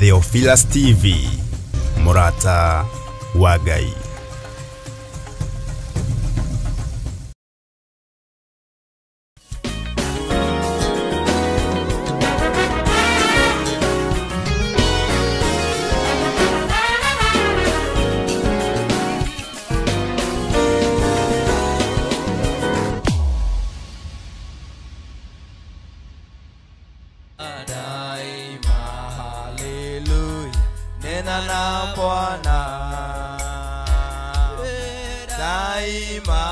Theophilus TV, mũrata wa Ngai. Daima, haleluya, nena na Bwana. Daima,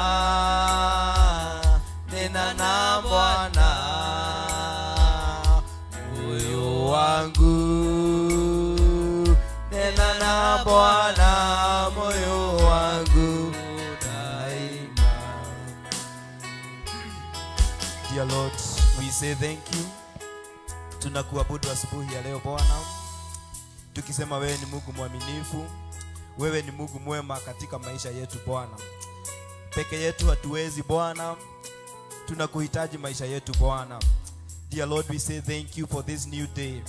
nena na Bwana. Moyo wangu, nena na Bwana, moyo wangu daima. Dear Lord, we say thank you. Tunakuabudu asubuhi ya leo Bwana, tukisema wewe ni Mungu mwaminifu, wewe ni Mungu mwema katika maisha yetu Bwana. Peke yetu hatuwezi Bwana, tunakuhitaji maisha yetu Bwana. Dear Lord, we say thank you for this new day.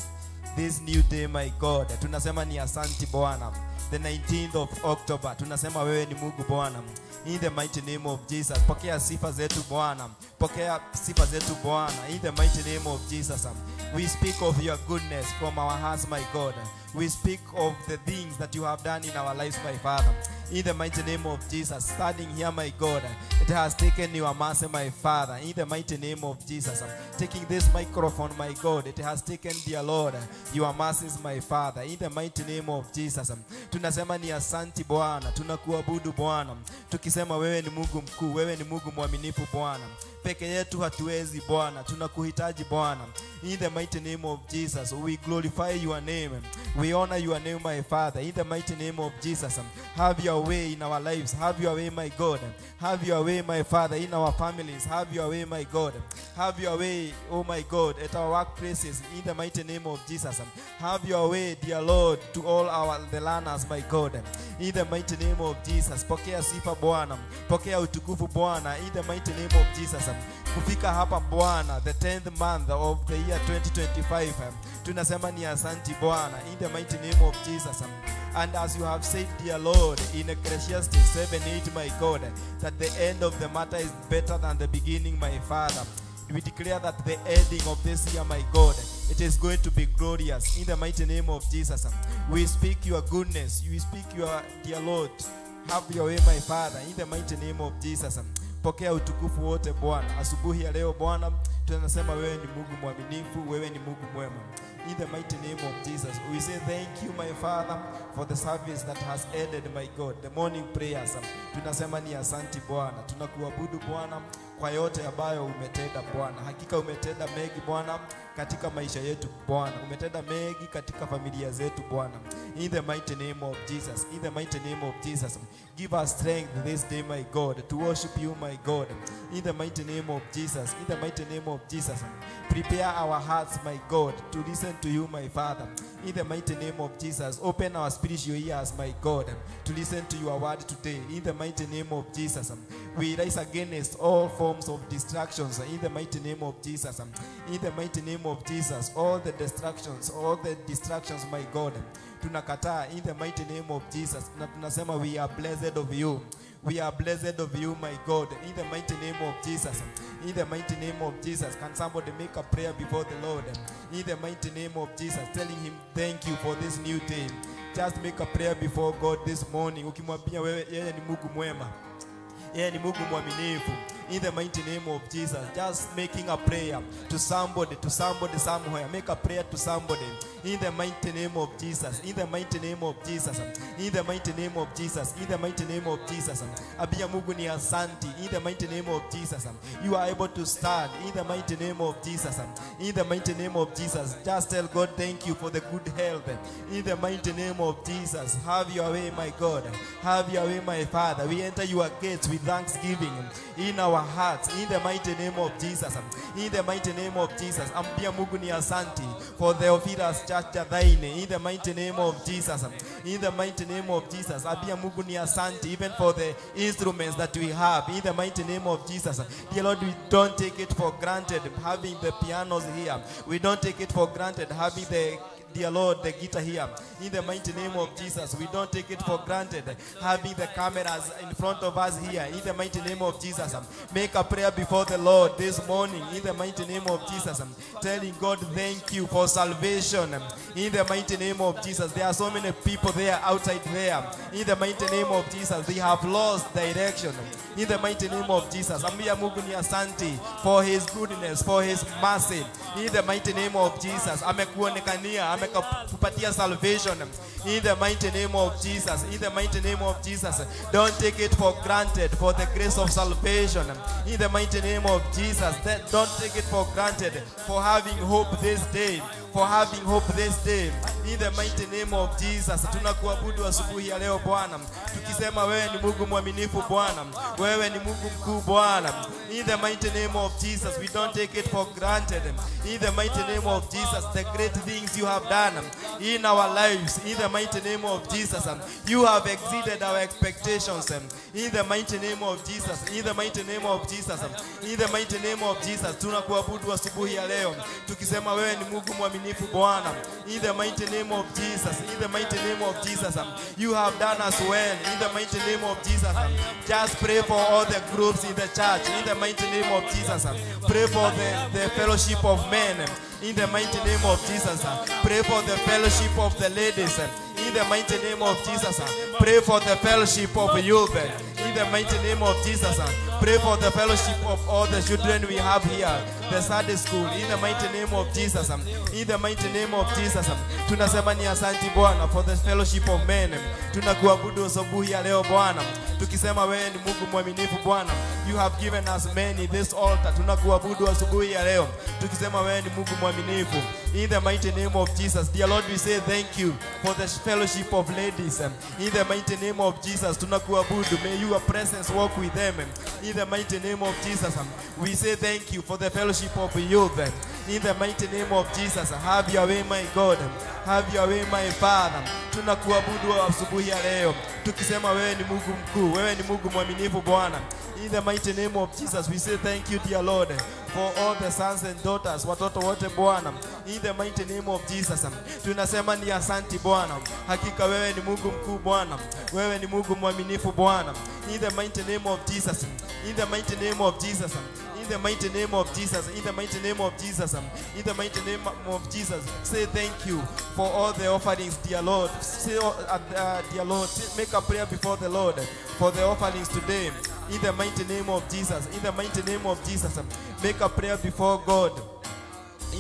This new day, my God. Tunasema ni asanti Bwana. The 19th of October. Tunasema wewe ni Mungu Bwana. In the mighty name of Jesus. Pokea sifa zetu Bwana. Pokea sifa zetu Bwana. In the mighty name of Jesus. We speak of your goodness from our hearts, my God. We speak of the things that you have done in our lives, my Father. In the mighty name of Jesus, standing here, my God, it has taken your mercy, my Father. In the mighty name of Jesus, taking this microphone, my God, it has taken, dear Lord, your mercies, my Father. In the mighty name of Jesus, tunasema ni asanti Bwana, tunakuabudu Bwana, tukisema wewe ni Mungu mkuu, wewe ni Mungu mwaminifu Bwana. Peke yetu hatuwezi Bwana, tunakuhitaji Bwana. In the mighty name of Jesus, we glorify your name. We honor your name, my Father. In the mighty name of Jesus, have your way in our lives. Have your way, my God. Have your way, my Father, in our families. Have your way, my God. Have your way, oh my God, at our workplaces. In the mighty name of Jesus, have your way, dear Lord, to all our the learners, my God. In the mighty name of Jesus, pokea sifa Bwana, pokea utukufu Bwana. In the mighty name of Jesus, kufika hapa Bwana, the 10th month of the year 2025, tunasema ni asanti Bwana. In the mighty name of Jesus. And as you have said, dear Lord, in Ecclesiastes 7:8, my God, that the end of the matter is better than the beginning, my Father. We declare that the ending of this year, my God, it is going to be glorious. In the mighty name of Jesus, we speak your goodness. We speak your, dear Lord, have your way, my Father. In the mighty name of Jesus, pokea utukufu wote Bwana. Asubuhi ya leo Bwana, tunasema wewe ni Mungu mwaminifu, wewe ni Mungu mwema. In the mighty name of Jesus, we say thank you, my Father, for the service that has ended, my God, the morning prayers. Tunasema ni asanti Bwana, tunakuabudu Bwana kwa yote ambayo umetenda Bwana. Hakika umetenda mengi Bwana katika maisha yetu Bwana, umetenda mengi katika familia zetu Bwana. In the mighty name of Jesus, in the mighty name of Jesus, give us strength this day, my God, to worship you, my God. In the mighty name of Jesus, in the mighty name of Jesus, prepare our hearts, my God, to listen to you, my Father. In the mighty name of Jesus, open our spiritual ears, my God, to listen to your word today. In the mighty name of Jesus, we rise against all forms of distractions. In the mighty name of Jesus, in the mighty name of Jesus, all the distractions, my God, tunakataa. In the mighty name of Jesus, na tunasema we are blessed of you. We are blessed of you, my God. In the mighty name of Jesus. In the mighty name of Jesus. Can somebody make a prayer before the Lord? In the mighty name of Jesus, telling him thank you for this new day. Just make a prayer before God this morning. Ukimwambia wewe yeye ni Mungu mwema, yeye ni Mungu mwaminifu. In the mighty name of Jesus, just making a prayer to somebody somewhere. Make a prayer to somebody. In the mighty name of Jesus. In the mighty name of Jesus. In the mighty name of Jesus. In the mighty name of Jesus. Abia Mungu ni asanti. In the mighty name of Jesus. You are able to stand. In the mighty name of Jesus. In the mighty name of Jesus. Just tell God thank you for the good health. In the mighty name of Jesus. Have your way, my God. Have your way, my Father. We enter your gates with thanksgiving in our hearts. In the mighty name of Jesus. In the mighty name of Jesus. Ambia Mungu ni asanti for the Theophilus Church Jathaini. In the mighty name of Jesus. In the mighty name of Jesus. Ambia Mungu ni asanti even for the instruments that we have. In the mighty name of Jesus. Dear Lord, we don't take it for granted having the pianos here. We don't take it for granted having the dear Lord, the guitar here. In the mighty name of Jesus, we don't take it for granted having the cameras in front of us here. In the mighty name of Jesus, make a prayer before the Lord this morning. In the mighty name of Jesus, telling God thank you for salvation. In the mighty name of Jesus, there are so many people there outside there. In the mighty name of Jesus, they have lost direction. In the mighty name of Jesus, ambia Mungu ni asante for his goodness, for his mercy. In the mighty name of Jesus, amekuonekania, amekupatia salvation. In the mighty name of Jesus, in the mighty name of Jesus, don't take it for granted for the grace of salvation. In the mighty name of Jesus, don't take it for granted for having hope this day, for having hope this day. In the mighty name of Jesus, tunakuabudu asubuhi ya leo Bwana, tukisema wewe ni Mungu mwaminifu Bwana, wewe ni Mungu mkuu Bwana. In the mighty name of Jesus, we don't take it for granted. In the mighty name of Jesus, the great things you have done in our lives. In the mighty name of Jesus, you have exceeded our expectations. In the mighty name of Jesus, in the mighty name of Jesus, in the mighty name of Jesus, tunakuabudu asubuhi ya leo, tukisema wewe ni Mungu mwaminifu Bwana. In the mighty name of Jesus, in the mighty name of Jesus, you have done us well. In the mighty name of Jesus, just pray for all the groups in the church. In the mighty name of Jesus, pray for the fellowship of men. In the mighty name of Jesus, pray for the fellowship of the ladies. In the mighty name of Jesus, pray for the fellowship of youth. In the mighty name of Jesus, pray for the fellowship of all the children we have here, the Sunday school. In the mighty name of Jesus, in the mighty name of Jesus, tunasema ni asante Bwana for the fellowship of men. Tunakuabudu asubuhi ya leo Bwana, tukisema wewe ni Mungu mwaminifu Bwana. You have given us men in this altar. Tunakuabudu asubuhi ya leo, tukisema wewe ni Mungu mwaminifu. In the mighty name of Jesus, dear Lord, we say thank you for the fellowship of ladies. In the mighty name of Jesus, tunakuabudu. May your presence walk with them. In the mighty name of Jesus, we say thank you for the fellowship of youth. In the mighty name of Jesus, have your way, my God. Have your way, my Father. Tunakuabudu asubuhi ya leo, tukisema wewe ni Mungu mkuu, wewe ni Mungu mwaminifu Bwana. In the mighty name of Jesus, we say thank you, dear Lord, for all the sons and daughters, watoto wote Bwana. In the mighty name of Jesus, tunasema ni asante Bwana. Hakika wewe ni Mungu mkuu Bwana, wewe ni Mungu mwaminifu Bwana. In the mighty name of Jesus, in the mighty name of Jesus, in the mighty name of Jesus, in the mighty name of Jesus, in the mighty name of Jesus, say thank you for all the offerings, dear Lord. Say, dear Lord, make a prayer before the Lord for the offerings today. In the mighty name of Jesus, in the mighty name of Jesus, make a prayer before God.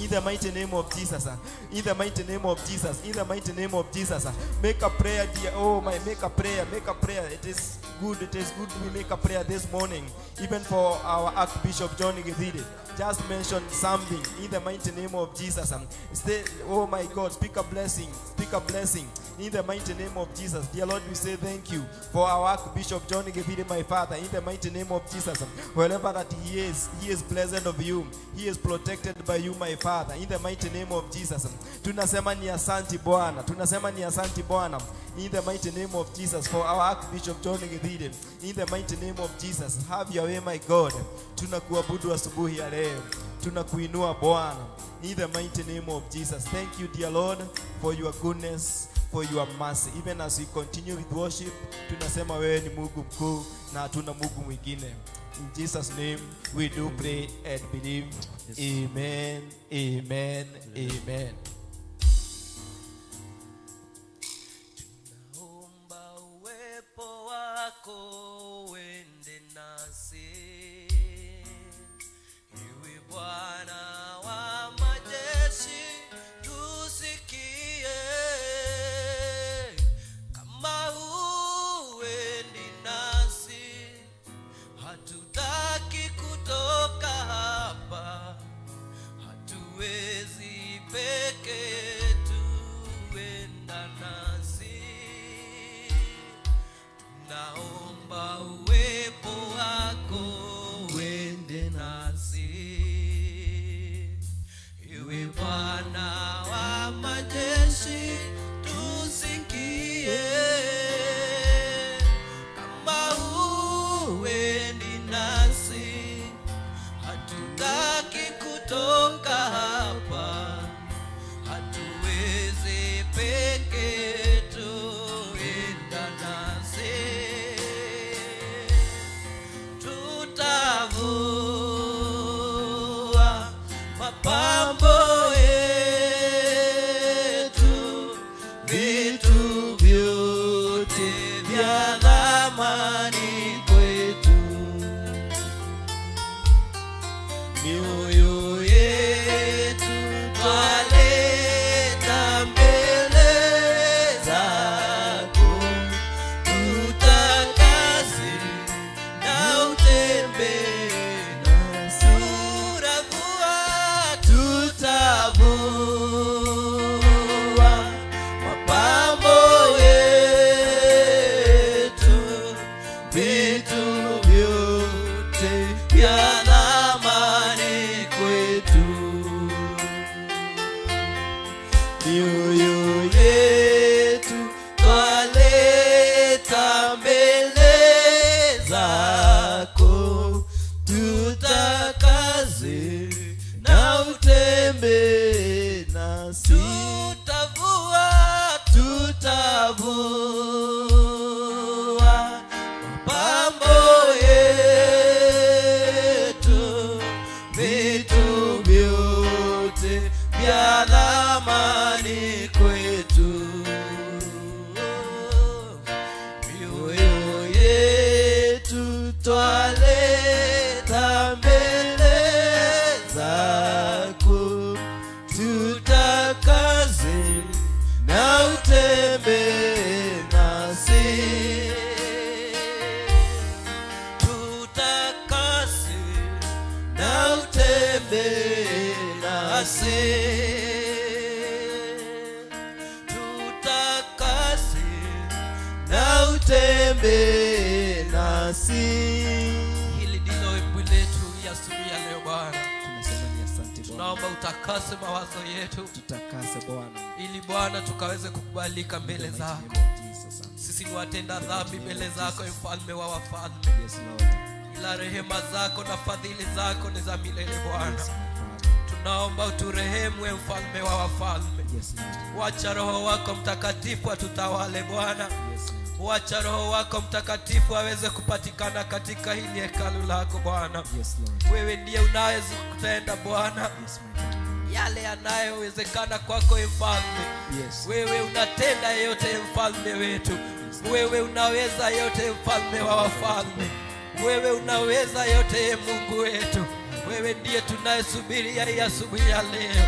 In the mighty name of Jesus, in the mighty name of Jesus, in the mighty name of Jesus, make a prayer, dear. Oh my, make a prayer, make a prayer. It is good, it is good we make a prayer this morning, even for our Archbishop John Githiri. Just mention something in the mighty name of Jesus. Say, oh my God, speak a blessing, speak a blessing in the mighty name of Jesus. Dear Lord, we say thank you for our Archbishop John Githiri, my Father, in the mighty name of Jesus. Wherever that he is blessed of you, he is protected by you, my Father, in the mighty name of Jesus. Tunasema ni asante Bwana, tunasema ni asante Bwana, in the mighty name of Jesus, for our Archbishop John Githiri, in the mighty name of Jesus. Have your way, my God. Tunakuabudu asubuhi ya leo, tunakuinua Bwana, in the mighty name of Jesus. Thank you, dear Lord, for your goodness, for your mercy. Even as we continue with worship, tunasema wewe ni Mungu mkuu na hatuna Mungu mwingine. In Jesus' name we do pray and believe. Yes. Amen, amen, amen. Tunaomba uwepo wako uende nasi, ewe Bwana wa majeshi, tusikie. Kama huendi nasi, hatutaki kutoka hapa, hatuwezi peke Mioyo yetu twaleta mbele zako, tutakaze na utembee nasi. Tutavua, tutavua mapambo yetu, vitu vyote vya thamani kwetu. Mioyo yetu twaleta mbele zako, tutakaze na utembee nasi. Tutakase na utembee nasi. Tutakase na utembee nasi. Hili ndilo ombi letu ya asubuhi ya leo Bwana. Tunasema ni asante Bwana. Tunaomba utakase mawazo yetu, Tutakase Bwana, ili Bwana tukaweze kukubalika mbele In the mighty zako. name of Jesus. Sisi ni watenda dhambi mbele zako, mfalme wa wafalme, Yes, Lord. ila rehema zako na fadhili zako ni za milele Bwana. Yes, my Father. Tunaomba uturehemu, e mfalme wa wafalme. Yes, Lord. Wacha Roho wako Mtakatifu atutawale Bwana. Yes, Lord. Wacha Roho wako Mtakatifu aweze kupatikana katika hili hekalu lako Bwana. Yes, Lord. Wewe ndiye unaweza kutenda Bwana Yes, my Father. yale yanayowezekana kwako, e mfalme. Yes. Wewe unatenda yote, mfalme wetu. Wewe unaweza yote, mfalme wa wafalme. Wewe unaweza yote, e Mungu wetu. Wewe ndiye tunayesubiria hii asubuhi ya leo.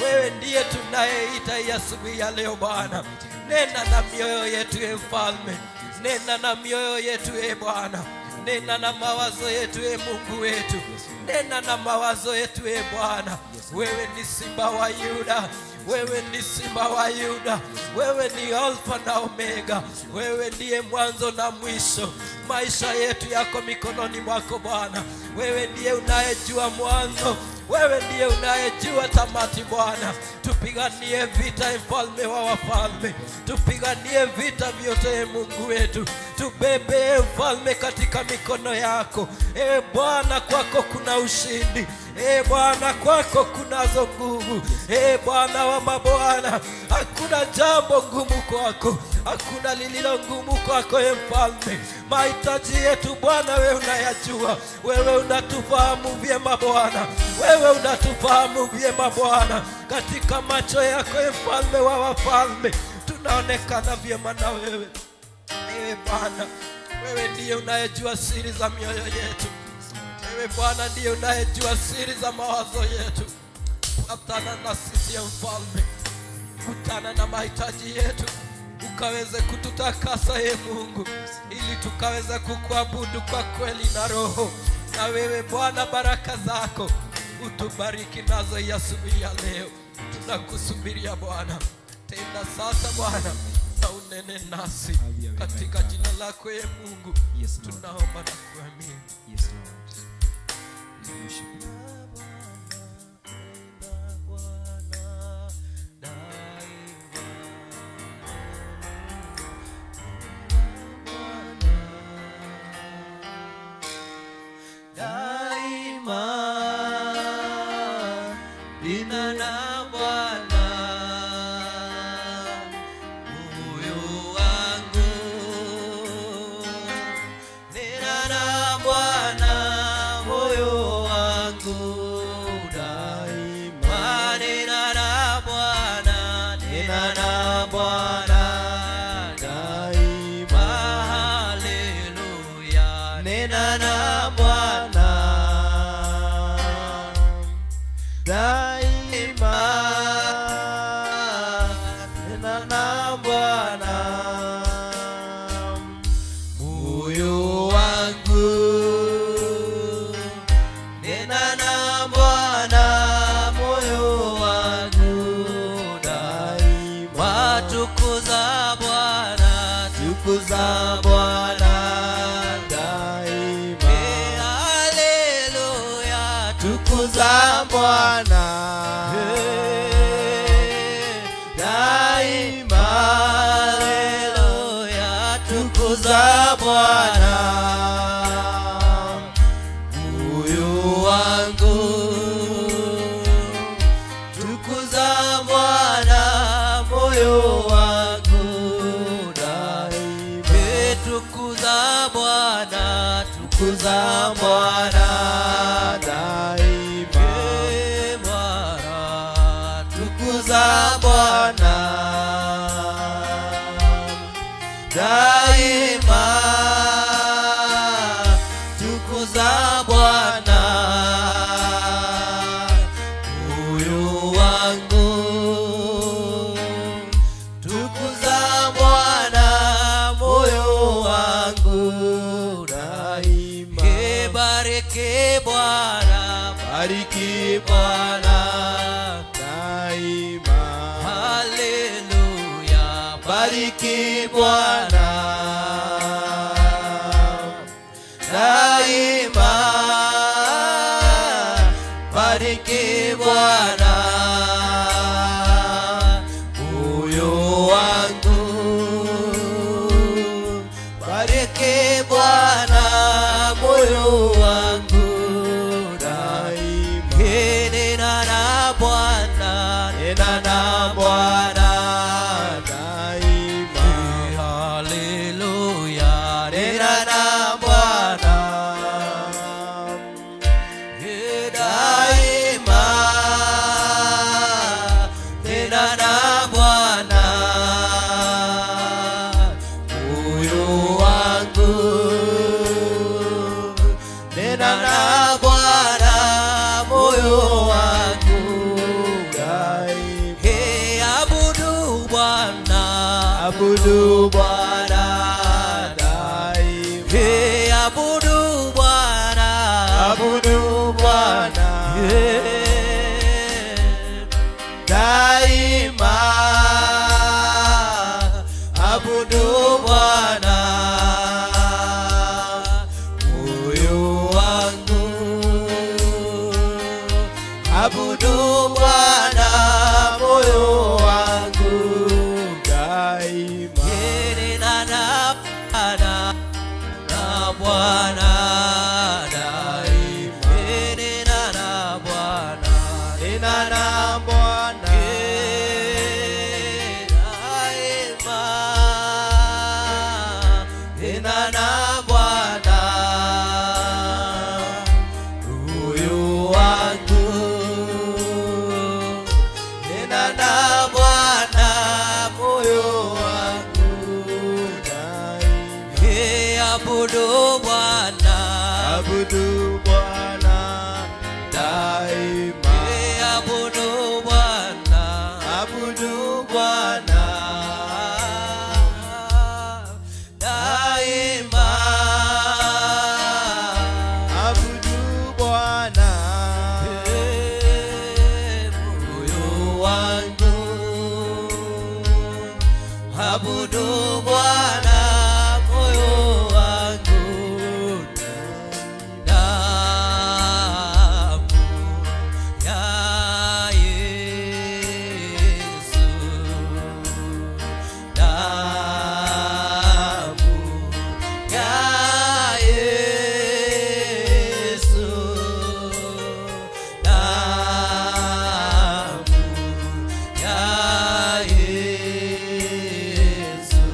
Wewe ndiye tunayeita hii asubuhi ya leo Bwana. Nena na mioyo yetu, e mfalme. Nena na mioyo yetu, e Bwana. Nena na mawazo yetu, e Mungu wetu. Nena na mawazo yetu, e Bwana. Wewe ni simba wa Yuda. Wewe ni simba wa Yuda. Wewe ni Alfa na Omega. Wewe ndiye mwanzo na mwisho. Maisha yetu yako mikononi mwako Bwana. Wewe ndiye unayejua mwanzo. Wewe ndiye unayejua tamati Bwana. Tupiganie vita, mfalme wa wafalme. Tupiganie vita vyote, e Mungu wetu. Tubebe mfalme katika mikono yako. E Bwana, kwako kuna ushindi. E Bwana, kwako kunazo nguvu. E Bwana wa mabwana, hakuna jambo ngumu kwako, hakuna lililo ngumu kwako, e mfalme. Mahitaji yetu Bwana, wewe unayajua. Wewe unatufahamu vyema Bwana. Wewe unatufahamu vyema Bwana. Katika macho yako, e mfalme wa wafalme, tunaonekana vyema na wewe. Ewe Bwana, wewe ndiye unayejua siri za mioyo yetu. Ewe Bwana ndiye unayejua siri za mawazo yetu. Patana na sisi ya mfalme, kutana na mahitaji yetu, ukaweze kututakasa e Mungu, ili tukaweze kukuabudu kwa kweli na roho. Na wewe Bwana, baraka zako utubariki nazo hii asubuhi ya leo. Tunakusubiria Bwana, tenda sasa Bwana, na unene nasi katika jina lako e Mungu. Yes, Lord. Tunaomba na kuamini. Yes, Lord. We worship you. Daima nina na Bwana moyo wangu, nina na Bwana moyo wangu, daima nina na Bwana, nina na Bwana daima, haleluya, nina na Bwana Daima nena na Bwana moyo wangu, nena na Bwana moyo wangu, daima watukuza Bwana, tukuza Bwana daima haleluya, tukuza Bwana tukuza moyo wangu daima. Tukuza Bwana, tukuza Bwana daima. Bwana, tukuza Bwana daima. Tukuza Bwana moyo wangu, tukuza Bwana moyo wangu daima. Bariki Bwana, bariki Bwana daima. Haleluya, bariki Bwana daima. Bariki Bwana moyo wangu, bariki Bwana moyo wangu daima. Nena na Bwana, nena na Bwana daima. Haleluya, nena na Bwana daima. Nena na Bwana moyo wangu, nena na Bwana moyo wangu daima. Hey, abudu Bwana, Abudu Bwana daima. Hey, abudu Bwana, Abudu Bwana Hey, daima. Abudu Bwana moyo wangu, abudu Bwana moyo wangu daima. Nena na Bwana, na Bwana daima. Nena na Bwana, Nena na Bwana daima. Nena na Bwana moyo wangu, nena na Bwana moyo wangu daima. Hey, abudu Bwana, Abudu Bwana daima. Hey, abudu Bwana, Abudu Bwana daima. Abudu Bwana Hey, moyo wangu, abudu Bwana moyo wangu. Damu ya Yesu, damu ya Yesu, damu ya Yesu.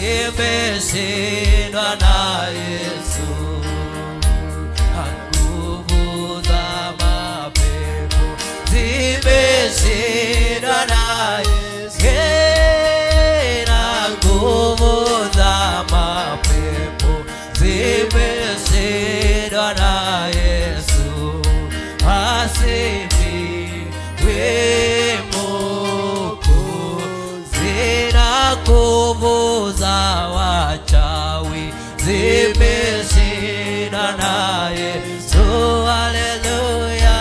zimeshindwa na Yesu. Nguvu za mapepo zimeshindwa na Yesu. Na nguvu za mapepo zimeshindwa na Yesu. Asifiwe Mwokozi. Na nguvu za wachawi zimeshindwa na Yesu. Haleluya.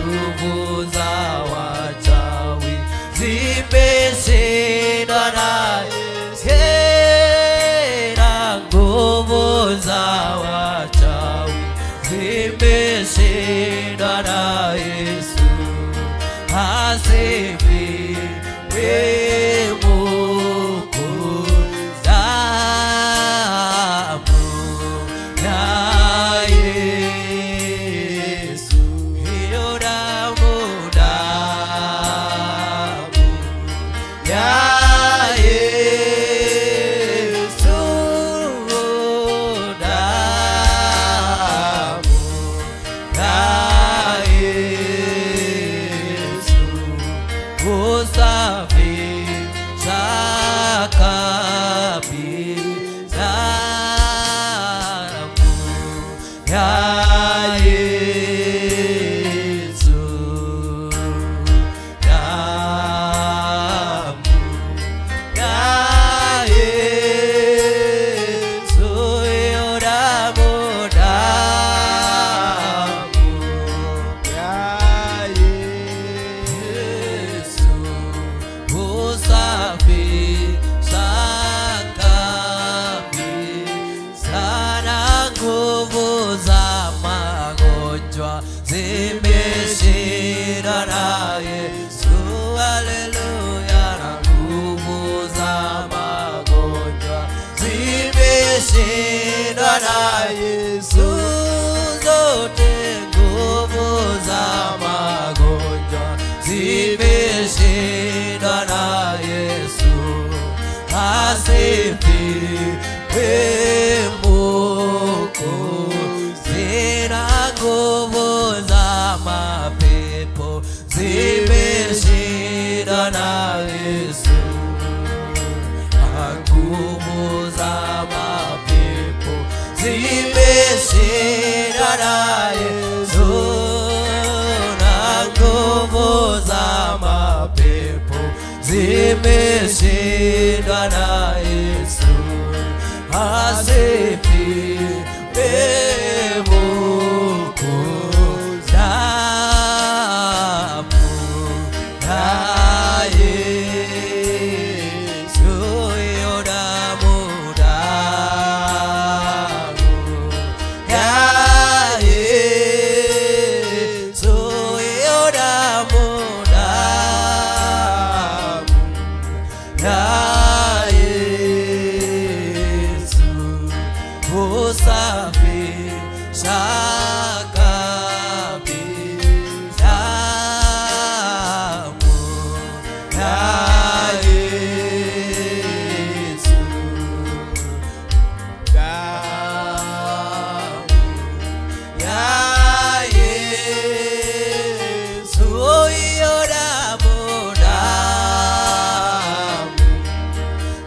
Nguvu za wachawi zimeshindwa na Yesu. Na nguvu za wachawi zimeshindwa na Yesu. Asifiwe Mwokozi. Damu ya Yesu, hiyo damu, damu ya Yesu, damu ya Yesu, husafisha kabisa. Damu ya Yesu, damu ya Yesu, hiyo damu, damu ya Yesu, husafisha kabisa. Na nguvu za magonjwa zimeshindwa na Yesu. Haleluya. Na nguvu za magonjwa zimeshindwa na Yesu. Zote nguvu za magonjwa zimeshindwa na Yesu. Asifiwe Mwokozi. Na nguvu za mapepo zimeshindwa na Yesu. Nguvu za mapepo zimeshindwa na Yesu. Na nguvu za mapepo zimeshindwa na Yesu. Asifiwe Mwokozi. Damu ya Yesu, hiyo damu, damu ya Yesu, hiyo damu, damu ya Yesu, husafisha kabisa. Damu ya Yesu, damu ya Yesu, hiyo damu, damu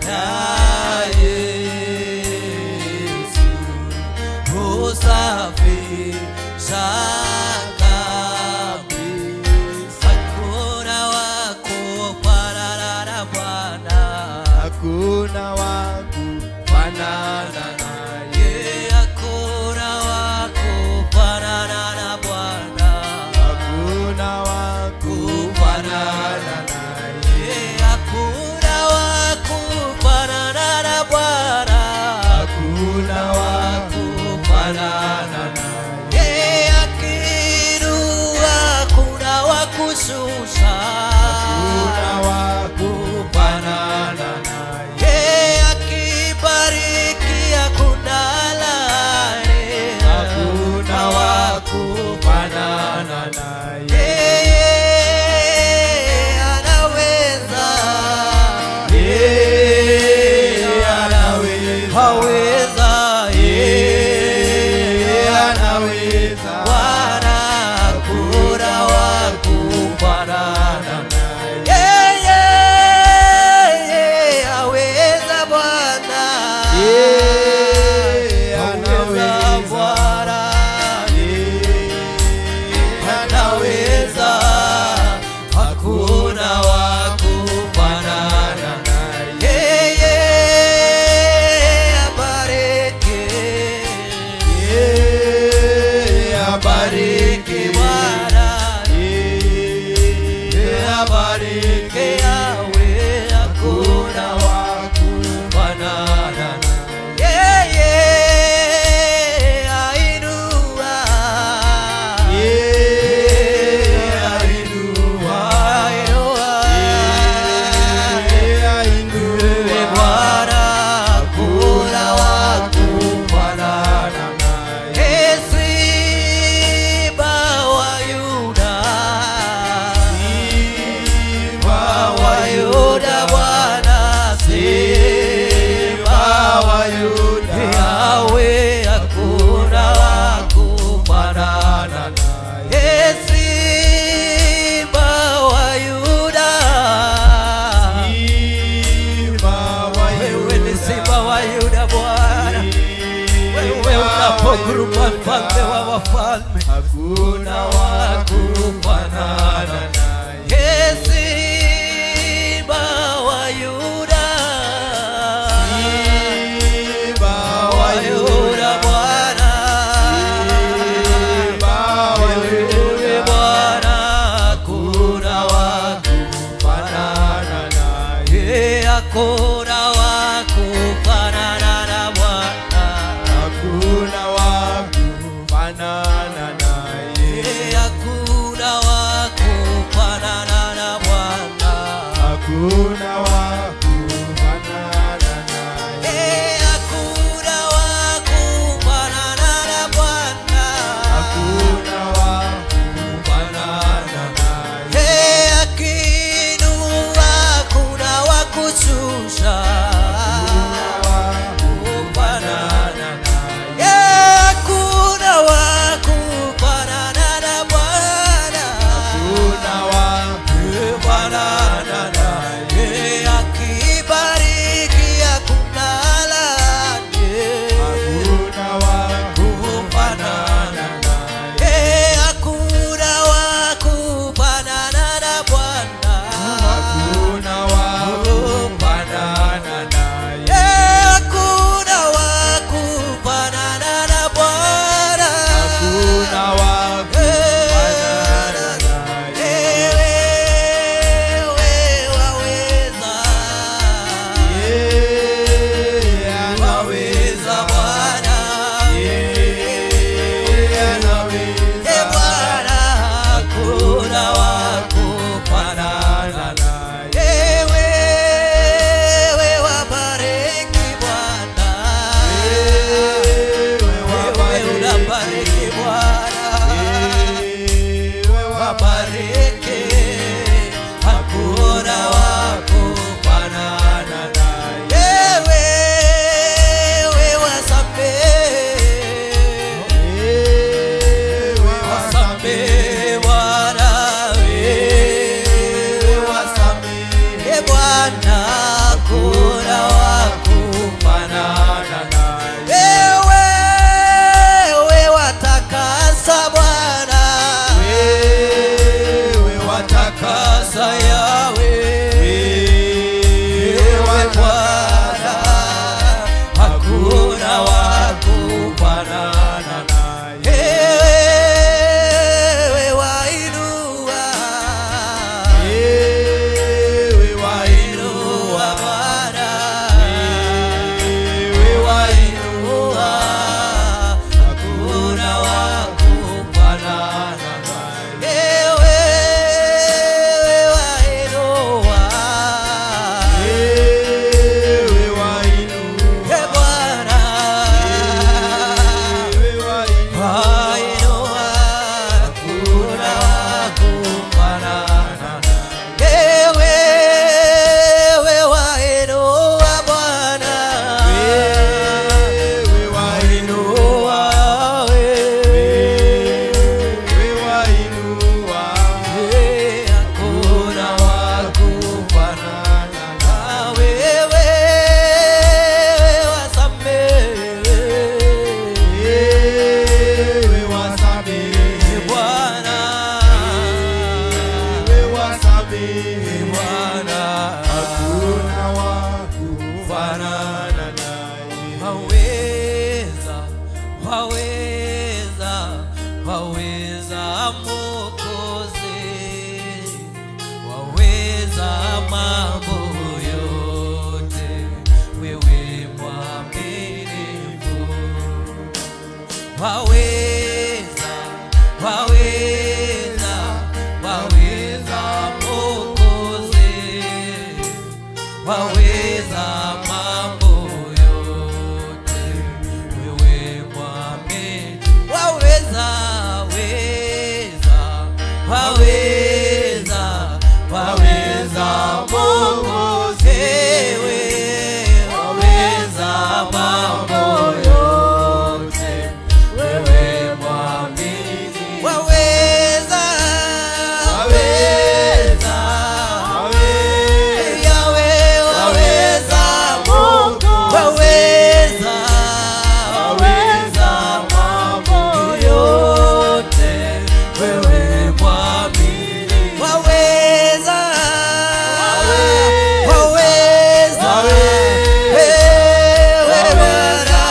ya Yesu, husafisha kabisa. Hakuna wa kufanana na Bwana. Hakuna wa kufanana naye. Hakuna wa kufanana na Bwana. Hakuna wa kufanana naye. Hakuna wa kufanana na Bwana. Hakuna wa kufanana naye. Anaweza Bwana, anaweza, hakuna wa kufanana yeye. Abariki, abariki Bwana, abariki Yawe, hakuna wa kufanana yeye. Ainua, ainua, ainua Bwana, hakuna wa kufanana naye. Simba wa Yuda, Simba wa Yuda Bwana, Simba wa Yuda Yawe, hakuna wa kufanana naye. Simba wa Yuda, wewe ni Simba wa Yuda Bwana, wewe unapoguruma mfalme wa wafalme, hakuna wa kufanana naye. Simba wa Yuda, Simba wa Yuda Bwana, wewe Bwana, hakuna wa kufanana naye, hakuna wa kufanana na Bwana, Hakuna wa kufanana naye, hakuna wa kufanana na Bwana, hakuna wa kufanana naye, hakuna wa kufanana na Bwana, hakuna wa kufanana naye, akiinua kuna wa kushusha, kufanana naye, hakuna wa kufanana na Bwana, hakuna wa kufanana naye, wewe mwaminifu. Waweza, waweza, waweza Mwokozi, waweza mambo yote, wewe mwaminifu. Waweza, weza, waweza, waweza Mwokozi, wewe waweza mambo yote, wewe mwaminifu. Waweza, waweza, Yahweh, waweza Mungu, waweza, waweza mambo yote, wewe mwaminifu. Waweza, waweza, wewe Bwana,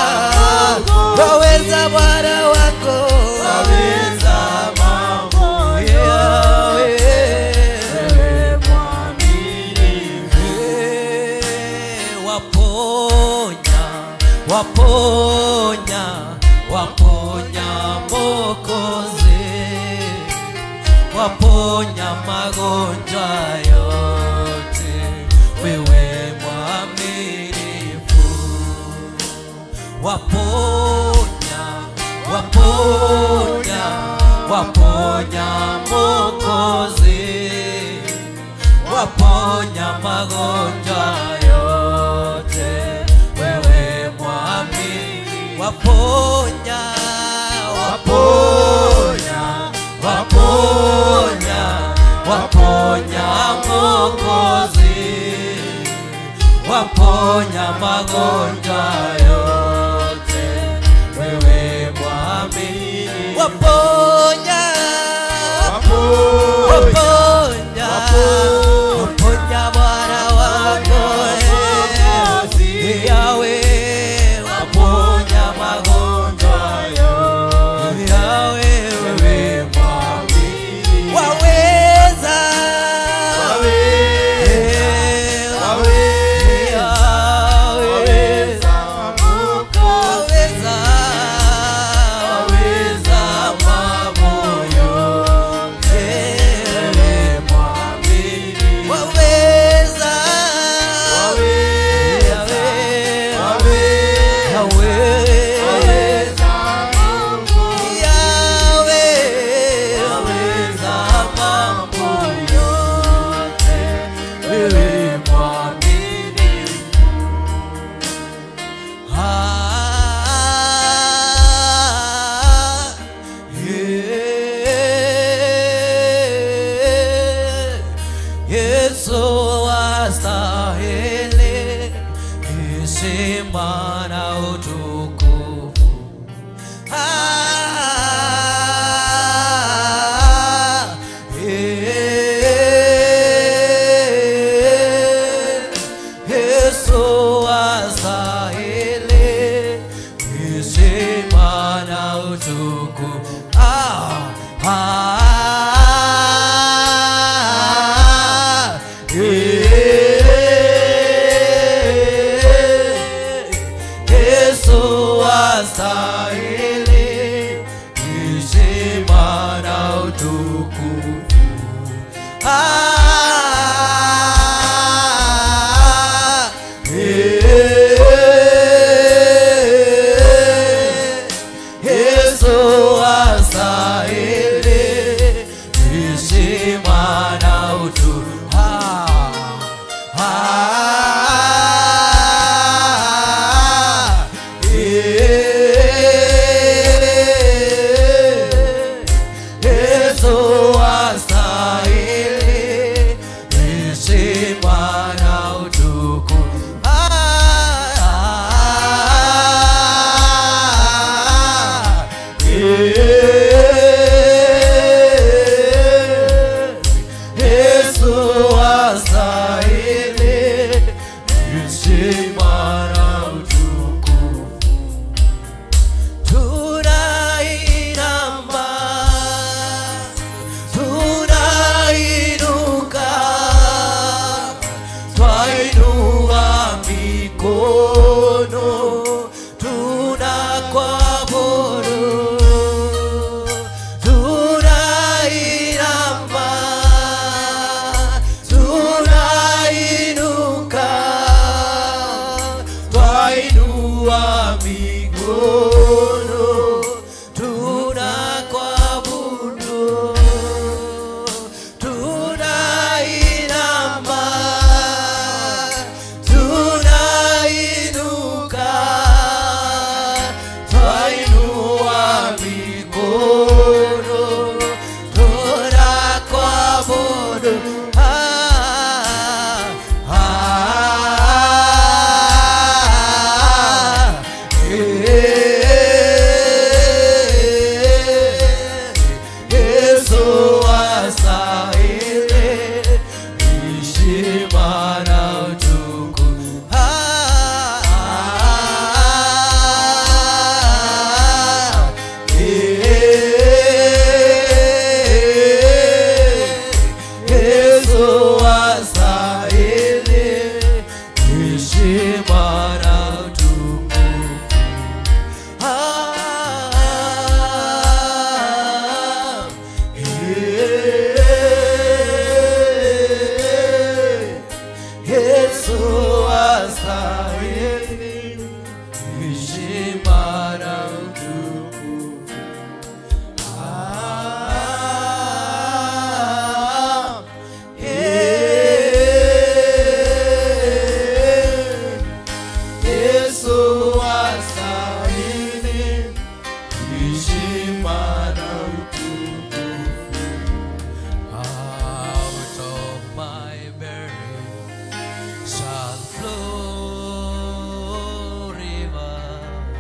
waweza Bwana wako, waweza mambo yote, wewe mwaminifu. Waponya, waponya, waponya Mwokozi, waponya magonjwa yote, wewe mwaminifu. Waponya, waponya, waponya Mwokozi, waponya magonjwa yote, wewe mwaminifu. Waponya, waponya, waponya, waponya Mwokozi, waponya magonjwa yote, wewe mwaminifu. Waponya, waponya, waponya Bwana wako, Yahweh, waponya magonjwa yote, Yahweh, wewe mwaminifu. Waweza, waweza, waweza, waweza mambo yote, wewe mwaminifu. Waweza, waweza, Yahweh, waweza mambo yote, wewe mwaminifu. Ah, yeah. Yesu astahili heshima na utukufu. Ah, yeah. Yesu astahili heshima na utukufu. Ah, ah, yeah. Yesu astahili heshima na utukufu. Ah, yeah. Yesu astahili heshima na utukufu. Ah, ah, yeah. Yesu astahili mikono, tunakuabudu, tunainama, tunainuka, twainua mikono, tunakuabudu, tunainama, tunainuka, twainua mikono, tunakuabudu. Ah, ah, Yesu astahili heshima na utukufu. Yesu astahili heshima na utukufu. Yesu astahili heshima na utukufu. Yesu astahili heshima na utukufu. Out of my belly shall flow rivers,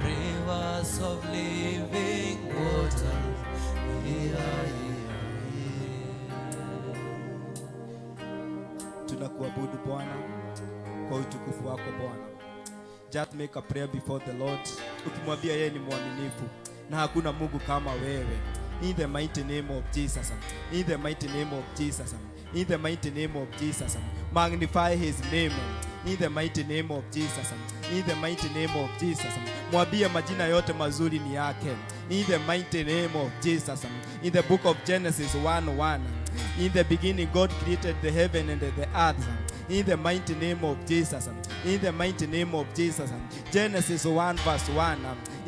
rivers of living water. Yeah, yeah, yeah. Tunakuabudu Bwana kwa utukufu wako Bwana. Just make a prayer before the Lord, ukimwambia yeye ni mwaminifu na hakuna Mungu kama wewe. In the mighty name of Jesus, in the mighty name of Jesus, in the mighty name of Jesus, magnify his name. In the mighty name of Jesus, in the mighty name of Jesus, mwambie majina yote mazuri ni yake. In the mighty name of Jesus, in the book of Genesis 1:1, in the beginning God created the heaven and the earth. In the mighty name of Jesus, in the mighty name of Jesus, Genesis 1 verse 1,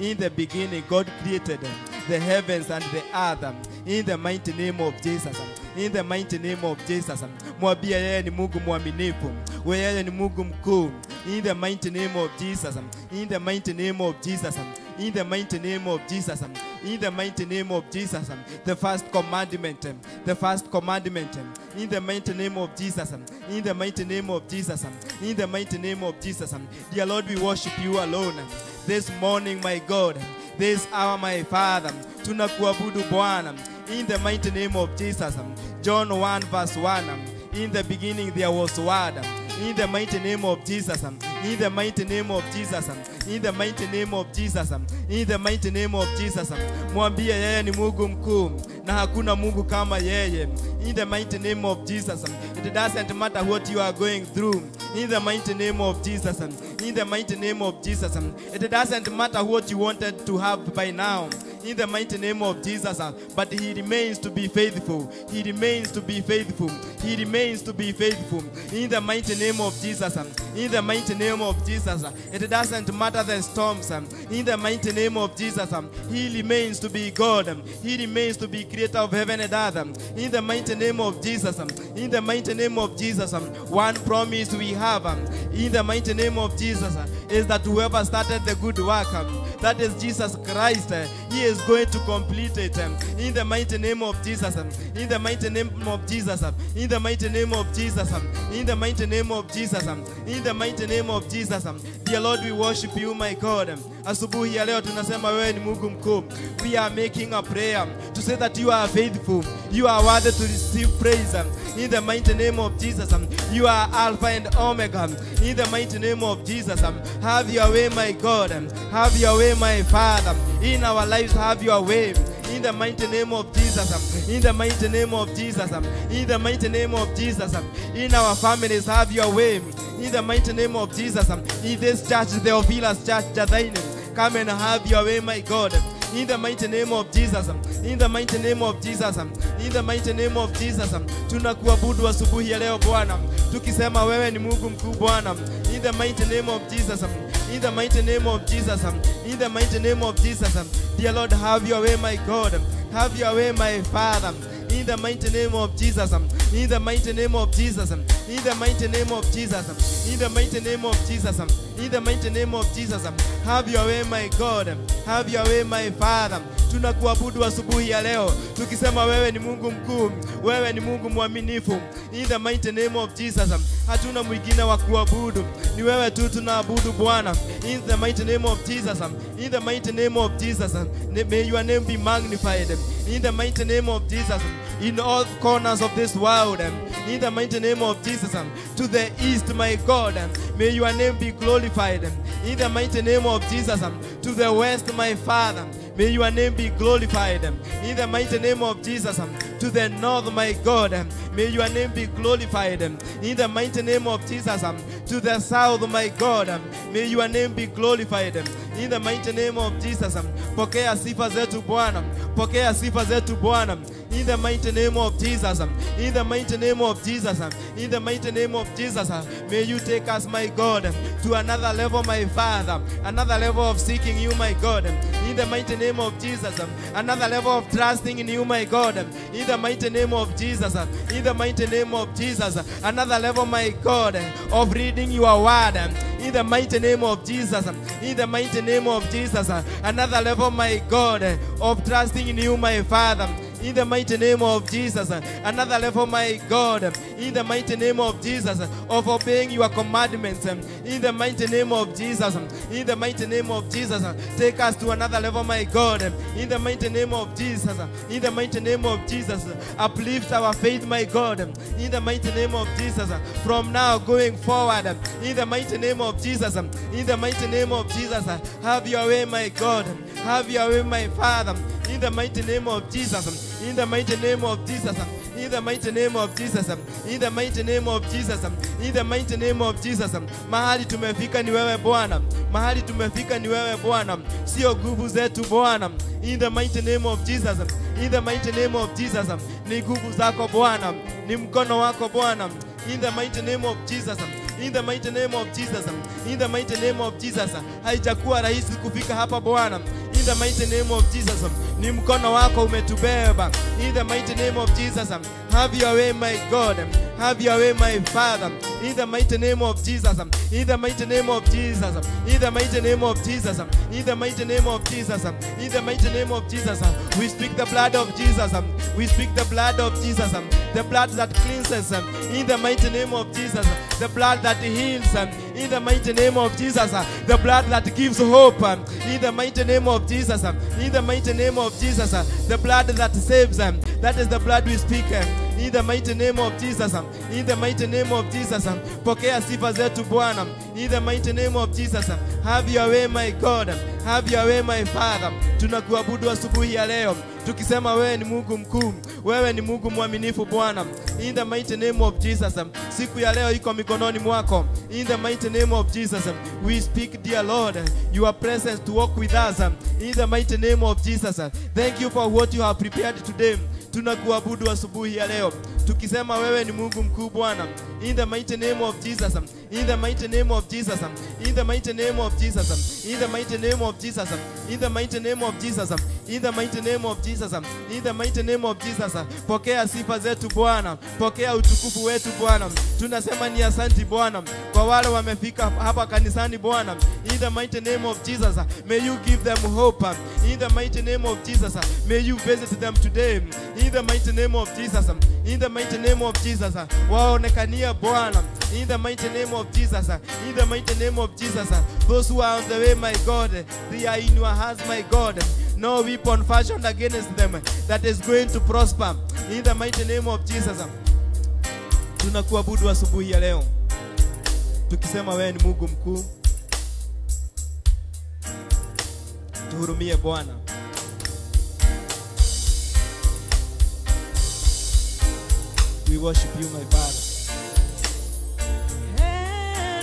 in the beginning God created the heavens and the earth. In the mighty name of Jesus, in the mighty name of Jesus, mwambie yeye ni Mungu mwaminifu, yeye ni Mungu mkuu. In the mighty name of Jesus, in the mighty name of Jesus, in the mighty name of Jesus, in the mighty name of Jesus, the first commandment, the first commandment, in the mighty name of Jesus, in the mighty name of Jesus, in the mighty name of Jesus. Dear Lord, we worship you alone this morning, my God, this hour, my Father. Tunakuabudu Bwana in the mighty name of Jesus. John 1 verse 1, in the beginning there was Word. In the mighty name of Jesus, in the mighty name of Jesus, in the mighty name of Jesus, in the mighty name of Jesus. Mwambie yeye ni Mungu mkuu na hakuna Mungu kama yeye. In the mighty name of Jesus, it doesn't matter what you are going through. In the mighty name of Jesus, in the mighty name of Jesus, it doesn't matter what you wanted to have by now. In the mighty name of Jesus, but he remains to be faithful. He remains to be faithful. He remains to be faithful. In the mighty name of Jesus, in the mighty name of Jesus, it doesn't matter the storms. In the mighty name of Jesus, he remains to be God. He remains to be creator of heaven and earth. In the mighty name of Jesus, in the mighty name of Jesus, one promise we have in the mighty name of Jesus is that whoever started the good work, that is Jesus Christ, he is going to complete it. In the mighty name of Jesus, in the mighty name of Jesus, in the mighty name of Jesus, in the mighty name of Jesus, in the mighty name of Jesus. Dear Lord, we worship you, my God. Asubuhi ya leo tunasema wewe ni Mungu mkuu. We are making a prayer to say that you are faithful. You are worthy to receive praise. In the mighty name of Jesus, you are Alpha and Omega. In the mighty name of Jesus, have your way, my God. Have your way, my Father. In our lives, have your way. In the mighty name of Jesus, in the mighty name of Jesus, in the mighty name of Jesus, in our families, have your way. In the mighty name of Jesus, in this church, Theophilus Church, Njathaini, come and have your way, my God. In the mighty name of Jesus, in the mighty name of Jesus, in the mighty name of Jesus. Tunakuabudu asubuhi ya leo Bwana, tukisema wewe ni Mungu mkuu Bwana. In the mighty name of Jesus, in the mighty name of Jesus, in the mighty name of Jesus. Dear Lord, have your way, my God. Have your way, my Father. In the mighty name of Jesus, in the mighty name of Jesus, in the mighty name of Jesus, in the mighty name of Jesus, in the mighty name of Jesus. Have your way, my God. Have your way, my Father. Tunakuabudu asubuhi ya leo, tukisema wewe ni Mungu mkuu, wewe ni Mungu mwaminifu. In the mighty name of Jesus, hatuna mwingine wa kuabudu, ni wewe tu tunaabudu Bwana. In the mighty name of Jesus, in the mighty name of Jesus, may your name be magnified. In the mighty name of Jesus, in all corners of this world, in the mighty name of Jesus, to the east, my God, may your name be glorified. In the mighty name of Jesus, to the west, my Father, may your name be glorified. In the mighty name of Jesus, to the north, my God, may your name be glorified. In the mighty name of Jesus, to the south, my God, may your name be glorified. In the mighty name of Jesus, pokea sifa zetu Bwana, pokea sifa zetu Bwana. In the mighty name of Jesus, in the mighty name of Jesus, in the mighty name of Jesus, may you take us, my God, to another level, my Father, another level of seeking you, my God. In the mighty name of Jesus, another level of trusting in you, my God. In the mighty name of Jesus, in the mighty name of Jesus, another level, my God, of reading your word. In the mighty name of Jesus, in the mighty name of Jesus, another level, my God, of trusting in you, my Father. In the mighty name of Jesus, another level, my God, in the mighty name of Jesus, of obeying your commandments. In the mighty name of Jesus, in the mighty name of Jesus, take us to another level, my God. In the mighty name of Jesus, in the mighty name of Jesus, uplift our faith, my God. In the mighty name of Jesus, from now going forward, in the mighty name of Jesus, in the mighty name of Jesus, have your way, my God. Have your way, my Father. In the mighty name of Jesus, in the mighty name of Jesus, in the mighty name of Jesus, in the mighty name of Jesus, in the mighty name of Jesus. Mahali tumefika ni wewe Bwana, mahali tumefika ni wewe Bwana, sio nguvu zetu Bwana. In the mighty name of Jesus, in the mighty name of Jesus, ni nguvu zako Bwana, ni mkono wako Bwana. In the mighty name of Jesus, in the mighty name of Jesus, in the mighty name of Jesus. Haijakuwa rahisi kufika hapa Bwana. In the mighty name of Jesus, ni mkono wako umetubeba. In the mighty name of Jesus, have your way, my God. Have your way, my Father. In the mighty name of Jesus, in the mighty name of Jesus, in the mighty name of Jesus, in the mighty name of Jesus, in the mighty name of Jesus. We speak the blood of Jesus. We speak the blood of Jesus, the blood that cleanses. In the mighty name of Jesus, the blood that heals. In the mighty name of Jesus, the blood that gives hope. In the mighty name of Jesus, in the mighty name of Jesus, the blood that saves. That is the blood we speak. In the mighty name of Jesus, in the mighty name of Jesus, pokea sifa zetu Bwana. In the mighty name of Jesus, have your way, my God. Have your way, my Father. Tunakuabudu asubuhi ya leo, tukisema wewe ni Mungu mkuu, wewe ni Mungu mwaminifu Bwana. In the mighty name of Jesus, siku ya leo iko mikononi mwako. In the mighty name of Jesus, we speak, dear Lord, your presence to walk with us. In the mighty name of Jesus, thank you for what you have prepared today. Tunakuabudu asubuhi ya leo, tukisema wewe ni Mungu mkuu Bwana. In the mighty name of Jesus, in the mighty name of Jesus, in the mighty name of Jesus, in the mighty name of Jesus, in the mighty name of Jesus, in the mighty name of Jesus, in the mighty name of Jesus. Pokea sifa zetu Bwana, pokea utukufu wetu Bwana. Tunasema ni asanti Bwana kwa wale wamefika hapa kanisani Bwana. In the mighty name of Jesus, may you give them hope. In the mighty name of Jesus, may you visit them today. In the mighty name of Jesus, in the mighty name of Jesus, waonekania Bwana. In the mighty name of Jesus, in the mighty name of Jesus, those who are on the way, my God, they are in your hands, my God. No weapon fashioned against them that is going to prosper. In the mighty name of Jesus, tunakuabudu asubuhi ya leo, tukisema wewe ni Mungu mkuu. Tuhurumie Bwana. We worship you, my Father. Hey.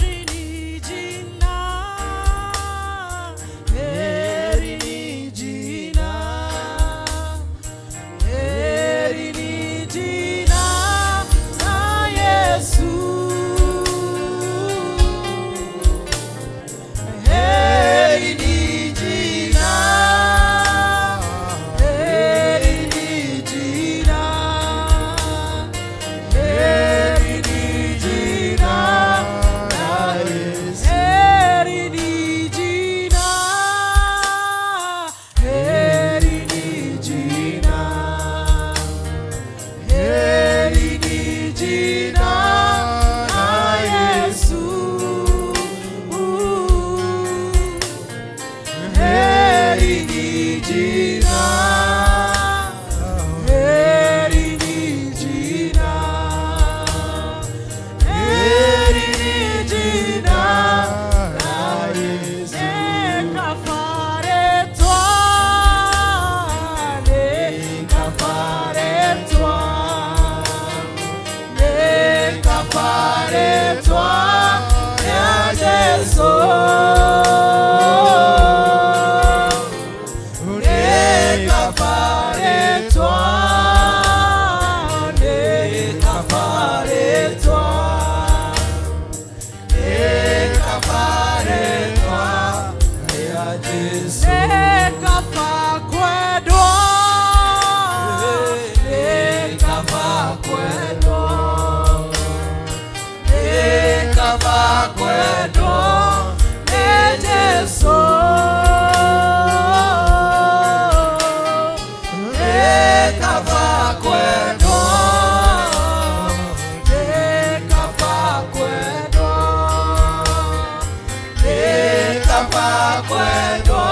kwendwo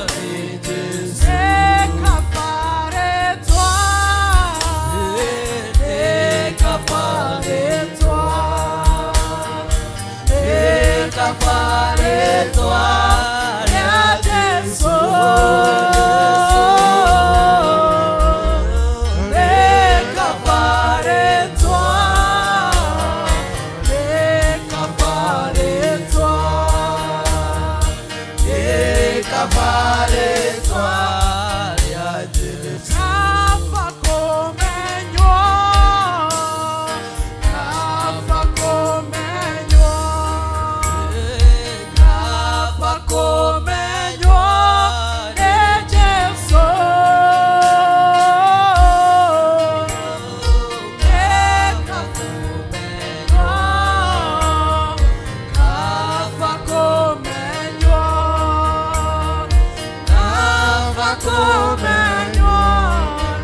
nĩ Jesũ. Nĩ kaba rĩtwa rĩa Jesũ. Nĩ kaba rĩtwa, nĩ kaba rĩtwa, nĩ kaba rĩtwa rĩa Jesũ. Kaba kũmenywo, kaba kũmenywo, Kaba kũmenywo nĩ Jesũ. Nĩ kaba kaba kũmenywo, Kaba kũmenywo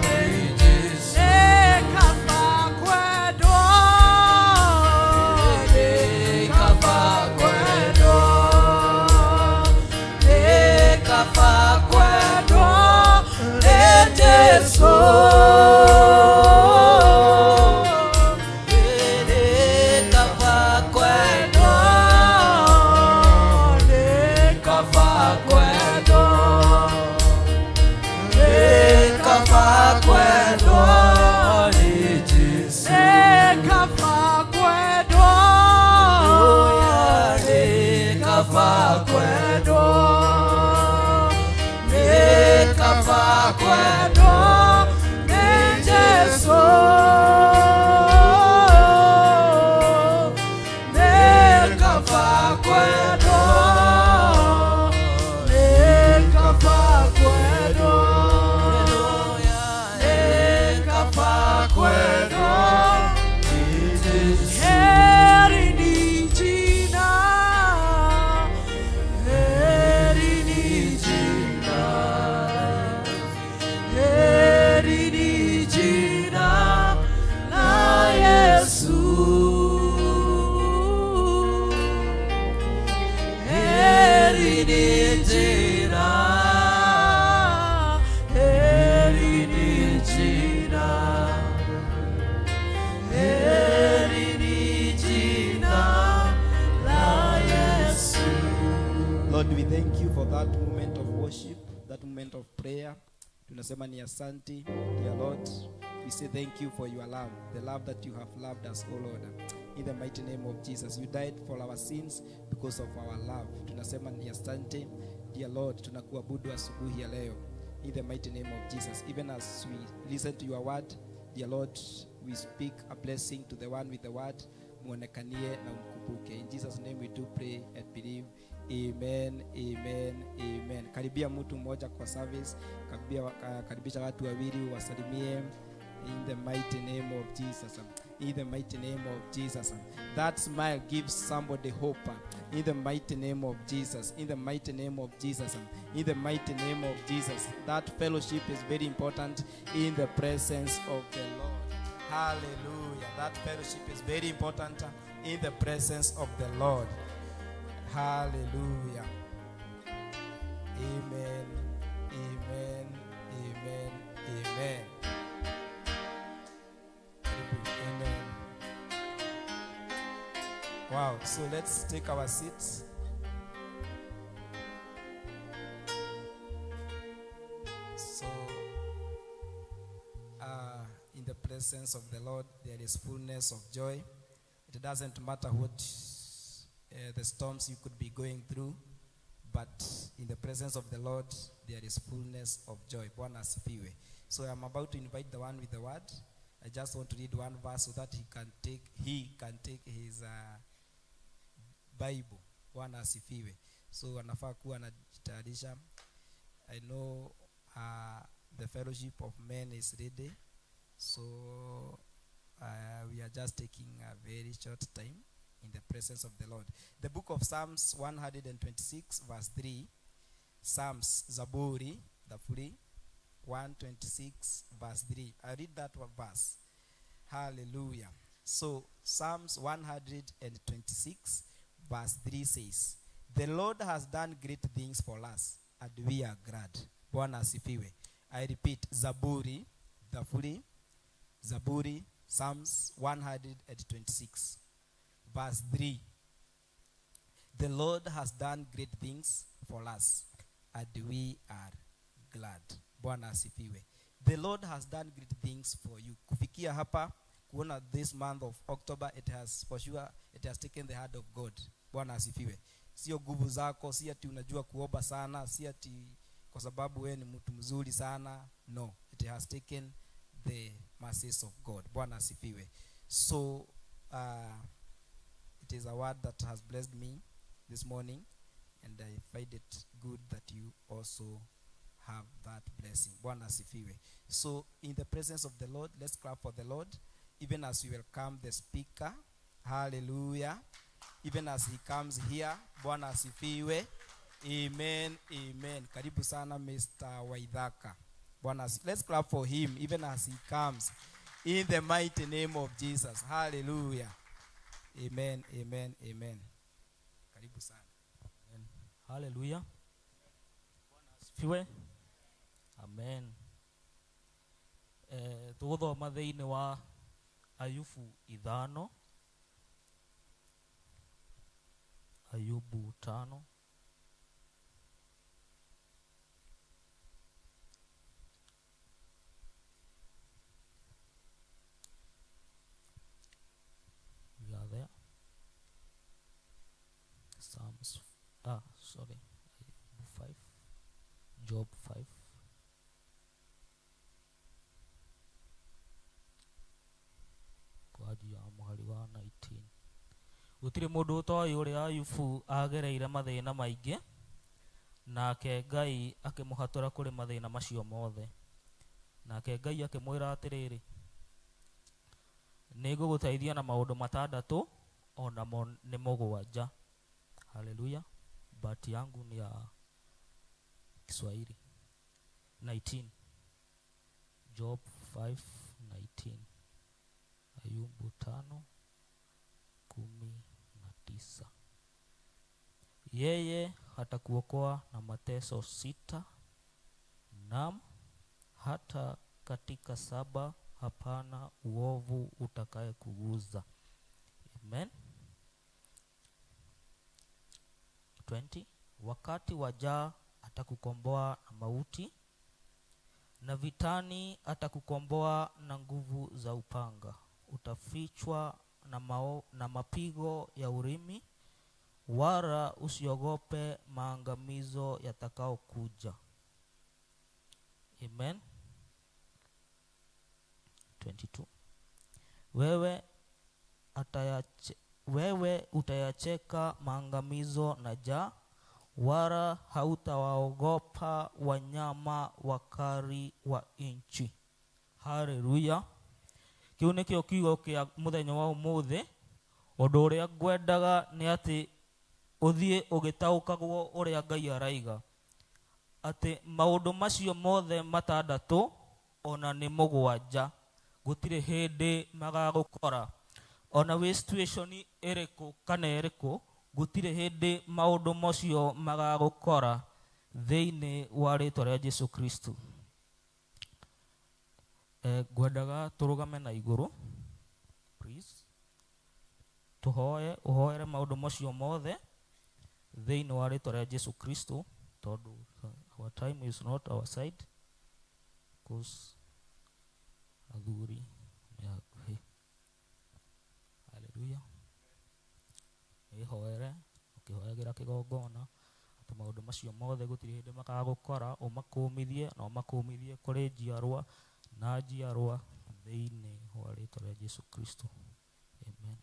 nĩ Jesũ. nĩ kaba kwendwo, Nĩ kaba kwendwo, nĩ kaba kwendwo nĩ Jesũ. Nĩ kaba kwendwo, nĩ kaba kwendwo, nĩ kaba kwendwo nĩ Jesũ. Nĩ kaba kwendwo, Nĩ kaba kwendwo, nĩ kaba kwendwo nĩ Jesũ. Nĩ kaba kwendwo, nĩ kaba kwendwo, nĩ kaba kwendwo nĩ Jesũ. Heri ni jina, heri ni jina, heri ni jina la Yesu. Heri ni jina, heri ni jina, heri ni jina la Yesu. Lord, we thank you for that moment of worship, that moment of prayer. Tunasema ni asante, dear Lord. We say thank you for your love, the love that you have loved us, O Lord. In the mighty name of Jesus, you died for our sins because of our love. Tunasema ni asante, dear Lord. Tunakuabudu asubuhi ya leo. In the mighty name of Jesus, even as we listen to your word, dear Lord, we speak a blessing to the one with the word. Muonekanie na umkumbuke. In Jesus name we do pray and believe. Amen, amen, amen. Karibia mtu mmoja kwa service, karibia, karibisha watu wawili wasalimie in the mighty name of Jesus. In the mighty name of Jesus. That smile gives somebody hope. In the mighty name of Jesus. In the mighty name of Jesus. In the mighty name of Jesus. That fellowship is very important in the presence of the Lord. Hallelujah. That fellowship is very important in the presence of the Lord. Hallelujah. Amen. Amen. Amen. Amen. Amen. Wow. So let's take our seats. So, in the presence of the Lord, there is fullness of joy. It doesn't matter what the storms you could be going through, but in the presence of the Lord, there is fullness of joy. Bwana asifiwe. So I'm about to invite the one with the word. I just want to read one verse so that he can take his Bible. Bwana asifiwe. So anafaa kuwa anajitayarisha. I know the fellowship of men is ready. So we are just taking a very short time in the presence of the Lord. The book of Psalms 126 verse 3. Psalms, Zaburi, the free, 126 verse 3. I read that one verse. Hallelujah. So Psalms 126 verse 3 says, The Lord has done great things for us and we are glad. Bwana asifiwe. I repeat, Zaburi, Zaburi, Psalms 126, verse 3. The Lord has done great things for us and we are glad. Bwana asifiwe. The Lord has done great things for you. Kufikia hapa, kuona this month of October, it has for sure, it has taken the hand of God. Bwana asifiwe. Sio nguvu zako, si ati unajua kuomba sana, si ati kwa sababu wewe ni mtu mzuri sana. No, it has taken the mercies of God. Bwana asifiwe. So, it is a word that has blessed me this morning, and I find it good that you also have that blessing. Bwana asifiwe. So, in the presence of the Lord, let's clap for the Lord, even as we welcome the speaker. Hallelujah. Even as he comes here. Bwana asifiwe. Amen, amen. Karibu sana Mr. Waithaka. Bwana, let's clap for him even as he comes. In the mighty name of Jesus. Hallelujah. Amen, amen, amen. Karibu sana. Amen. Hallelujah. Bwana asifiwe. Amen. Tuguthoma thiini wa Ayubu 5. Ayubu 5. We are there. Psalms, sorry, Ayubu 5, Job 5. Kwa ajili ya muhari wa 19. Gutire mundu utoĩ ũrĩa Ayubu agereire mathĩna maingĩ, nake Ngai akĩmũhatũra kũrĩ mathĩna macio mothe. Nake Ngai akĩmwĩra atĩrĩrĩ, nĩngũgũteithia na maũndũ matandatũ o namo nĩ mũgwanja. Haleluya. But yangu ni ya Kiswahili. 19. Job 5:19. Ayubu 5:19. Yeye hatakuokoa na mateso 6, naam hata katika 7 hapana uovu utakaye kuguza. Amen. 20. Wakati wajaa atakukomboa na mauti, na vitani atakukomboa na nguvu za upanga. Utafichwa na mapigo ya urimi, wala usiogope maangamizo yatakao kuja. Amen. 22. Wewe utayacheka maangamizo na njaa, wala hautawaogopa wanyama wakali wa nchi. Haleluya. Kiu nikio kiugo kia muthenya wa umuthi. Undu uria ngwendaga ni ati uthie ugitaukagwo uria Ngai araiga, ati maundu macio mothe matandatu ona ni mugwanja gutire hindi magagukora. Ona wi situation iriku kana iriku, gutire hindi maundu macio magagukora thiini wa ritwa ria Jesu Kristo. Ngwendaga turugame na iguru, please. Tuhoe, uhoere maundu macio mothe thiini wa ritwa ria Jesu Kristo, tondu our time is not our side, cause athuri me hakuhi. Haleluya. Ihoere ukihoyagira kigongona ati maundu macio mothe gutire hindi makagukora, umakumithie na umakumithie kuri njiarwa na njiarwa thiini wa ritwa ria Jesu Kristo. Amen.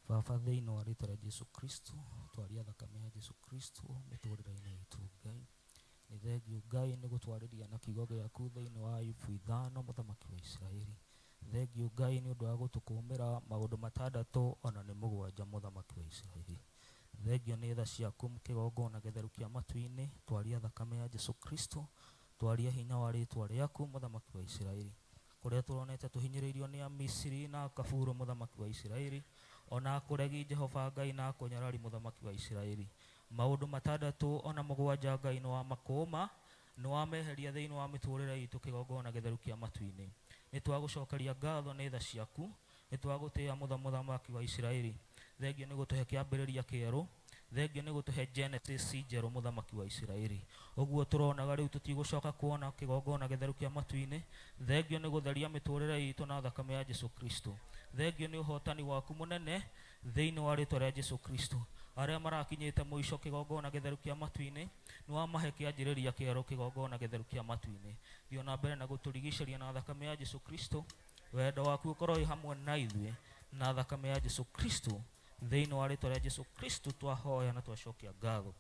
Baba, thiini wa ritwa ria Jesu Kristo, twaria thakame ya Jesu Kristo miturire-ini itu Ngai. Ni thengio Ngai ni gutwariria na kiugo giaku thiini wa Ayubu 5 muthamaki wa Isiraeli. Thengio Ngai ni undu wa gutukumira maundu matandatu ona ni mugwanja muthamaki wa Isiraeli. Thengio ni tha ciaku kigongona githeru kia matu-ini, twaria thakame ya Jesu Kristo, twaria hinya wa ritwa riaku muthamaki wa Isiraeli. Kuria turonete tuhinyiriirio ni Amisiri na Kafuro muthamaki wa Isiraeli, Ona akũregi Jehova Ngai na akũnyarari mũthamaki wa Isiraeli. Maũndũ matandatũ ona mũgwanja Ngai nĩ wa makũũma, nĩ wameheria thĩinĩ wa mĩtũũrĩre itũ kĩgongona gĩtheru kĩa matu-inĩ. Nĩ twagũcokeria ngatho nĩ tha ciaku, nĩ twagũtĩĩa mũthamaki wa Isiraeli. Thengio nĩ gũtũhe kĩambĩrĩria kĩerũ, thengio nĩ gũtũhe Genesis njerũ mũthamaki wa Isiraeli. Ũguo tũronaga rĩu tũtigũcoka kuona kĩgongona gĩtheru kĩa matu-inĩ. Thengio nĩ gũtheria mĩtũũrĩre itũ na thakame ya Jesu Kristo. Thengio nĩ ũhotani waku mũnene thĩinĩ wa rĩtwa rĩa Jesu Kristo. Arĩa marakinyĩte mũico kĩgongona gĩtheru kĩa matu-inĩ, nĩ wamahe kĩanjĩrĩria kĩerũ kĩgongona gĩtheru kĩa matu-inĩ. Thiĩ na mbere na gũtũrigicĩria na thakame ya Jesu Kristo. Wendo waku ũkorwo wĩ hamwe na ithuĩ na thakame ya Jesu Kristo. Thĩinĩ wa rĩtwa rĩa Jesu Kristo twahoya na twacokia ngatho.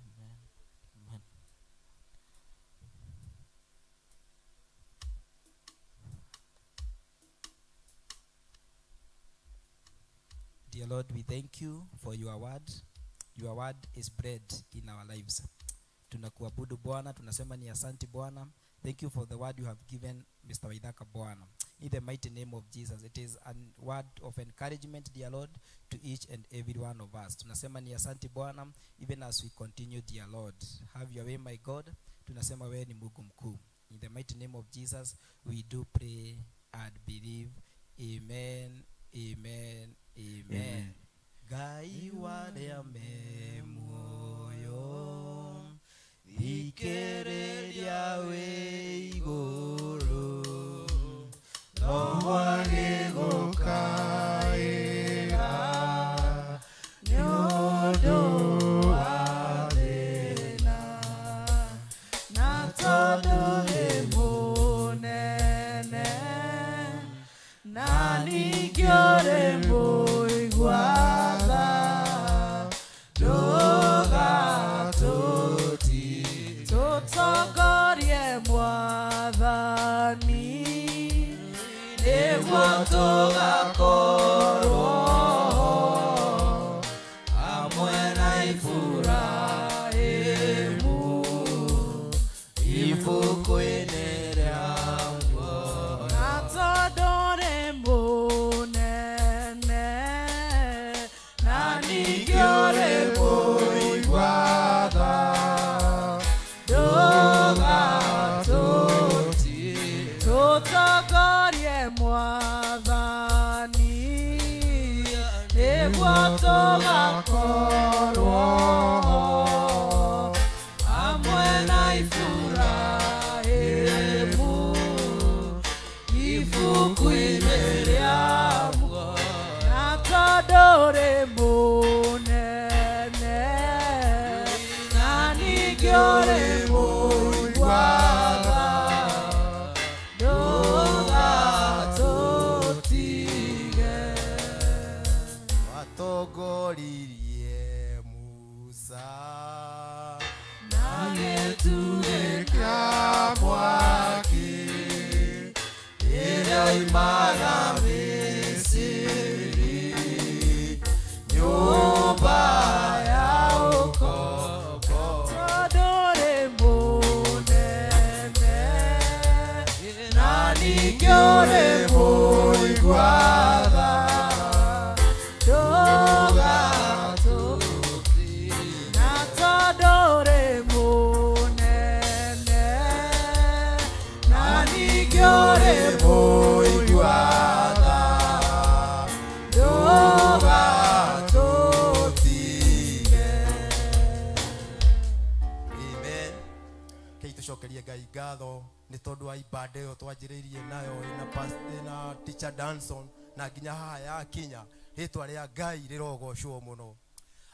Amen. Amen. Dear Lord, we thank you for your word. Your word is bread in our lives. Tunakuabudu Bwana, tunasema ni asante Bwana. Thank you for the word you have given Mr. Waithaka Bwana. In the mighty name of Jesus, it is a word of encouragement, dear Lord, to each and every one of us. Tunasema ni asante Bwana, even as we continue, dear Lord. Have your way, my God. Tunasema wewe ni Mungu mkuu. In the mighty name of Jesus, we do pray and believe. Amen, amen, amen. Ngai warĩa me muoyo, thikĩrĩria wĩ igũrũ, no agĩgũkaĩra nĩ ũndũ wa thĩna, na tondũ nĩ mũnene, na ningĩ ũrĩ mũigua tha, ndũgatũtige. Tũtongorie Mwathani, nĩguo tũgakorwo hamwe na Iburahĩmu ibuku-inĩ rĩa muoyo. Na tondũ nĩ mũnene, na ningĩ ũrĩ mũigua tha, ndũgatũtige. Tũtongorie Mwathani, nĩguo tũgakorwo hamwe na Iburahĩmu ibuku-inĩ rĩa muoyo. Na tondũ ũrĩ mũnene, na ningĩ ũrĩ mũigua tha, ndũgatũtige. Watongoririe Musa Na gĩtugĩ kĩa mwaki rĩrĩa oimaga Misiri, nyũmba ya ũkombo. Tondũ ũrĩ mũnene, na ningĩ ũrĩ mũigua tha, ndũgatũtige. Na tondũ ũrĩ mũnene, na ningĩ ũrĩ mũigua tha, ndũgatũtige. Amen. Kei tũcokerie Ngai ngatho nĩ tondũ wa ibanda ĩyo twanjĩrĩirie nayo ĩna Teacher Danson na nginya haha yakinya. Rĩtwa rĩa Ngai rĩrogocwo mũno.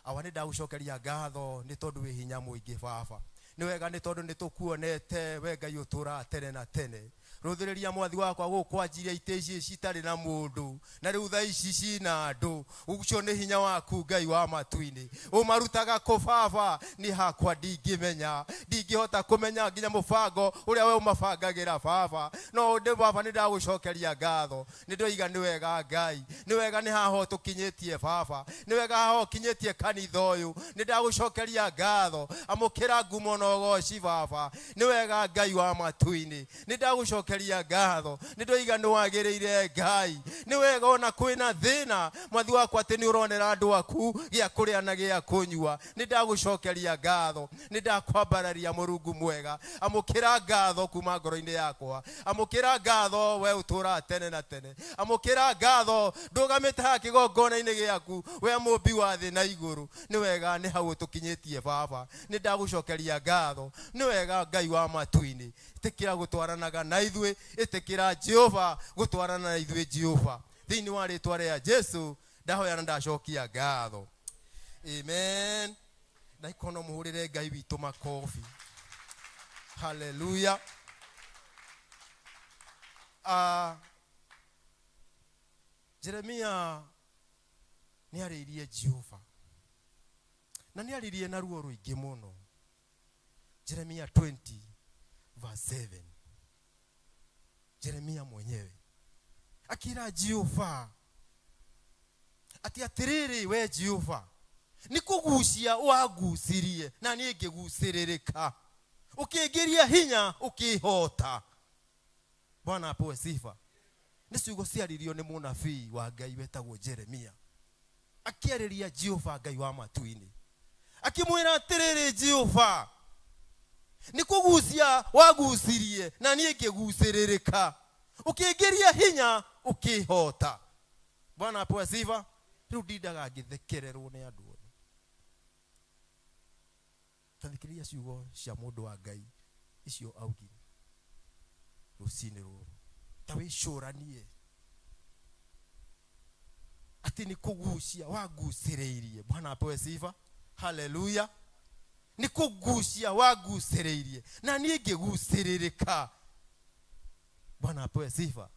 Awa nĩ ndagũcokeria ngatho nĩ tondũ wĩ hinya mũingĩ baba. Nĩ wega nĩ tondũ nĩ tũkuonete we Ngai ũtũũraga tene na tene. Rũthĩrĩria mwathi wakwa gũkũ anjirie itĩ ici citarĩ na mũndũ, na rĩu thaa ici cina andũ. Ũcio nĩ hinya waku Ngai wa matu-inĩ. Ũmarutaga kũ baba? Nĩ hakwa ndingĩmenya, ndingĩhota kũmenya nginya mũbango ũrĩa we ũmabangagĩra baba. No ũndũ baba nĩ ndagũcokeria ngatho. Nĩ ndoiga nĩ wega Ngai, nĩ wega nĩ haha ũtũkinyĩtie baba, nĩ wega haha ũkinyĩtie kanitha ũyũ. Nĩ ndagũcokeria ngatho. Amũkĩra ngumo na ũgoci baba. Nĩ wega Ngai wa matu-inĩ. Nĩ ndagũcokeria Ndagucokeria ngatho nĩ ndoiga nĩ wagĩrĩire Ngai. Nĩ wega ona kwĩna thĩna mwathi wakwa atĩ nĩ ũronera andũ aku gĩa kũrĩa na gĩa kũnyua. Nĩ ndagucokeria ngatho, nĩ ndakwambararia Mũrungu mwega. Amũkĩra ngatho kuma ngoro-inĩ yakwa, amũkĩra ngatho we ũtũũraga tene na tene, amũkĩra ngatho ndũgamĩte haha kĩgongona-inĩ gĩaku we mũmbi wa thĩ na igũrũ. Nĩ wega nĩ hau ũtũkinyĩtie Baba, nĩ ndagucokeria ngatho. Nĩ wega Ngai wa matu-inĩ, ĩtĩkĩra gũtwaranaga na ithuĩ, ĩtĩkĩra Jehova gũtwarana na ithuĩ Jehova, thĩinĩ wa rĩtwa rĩa Jesu ndahoya na ndacokia ngatho, amen. Ndaikono mũhũrĩre Ngai witũ makobi. Haleluya. Jeremia nĩ arĩirie Jehova na nĩ arĩirie na ruo rũingĩ mũno. Jeremia 20 verse 7. Jeremia mwenyewe akira Jehova ati atiriri we Jehova nĩ kũgucia wagucirie na niĩ ngĩgucĩrĩrĩka, ũkĩngĩria hinya ũkĩhota. Bwana apewe sifa. Nĩ ciugo ciaririo nĩ mũnabii wa Ngai wetagwo Jeremia, akĩarĩria Jehova Ngai wa matu-inĩ akĩmwĩra atĩrĩrĩ Jehova nĩ kũgucia wagucirie na niĩ ngĩgucĩrĩrĩka, ũkĩngĩria hinya ũkĩhota. Bwana apewe sifa. Rĩu ndindaga ngĩthekererwo nĩ andũ othe. Tathikĩrĩria ciugo cia mũndũ wa Ngai icio augire rũcinĩ rũrũ, ta wĩcũranie atĩ nĩ kũgucia wagucĩrĩirie. Bwana apewe sifa. Haleluya. Nĩ kũgucia wagucĩrĩirie na niĩ ngĩgucĩrĩrĩka. Bwana apewe sifa.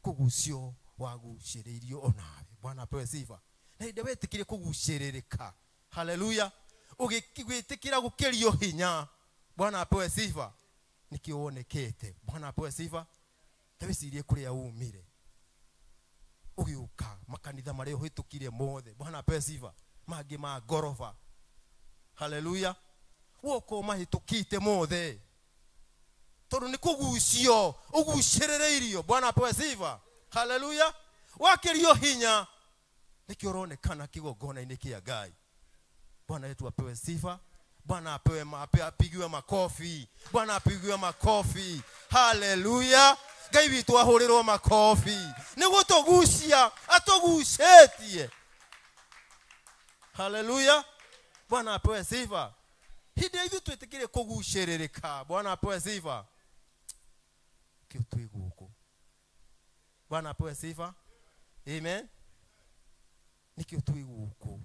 Kũgucio wagucĩrĩirio onawe. Bwana apewe sifa. Na hĩndĩ wetĩkire kũgucĩrĩrĩka, haleluya, ũgĩtĩkĩra gũkĩrio hinya. Bwana apewe sifa. Nĩkĩo wonekete. Bwana apewe sifa. Ta wĩcirie kũrĩa umire ũgĩũka makanitha marĩa ũhĩtũkire mothe. Bwana apewe sifa. Mangĩ ma ngoroba, haleluya, woka ũmahĩtũkĩte mothe tondũ nĩ kũgucio ũgucĩrĩrĩirio. Bwana apewe sifa. Haleluya. Wakĩrio hinya nĩkĩo ũronekana kĩgongona-inĩ kĩa Ngai. Bwana wetu apewe sifa. Bwana apewe apigiwe makofi. Bwana apigiwe makofi. Haleluya. Ngai witũ ahũrĩrwo makofi nĩ gũtũgucia atũgucĩtie. Haleluya. Bwana apewe sifa. Hĩndĩ ithuĩ twĩtĩkĩre kũgucĩrĩrĩka. Bwana apewe sifa. Kĩo twĩ gũkũ. Bwana apewe sifa. Amen. Nĩkĩo twĩ gũkũ.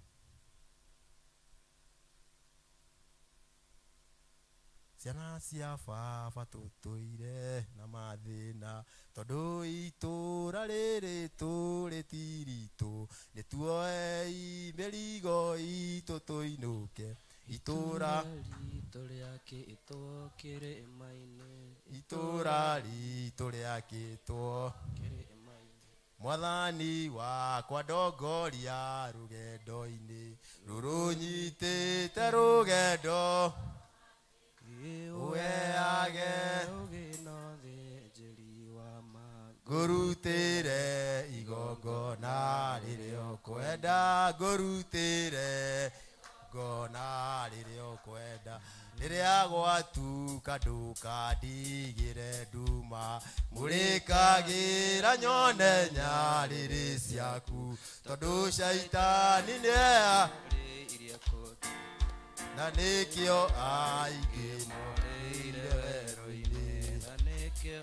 Ciana cia baba tũtũire na mathĩna tondũ itũũra rĩrĩ tũrĩ ti ritũ, nĩ tuoei mĩrigo itũ tũinũke. Itũũra ritũ rĩakĩtwo kĩrĩma-inĩ, itũũra ritũ rĩakĩtwo kĩrĩma-inĩ. Mwathani wakwa ndongoria rũgendo-inĩ rũrũnyitĩte rũgendo ũheage ngũrutĩre igongona rĩrĩa ũkwenda, ngũrutĩre igongona rĩrĩa ũkwenda. Rĩrĩa gwatuka ndũkandigĩre nduma, mũrĩkagĩra nyone nyarĩrĩ ciaku, tondũ caitani nĩea na nĩkĩo aingĩ morĩire werũ-inĩ, na nĩkĩo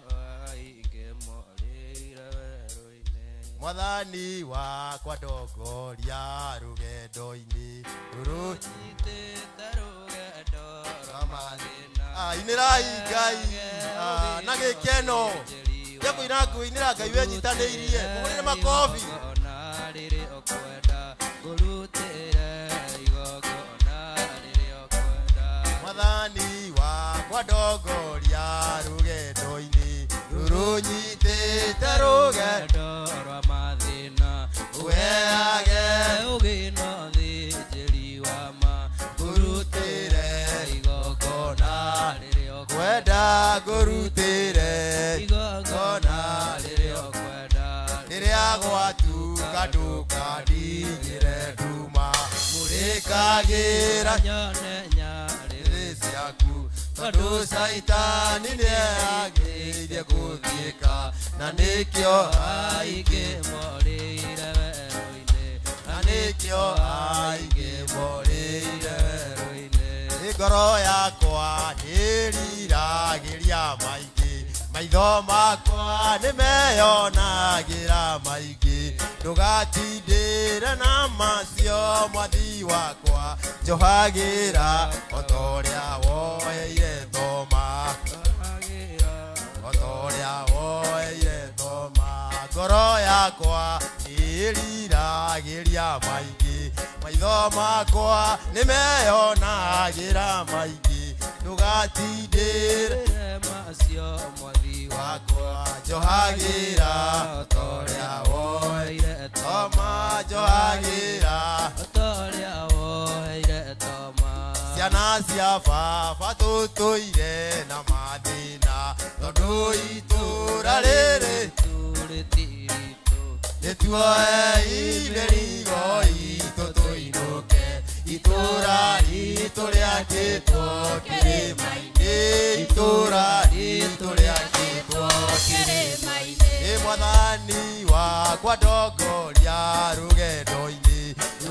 aingĩ morĩire werũ-inĩ. Mwathani wakwa ndongoria rũgendo-inĩ rũrũnyitĩte rũgendo rwa mathĩna. Inĩrai Ngai na gĩkeno gĩa kũina kũinĩra Ngai wenyitanĩirie, mũhũrĩre makobi. Igongona rĩrĩa ũkwenda, ngũrutĩre igongona rĩrĩa ũkwenda. Mwathani wakwa ndongoria rũgendo-inĩ rũrũnyitĩte rũgendo rwa mathĩna, ũheage ũgĩ na ũthĩnjĩri wa ma, ngũrutĩre igongona rĩrĩa ũkwenda. Ngũrutĩre igongona rĩrĩa ũkwenda rĩrĩa gwatuka ndũkandigĩre nduma mũrĩkagĩra nyone nyarĩrĩ ciaku tondũ caitani nĩagĩrĩire gũthiĩka na nĩkĩo aingĩ morĩire werũ-inĩ na nĩkĩo aingĩ morĩire werũ-inĩ ngoro yakwa nĩĩriragĩria maingĩ maitho makwa nĩmeyonagĩra maingĩ ndũgatindĩre na macio mwathi wakwa njohagĩra o ta ũrĩa woeire Thoma o ta ũrĩa woeire Thoma ngoro yakwa nĩĩriragĩria maingĩ maitho makwa nĩmeyonagĩra maingĩ ndũgatindĩre macio mwathi wakwa njohagĩra o ta ũrĩa woeire Thoma njohagĩra o ta ũrĩa woeire Thoma ciana cia baba tũtũire na mathĩna tondũ itũũra rĩrĩ nĩtuoe mĩrigo itũ tũinũke itũũra ritũ rĩakĩtwo kĩrĩma-inĩ itũũra ritũ rĩakĩtwo kĩrĩma-inĩ ĩ mwathani wakwa ndongoria rũgendo-inĩ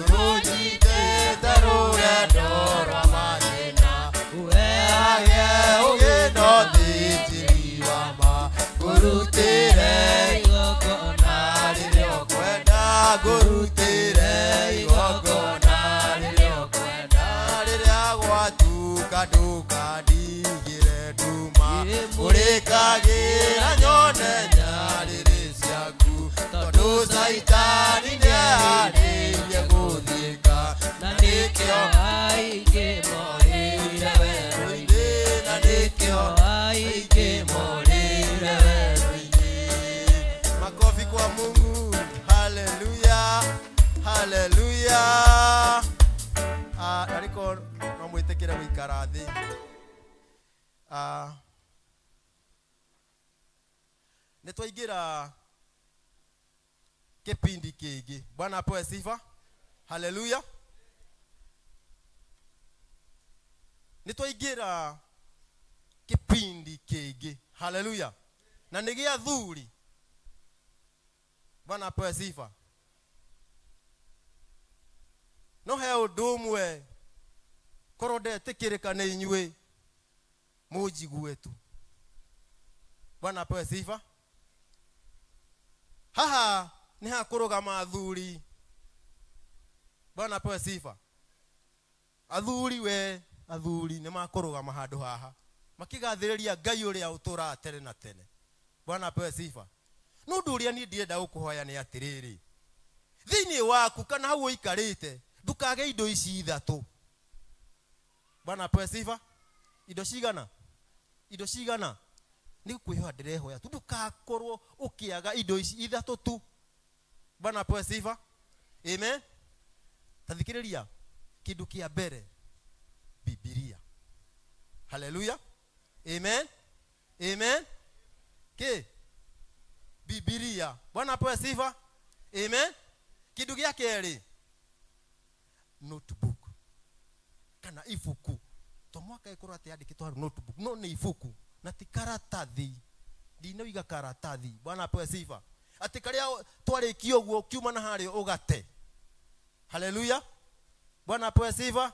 rũnyitĩte rũgendo rwa mathĩna ũheage ũgĩ na ũthĩnjĩri wa ma ngũrutĩre igongona rĩrĩa ũkwenda ngũrutĩre igongona rĩrĩa ũkwenda rĩrĩa gwatuka ndũkandigĩre nduma ũrĩkagĩra nyone nyarĩrĩ ciaku tondũ caitani nĩeharĩirie gũthiĩka na nĩkĩo aingĩ morĩire werũ-inĩ na nĩkĩo aingĩ morĩire werũ-inĩ. Makofi kwa Mungu. Haleluya, haleluya. Nariko no mwĩtĩkĩre gũikara thĩ. Nĩ twaingĩra kĩpindi kĩngĩ. Bwana apewe sifa. Haleluya. Nĩ twaingĩra kĩpindi kĩngĩ. Haleluya. Na nĩ gĩa athuri. Bwana apewe sifa. No he ũndũ ũmwe korwo ndetĩkĩrĩka nĩ inyuĩ mũnjigue tu. Bwana apewe sifa. Haha nĩ hakũrũgama athuri. Bwana apewe sifa. Athuri we athuri nĩ makũrũgama handũ haha makĩgathĩrĩria Ngai ũrĩa ũtũũraga tene na tene. Bwana apewe sifa. No ũndũ ũrĩa niĩ ndĩrenda gũkũhoya nĩ atĩrĩrĩ, thĩinĩ waku kana hau ũikarĩte ndũkage indo ici ithatũ. Bwana apewe sifa. Indo cigana? Indo cigana? Nĩ kwĩhoya ndĩrehoya tu ndũgakorwo ũkĩaga indo ici ithatũ tu. Bwana apewe sifa. Amen. Tathikĩrĩria, kĩndũ kĩa mbere, Bibilia. Haleluya. Amen. Amen. Kĩ? Bibilia. Bwana apewe sifa. Amen. Kĩndũ gĩa kerĩ, notebook kana ibuku. To mwaka ĩkorwo atĩ yandĩkĩtwo hau notebook, no nĩ ibuku na ti karatathi. Ndinoiga karatathi. Bwana apewe sifa. Atĩ karĩa twarĩkia ũguo ũkiuma na harĩa ũgate. Haleluya. Bwana apewe sifa.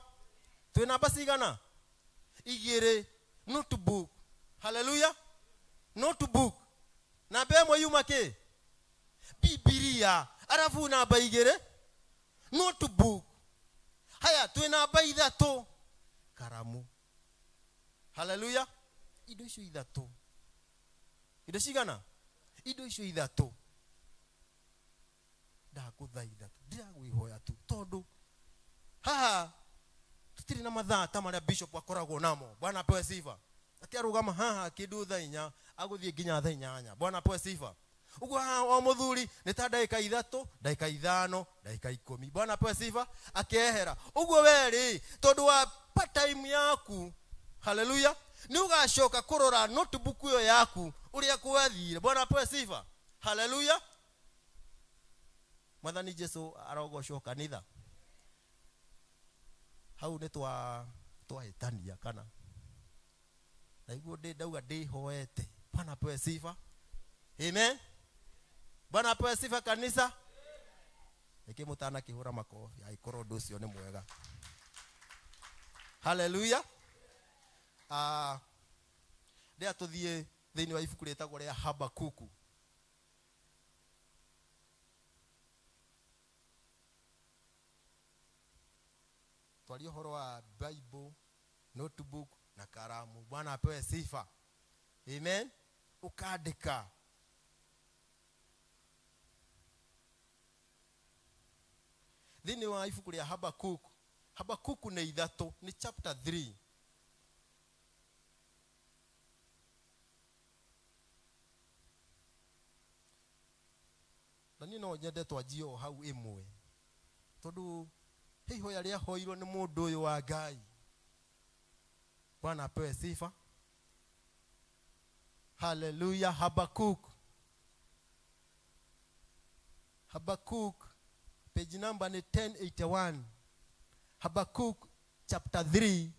Twĩ namba cigana? Igĩrĩ. Notebook. Haleluya. Notebook. Namba ĩmwe yuma kĩ? Bibilia. Arabu namba igĩrĩ notebook. Haya twĩ namba ithatũ karamu. Haleluya. Indo icio ithatũ. Indo cigana? Indo icio ithatũ. Ndagũthaitha tu, ndĩragwĩhoya tu tondũ haha tũtirĩ na mathaa ta marĩa bishop akoragwo namo. Bwana apewe sifa. Ati arũgama haha kĩndũ thaa inya agũthiĩ nginya thaa inyanya. Bwana apewe sifa. Ũguo haha o mũthuri nĩ ta ndagĩka ithatũ, ndagĩka ithano, ndagĩka ikũmi. Bwana apewe sifa. Akehera. Ũguo we rĩ, tondũ wa part time yaku, haleluya, Nĩ ũgacoka kũrora notebook ĩyo yaku ũrĩa kwathire. Bwana apewe sifa. Haleluya. Mwathani Jesu arogocwo kanitha. Hau nĩ twahĩtania kana naiguo ndĩ ndauga ndĩhoete. Bwana apewe sifa. Amen. Bwana apewe sifa kanisa. Ĩkĩ mũtanakĩhũra makobi aikorwo ũndũ ũcio nĩ mwega. Haleluya. Rĩrĩa tũthiĩ thĩinĩ wa ibuku rĩtagwo rĩa Habakuku. Twarie ũhoro wa Bible, notebook na karamu. Bwana apewe sifa. Amen. Ukandĩka. Thĩinĩ wa ibuku rĩa Habakuku. Habakuku nĩ ithatũ, nĩ chapter 3. Na niĩ no nyende twanjie o hau ĩmwe, tondũ he ihoya rĩahoirwo nĩ mũndũ ũyũ wa Ngai. Bwana apewe sifa. Haleluya. Habakuk. Habakuk page number ni 1081. Habakuk chapter 3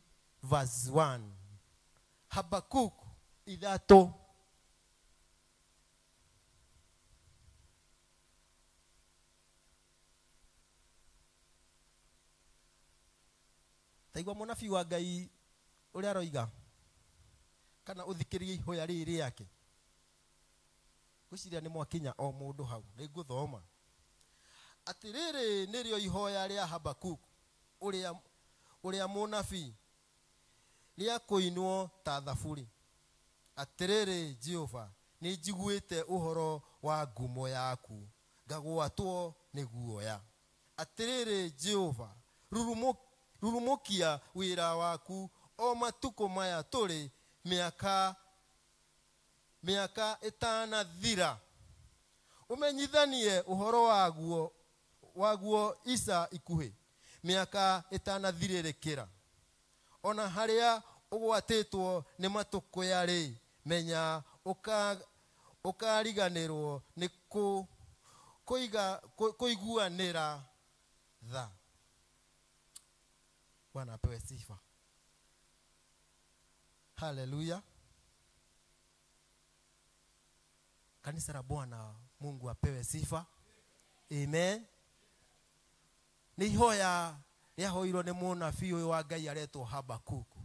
verse 1. Habakuk ithatũ. Taigua mũnabii wa Ngai ũrĩa aroiga, kana ũthikĩrĩrie ihoya rĩrĩ rĩake. Ngwĩciria nĩ mwakinya o mũndũ hau, nĩ ngũthoma. Atĩrĩrĩ nĩrĩo ihoya rĩa Habakuk ũrĩa mũnabii, rĩa kũinwo ta thaburi. Atĩrĩrĩ Jehova, nĩ njiguĩte ũhoro wa ngumo yaku, ngagwatwo nĩ guoya. Atĩrĩrĩ Jehova, rurumũkia wĩra waku o matukũ maya tũrĩ, mĩaka ĩtanathira. Ũmenyithanie ũhoro waguo ica ikuhĩ, mĩaka ĩtanathirĩrĩkĩra. Ona harĩa ũgwatĩtwo nĩ matũkũya-rĩ, menya ũkariganĩrwo nĩ kũiguanĩra tha. Bwana apewe sifa. Haleluya. Kanisa la Bwana, Mungu apewe sifa. Amen. Nĩ ihoya rĩahoirwo nĩ mũnabii ũyũ wa Ngai aretwo Habakuku.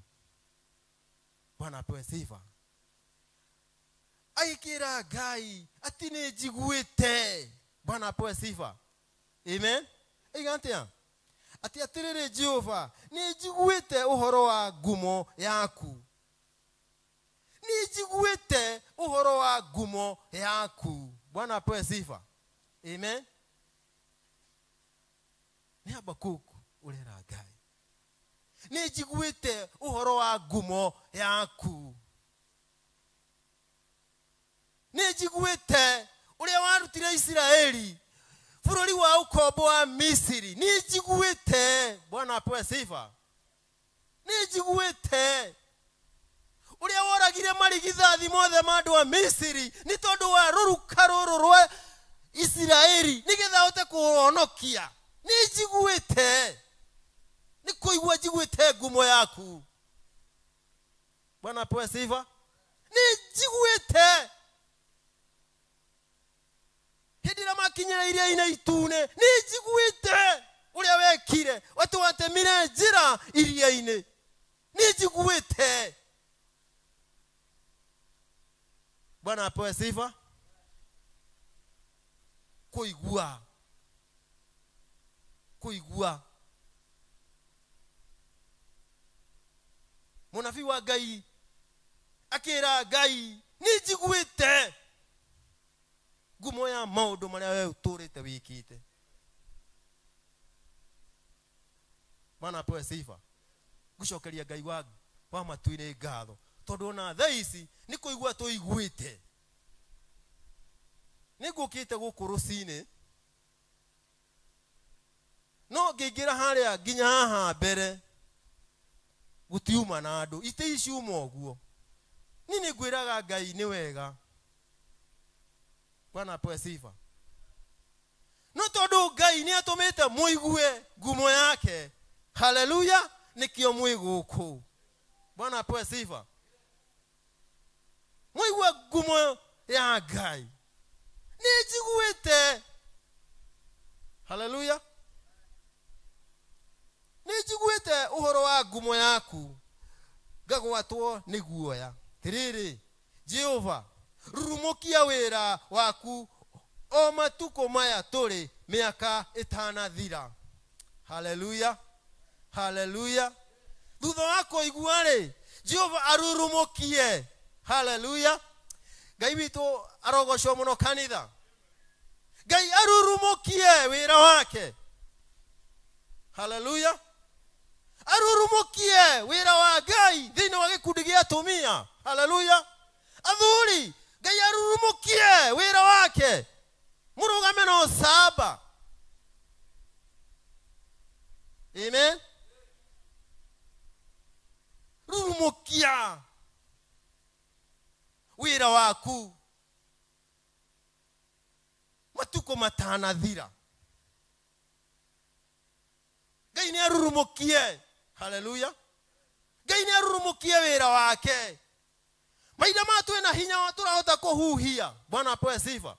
Bwana apewe sifa. Aikĩra Ngai atĩ nĩ njiguĩte. Bwana apewe sifa. Amen. Aiga atĩa? Atĩ atĩrĩrĩ Jehova, nĩ njiguĩte ũhoro wa ngumo yaku. Nĩ njiguĩte ũhoro wa ngumo yaku. Bwana apewe sifa. Amen. Nĩ Habakuku ũrera Ngai. Nĩ njiguĩte ũhoro wa ngumo yaku. Nĩ njiguĩte ũrĩa warutire Isiraeli bũrũri wa ũkombo wa Misiri. Nĩ njiguĩte. Bwana apewe sifa. Nĩ njiguĩte ũrĩa woragire marigithathi mothe ma andũ a Misiri nĩ tondũ wa rũruka rũrũ rwa Isiraeli nĩgetha ahote kũhonokia. Nĩ njiguĩte, nĩ kũigua njiguĩte ngumo yaku. Bwana apewe sifa. Nĩ njiguĩte hĩndĩ ĩrĩa makinyĩra iria-inĩ itune, nĩ njiguĩte ũrĩa wekire, atĩ watemire njĩra iria-inĩ. Nĩ njiguĩte. Bwana apewe sifa. Kũigua, kũigua. Mũnabii wa Ngai akĩra Ngai, nĩ njiguĩte ngumo ya maũndũ marĩa we ũtũrĩte wĩkĩte. Bwana apewe sifa. Ngũcokeria Ngai wa matu-inĩ ngatho, tondũ ona thaa ici nĩ kũigua tũiguĩte. Nĩ ngũkĩte gũkũ rũcinĩ, no ngĩingĩra harĩa nginya haha mbere gũtiuma na andũ, itĩ ici uma ũguo. Nini ngwĩraga Ngai nĩ wega. Bwana apewe sifa. No tondũ Ngai nĩ atũmĩte mũigue ngumo yake. Haleluya, nĩkĩo mwĩ gũkũ. Bwana apewe sifa. Mũigue ngumo ya Ngai. Nĩ njiguĩte. Haleluya. Nĩ njiguĩte ũhoro wa ngumo yaku. Ngagwatwo nĩ guoya. Tiriri, Jehova, rurumukia wĩra waku o matukũ maya tũrĩ mĩaka ĩtanathira. Haleluya. Haleluya. Thutha wa kũigua rĩ, Jehova arurumukie. Haleluya. Ngai witũ arogocwo mũno kanitha. Ngai arurumukie wĩra wake. Haleluya. Arurumukie wĩra wa Ngai thĩinĩ wa gĩkundi gĩa atumia. Haleluya. Athuri, Ngai arurumukie wĩra wake. Mũrũgame na ũcamba. Amen. Rurumukia wĩra waku matukũ matanathira. Ngai nĩ arurumukie. Haleluya. Ngai nĩ arurumukie wĩra wake. Maitha ma twĩna hinya wa tũrahota kũhuhia. Bwana apewe sifa.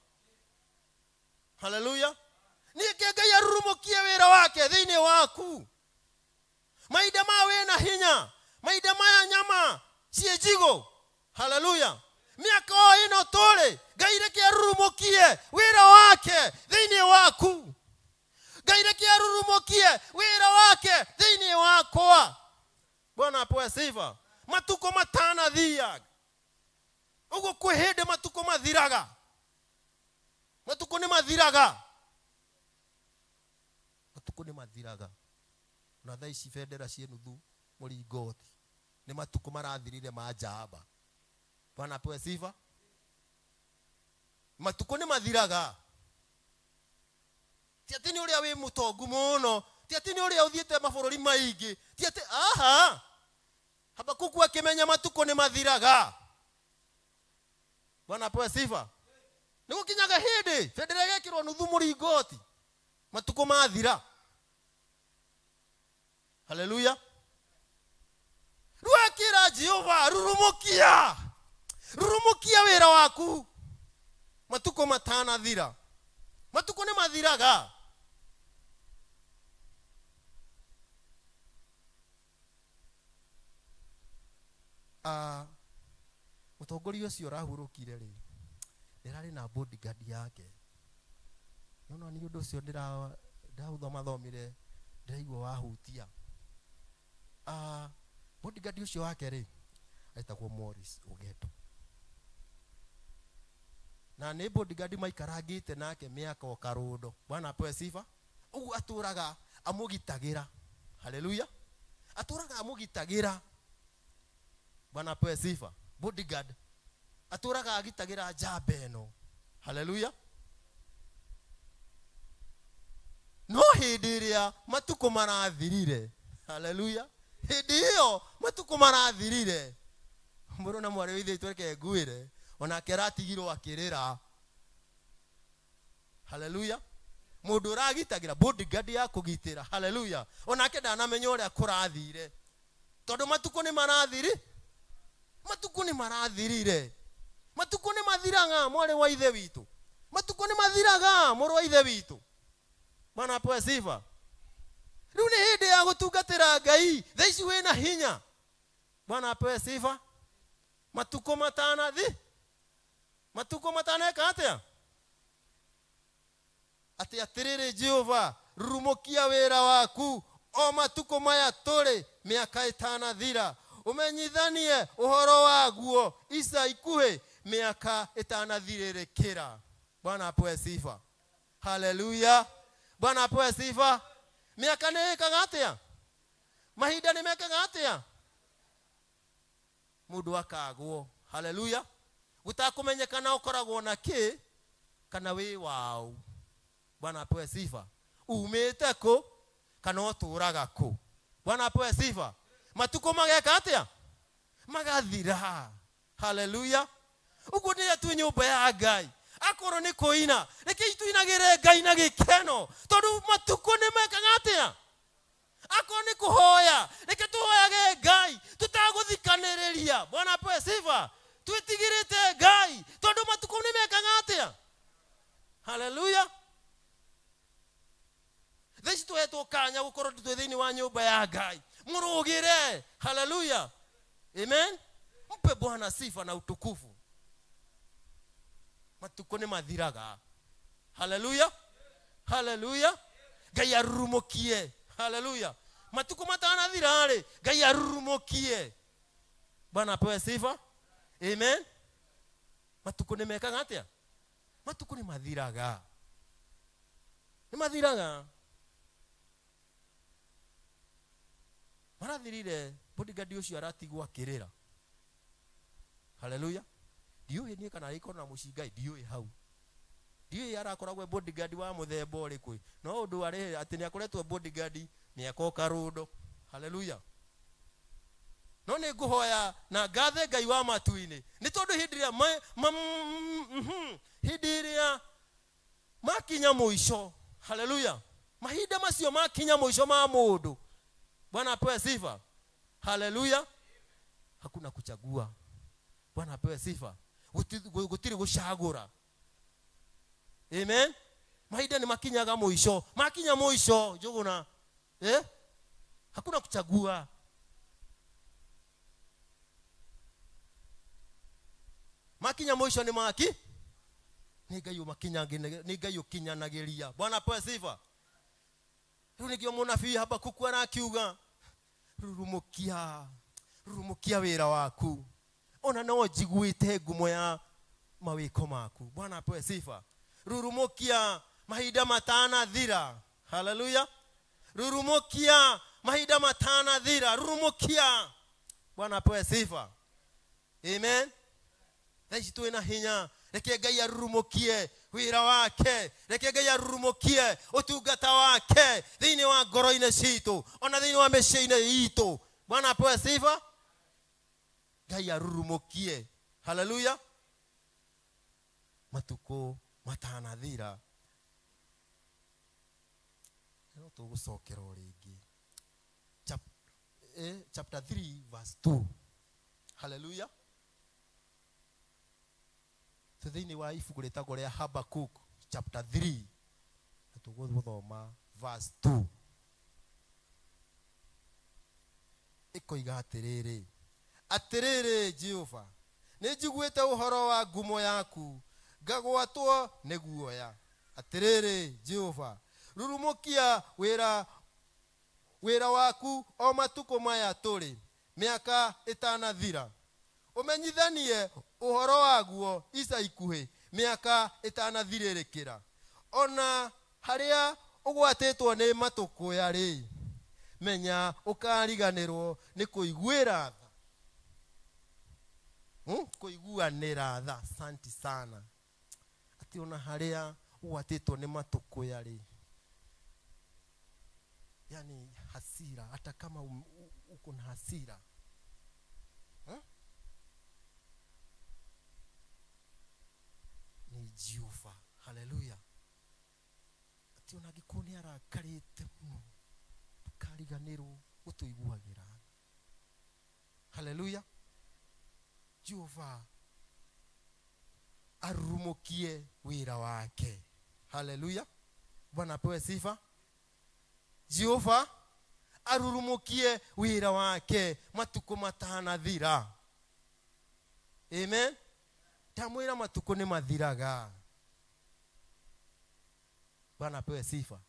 Haleluya. Nĩkĩ Ngai arurumukie wĩra wake thĩinĩ waku. Maitha ma wĩna hinya, maitha maya nyama ciĩ njigũ. Haleluya. Mĩaka o ĩno tũrĩ, Ngai reke arurumukie wĩra wake thĩinĩ waku. Ngai reke arurumukie wĩra wake thĩinĩ wakwa. Bwana apewe sifa. Matukũ matanathiaga. Ũguo kwĩ hĩndĩ matukũ mathiraga. Matukũ nĩ mathiraga. Matukũ nĩ mathiraga. Na thaa ici bendera ciĩ nuthu mũringoti. Nĩ matukũ marathirire ma njamba. Bwana apewe sifa. Matukũ nĩ mathiraga. Ti atĩ nĩ ũrĩa wĩ mũtongu mũno, ti atĩ nĩ ũrĩa ũthiĩte mabũrũri maingĩ, ti atĩ aha. Habakuku akĩmenya matukũ nĩ mathiraga. Bwana apewe sifa. Nĩ gũkinyaga hĩndĩ bendera ĩgekĩrwo nuthu mũringoti. Matukũ mathira. Haleluya. Rĩu akĩra Jehova, rurumukia. Rurumukia wĩra waku. Matukũ matanathira. Matukũ nĩ mathiraga. Mũtongoria ũcio ũrahurũkire rĩ, ndĩrarĩ na bodyguard yake. Nĩwona nĩ ũndũ ũcio ndĩraũthomathomire, ndĩraigua wahutia. Bodyguard ũcio wake rĩ, etagwo Morris Ogeto. Na nĩ bodyguard maikarangĩte nake mĩaka o karũndo. Bwana apewe sifa. Ũguo atũraga amũgitagĩra. Haleluya. Atũraga amũgitagĩra. Bwana apewe sifa. Bodyguard atũraga agitagĩra njamba ĩno. Haleluya. No hĩndĩ ĩrĩa matukũ marathirire. Haleluya. Hĩndĩ ĩyo matukũ marathirire. Mũrũ na mwarĩ wa ithe witũ reke ngwĩre, onake aratigirwo akĩrĩra. Haleluya. Mũndũ ũragitagĩra bodyguard ya kũgitĩra. Haleluya. Onake ndanamenya ũrĩa kũrathire. Tondũ matukũ nĩ marathiri. Matukũ nĩ marathirire. Matukũ nĩ mathiraga mwarĩ wa ithe witũ. Matukũ nĩ mathiraga mũrũ wa ithe witũ. Bwana apewe sifa. Rĩu nĩ hĩndĩ ya gũtungatĩra Ngai. Thaa ici wĩna hinya. Bwana apewe sifa. Matukũ matanathi. Matukũ mataneka atĩa? Atĩ atĩrĩrĩ Jehova, rurumukia wĩra waku o matukũ maya tũrĩ mĩaka ĩtanathira. Ũmenyithanie ũhoro waguo ica ikuhĩ mĩaka ĩtanathirĩrĩkĩra. Bwana apewe sifa. Haleluya. Bwana apewe sifa. Mĩaka nĩ ĩkaga atĩa? Mahinda nĩ mekaga atĩa? Mũndũ akagwo. Haleluya. Gũtakũmenyekana ũkoragwo na kĩ kana wĩ waũ. Bwana apewe sifa. Umĩte kũ kana ũtũraga kũ. Bwana apewe sifa. Matukũ mageka atĩa? Magathira. Haleluya. Uguo nĩ twĩ nyũmba ya Ngai, akorwo nĩ kũina, rekei tũinagĩre Ngai na gĩkeno, tondũ matukũ nĩ mekaga atĩa? Akorwo nĩ kũhoya, reke tũhoyage Ngai tũtagũthikanĩrĩria. Bwana apewe sifa. Twĩtigĩrĩte Ngai tondũ matukũ nĩ mekaga atĩa? Haleluya. Thaa ici tũhetwo kanya gũkorwo twĩ thĩinĩ wa nyũmba ya Ngai, mũrũgĩre. Haleluya. Amen. Mpe Bwana sifa na utukufu. Matukũ nĩ mathiraga. Haleluya. Haleluya. Ngai arurumukie. Haleluya. Matukũ matanathira rĩ, Ngai arurumukie. Bwana apewe sifa. Amen. Matukũ nĩ mekaga atĩa? Matukũ nĩ mathiraga. Nĩ mathiraga. Marathirire, bodyguard ũcio aratigwo akĩrĩra. Haleluya. Ndiũĩ niĩ kana arĩkorwo na mũcinga, ndiũĩ hau. Ndiũĩ arakoragwo bodyguard wa mũthemba ũrĩkũ. No ũndũ arĩ atĩ nĩ akoretwo bodyguard mĩaka o karũndo. Haleluya. No nĩ ngũhoya na ngathe Ngai wa matu-inĩ, nĩ tondũ hĩndĩ ĩrĩa hĩndĩ ĩrĩa makinya mũico, haleluya, mahinda macio makinya mũico ma mũndũ. Bwana apewe sifa. Haleluya. Hakuna kuchagua. Bwana apewe sifa. Gutiri gucagura. Amen. Mahinda ni makinyaga mũico, makinya mũico njuguna, hakuna kuchagua. Makinya mũico nĩ maki, nĩ Ngai ũmakinyagĩria, nĩ Ngai ũkinyanagĩria. Bwana apewe sifa. Rĩu nĩkĩo mũnabii Habakuku arakiuga, rurumukia, rurumukia wĩra waku, ona no njiguĩte ngumo ya mawĩko maku. Bwana apewe sifa. Rurumukia mahinda matanathira. Haleluya. Rurumukia mahinda matanathira. Rurumukia. Bwana apewe sifa. Amen. Thaa ici twĩna hinya, reke Ngai arurumukie wĩra wake, reke Ngai arurumukie ũtungata wake thĩinĩ wa ngoro-inĩ citũ, ona thĩinĩ wa mĩciĩ-inĩ itũ. Bwana apewe sifa. Ngai arurumukie. Haleluya. Matukũ matanathira. No tũgũcokera o rĩngĩ. Chapter 3 verse 2. Haleluya. Thĩinĩ wa ibuku rĩtagwo rĩa Habakkuk chapter 3, na tũgũthoma verse 2. Ĩkoiga atĩrĩrĩ, atĩrĩrĩ Jehova, nĩ njiguĩte ũhoro wa ngumo yaku, ngagwatwo nĩ guoya. Atĩrĩrĩ Jehova, rurumukia wĩra waku o matukũ maya tũrĩ, mĩaka ĩtanathira. Ũmenyithanie ũhoro waguo ica ikuhĩ, mĩaka ĩtanathirĩrĩkĩra. Ona harĩa ũgwatĩtwo nĩ matũkũya rĩ, menya ũkariganĩrwo nĩ kũiguĩra tha. Kũiguanĩra tha. Asante sana. Atĩ ona harĩa ũgwatĩtwo nĩ matũkũya rĩ, yani hasira, hata kama uko na hasira, ni Jehova. Haleluya. Ati ona angĩkorwo nĩ arakarĩte mũno, ndũkariganĩrwo gũtũiguagĩra. Haleluya. Jehova arurumukie wĩra wake. Haleluya. Bwana apewe sifa. Jehova arurumukie wĩra wake matukũ matanathira. Amen. Ndamwĩra matukũ nĩ mathiraga. Bwana apewe sifa.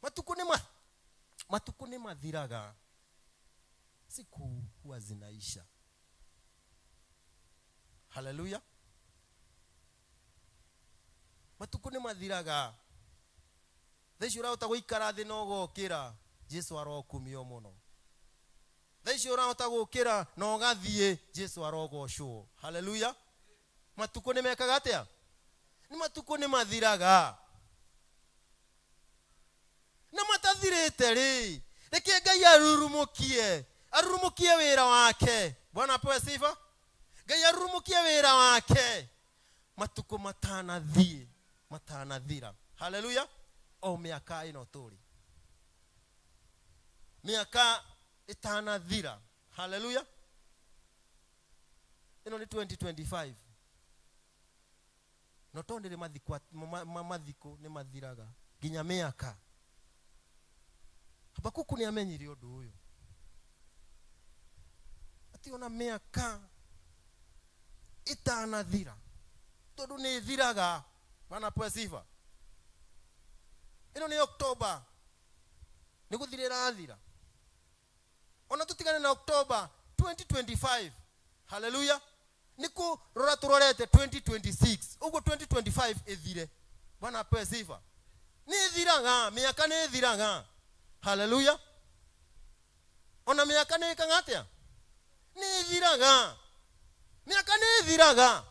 Matukũ nĩ mathiraga. Siku huwa zinaisha. Haleluya. Matukũ nĩ mathiraga. Thaa ici ũrahota gũikara thĩ na ũgokĩra, Jesu arokumio mũno. Thaa ici ũrahota gũkĩra na ũgathiĩ, Jesu arogocwo. Haleluya. Matukũ nĩ mekaga atĩa? Nĩ matukũ nĩ mathiraga. Na matathirĩte rĩ, reke Ngai arurumukie, arurumukie wĩra wake. Bwana apewe sifa. Ngai arurumukie wĩra wake matukũ matanathiĩ matanathira. Haleluya. O mĩaka ĩno tũrĩ, mĩaka ĩtanathira. Haleluya. Ĩno nĩ 2025. No tondũ nĩ mathiko nĩ mathiraga nginya mĩaka. Habakuku nĩ amenyire ũndũ ũyũ atĩ ona mĩaka ĩtanathira, tondũ nĩ ĩthiraga. Bwana apewe sifa. Ĩno nĩ October, nĩ gũthira ĩrathira. Ona tũtigane na October 2025. Haleluya. Nĩ kũrora tũrorete 2026, ũguo 2025 ĩthire. Bwana apewe sifa. Nĩ ĩthiraga, mĩaka nĩ ĩthiraga. Haleluya. Ona mĩaka nĩ ĩkaga atĩa? Nĩ ĩthiraga. Mĩaka nĩ ĩthiraga.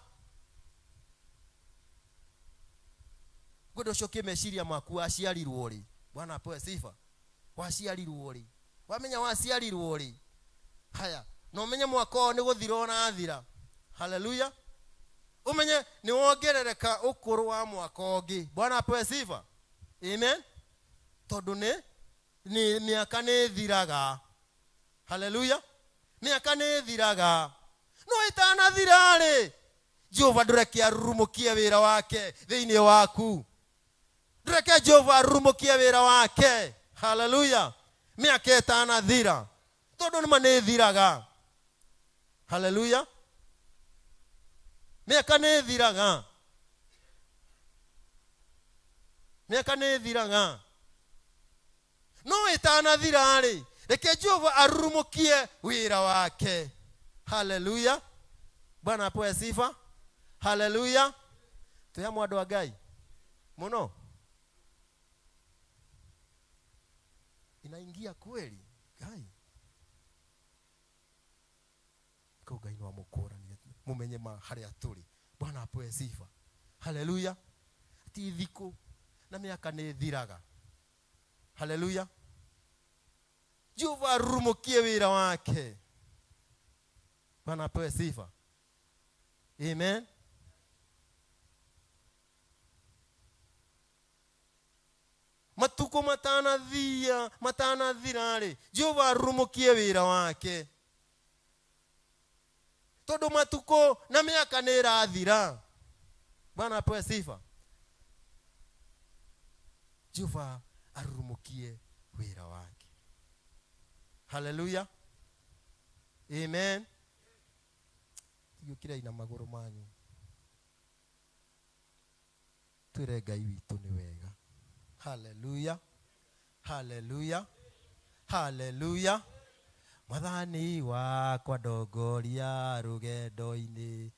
Ngwenda ũcokie meciria maku waciarirwo rĩ. Bwana apewe sifa. Waciarirwo rĩ? Wamenya waciarirwo rĩ? Haya, na ũmenye mwaka ũyũ nĩ gũthira ũrathira. Haleluya. Umenye nĩ wongerereka ũkũrũ wa mwaka ũngĩ. Bwana apewe sifa. Amen. Tondũ nĩ mĩaka nĩ ĩthiraga. Haleluya. Mĩaka nĩ ĩthiraga. No ĩtanathira rĩ, Jehova ndũreke arurumukie wĩra wake thĩinĩ waku. Ndũreke Jehova arurumukie wĩra wake. Haleluya. Mĩaka ĩtanathira, tondũ nĩma nĩ ĩthiraga. Haleluya. Mĩaka nĩ ĩthiraga. Mĩaka nĩ ĩthiraga. No ĩtanathira rĩ, reke Jehova arurumukie wĩra wake. Haleluya. Bwana apewe sifa. Haleluya. Twĩ hamwe andũ a Ngai mũno. Inaingia kweli Ngai. Ko Ngai no amũkũranie mumenye ma harĩa tũrĩ. Bwana apewe sifa. Haleluya. Ti thikũ na mĩaka nĩ ĩthiraga. Haleluya. Jehova arurumukie wĩra wake. Bwana apewe sifa. Amen. Matukũ matanathia matanathira rĩ, Jehova arurumukie wĩra wake. Tondũ matukũ na mĩaka nĩ ĩrathira. Bwana apewe sifa. Jehova arurumukie wĩra wake. Haleluya. Amen. Tigũkĩrai na magũrũ manyu. Twĩre Ngai witũ nĩ wega. Haleluya. Haleluya. Haleluya. Mwathani wakwa ndongoria rũgendo-inĩ.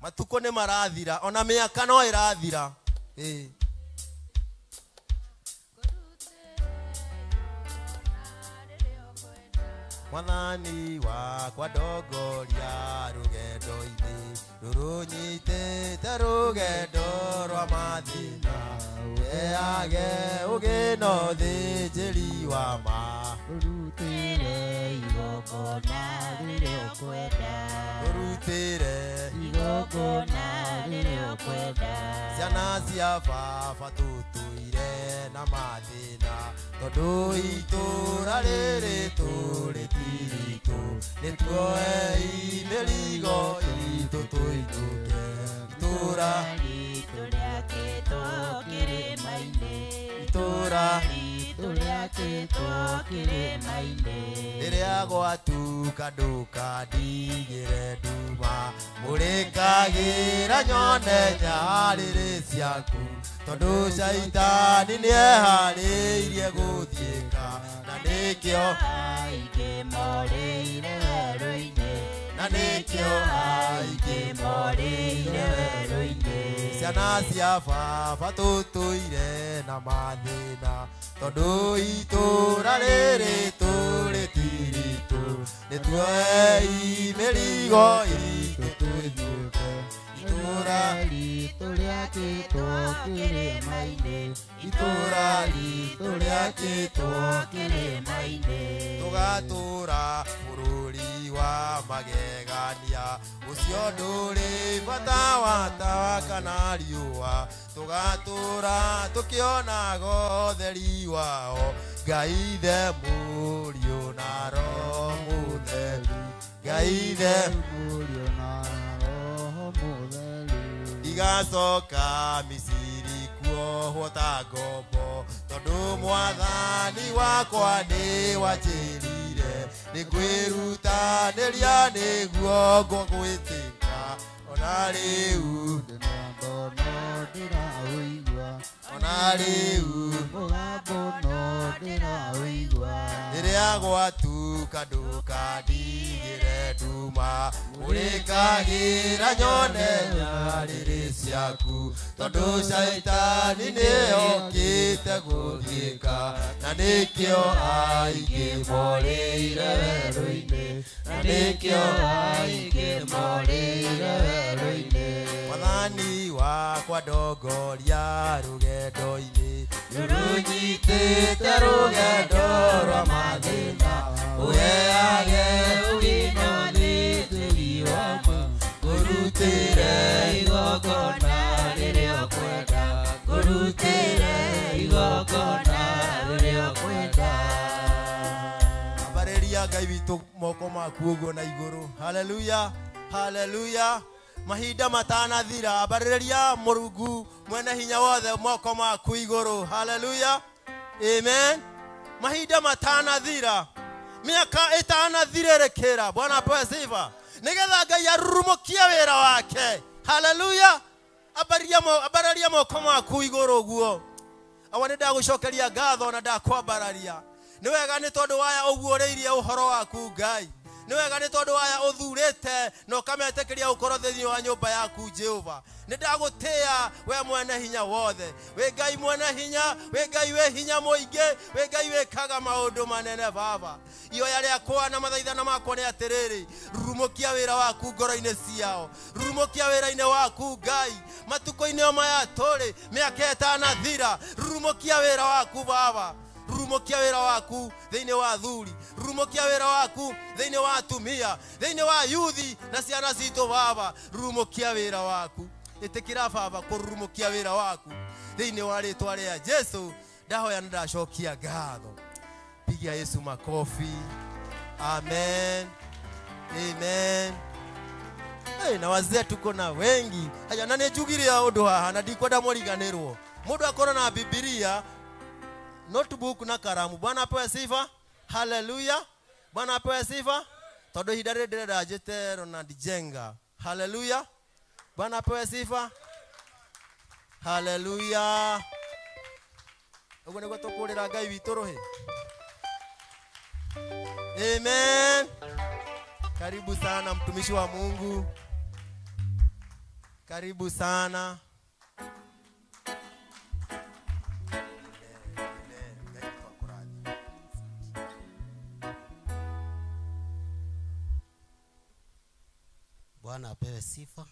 Matukũ nĩ marathira, ona mĩaka no ĩrathira. Ĩĩ. Mwathani wakwa ndongoria rũgendo-inĩ, rũrũnyitĩte rũgendo rwa mathĩna, ũheage ũũgĩ na ũthĩnjĩri wa ma. Ũrutĩre igongona rĩrĩa ũkwenda. Ũrutĩre igongona rĩrĩa ũkwenda. Ciana cia baba tũtũire na mathĩna, tondũ itũũra rĩrĩ tũrĩ ti ritũ, nĩtuoei mĩrigo itũ tũinũke. Itũũra ritũ rĩakĩtwo kĩrĩma-inĩ. Itũũra ritũ rĩakĩtwo kĩrĩma-inĩ. Rĩrĩa gwatuka ndũkandigĩre nduma, mũrĩkagĩra nyone nyarĩrĩ ciaku, tondũ caitani nĩeharĩirie gũthiĩka, na nĩkĩo aingĩ morĩire werũ-inĩ. Na nĩkĩo aingĩ morĩire werũ-inĩ. Ciana cia baba tũtũire na mathĩna, tondũ itũũra rĩrĩ tũrĩ ti ritũ, nĩtuoei mĩrigo itũ tũinũke. Itũũra ritũ rĩakĩtwo kĩrĩma-inĩ. Itũũra ritũ rĩakĩtwo kĩrĩma-inĩ. Tũgatũũra bũrũri wa magegania ucio ndũrĩ bata wa tawa kana riũa tũgatũra tũkĩonaga ũtheri wao Ngai Ithe Mũriũ na Roho Mũtheru Ngai Ithe Mũriũ na Roho Mũtheru Ndigacoka Misiri kuohwo ta ngombo tondũ mwathani wakwa nĩwanjĩrire nĩngwĩrutanĩria nĩguo ngũgwĩtĩka ona rĩu Mũgambo no ndĩraũigua ona rĩu Mũgambo no ndĩraũigua rĩrĩa gwatuka ndũkandigĩre nduma ũrĩkagĩra nyone nyarĩrĩ ciaku tondũ caitani nĩokĩte gũthiĩka na nĩkĩo aingĩ morĩire werũ-inĩ na nĩkĩo aingĩ morĩire werũ-inĩ Mwathani wakwa ndongoria rũgendo-inĩ rũnyitĩte rũgendo rwa mathĩna ũheage ũgima thĩtĩri wakwa ngũrutĩre igongona rĩrĩa ũkwenda ngũrutĩre igongona rĩrĩa ũkwenda Ambarĩria Ngai witũ moko maku ũguo na igũrũ. Haleluya, haleluya. Mahinda matanathira ambarĩria Mũrungu mwene hinya wothe moko maku igũrũ. Haleluya, amen. Mahinda matanathira miaka ĩtanathirĩrĩkĩra. Bwana apewe sifa. Nĩgetha Ngai arurumũkie wĩra wake. Haleluya. Ambararia moko maku igũrũ ũguo. Awa nĩ ndagũcokeria ngatho na ndakwambararia. Nĩ wega nĩ tondũ waya ũguũrĩirie ũhoro waku Ngai. Nĩ wega nĩ tondũ waya ũthurĩte na ũkametĩkĩria gũkorwo thĩinĩ wa nyũmba yaku Jehova. Nĩ ndagũtĩĩa we mwene hinya wothe. Wĩ Ngai mwene hinya, wĩ Ngai wĩ hinya mũingĩ, wĩ Ngai wĩkaga maũndũ manene Baba. Ihoya rĩakwa na mathaithana makwa nĩ atĩrĩrĩ, rurumũkia wĩra waku ngoro-inĩ ciao, rurumũkia wĩra-inĩ waku Ngai matukũ-inĩ o maya tũrĩ, mĩaka ĩtanathira, rurumũkia wĩra waku Baba. Rurumũkia wĩra waku thĩinĩ wa athuri, rurumũkia wĩra waku thĩinĩ wa atumia, thĩinĩ wa yuthi na ciana citũ Baba. Rurumũkia wĩra waku. Ĩtĩkĩra Baba kũrurumũkia wĩra waku thĩinĩ wa rĩtwa rĩa Jesu. Ndahoya na ndacokia ngatho. Pigia Yesu makofi. Amen, amen. Hey, na wazee tuko na wengi. Haya, na nĩnjugire ũndũ haha na ndikwenda mũriganĩrwo. Mũndũ akorwo na Bibilia, notebook na karamu. Bwana apewe sifa. Haleluya. Bwana apewe sifa. Tondũ ihinda rĩrĩ ndĩrenda njĩte Ronald Jenga. Haleluya. Bwana apewe sifa. Haleluya. Ũguo nĩguo tũkũrĩra Ngai witũ rũhĩ. Amen. Karibu sana mtumishi wa Mungu. Karibu sana. Bwana apewe sifa.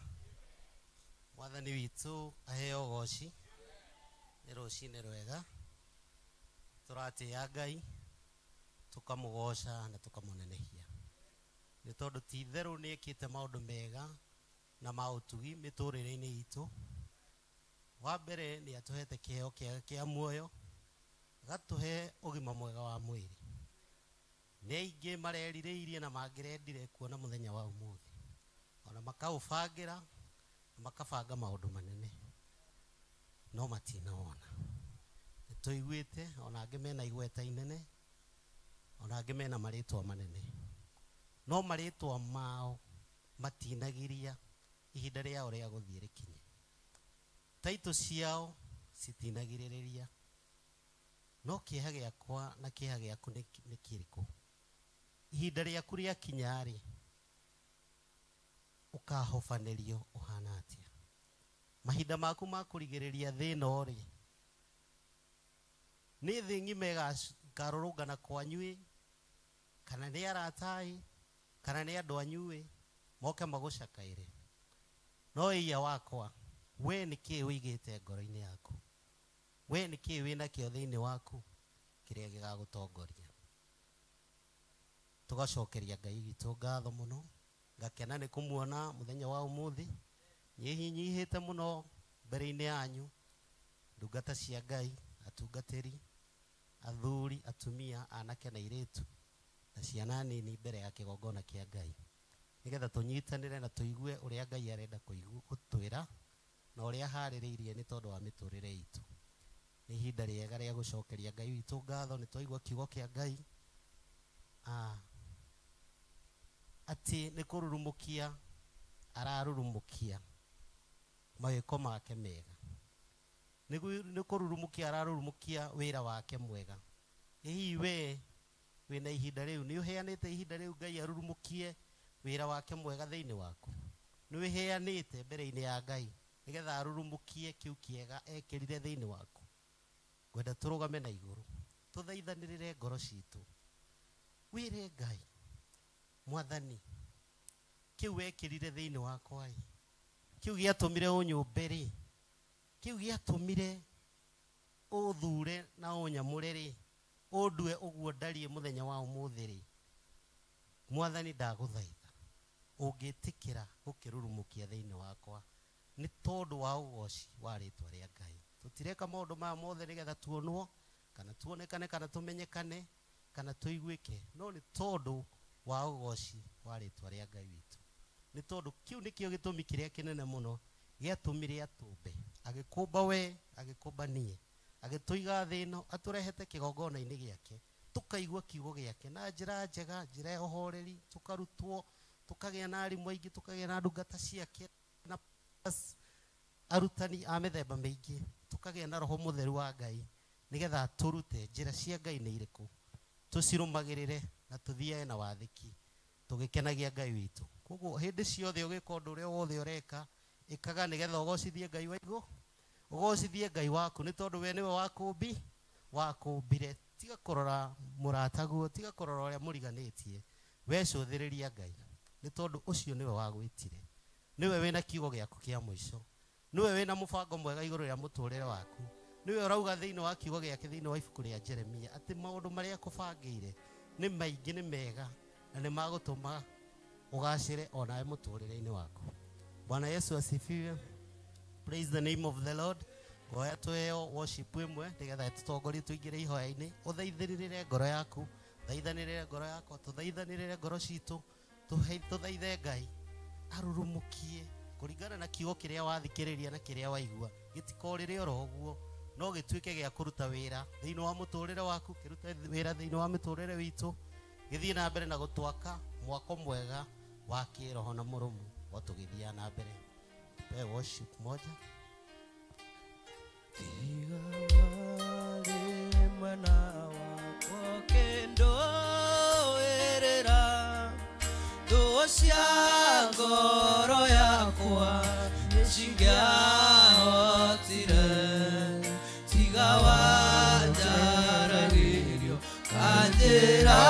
Mwathani witũ aheo ũgoci. Nĩ rũcinĩ rwega. Tũratĩĩa Ngai, tũkamũgoca na tũkamũnenehia. Nĩ tondũ ti itherũ nĩ ekĩte maũndũ mega na ma ũtugi mĩtũrĩre-inĩ itũ. Wa mbere nĩ atũhete kĩheo kĩega kĩa muoyo, agatũhe ũgima mwega wa mwĩrĩ. Nĩ aingĩ marerirĩirie na mangĩrendire kuona mũthenya wa ũmũthĩ. Ona makaũbangĩra na makabanga maũndũ manene, no matinawona. Nĩ tũiguĩte ona angĩ mena igweta inene, ona angĩ mena marĩtwa manene, no marĩtwa mao matinagiria ihinda rĩao rĩa gũthiĩ rĩkinye. Taitũ ciao citinagirĩrĩria. No kĩeha gĩakwa na kĩeha gĩaku nĩ kĩrĩkũ? Ihinda rĩaku rĩakinya-rĩ, ũkahobanĩrio ũhana atĩa? Mahinda maku ma kũrigĩrĩria thĩna-rĩ, nĩ thĩ ng'ima ĩkarũrũngana kwanyu-ĩ, kana nĩ arata-ĩ, kana nĩ andũ anyu-ĩ, moke magũcakaĩre. No ĩia wakwa, we nĩ kĩĩ ũigĩte ngoro-inĩ yaku? We nĩ kĩĩ wĩnakĩo thĩinĩ waku kĩrĩa gĩgagũtongoria? Tugacokeria Ngai witũ ngatho mũno. Ngakena nĩ kũmuona mũthenya wa ũmũthĩ. Nyihĩte mũno mbere-inĩ yanyu. Ndungata cia Ngai, atungatĩri, athuri, atumia, anake na airĩtu na ciana nini mbere ya kĩgongona kĩa Ngai. Nĩgetha tũnyitanĩre na tũigue ũrĩa Ngai arenda gũtwĩra na ũrĩa aharĩrĩirie nĩ tondũ wa mĩtũrĩre itũ. Nĩ ihinda rĩega rĩa gũcokeria Ngai witũ ngatho nĩ twaigua kiugo kĩa Ngai. Atĩ nĩ kũrurumũkia ararurumũkia mawĩko make mega. Nĩ kũrurumũkia ararurumũkia wĩra wake mwega. Hihi we wĩna ihinda rĩu nĩ ũheanĩte ihinda rĩu Ngai arurumũkie wĩra wake mwega thĩinĩ waku. Nĩ wĩheanĩte mbere-inĩ ya Ngai nĩgetha arurumũkie kĩu kĩega ekĩrire thĩinĩ waku. Ngwenda tũrũgame na igũrũ tũthaithanĩrĩre ngoro citũ. Wĩre Ngai, Mwathani, kĩu wekĩrire thĩinĩ wakwa ĩ, kĩu gĩatũmire ũnyũmbe rĩ, kĩu gĩatũmire ũthure na ũnyamũre rĩ, ũndue ũguo ndariĩ mũthenya wa ũmũthĩ rĩ, Mwathani ndagũthaitha ũngĩtĩkĩra gũkĩrurumũkia thĩinĩ wakwa nĩ tondũ wa ũgoci wa rĩtwa rĩa Ngai. Tũtireka maũndũ maya mothe nĩgetha tuonwo kana tuonekane kana tũmenyekane kana tũiguĩke, no nĩ tondũ wa ũgoci wa rĩtwa rĩa Ngai witũ. Nĩ tondũ kĩu nĩkĩo gĩtũmi kĩrĩa kĩnene mũno gĩatũmire atũmbe, agĩkũmba we, agĩkũmba niĩ, agĩtũiga thĩ ĩno, atũrehete kĩgongona-inĩ gĩake, tũkaigua kiugo gĩake na njĩra njega, njĩra ya ũhoreri, tũkarutwo, tũkagĩa na arimũ aingĩ, tũkagĩa na ndungata ciake na arutani a mĩthemba mĩingĩ, tũkagĩa na roho mũtheru wa Ngai nĩgetha tũrute njĩra cia Ngai nĩ irĩkũ, tũcirũmagĩrĩre na tũthiage na wathĩki tũgĩkenagia Ngai witũ. Koguo hĩndĩ ciothe ũgĩka ũndũ ũrĩa wothe ũreka, ĩkaga nĩgetha ũgocithie Ngai wa igũrũ, ũgocithie Ngai waku nĩ tondũ we nĩwe wakũmbire. Tiga kũrora mũrataguo, tiga kũrora ũrĩa mũriganĩtie, we cũthĩrĩria Ngai nĩ tondũ ũcio nĩwe wagwĩtire, nĩwe wĩna kiugo gĩaku kĩa mũico, nĩwe wĩna mũbango mwega igũrũ rĩa mũtũrĩre waku, nĩwe ũrauga thĩinĩ wa kiugo gĩake thĩinĩ wa ibuku rĩa Jeremia atĩ maũndũ marĩa akũbangĩire nĩ maingĩ, nĩ mega na nĩ magũtũma ũgacĩre onawe mũtũrĩre-inĩ waku. Bwana Yesu asifiwe. Praise the name of the Lord. Ngoya tuheo worship ĩmwe nĩgetha tũtongorie tũingĩre ihoya-inĩ. Ũthaithĩrĩre ngoro yaku, thaithanĩrĩre ngoro yakwa, tũthaithanĩrĩre ngoro citũ, tũthaithe Ngai arurumũkie kũringana na kiugo kĩrĩa wathikĩrĩria na kĩrĩa waigua. Gĩtikorĩre oro ũguo, no gĩtuĩke gĩa kũruta wĩra thĩinĩ wa mũtũrĩre waku, kĩrute wĩra thĩinĩ wa mĩtũrĩre witũ, gĩthiĩ na mbere na gũtwaka mwako mwega wa kĩroho na mũrũmu o tũgĩthiaga na mbere. Tupe worship moja. Tiga warĩ mwena wakwa ũkĩndũĩrĩra, thũ cia ngoro yakwa nĩcingĩahotire. Tiga wanjaragĩrio kanjĩra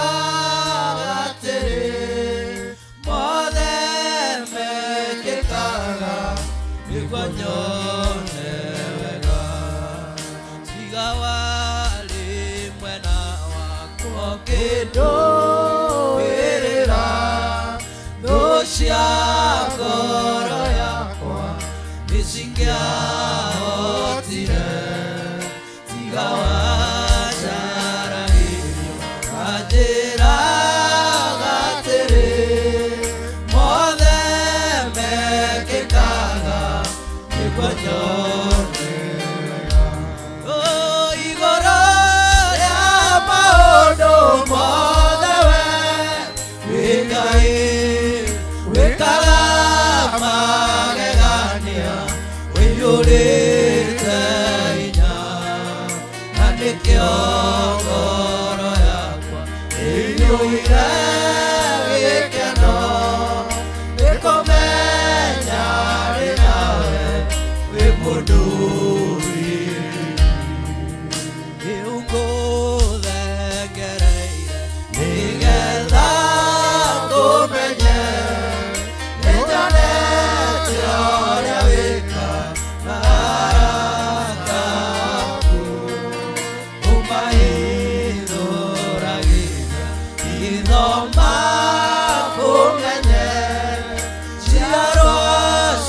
atĩrĩ, mothe mekĩkaga nĩguo nyone wega. Tiga warĩ mwena wakwa ũkĩndũĩrĩra, thũ cia ngoro yakwa nĩcingĩahotire. Tiga wanjaragĩrio kanjĩra atĩrĩ, mothe mekĩkaga nĩguo nyone wega. Igũrũ rĩa maũndũ mothe we wĩ Ngai, wĩkaga magegania, ũiyũrĩte hinya, na nĩkĩo ngoro yakwa ĩiyũire gĩkeno nĩkũmenya ndĩ nawe wĩ mũndũ rĩu ngũthengereire nĩgetha ngũmenye, nĩnyonete ũrĩa wĩkaga arata aku, ũmahithũragĩria Maitho makũmenye njiarwa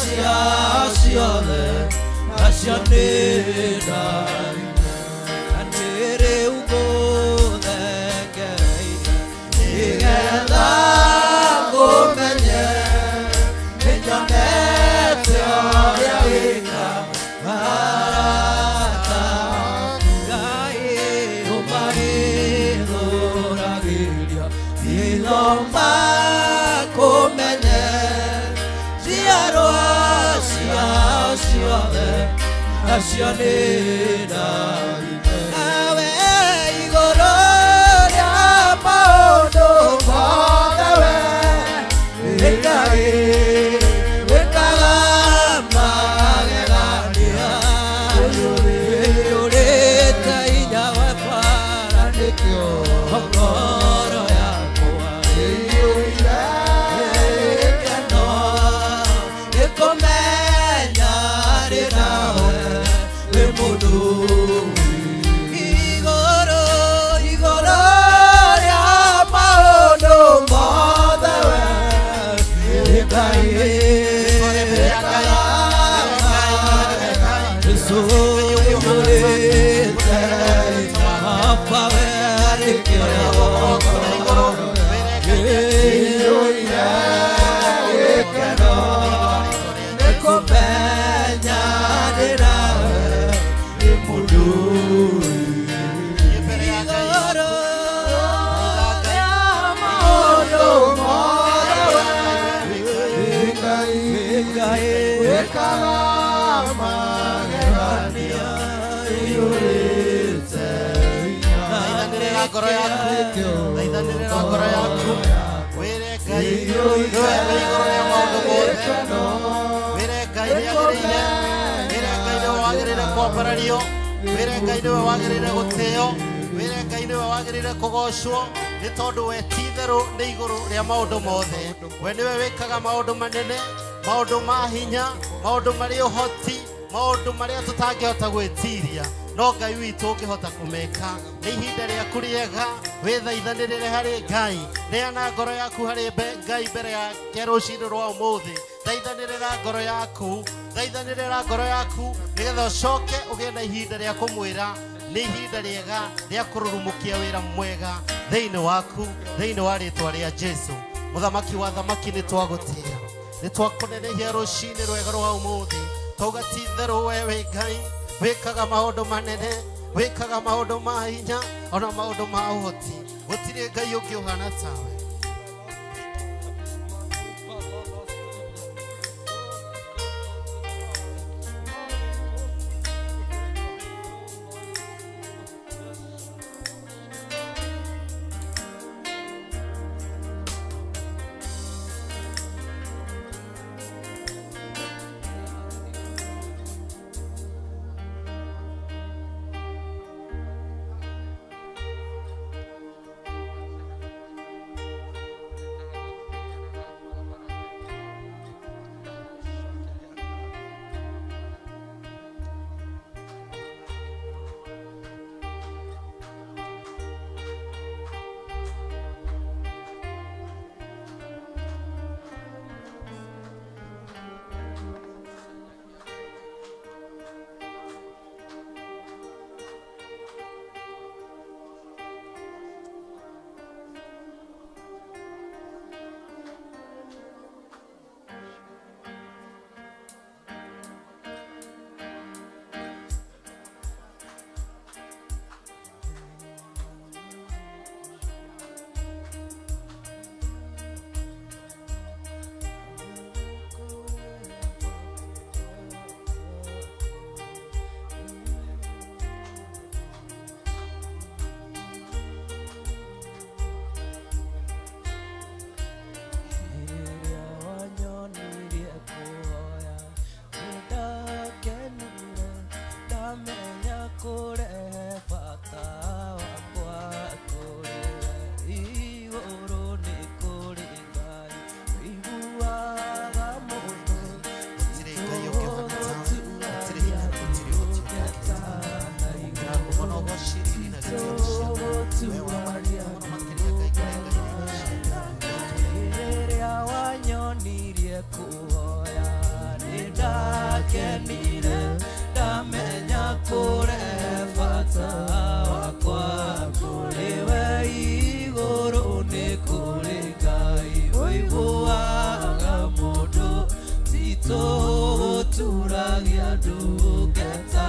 ciao ciothe nacio nĩ ndathime na nĩ rĩu ngũthengereire nĩgetha ngũmenye nĩnyonete ũrĩa wĩkaga arata Ngai ũmarĩthũragĩria maitho makũmenye njiarwa ciao ciothe nacio nĩ ndathime nawe igũrũ rĩa maũndũ mothe we Ngai wĩkaga magegania ũiyũrĩte hinya wa bara nĩkĩo ngoro yakwa ĩiyũire gĩkeno nĩkũmenya ndĩ nawe wĩ mũndũ igũrũ igũrũ rĩa maũndũ mothe we Ngai wĩkaga Jesu ũiyũrĩte Baba we nĩkĩo ngoro ĩiyũire gĩkeno nĩkũmenya ndĩ nawe wĩ mũndũ igũrũ rĩa maũndũ mothe we Ngai wĩkaga magegania ĩiyũrĩte Thaithanĩrĩra ngoro yaku thaithanĩrĩra ngoro yaku wĩre Ngai nĩwe wĩ igũrũ rĩa maũndũ mothe wĩre Ngai nĩagĩrĩire wĩre Ngai nĩwe wagĩrĩire kwambarario wĩre Ngai nĩwe wagĩrĩire gũtĩo wĩre Ngai nĩwe wagĩrĩire kũgocwo nĩ tondũ we ti itherũ nĩ igũrũ rĩa maũndũ mothe we nĩwe wĩkaga maũndũ manene maũndũ ma hinya maũndũ marĩ ũhoti maũndũ marĩa tũtangĩhota gwĩtiria no Ngai witũ ũngĩhota kũmeka nĩ ihinda rĩaku rĩega wĩthaithanĩrĩre harĩ Ngai neana ngoro yaku harĩ Ngai mbere yake rũcinĩ rwa ũmũthĩ thaithanĩrĩra ngoro yaku thaithanĩrĩra ngoro yaku nĩgetha ũcoke ũgĩe na ihinda rĩa kũmwĩra nĩ ihinda rĩega rĩa kũrurumũkia wĩra mwega thĩinĩ waku thĩinĩ wa rĩtwa rĩa Jesu mũthamaki wa thamaki nĩ twagũtĩĩa nĩ twakũnenehia rũcinĩ rwega rwa ũmũthĩ twauga ti itherũ we wĩ Ngai wĩkaga maũndũ manene wĩkaga maũndũ ma hinya ona maũndũ ma ũhoti gũtirĩ Ngai ũngĩ ũhana tawe. nĩ kũrĩ Ngai ũiguaga mũndũ titũgũturagia ndungata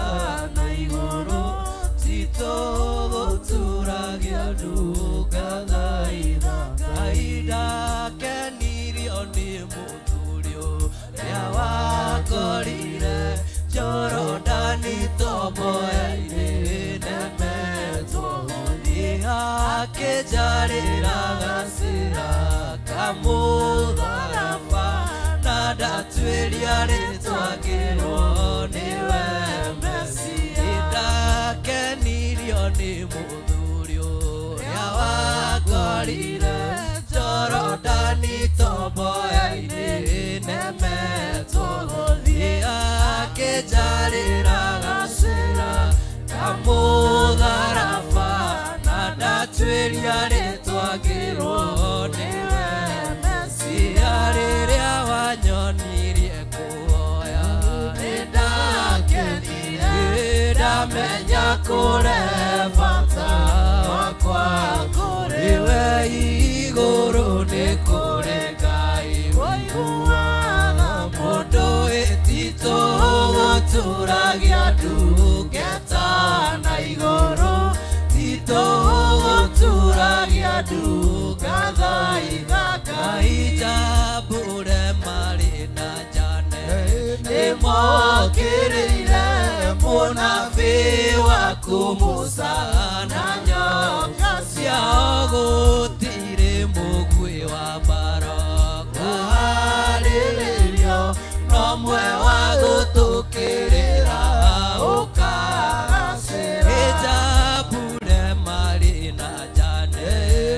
na igũrũ titũgũturagia ndungata Ngai ndakenirio nĩ mũthuri ũrĩa wakorire Jorodani tomboya-inĩ nemetwo gũthiĩ akĩnjarĩra gacĩra kamũtharaba na ndatuĩria rĩtwa ngĩrwo nĩwe Mesia ndakenirio nĩ mũthuri ũrĩa wakorire Jorodani tomboya-inĩ nemetwo gũthiĩ akĩnjarĩra gacĩra kamũtharaba na ndatuĩria rĩtwa ngĩrwo nĩwe Mesia rĩrĩa wanyonirie kuoya nĩndakenire ndamenya kũre bata wakwa kũrĩ we igũrũ nĩ kũrĩ Ngai ũiguaga mũndũ titũgũturagia ndungata na igũrũ titũgũturagia ndungata Ngai njambũre marĩ na njane nĩmokĩrĩire mũnabii waku Musa na nyoka ciao gũtirĩ mũguĩ wa mbara kũharĩrĩrio no mwe wa gũtũkĩrĩra ũkagacĩra njambũre marĩ na njane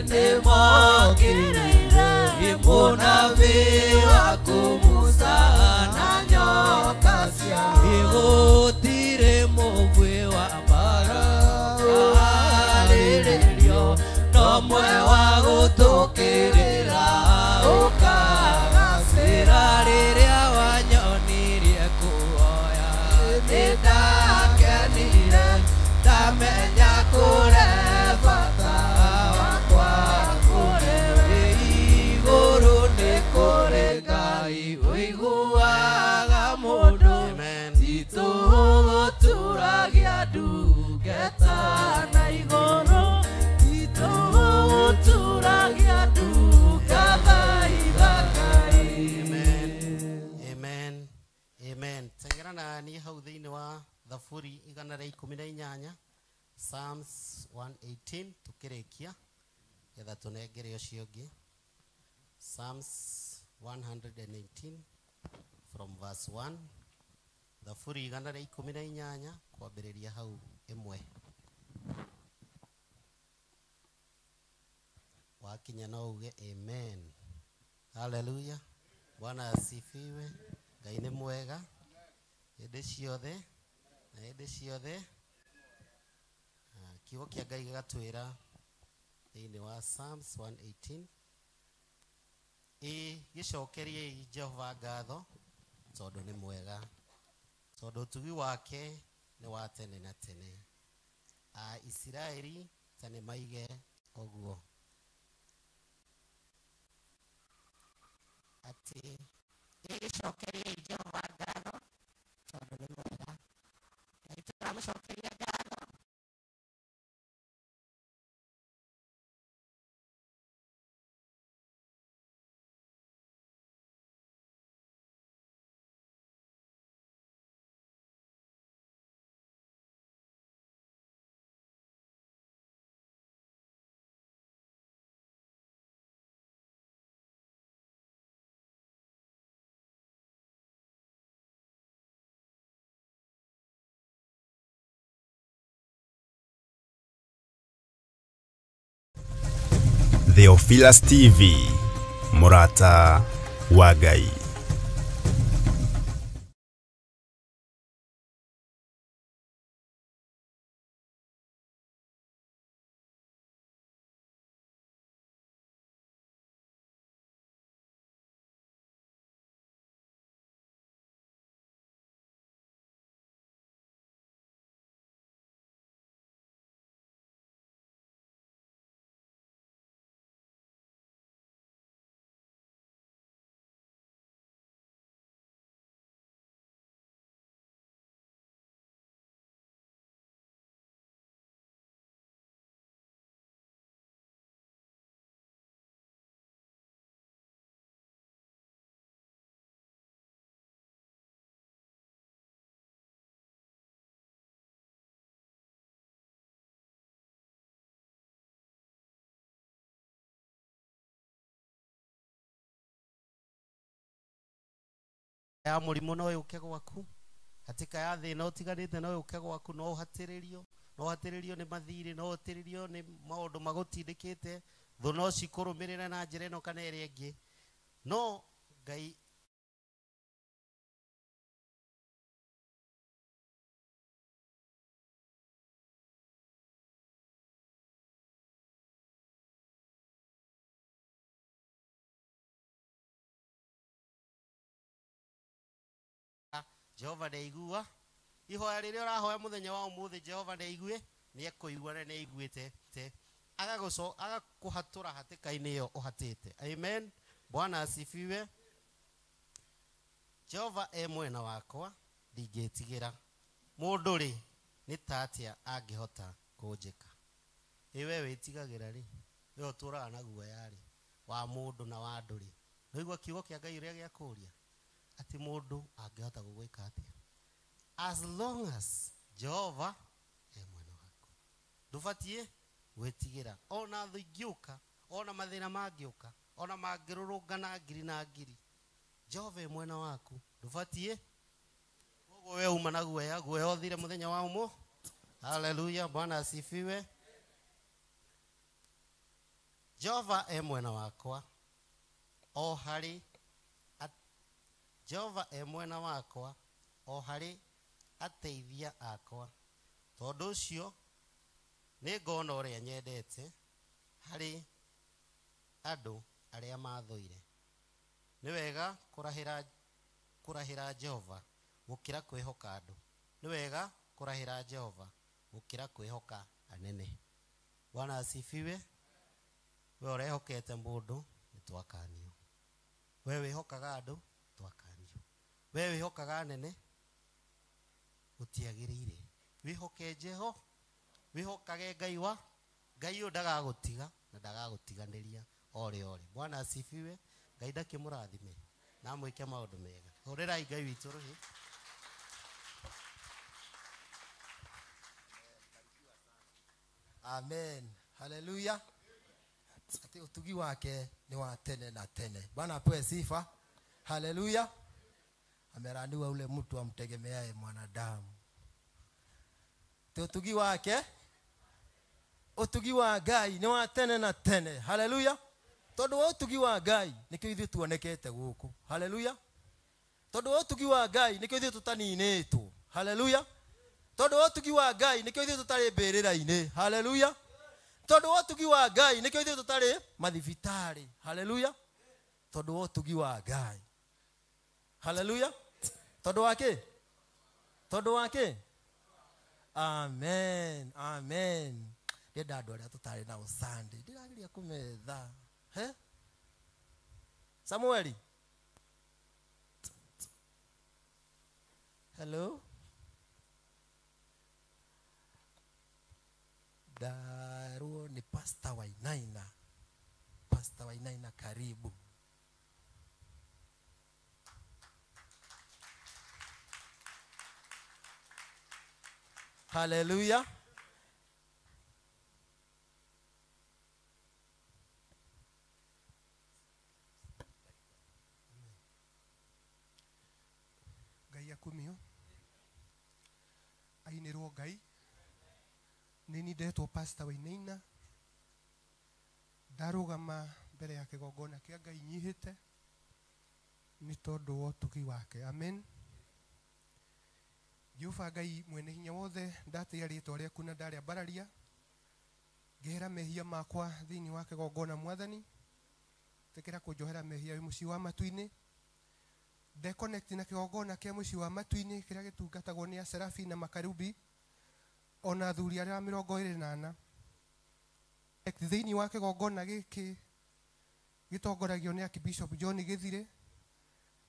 nĩmokĩrĩire mũnabii waku Musa na nyoka ciao gũtirĩ mũguĩ wa mbara kũharĩrĩrio no mwe wa gũtũkĩrĩra ũkagacĩra rĩrĩa wanyonirie kuoya nĩndakenire ndamenya kũre bata wakwa kũrĩ we igũrũ nĩ kũrĩ Ngai ũiguaga mũndũ titũgũturagia ndungata na igũrũ titũgũturagia ndungata Ngai. Amen. Amen. Amen. Tengera na niĩ hau thĩinĩ wa Thaburi 118 Psalms 118 tukĩrĩkia getha tũnengere ũcio ũngĩ. Psalms 118 from verse 1 Thaburi 118 kwambĩrĩria hau ĩmwe. Wakinya no uge amen. Hallelujah. Bwana asifiwe. Ngai nĩ mwega hĩndĩ ciothe na hĩndĩ ciothe. Kiugo kĩa Ngai gĩgatwĩra thĩinĩ wa Psalms 118 ĩ gĩcokeriei Jehova ngatho tondũ nĩ mwega, tondũ ũtugi wake nĩ wa tene na tene. A Isiraeli ta nĩ maige ũguo atĩ gĩcokeriei Jehova ngatho tondũ nĩ mwega. Ngai tũramũcokeria ngatho. Theophilus TV, Murata wa Ngai. Ya mũrimũ no yũke gwaku, hatika ya thĩna ũtiganĩte no yũke gwaku, no ũhatĩrĩrio, no ũhatĩrĩrio nĩ mathirĩ, no ũhatĩrĩrio nĩ maũndũ magũtindĩkĩte, thũ no cikũrũmĩrĩre na njĩra ĩno kana ĩrĩa ĩngĩ. No Ngai Jehova nĩaigua ihoya rĩrĩa ũrahoya mũthenya wa ũmũthĩ, Jehova nĩaigue, nĩekũigua na nĩaiguĩte, agakũhatũra hatĩka-inĩ ĩyo ũhatĩte. Amen. Bwana asifiwe. Jehova e mwena wakwa, ndingĩtigĩra. Mũndũ rĩ, nĩ ta atĩa angĩhota kũnjĩka? Ĩ we wĩtigagĩra rĩ, we ũtũũraga na guoya rĩ, wa mũndũ na wa andũ rĩ, nĩwaigua kiugo kĩa Ngai ũrĩa gĩakũria atĩ mũndũ angĩhota gũgwĩka atĩa? As long as Jehova e mwena waku, ndũbatiĩ gwĩtigĩra. Ona thũ ingĩũka, ona mathĩna mangĩũka, ona mangĩrũrũngana ngiri na ngiri, Jehova e mwena waku, ndũbatiĩ. Koguo we uma na guoya, guoya ũthire mũthenya wa ũmũ. Haleluya, Bwana asifiwe. Jehova e mwena wakwa, o harĩ Jehova e mwena wakwa, o harĩ ateithia akwa. Tondũ ũcio nĩngona ũrĩa nyendete harĩ andũ arĩa mathũire. Nĩ wega kũrahĩra Jehova gũkĩra kwĩhoka andũ. Nĩ wega kũrahĩra Jehova gũkĩra kwĩhoka anene. Bwana asifiwe. We ũrehokete mũndũ, nĩtwakanio. We wĩhokaga andũ, twakanio. We wĩhokaga anene, gũtiagĩrĩire. Wĩhoke Jehova, wĩhokage Ngai wa Ngai ũyũ ndagagũtiga na ndagagũtiganĩria ore ore. Bwana asifiwe. Ngai ndakĩmũrathime na amwĩke maũndũ mega. Hũrĩrai Ngai witũ rũhĩ. Amen. Haleluya. Ati utugi wake ni wa tene na tene. Bwana apewe sifa. Haleluya. Ameraniwa ule mtu amtegemeaye mwanadamu. Ati utugi wake, utugi wa Ngai ni wa tene na tene. Haleluya. Tondu wa utugi wa Ngai nikio ithuĩ tuonekete gũkũ. Haleluya. Tondu wa utugi wa Ngai nikio ithuĩ tũtaninĩtwo. Haleluya. Tondu wa utugi wa Ngai nikio ithuĩ tũtarĩ mbĩrĩra-inĩ. Haleluya. Tondu wa utugi wa Ngai nikio ithuĩ tũtarĩ mathibitarĩ. Haleluya. Tondu wa utugi wa Ngai. Haleluya. Tondu wa kĩ? Tondu wa kĩ? Amen. Amen. Ndĩrenda andũ arĩa tũtarĩ nao Sunday. Ndĩrageria kũmetha. He? Samueli. Hello. Darwo ni Pastor Wainaina. Pastor Wainaina, karibu. Hallelujah. Ngai akumio ainirwo Ngai. Nĩ ndetwo Pastor Wainaina, ndarũgama mbere ya kĩgongona kĩa Ngai nyihĩte nĩ tondũ wa ũtugi wake. Amen. Jehova Ngai mwene hinya wothe, ndatĩĩa rĩtwa rĩaku na ndarĩambararia, ngehera mehia makwa thĩinĩ wa kĩgongona. Mwathani, tĩkĩra kũnjohera mehia wĩ mũciĩ wa matu-inĩ. Ndeconnect na kĩgongona kĩa mũciĩ wa matu-inĩ kĩrĩa gĩtungatagwo nĩ aserafi na makarubi ona athuri arĩa 24. Thĩinĩ wa kĩgongona gĩkĩ gĩtongoragio nĩ Archbishop John Gĩthire,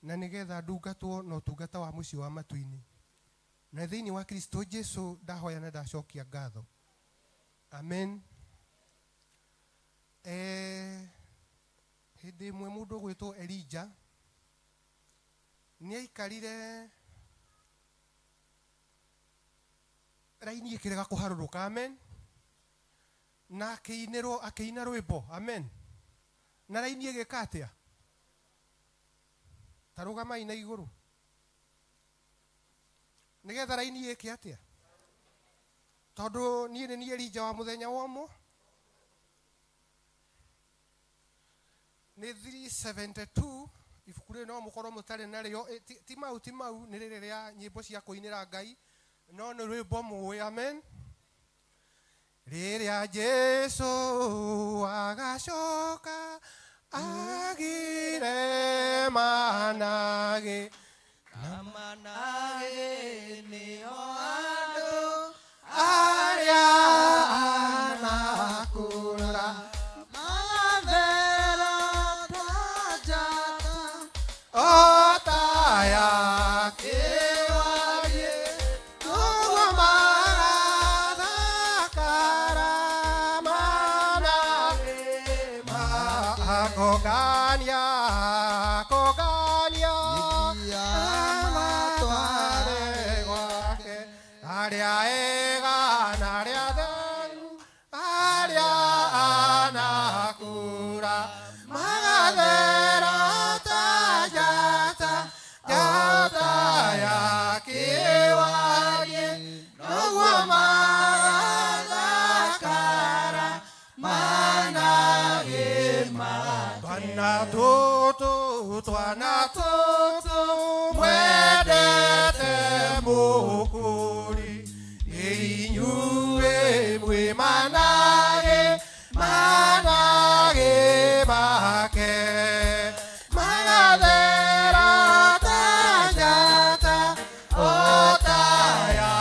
na nĩgetha ndungatwo na ũtungata wa mũciĩ wa matu-inĩ. Na thĩinĩ wa Kristo Jesu ndahoya na ndacokia ngatho. Amen. Hĩndĩ ĩmwe mũndũ ũgwĩtwo Elijah nĩaikarire raini ĩkĩrega kũharũrũka. Amen. Na akĩinĩrwo, akĩina rwĩmbo. Amen. Na raini ĩgĩka atĩa? Ta rũgamai na igũrũ. Nĩgetha raini ĩke atĩa? Tondũ niĩ nĩ niĩ Elijah wa mũthenya wa ũmũ. Nĩ 372 ibuku rĩrĩ no mũkorwo mũtarĩ narĩo. Ti mau ti mau, nĩ rĩrĩ rĩa nyĩmbo cia kũinĩra Ngai, no nĩ rwĩmbo mũĩ. Amen. Rĩrĩa Jesũ agacoka agire manage na manage nĩo andũ arĩa anakũra Magathera ta njata o ta ya kĩwarie, noguo magathakara manage makongania kongania amatware gwake arĩa ega na arĩa atheru arĩa anakũra magathera ta njata njata ya kĩwarie, noguo magathakara manage twana tũtũ twana tũtũ mwendete mũkũri inyuĩ mwĩ manage manage make magathera ta njata o ta ya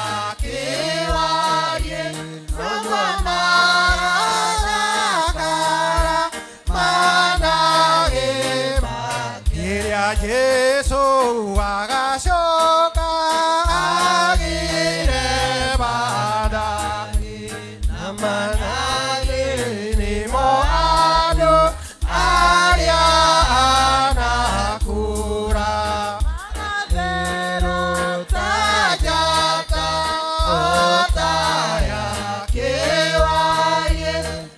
kĩwarie, noguo magathakara manage make. Rĩrĩa Jesũ agacoka agire manage na manage nĩmo andũ arĩa anakũra Magathera ta njata o ta ya kĩwarie,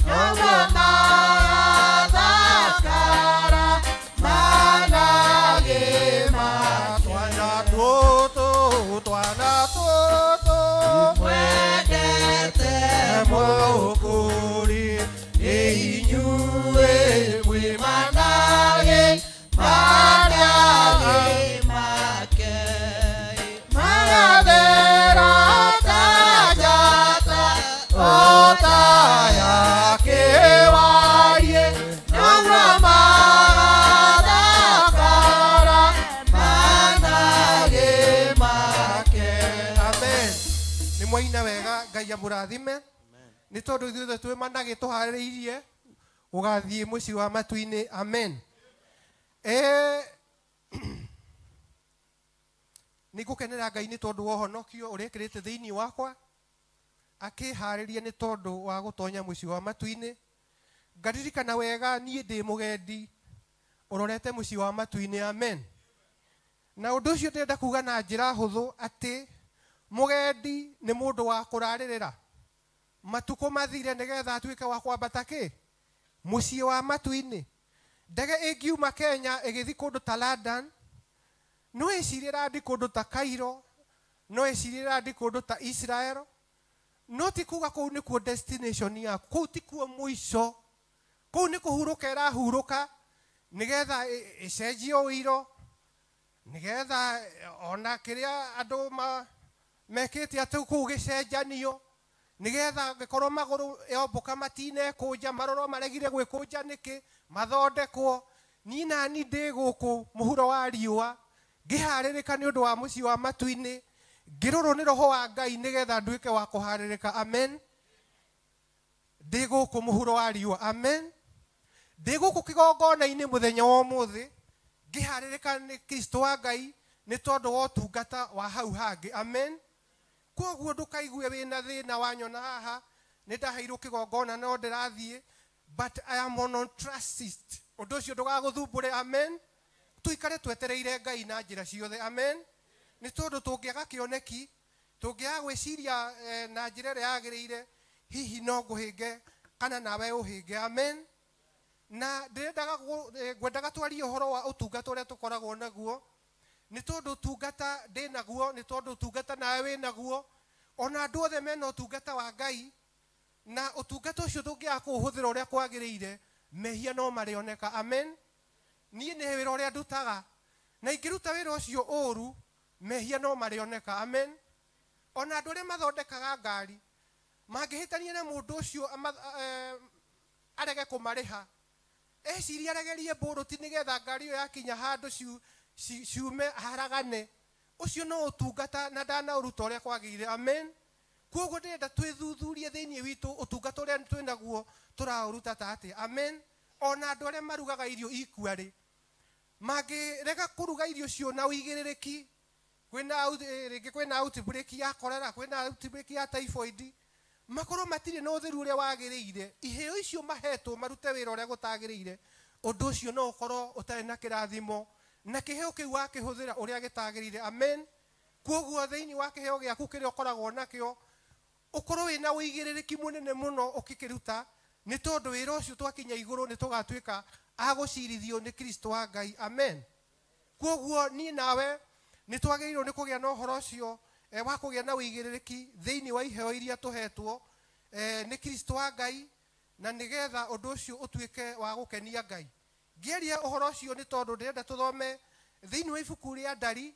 noguo magathakara manage twana tũtũ twana tũtũ mwendete mũkũri inyuĩ mwĩ manage manage make magathera ta njata o ta ya kĩwarie, noguo magathakara manage make. Amen. Nĩ mwaina wega, Ngai amũrathime. Nĩ tondũ ithuĩ twĩ manage tũharĩrĩirie gũgathiĩ mũciĩ wa matu-inĩ. Amen. Nĩ ngũkenera Ngai nĩ tondũ wa ũhonokio ũrĩa ekĩrĩte thĩinĩ wakwa, akĩharĩria nĩ tondũ wa gũtonya mũciĩ wa matu-inĩ. Ngaririkana wega niĩ ndĩ mũgendi ũrorete mũciĩ wa matu-inĩ. Amen. Na ũndũ ũcio ndĩrenda kuga na njĩra hũthũ atĩ mũgendi nĩ mũndũ wa kũrarĩrĩra matukũ mathire nĩgetha atuĩke wa kwambata kĩ mũciĩ wa matu-inĩ. Ndege ĩngiuma Kenya ĩgĩthiĩ kũndũ ta London, no ĩcirie randi kũndũ ta Cairo, no ĩcirie randi kũndũ ta Israel, no ti kuga kũu nĩkuo destination yaku, kũu ti kuo mũico, kũu nĩ kũhurũka ĩrahurũka nĩgetha ĩcenjie ũiro, nĩgetha ona kĩrĩa andũ mekĩte atĩ kũu gĩcenjanio, nĩgetha gĩkorwo magũrũ yombũka matinekũnja, marorwo maregire gwĩkũnja nĩkĩ, mathondekwo. Niĩ nani ndĩ gũkũ mũhuro wa riũa ngĩharĩrĩka nĩ ũndũ wa mũciĩ wa matu-inĩ, ngĩrorwo nĩ roho wa Ngai nĩgetha nduĩke wa kũharĩrĩka. Amen. Ndĩ gũkũ mũhuro wa riũa. Amen. Ndĩ gũkũ kĩgongona-inĩ mũthenya wa ũmũthĩ ngĩharĩrĩka nĩ Kristo wa Ngai nĩ tondũ wa ũtungata wa hau hangĩ. Amen. Koguo ndũkaigue wĩna thĩna wanyona haha, nĩ ndaheirwo kĩgongona no ndĩrathiĩ, but I am on trust. Ũndũ ũcio ndũgagũthumbũre. Amen. Tuikare twetereire Ngai na njĩra ciothe. Amen. Nĩ tondũ tũngĩaga kĩoneki, tũngĩaga gwĩciria na njĩra ĩrĩa yagĩrĩire, hihi no ngũhĩnge kana nawe ũhĩnge. Amen. Na ndĩrendaga ngwendaga twarie ũhoro wa ũtungata ũrĩa tũkoragwo naguo. Nĩ tondũ ũtungata ndĩ naguo, nĩ tondũ ũtungata nawe wĩ naguo, ona andũ othe mena ũtungata wa Ngai, na ũtungata ũcio tũngĩaga kũũhũthĩra ũrĩa kwagĩrĩire, mehia no marĩoneka. Amen. Niĩ nĩ wĩra ũrĩa ndutaga, na ingĩruta wĩra ũcio ũru, mehia no marĩoneka. Amen. Ona andũ arĩa mathondekaga ngari mangĩhĩtania na mũndũ ũcio arege kũmarĩha, eciria aregerie mbũrũti nĩgetha ngari ĩyo yakinya handũ ciume haragane, ũcio no ũtungata na ndanaũruta ũrĩa kwagĩrĩire. Amen. Koguo ndĩrenda twĩthuthurie thĩinĩ witũ ũtungata ũrĩa twĩnaguo tũraũruta ta atĩa. Amen. Ona andũ arĩa marugaga irio ikua-rĩ, mangĩrega kũruga irio cio na ũigĩrĩrĩki, kwĩna rĩngĩ kwĩna outbreak ya cholera, kwĩna outbreak ya typhoid, makorwo matirĩ na ũtheru ũrĩa wagĩrĩire, iheo icio mahetwo marute wĩra ũrĩa gũtagĩrĩire, ũndũ ũcio no ũkorwo ũtarĩ na kĩrathimo, na kĩheo kĩu wakĩhũthĩra ũrĩa gĩtagĩrĩire. Amen. Koguo thĩinĩ wa kĩheo gĩaku kĩrĩa ũkoragwo nakĩo, ũkorwo wĩna ũigĩrĩrĩki mũnene mũno ũkĩkĩruta, nĩ tondũ wĩra ũcio twakinya igũrũ nĩ tũgatuĩka a gũcirithio nĩ Kristo wa Ngai. Amen. Koguo niĩ nawe nĩ twagĩrĩirwo nĩ kũgĩa na ũhoro ũcio wa kũgĩa na ũigĩrĩrĩki thĩinĩ wa iheo iria tũhetwo nĩ Kristo wa Ngai, na nĩgetha ũndũ ũcio ũtuĩke wa gũkenia Ngai. Ngĩaria ũhoro ũcio nĩ tondũ ndĩrenda tũthome thĩinĩ wa ibuku rĩa Ndari,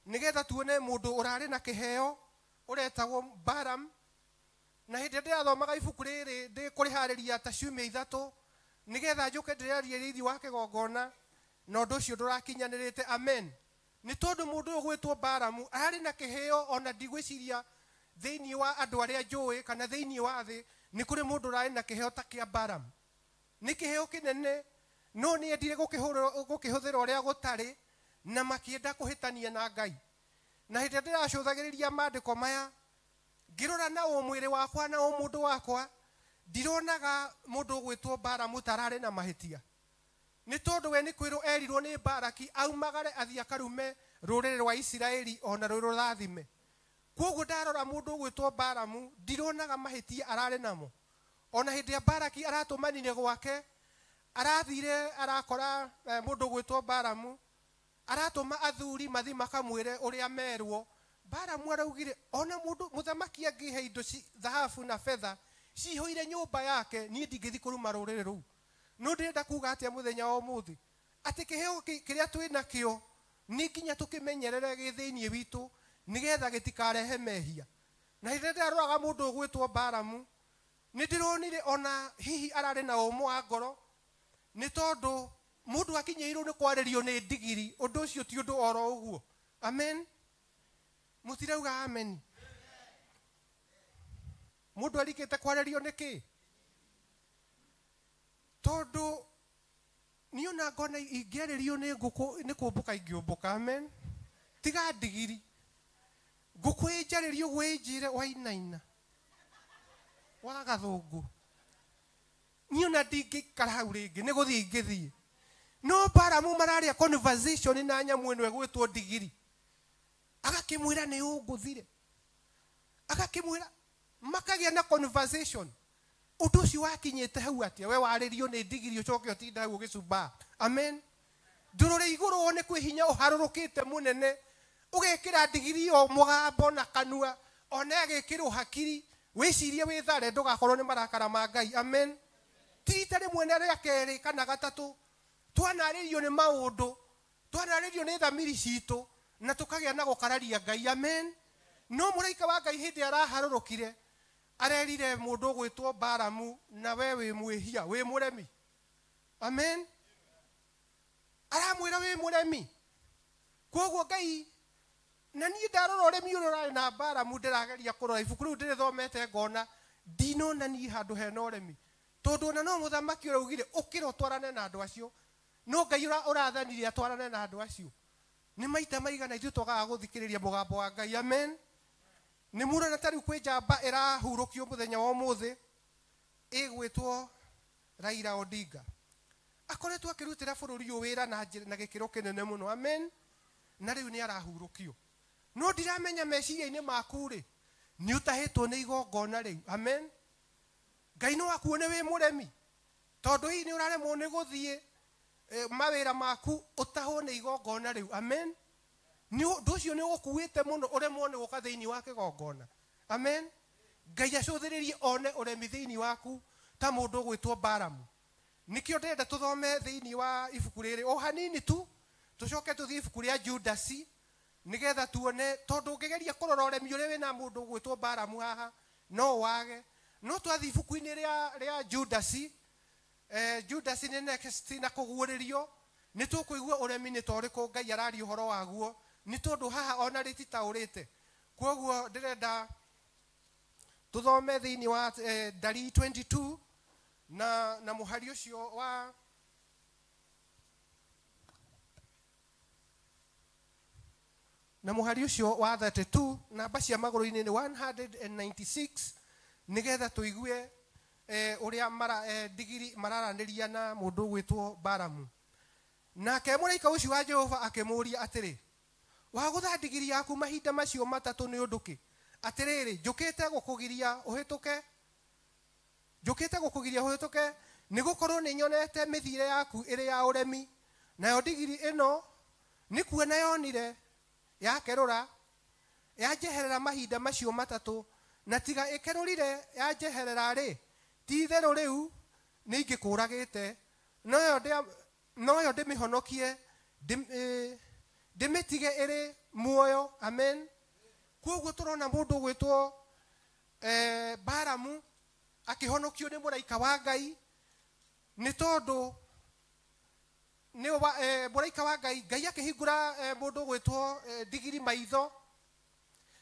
nĩgetha tuone mũndũ ũrarĩ na kĩheo ũretagwo Balaam. Na hĩndĩ ĩrĩa ndĩrathomaga ibuku rĩrĩ ndĩkũrĩharĩria ta ciumia ithatũ, nĩgetha njũke ndĩrarie rĩithi wa kĩgongona, na ũndũ ũcio ndũrakinyanĩrĩte. Amen. Nĩ tondũ mũndũ ũyũ gwĩtwo Balaam ararĩ na kĩheo, ona ndigwĩciria thĩinĩ wa andũ arĩa njũĩ kana thĩinĩ wa thĩ nĩ kũrĩ mũndũ ũrarĩ na kĩheo ta kĩa Balaam. Nĩ kĩheo kĩnene, no nĩ endire gũkĩhũthĩra ũrĩa gũtarĩ, na makĩenda kũhĩtania na Ngai. Na hĩndĩ ĩrĩa ndĩracũthagĩrĩria maandĩko maya, ngĩrora na ũmwĩrĩ wakwa na ũmũndũ wakwa, ndironaga mũndũ ũgwĩtwo Balaam ta ararĩ na mahĩtia. Nĩ tondũ we nĩ kwĩrwo erirwo nĩ Balaki aumagare athiĩ akarume rũrĩrĩ rwa Isiraeli ona rwĩ rũrathime. Koguo ndarora mũndũ ũgwĩtwo Balaam ndironaga mahĩtia ararĩ namo. Ona hĩndĩ ya Balaki aratũmanire gwake, arathire arakora mũndũ ũgwĩtwo Balaam, aratũma athuri mathi makamwĩre ũrĩa merwo. Balaam araugire ona mũndũ mũthamaki angĩhe indo thahabu na betha cihũire nyũmba yake, niĩ ndingĩthiĩ kũruma rũrĩrĩ rũu. No ndĩrenda kuga atĩa mũthenya wa ũmũthĩ, atĩ kĩheo kĩrĩa twĩ nakĩo nĩ nginya tũkĩmenyerere gĩ thĩinĩ witũ, nĩgetha gĩtikarehe mehia. Na hĩndĩ ĩrĩa ndĩraroraga mũndũ ũgwĩtwo Balaam, nĩ ndĩronire ona hihi ararĩ na ũmũ wa ngoro, nĩ tondũ mũndũ akinyĩirwo nĩ kwarĩrio nĩ ndigiri, ũndũ ũcio ti ũndũ oro ũguo. Amen. Mũtirauga amen. Mũndũ arikĩte kwarĩrio nĩ kĩ? Tondũ niĩ ona ngona ingĩarĩrio nĩ ngũkũ nĩ kũmbũka ingĩũmbũka. Amen. Tiga ndigiri, ngũkũ ĩnjarĩrio ũguo ĩnjĩre wainaina wa gathũngũ, niĩ ona ndingĩikara hau rĩngĩ, nĩ gũthiĩ ingĩthiĩ. No Balaam mararĩa conversation na nyamũ ĩno ĩgwĩtwo ndigiri, agakĩmwĩra nĩ ũngũthire, agakĩmwĩra, makagĩa na conversation. Ũndũ ũcio wakinyĩte hau atĩa? We warĩrio nĩ ndigiri ũcoke ũtinde hau ũgĩcumba. Amen. Ndũrũre igũrũ wone kwĩ hinya ũharũrũkĩte mũnene, ũgekĩra ndigiri o mũgambo na kanua, ona agĩkĩrwo hakiri, wĩcirie wĩthare ndũgakorwo nĩ marakara ma Ngai. Amen. Ti rita rĩmwe na rĩa kerĩ kana gatatũ, twanarĩrio nĩ maũndũ, twanarĩrio nĩ thamiri citũ, na tũkagĩa na gũkararia Ngai. Amen. No mũraika wa Ngai hĩndĩ araharũrũkire, arerire mũndũ ũgwĩtwo Balaam, na we wĩ mwĩhia, wĩ mũremi. Amen. Aramwĩra wĩ mũremi. Koguo Ngai, na niĩ ndarora ũremi ũrĩa ũrarĩ na Balaam, ndĩrageria kũrora ibuku rĩu ndĩrĩthomete ngona ndinona niĩ handũ hena ũremi, tondũ ona no mũthamaki ũraugire ũkĩra ũtwarane na andũ acio, no Ngai ũrathanire atwarane na andũ acio. Nĩ maita maigana ithuĩ twagaga gũthikĩrĩria mũgambo wa Ngai. Amen. Nĩ mũrona ta rĩu kwĩ njamba ĩrahurũkio mũthenya wa ũmũthĩ ĩgwĩtwo Raila Odinga, akoretwo akĩrutĩra bũrũri ũyũ wĩra na njĩra na gĩkĩro kĩnene mũno. Amen. Na rĩu nĩ arahurũkio, no ndiramenya meciria-inĩ maku rĩ, nĩ ũtahĩtwo nĩ igongona rĩu. Amen. Ngai no akuone wĩ mũremi, tondũ hihi nĩ ũraremwo nĩ gũthiĩ mawĩra maku ũtahwo nĩ igongona rĩu. Amen. Nĩ ũndũ ũcio nĩ ũgũkuĩte mũno ũremwo nĩ gũka thĩinĩ wa kĩgongona. Amen. Ngai acũthĩrĩrie one ũremi thĩinĩ waku ta mũndũ ũgwĩtwo Balamu. Nĩkĩo ndĩrenda tũthome thĩinĩ wa ibuku rĩrĩ o hanini tu, tũcoke tũthiĩ ibuku rĩa Judasi nĩgetha tuone, tondũ ũngĩgeria kũrora ũremi ũrĩa wĩna mũndũ ũgwĩtwo Balamu haha no wage. No twathiĩ ibuku-inĩ rĩa Judasi, Judasi nĩ next na kũguũrĩrio, nĩ tũkũigua ũremi nĩ ta ũrĩkũ Ngai araria ũhoro waguo, nĩ tondũ haha ona rĩtitaũrĩte. Kwoguo ndĩrenda tũthome thĩinĩ wa Ndari 22 na mũhari ũcio wa na mũhari ũcio wa 32, namba cia magũrũ-inĩ nĩ 196, nĩgetha tũigue ũrĩa ndigiri mararanĩria na mũndũ ũgwĩtwo Balamu. Nake mũraika ũcio wa Jehova akĩmũũria atĩrĩ, wagũtha ndigiri yaku mahinda macio matatũ nĩ ũndũ kĩ? Atĩrĩrĩ, njũkĩte gũkũgiria ũhĩtũke, njũkĩte gũkũgiria ũhĩtũke, nĩgũkorwo nĩnyonete mĩthiĩre yaku ĩrĩ ya ũremi, nayo ndigiri ĩno nĩkuona yonire yakerũra yanjeherera mahinda macio matatũ, na tiga ĩkerũrire yanjeherera rĩ, ti itherũ rĩu nĩingĩkũragĩte, noyo ndĩmĩhonokie, ndĩmĩtige ĩrĩ muoyo. Amen. Kwoguo tũrona mũndũ ũgwĩtwo Balamu akĩhonokio nĩ mũraika wa Ngai, nĩ tondũ nĩ mũraika wa Ngai, Ngai akĩhingũra mũndũ ũgwĩtwo ndigiri maitho.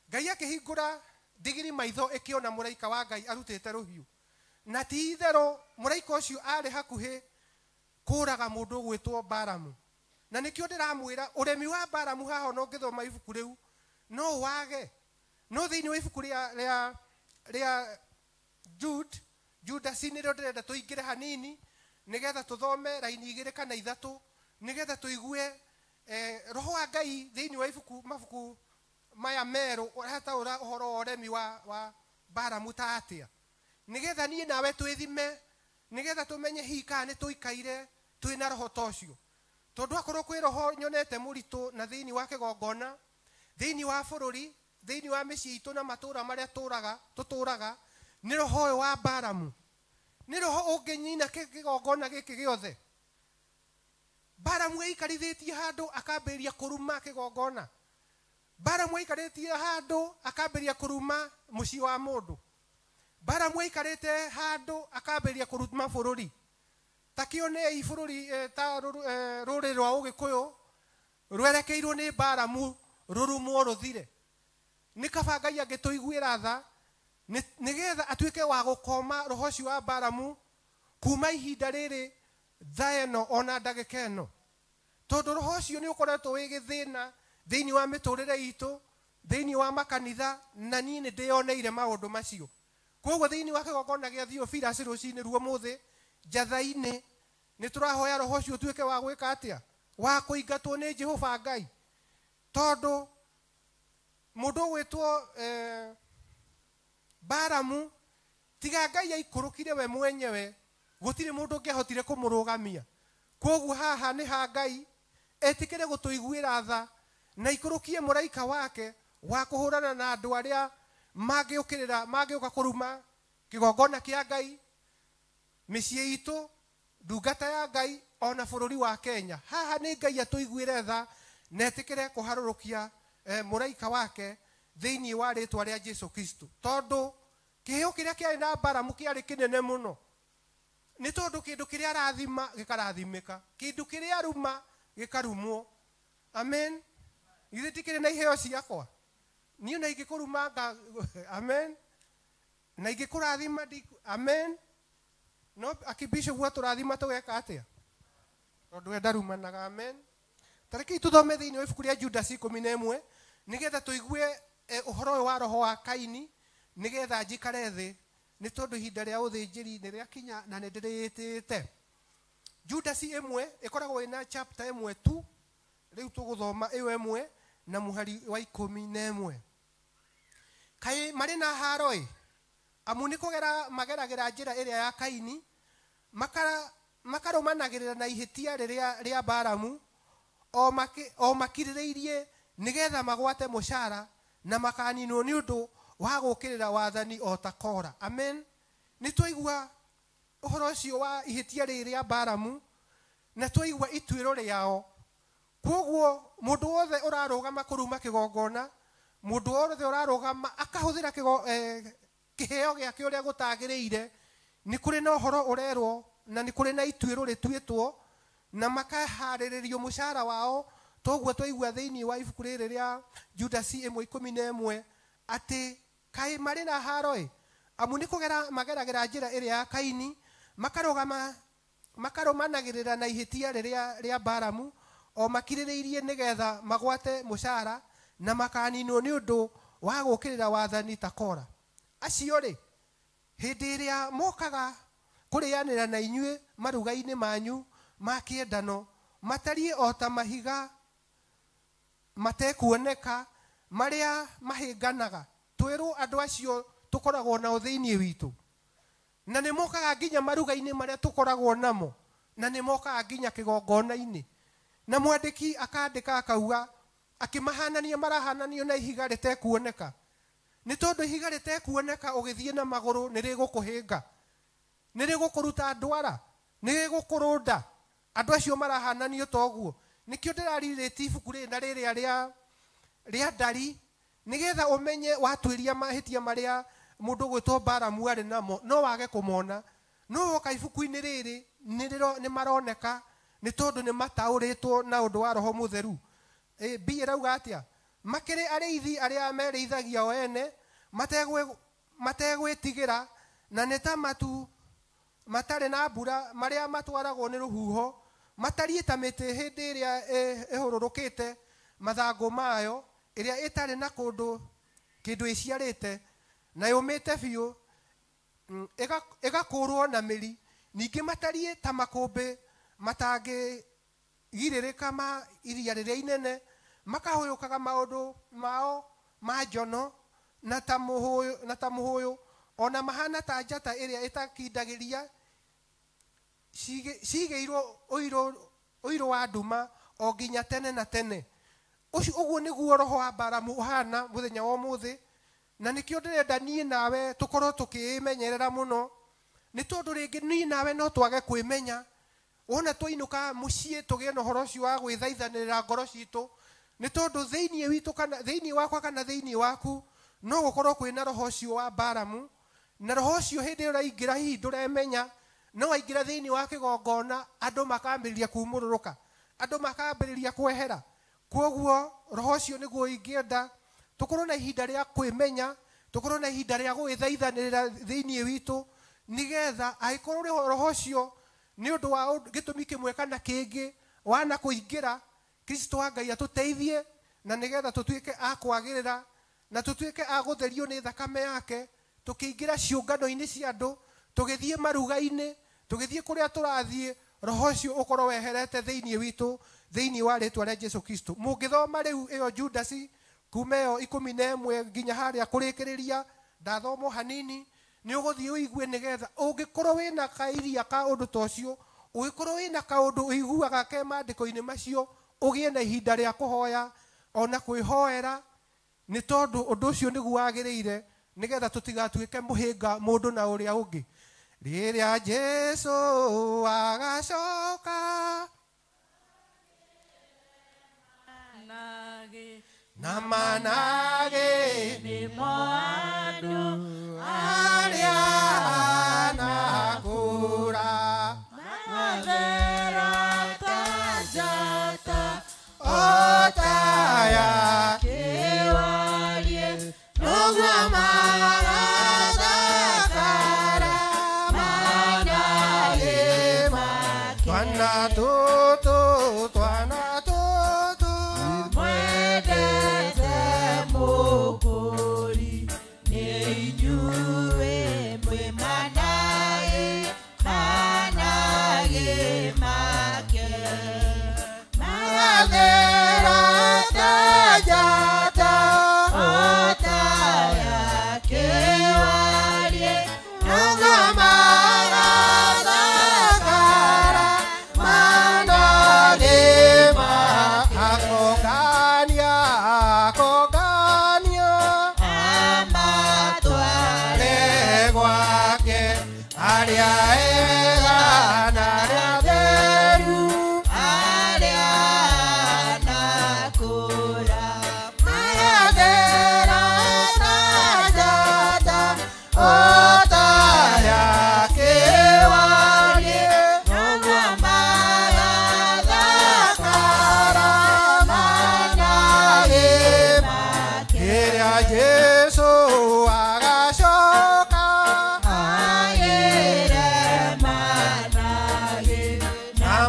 Ngai akĩhingũra ndigiri maitho ĩkĩona mũraika wa Ngai arutĩte rũhiũ, na ti itherũ mũraika ũcio arĩ hakuhĩ kũraga mũndũ ũgwĩtwo Balamu. Na nĩkĩo ndĩramwĩra ũremi wa Balamu haha ona ũngĩthoma ibuku rĩu no wage. No thĩinĩ wa ibuku rĩa Judasi nĩrĩo ndĩrenda tũingĩre hanini nĩgetha tũthome raini igĩrĩ kana ithatũ nĩgetha tũigue roho wa Ngai thĩinĩ wa ibuku mabuku maya merũ ũrataũra ũhoro wa ũremi wa Balamu ta atĩa, nĩgetha niĩ nawe twĩthime, nĩgetha tũmenye hihi kana nĩ tũikaire twĩna roho ta ũcio. Tondũ akorwo kwĩ roho nyonete mũritũ na thĩinĩ wa kĩgongona, thĩinĩ wa bũrũri, thĩinĩ wa mĩciĩ itũ na matũũra marĩa tũtũraga, nĩ roho ũyũ wa Balamu. Nĩ roho ũngĩnyina kĩgongona gĩkĩ gĩothe. Balamu aikarithĩtie handũ akambĩrĩria kũruma kĩgongona. Balamu aikarĩtie handũ akambĩrĩria kũruma mũciĩ wa mũndũ. Balamu aikarĩte handũ akambĩrĩria kũruma bũrũri. Ta kĩonei bũrũri ta rũrĩrĩ rwa Ũgĩkũyũ rwerekeirwo nĩ Balamu rũrumwo rũthire. Nĩ kaba Ngai angĩtũiguĩra tha nĩgetha atuĩke wa gũkoma roho ũcio wa Balamu kuma ihinda rĩrĩ thaa ĩno ona ndagĩka ĩno, tondũ roho ũcio nĩ ũkoretwo wĩ gĩthĩna thĩinĩ wa mĩtũrĩre itũ, thĩinĩ wa makanitha, na niĩ nĩ ndĩyoneire maũndũ macio. Kwoguo thĩinĩ wa kĩgongona gĩa Theophilus rũcinĩ ruo mũthĩ njatha-inĩ nĩ tũrahoya roho ũcio ũtuĩke wa gwĩka atĩa, wa kũingatwo nĩ Jehova Ngai, tondũ mũndũ ũgwĩtwo Balamu tiga Ngai aikũrũkire we mwenyewe gũtirĩ mũndũ ũngĩahotire kũmũrũgamia. Kwoguo haha nĩ ha Ngai etĩkĩre gũtũiguĩra tha na ikũrũkie mũraika wake wa kũhũrana na andũ arĩa mangĩũkĩrĩra, mangĩũka kũruma kĩgongona kĩa Ngai, mĩciĩ itũ, ndungata ya Ngai, ona bũrũri wa Kenya. Haha nĩ Ngai atũiguĩre tha na etĩkĩre kũharũrũkia mũraika wake thĩinĩ wa rĩtwa rĩa Jesu Kristo, tondũ kĩheo kĩrĩa kĩarĩ na Balamu kĩarĩ kĩnene mũno, nĩ tondũ kĩndũ kĩrĩa arathima gĩkarathimĩka, kĩndũ kĩrĩa aruma gĩkarumwo. Amen. Ithuĩ tikĩrĩ na iheo ciakwa, niĩ ona ingĩkũruma amen, na ingĩkũrathima amen. No akibishop gwa tũrathima tũgeka atĩa, tondũ we ndarumanaga. Amen. Ta rekei tũthome thĩinĩ wa ibuku rĩa Judasi 11 nĩgetha tũigue ũhoro ũyũ wa roho wa Kaini, nĩgetha njikare thĩ, nĩ tondũ ihinda rĩa ũthĩnjĩri nĩ rĩakinya na nĩ ndĩrĩĩtĩte. Judasi ĩmwe ĩkoragwo ĩna chapter ĩmwe tu, rĩu tũgũthoma ĩyo ĩmwe na mũhari wa 11. Kaĩ marĩ na haro ĩ, amu nĩ kũgera mageragĩra njĩra ĩrĩa ya Kaini, Makarũmanagĩrĩra na ihĩtia rĩrĩa rĩa Balamu o makirĩrĩirie nĩgetha magwate mũcara na makaninwo nĩ ũndũ wa gũũkĩrĩra wathani o ta Kora. Amen. Nĩ twaigua ũhoro ũcio wa ihĩtia rĩrĩ rĩa Balamu na twaigua ituĩro rĩao. Kwoguo mũndũ wothe ũrarũgama kũruma kĩgongona, mũndũ wothe ũrarũgama akahũthĩra kĩheo gĩake ũrĩa gũtagĩrĩire, nĩ kũrĩ na ũhoro ũrerwo na nĩ kũrĩ na ituĩro rĩtuĩtwo na makaharĩrĩrio mũcara wao. Toguo twaigua thĩinĩ wa ibuku rĩrĩ rĩa Judasi 1:11 atĩ kaĩ marĩ na haro ĩ, amu nĩ kũgera mageragĩra njĩra ĩrĩa ya Kaini, makarũgama makarũmanagĩrĩra na ihĩtia rĩrĩa rĩa Balamu o makirĩrĩirie nĩgetha magwate mũcara na makaninwo nĩ ũndũ wa gũũkĩrĩra wathani ta Kora. Acio rĩ, hĩndĩ ĩrĩa mokaga kũrĩanĩra na inyuĩ maruga-inĩ manyu ma kĩendano, matariĩ o ta mahiga matekuoneka marĩa mahĩnganaga. Twĩrwo andũ acio tũkoragwo nao thĩinĩ witũ, na nĩ mokaga nginya maruga-inĩ marĩa tũkoragwo namo, na nĩ mokaga nginya kĩgongona-inĩ. Na mwandĩki akandĩka akauga akĩmahanania marahananio na ihiga rĩtekuoneka, nĩ tondũ ihiga rĩtekuoneka ũgĩthiĩ na magũrũ nĩ rĩgũkũhĩnga, nĩ rĩgũkũruta ndwara, nĩ rĩgũkũrũnda. Andũ acio marahananio toguo. Nĩkĩo ndĩrarirĩtie ibuku rĩrĩ na rĩrĩa rĩa ndari, nĩgetha ũmenye watuĩria mahĩtia marĩa mũndũ ũgwĩtwo Balamu arĩ namo no wage kũmona. No woka ibuku-inĩ rĩrĩ nĩ maroneka, nĩ tondũ nĩ mataũrĩtwo na ũndũ wa Roho Mũtheru. B ĩrauga atĩa? Makĩrĩ arĩithi arĩa merĩithagia o ene mategwĩtigĩra, na nĩ ta matu matarĩ na mbura marĩa matwaragwo nĩ rũhuho, matariĩ ta mĩtĩ hĩndĩ ĩrĩa ĩhũrũrũkĩte mathangũ mayo, ĩrĩa ĩtarĩ na kũndũ kĩndũ ĩciarĩte na yũmĩte biũ, ĩgakũrwo na mĩri. Ningĩ matariĩ ta makũmbĩ matangĩgirĩrĩka ma iria rĩrĩa inene, makahũyũkaga maũndũ mao ma njono na ta mũhũyũ, ona mahana ta njata ĩrĩa ĩtakindagĩria, cigĩirwo ũirũ wa nduma o nginya tene na tene. Ũcio ũguo nĩguo roho wa Balamu ũhana mũthenya wa ũmũthĩ, na nĩkĩo ndĩrenda niĩ nawe tũkorwo tũkĩĩmenyerera mũno, nĩ tondũ rĩngĩ niĩ nawe no twage kwĩmenya. Wona twainũka mũciĩ tũgĩe na ũhoro ũcio wa gwĩthaithanĩrĩra ngoro citũ, nĩ tondũ thĩinĩ witũ kana thĩinĩ wakwa kana thĩinĩ waku no gũkorwo kwĩna roho ũcio wa Balamu, na roho ũcio hĩndĩ ĩrĩa ũraingĩra hihi ndũremenya, no waingĩra thĩinĩ wa kĩgongona andũ makambĩrĩria kumũrũrũka, andũ makambĩrĩria kwehera. Kwoguo roho ũcio nĩguo ingĩenda tũkorwo na ihinda rĩa kwĩmenya, tũkorwo na ihinda rĩa gwĩthaithanĩrĩra thĩinĩ witũ, nĩgetha angĩkorwo roho ũcio nĩ ũndũ wa gĩtũmi kĩmwe kana kĩngĩ wana kũingĩra, Kristo wa Ngai atũteithie, na nĩgetha tũtuĩke a kwagĩrĩra na tũtuĩke a gũtherio nĩ thakame yake, tũkĩingĩra ciũngano-inĩ cia andũ, tũgĩthiĩ maruga-inĩ, tũgĩthiĩ kũrĩa tũrathiĩ, roho ũcio ũkorwo weherete thĩinĩ witũ, thĩinĩ wa rĩtwa rĩa Jesu Kristo. Mũngĩthoma rĩu ĩyo Judasi kuma ĩyo 11 nginya harĩa kũrĩkĩrĩria, ndathomwo hanini, nĩ ũgũthiĩ ũigue, nĩgetha ũngĩkorwo wĩna kairia ka ũndũ ta ũcio, ũngĩkorwo wĩna kaũndũ ũiguaga ke maandĩko-inĩ macio, ũgĩe na ihinda rĩa kũhoya ona kwĩhoera, nĩ tondũ ũndũ ũcio nĩguo wagĩrĩire, nĩgetha tũtigatuĩke mũhĩnga mũndũ na ũrĩa ũngĩ. Rĩrĩa Jesu agacoka na manage nĩmo andũ arĩa anakũra, mathera ta njata o ta ya kĩwarie, noguo marathakara manage make. Twana tũtũ, twana tũtũ, mwendete Mũkũri, nĩ inyuĩ mwĩ manage, manage make. Mathera ta njata o ta ya kĩwarie, noguo marathakara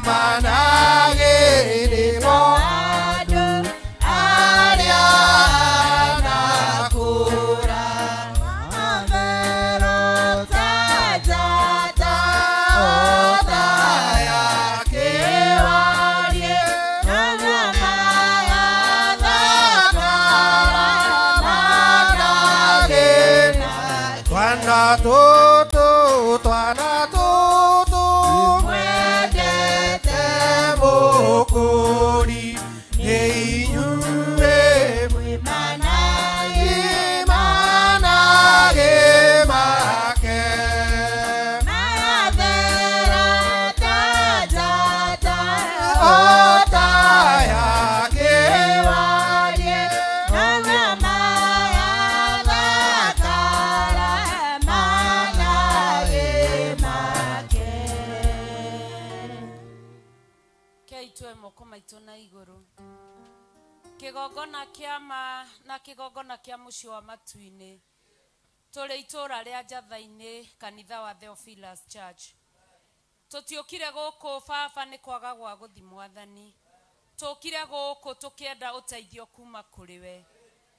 Manage nĩmo andũ arĩa anakũra mathero ta njata Otaya kĩwarie na nyama ya thakara manage Twana tũtũ twana tũtũ mwendete Mũkũri nĩ inyuĩ mwĩ manage manage make mathero ta njata Otaya kĩwarie na nyama ya thakara manage make. Kei twe moko maitũ na igũrũ kĩgongona kĩa ma na kĩgongona kĩa mũciĩ wa matu-inĩ tũrĩ itũũra rĩa Njatha-inĩ kanitha wa Theophilus Church. Tũtiũkire gũkũ baba nĩ kwaga gwa gũthi mwathani, tũkire gũkũ tũkĩenda ũteithio kuma kũrĩ we,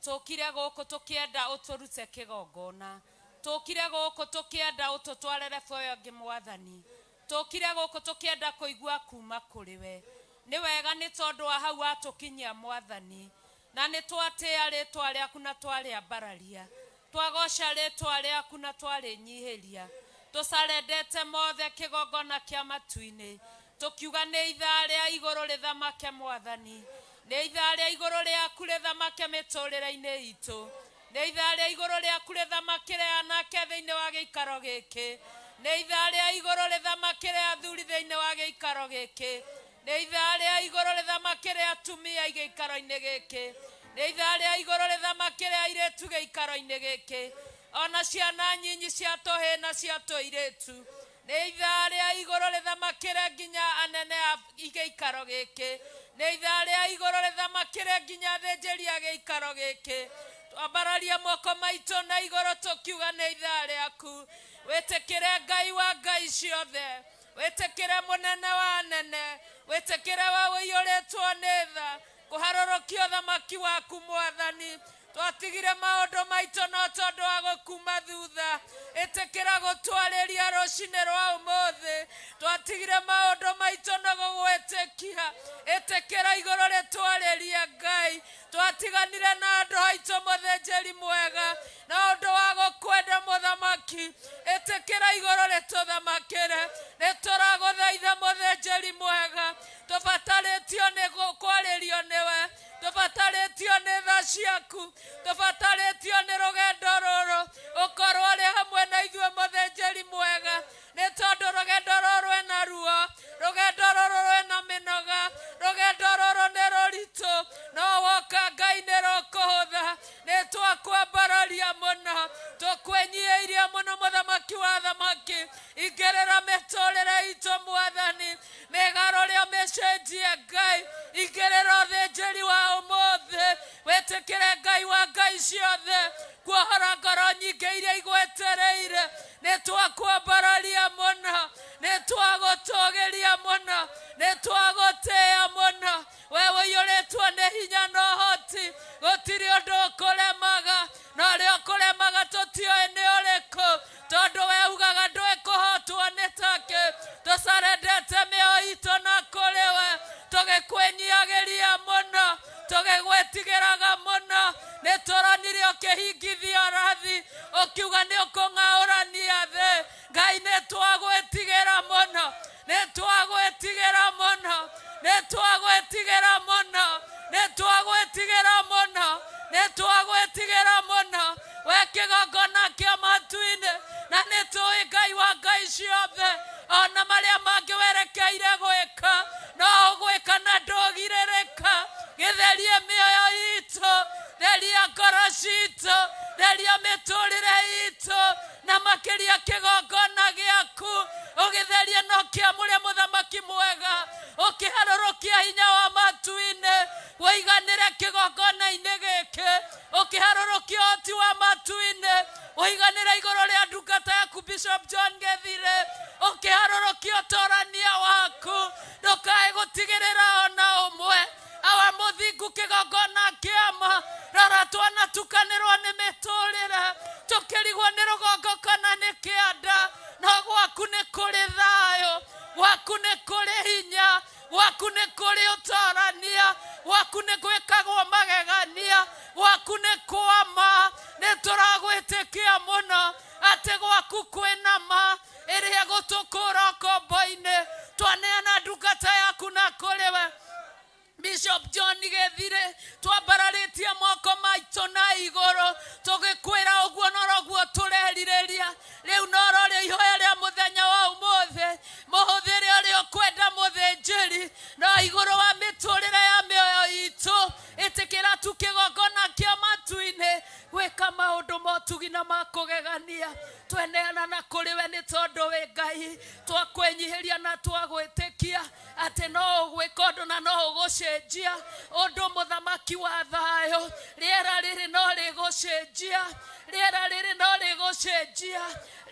tũkire gũkũ tũkĩenda ũtũrute kĩgongona, tũkire gũkũ tũkĩenda ũtũtwarĩre boyo ĩngĩ mwathani, tũkire gũkũ tũkĩenda kũigua kuma kũrĩ we. Nĩ wega nĩ tondũ wa hau watũkinyia mwathani, na nĩ twatĩa rĩtwa rĩaku na twarĩambararia, twagoca rĩtwa rĩaku na twarĩnyihĩria, tũcarendete mothe kĩgongona kĩa matu-inĩ, tũkiuga nĩ ithaa rĩa igũrũ rĩthamake mwathani, nĩ ithaa rĩa igũrũ rĩaku rĩthamake mĩtũrĩre-inĩ itũ, nĩ ithaa rĩa igũrũ rĩaku rĩthamakĩre anake thĩinĩ wa gĩikaro gĩkĩ, nĩ ithaa rĩa igũrũ rĩthamakĩre athuri thĩinĩ wa gĩikaro gĩkĩ, nĩ ithaa rĩa igũrũ rĩthamakĩre atumia gĩikaro-inĩ gĩkĩ, nĩ ithaa rĩa igũrũ rĩthamakĩre airĩtu gĩikaro-inĩ gĩkĩ, ona ciana nyinyi cia tũhĩĩ na cia tũirĩtu, nĩ ithaa rĩa igũrũ rĩthamakĩre nginya anene a gĩikaro gĩkĩ, nĩ ithaa rĩa igũrũ rĩthamakĩre nginya athĩnjĩri a gĩikaro gĩkĩ. Twambararie moko maitũ na igũrũ tũkiuga nĩ ithaa rĩaku. Wĩtĩkĩre Ngai wa ngai ciothe, wĩtĩkĩre mũnene wa anene, wĩtĩkĩre we ũiyũrĩtwo nĩ tha, kũharũrũkia ũthamaki waku mwathani. Twatigire maũndũ maitũ no tondũ wa gũkuma thutha, ĩtĩkĩra gũtwarĩria rũcinĩ rwa ũmũthĩ. Twatigire maũndũ maitũ no gũgwĩtĩkia, ĩtĩkĩra igũrũ rĩtwarĩrie Ngai. Twatiganire na andũ aitũ mũthĩnjĩri mwega na ũndũ wa gũkwenda mũthamaki, ĩtĩkĩra igũrũ rĩtũthamakĩre. Nĩtũragũthaitha mũthĩnjĩri mwega, tũbatarĩtio nĩ kwarĩrio nĩwe, tũbatarĩtio nĩ tha ciaku, tũbatarĩtio nĩ rũgendo rũrũ, ũkorwo ũrĩ hamwe na ithuĩ mũthĩnjĩri mwega, nĩ tondũ rũgendo rũrũ rwĩna ruo, rũgendo rũrũ rwĩna mĩnoga, rũgendo rũrũ nĩ rũritũ, no woka Ngai nĩ rũkũhũtha. Nĩ twakwambararia mũno, tũkwĩnyiihĩirie mũno mũthamaki wa athamaki. Ingĩrĩra mĩtũrĩre itũ mwathani, mĩgarũre ũmĩcenjie Ngai, ingĩrĩra ũthĩnjĩri wa ũmũthĩ, wĩtĩkĩre Ngai wa ngai ciothe kuohora ngoro nyingĩ iria igwetereire. Nĩ twakwambararia mũno, nĩ twagũtũgĩria mũno, nĩ twagũtĩĩa mũno. We ũiyũrĩtwo nĩ hinya na ũhoti, gũtirĩ ũndũ ũkũremaga, na ũrĩa ũkũremaga tũtiũĩ nĩ ũrĩkũ, tondũ we ugaga ndwĩkũhotwo nĩ take. Tũcarendete mĩoyo itũ na kũrĩ we, tũgĩkwĩnyiagĩria mũno, tũgĩgwĩtigĩraga mũno. Nĩ tũronire ũkĩhingithia ũrathi, ũkiuga nĩ ũkũng'aũrania thĩ. Ngai nĩ twagwĩtigĩra mũno, nĩ twagwĩtigĩra mũno, nĩ twagwĩtigĩra mũno, nĩ twagwĩtigĩra mũno, nĩ twagwĩtigĩra mũno. We kĩgongona kĩa matu-inĩ, na nĩ tũĩ Ngai wa ngai ciothe, ona marĩa mangĩ werekeire gwĩka no ũgwĩka na ndũgirĩrĩka. Gĩtherie mĩoyo itũ, theria ngoro citũ, theria mĩtũrĩre itũ, na makĩria kĩgongona gĩaku ũgĩtherie na ũkĩamũre mũthamaki mwega, ũkĩharũrũkia hinya wa matu-inĩ, wĩiganĩre kĩgongona-inĩ gĩkĩ, ũkĩharũrũkia ũhoti wa matu-inĩ, wĩiganĩre igũrũ rĩa ndungata yaku Bishop John Gethire, ũkĩharũrũkia ũtũrania waku. Ndũgũtigĩrĩra ona ũmwe. Awa mũthingu kĩgongona kĩama. Rora twanatukanĩrwo nĩ mĩtũrĩre, tũkĩrigwo nĩ rũgongo kana nĩ kĩanda, no gwaku nĩ kũrĩ thayũ, gwaku nĩ kũrĩ hinya, gwaku nĩ kũrĩ ũtarania, gwaku nĩ gwĩkagwo magegania, gwaku nĩ kwama. Nĩ tũragwĩtĩkia mũno atĩ gwaku kwĩna ma ĩrĩa gũtũkũra ũkombo-inĩ. Twaneana ndungata yaku na kũrĩ we Bishop John Gĩthire, twambararĩtie moko maitũ na igũrũ tũgĩkwĩra ũguo noroguo tũrerirĩria. Rĩu nororĩo ihoya rĩa mũthenya wa ũmũthĩ, mũhũthĩre ũrĩa ũkwenda mũthĩnjĩri, no igũrũ wa mĩtũrĩre ya mĩoyo itũ. Ĩtĩkĩra tu kĩgongona kĩa matu-inĩ gwĩka maũndũ motugi na ma kũgegania. Tweneana na kũrĩ we nĩ tondũ wĩ Ngai, twakwĩnyihĩria na twagwĩtĩkia atĩ no ũgwĩka ũndũ na no ũgũcenjia ũndũ. Mũthamaki wa thayũ, rĩera rĩrĩ no rĩgũcenjia, rĩera rĩrĩ no rĩgũcenjia,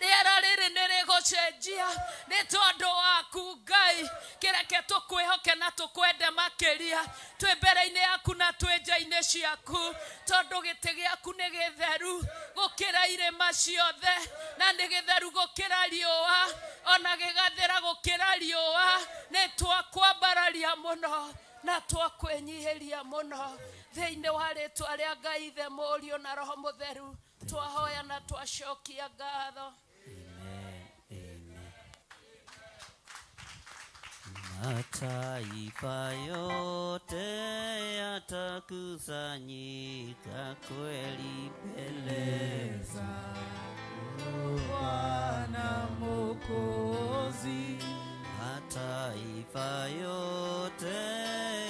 rĩera rĩrĩ nĩ rĩgũcenjia nĩ tondũ waku Ngai. Kĩreke tũkwĩhoke na tũkwende makĩria, twĩ mbere-inĩ yaku na twĩ nja-inĩ ciaku, tondũ gĩtĩ gĩaku nĩ gĩtheru gũkĩra irĩma ciothe, na nĩ gĩtheru gũkĩra riũa, ona gĩgathera gũkĩra riũa. Nĩ twakwambararia mũno na twakwĩnyihĩria mũno thĩinĩ wa rĩtwa rĩa Ngai Ithe, Mũriũ na Roho Mũtheru, twahoya na twacokia ngatho. Mataifa yote yatakusanyika kweli mbele zako Bwana Mwokozi. Mataifa yote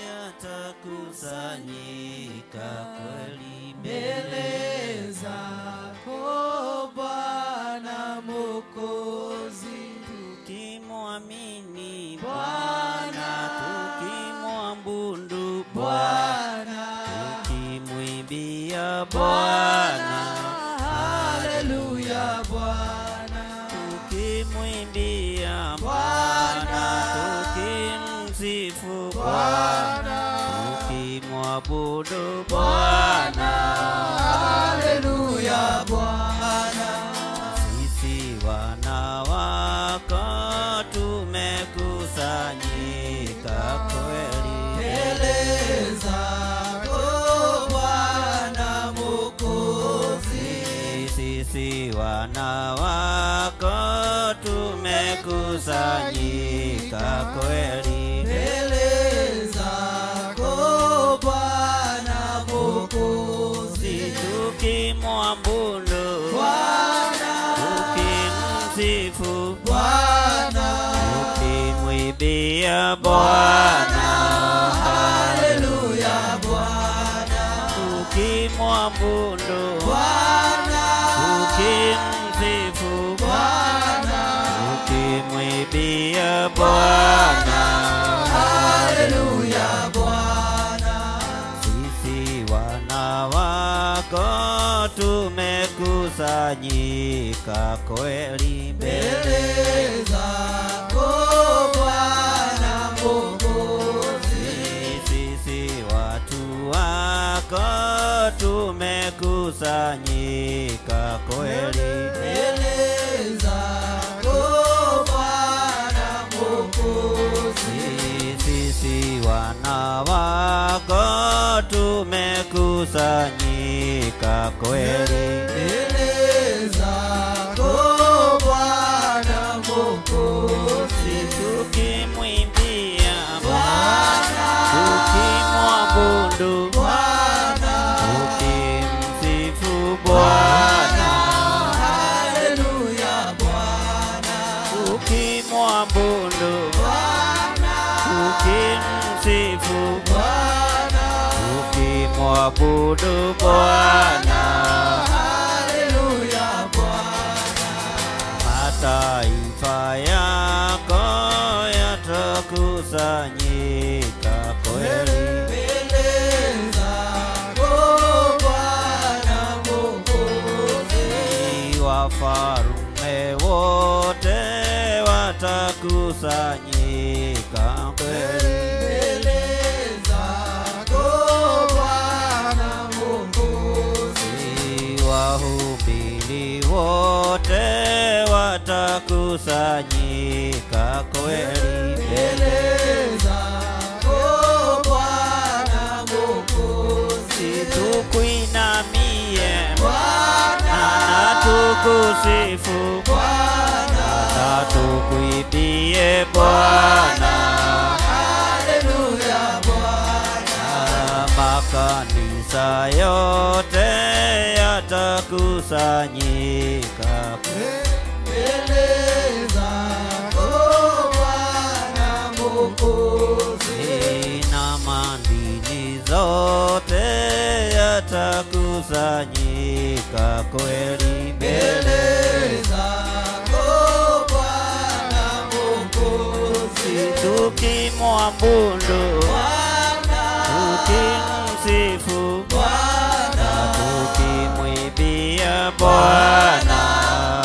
yatakusanyika kweli mbele zako Bwana Mwokozi. Tukimwamini Bwana, tukimwabudu Bwana, tukimwimbia Bwana, haleluya Bwana, tukimwimbia Bwana, tukimsifu Bwana, tukimwabudu Bwana, haleluya Bwana. Sisi wana wako tumekusanyika kweli mbele zako Bwana Mwokozi. Sisi wana wako tumekusanyika kweli mbele zako Bwana Mwokozi. Tukimwabudu Bwana, tukimsifu Bwana, tukimwimbia Bwana, haleluya Bwana, tukimwabudu Bwana, tukimsifu Bwana, tukimwimbia Bwana, haleluya Bwana. Sisi wana wako tumekusanyika kweli mbele zako Bwana Mwokozi. Sisi watu wako tumekusanyika kweli mbele zako Bwana Mwokozi. Sisi wana wako tumekusanyika kweli mbele zako Bwana Mwokozi. Tukimwimbia Bwana, tukimwabudu Bwana, tukimsifu Bwana, haleluya Bwana, tukimwabudu Bwana, tukimsifu Bwana, tukimwabudu Bwana, haleluya Bwana. Mataifa yako yatakusanyika kweli mbele zako Bwana Mwokozi. Wafarume wote watakusanyika kweli. yatakusanyika kweli mbele zako Bwana Mwokozi. Tukuinamie Bwana na tukusifu Bwana na tukuimbie Bwana. Haleluya Bwana. Makanisa yote yatakusanyika mbele zako Bwana Mwokozi. Na madini zote yatakusanyika kweli mbele zako Bwana Mwokozi. Tukimwabudu Bwana, tukimsifu Bwana, tukimwimbia Bwana.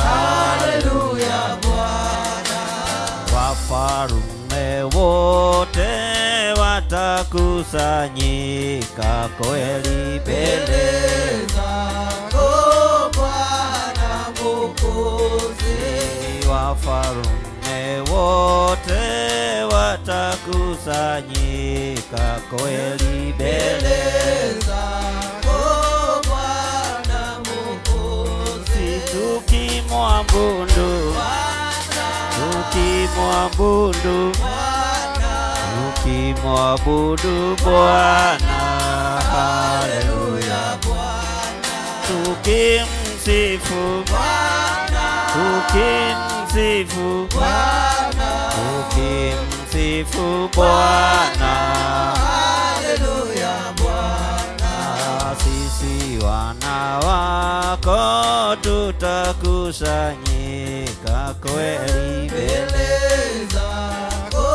Haleluya Bwana. Wafalume wote watakusanyika kweli mbele zako Bwana Mwokozi. Wafalume wote watakusanyika kweli mbele zako Bwana Mwokozi. Tukimwabudu Bwana, tukimwabudu Bwana, tukimwabudu Bwana. Haleluya Bwana. Tukimsifu Bwana, tukimsifu Bwana, tukimsifu Bwana. Haleluya Bwana. Sisi wana wako tutakusanyika kweli mbele zako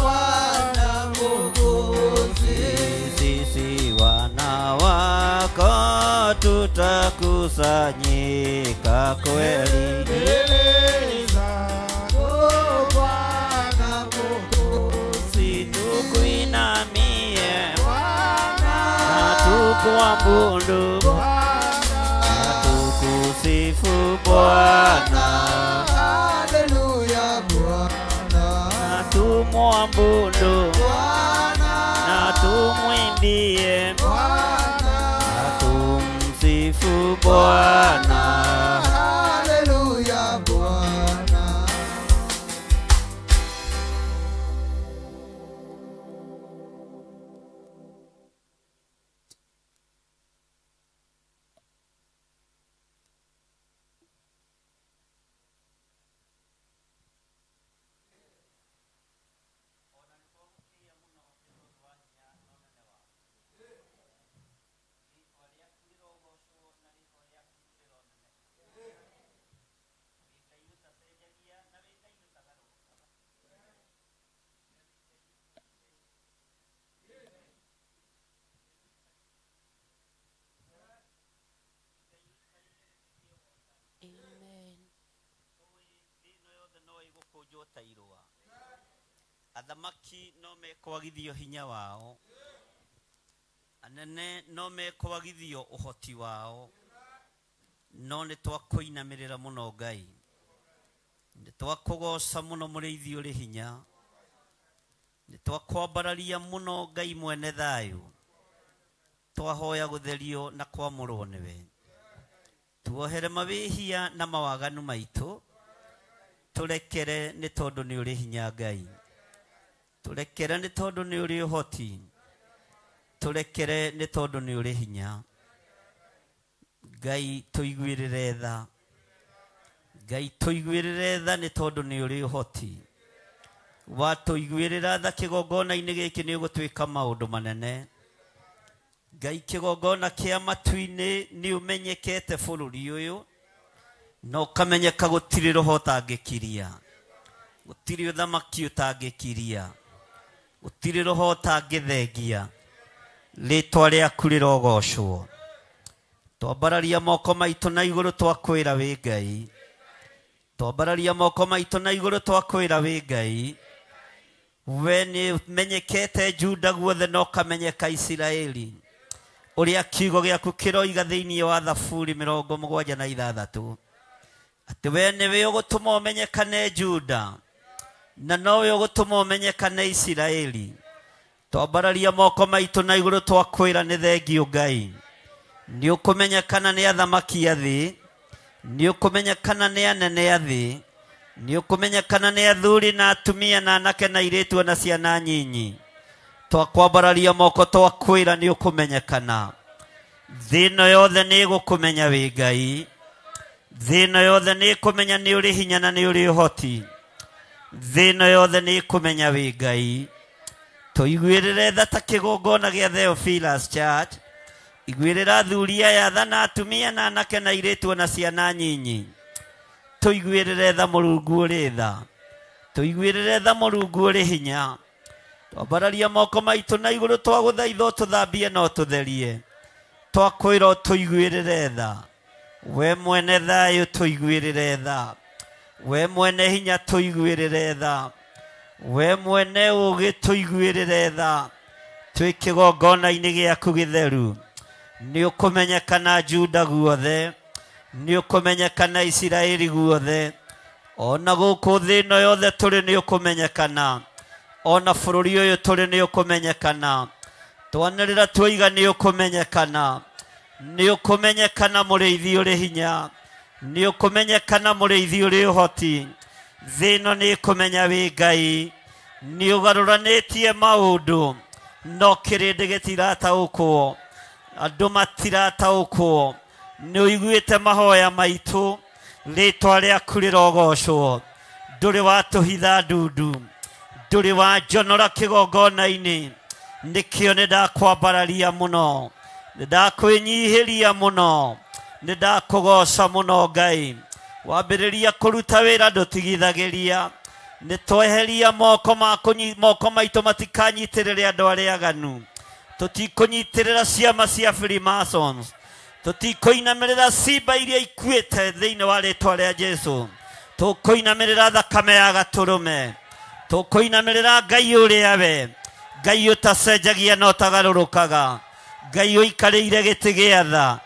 Bwana Mwokozi. Sisi wana wako tutakusanyika kweli mbele zako Bwana Mwokozi. Tukuinamie Bwana, na tukuabudu Bwana, na tukusifu Bwana. Haleluya Bwana. Na tumwabudu Bwana, na tumwimbie Bwana, na tumsifu Bwana. Haleluya Bwana. Amen. Yothe no ĩgũkũnjwo ta irũa. Athamaki no mekwagithio hinya wao, anene no mekwagithio ũhoti wao, no nĩ twakũinamĩrĩra mũno Ngai, nĩ twakũgoca mũno mũrĩithi ũrĩ hinya, nĩ twakwambararia mũno Ngai mwene thayũ, twahoya gũtherio na kwamũrwo nĩwe, tuohere mawĩhia na mawaganu maitũ, tũrekere nĩ tondũ nĩ ũrĩ hinya Ngai, tũrekere nĩ tondũ nĩ ũrĩ ũhoti, tũrekere nĩ tondũ nĩ ũrĩ hinya Ngai, tũiguĩrĩre tha Ngai, tũiguĩrĩre tha nĩ tondũ nĩ ũrĩ ũhoti. Watũiguĩrĩra tha kĩgongona-inĩ gĩkĩ nĩ ũgũtwĩka maũndũ manene Ngai. Kĩgongona kĩa matu-inĩ nĩ ũmenyekete bũrũri ũyũ, na ũkamenyeka gũtirĩ roho ũtangĩkiria, gũtirĩ ũthamaki ũtangĩkiria, gũtirĩ roho ũtangĩthengia. Rĩtwa rĩaku rĩrogocwo. Twambararia moko maitũ na igũrũ twakwĩra wĩ Ngai, twambararia moko maitũ na igũrũ twakwĩra wĩ Ngai. We nĩ ũmenyekete Juda guothe na ũkamenyeka Isiraeli, ũrĩa kiugo gĩaku kĩroiga thĩinĩ wa Thaburi 76 Atĩ we nĩwe ũgũtũma ũmenyekane Juda na nowe ũgũtũma ũmenyekane Isiraeli. Twambararia moko maitũ na igũrũ twakwĩra nĩ thengio Ngai. Nĩ ũkũmenyekana nĩ athamaki a thĩ, nĩ ũkũmenyekana nĩ anene a thĩ, nĩ ũkũmenyekana nĩ athuri na atumia na anake na airĩtu na ciana nyinyi. Twakwambararia moko twakwĩra nĩ ũkũmenyekana. Thĩ ĩno yothe nĩ ĩgũkũmenya wĩ Ngai. Thĩ ĩno yothe nĩ ĩkũmenya nĩ ũrĩ hinya na nĩ ũrĩ ũhoti. Thĩ ĩno yothe nĩ ĩkũmenya wĩ Ngai. Tũiguĩrĩre tha ta kĩgongona gĩa Theophilus Church. Iguĩrĩra athuri aya tha na atumia na anake na airĩtu na ciana nyinyi. Tũiguĩrĩre tha Mũrungu ũrĩ tha. Tũiguĩrĩre tha Mũrungu ũrĩ hinya. Twambararia moko maitũ na igũrũ twagũthaitha ũtũthambie na ũtũtherie. Twakwĩra ũtũiguĩrĩre tha. We mwene thayũ tũiguĩrĩre tha. We mwene hinya tũiguĩrĩre tha. We mwene ũũgĩ tũiguĩrĩre tha. Twĩ kĩgongona-inĩ gĩaku gĩtheru. Nĩ ũkũmenyekana Juda guothe, nĩ ũkũmenyekana Isiraeli guothe, ona gũkũ thĩ ĩno yothe tũrĩ nĩ ũkũmenyekana, ona bũrũri ũyũ tũrĩ nĩ ũkũmenyekana. Twanĩrĩra twoiga nĩ ũkũmenyekana. Nĩ ũkũmenyekana mũrĩithi ũrĩ hinya, nĩ ũkũmenyekana mũrĩithi ũrĩ ũhoti. Thĩ ĩno nĩ ĩkũmenya wĩ Ngai. Nĩ ũgarũranĩtie maũndũ no kĩrĩndĩ gĩtirataũkwo, andũ matirataũkwo. Nĩ ũiguĩte mahoya maitũ, rĩtwa rĩaku rĩrogocwo. Ndũrĩ watũhitha ndundu, ndũrĩ wanjonora kĩgongona-inĩ. Nĩkĩo nĩ ndakwambararia mũno, nĩ ndakwĩnyihĩria mũno, nĩ ndakũgoca mũno Ngai. Wambĩrĩria kũruta wĩra ndũtigithagĩria. Nĩ tweheria moko moko maitũ matikanyitĩrĩre andũ arĩa aganu. Tũtikũnyitĩrĩra ciama cia Freemasons. Tũtikũinamĩrĩra cimba iria ikuĩte thĩinĩ wa rĩtwa rĩa Jesũ. Tũkũinamĩrĩra thakame ya gatũrũme. Tũkũinamĩrĩra Ngai ũrĩa we Ngai ũtacenjagia na ũtagarũrũkaga. Ngai ũikarĩire gĩtĩ gĩa tha,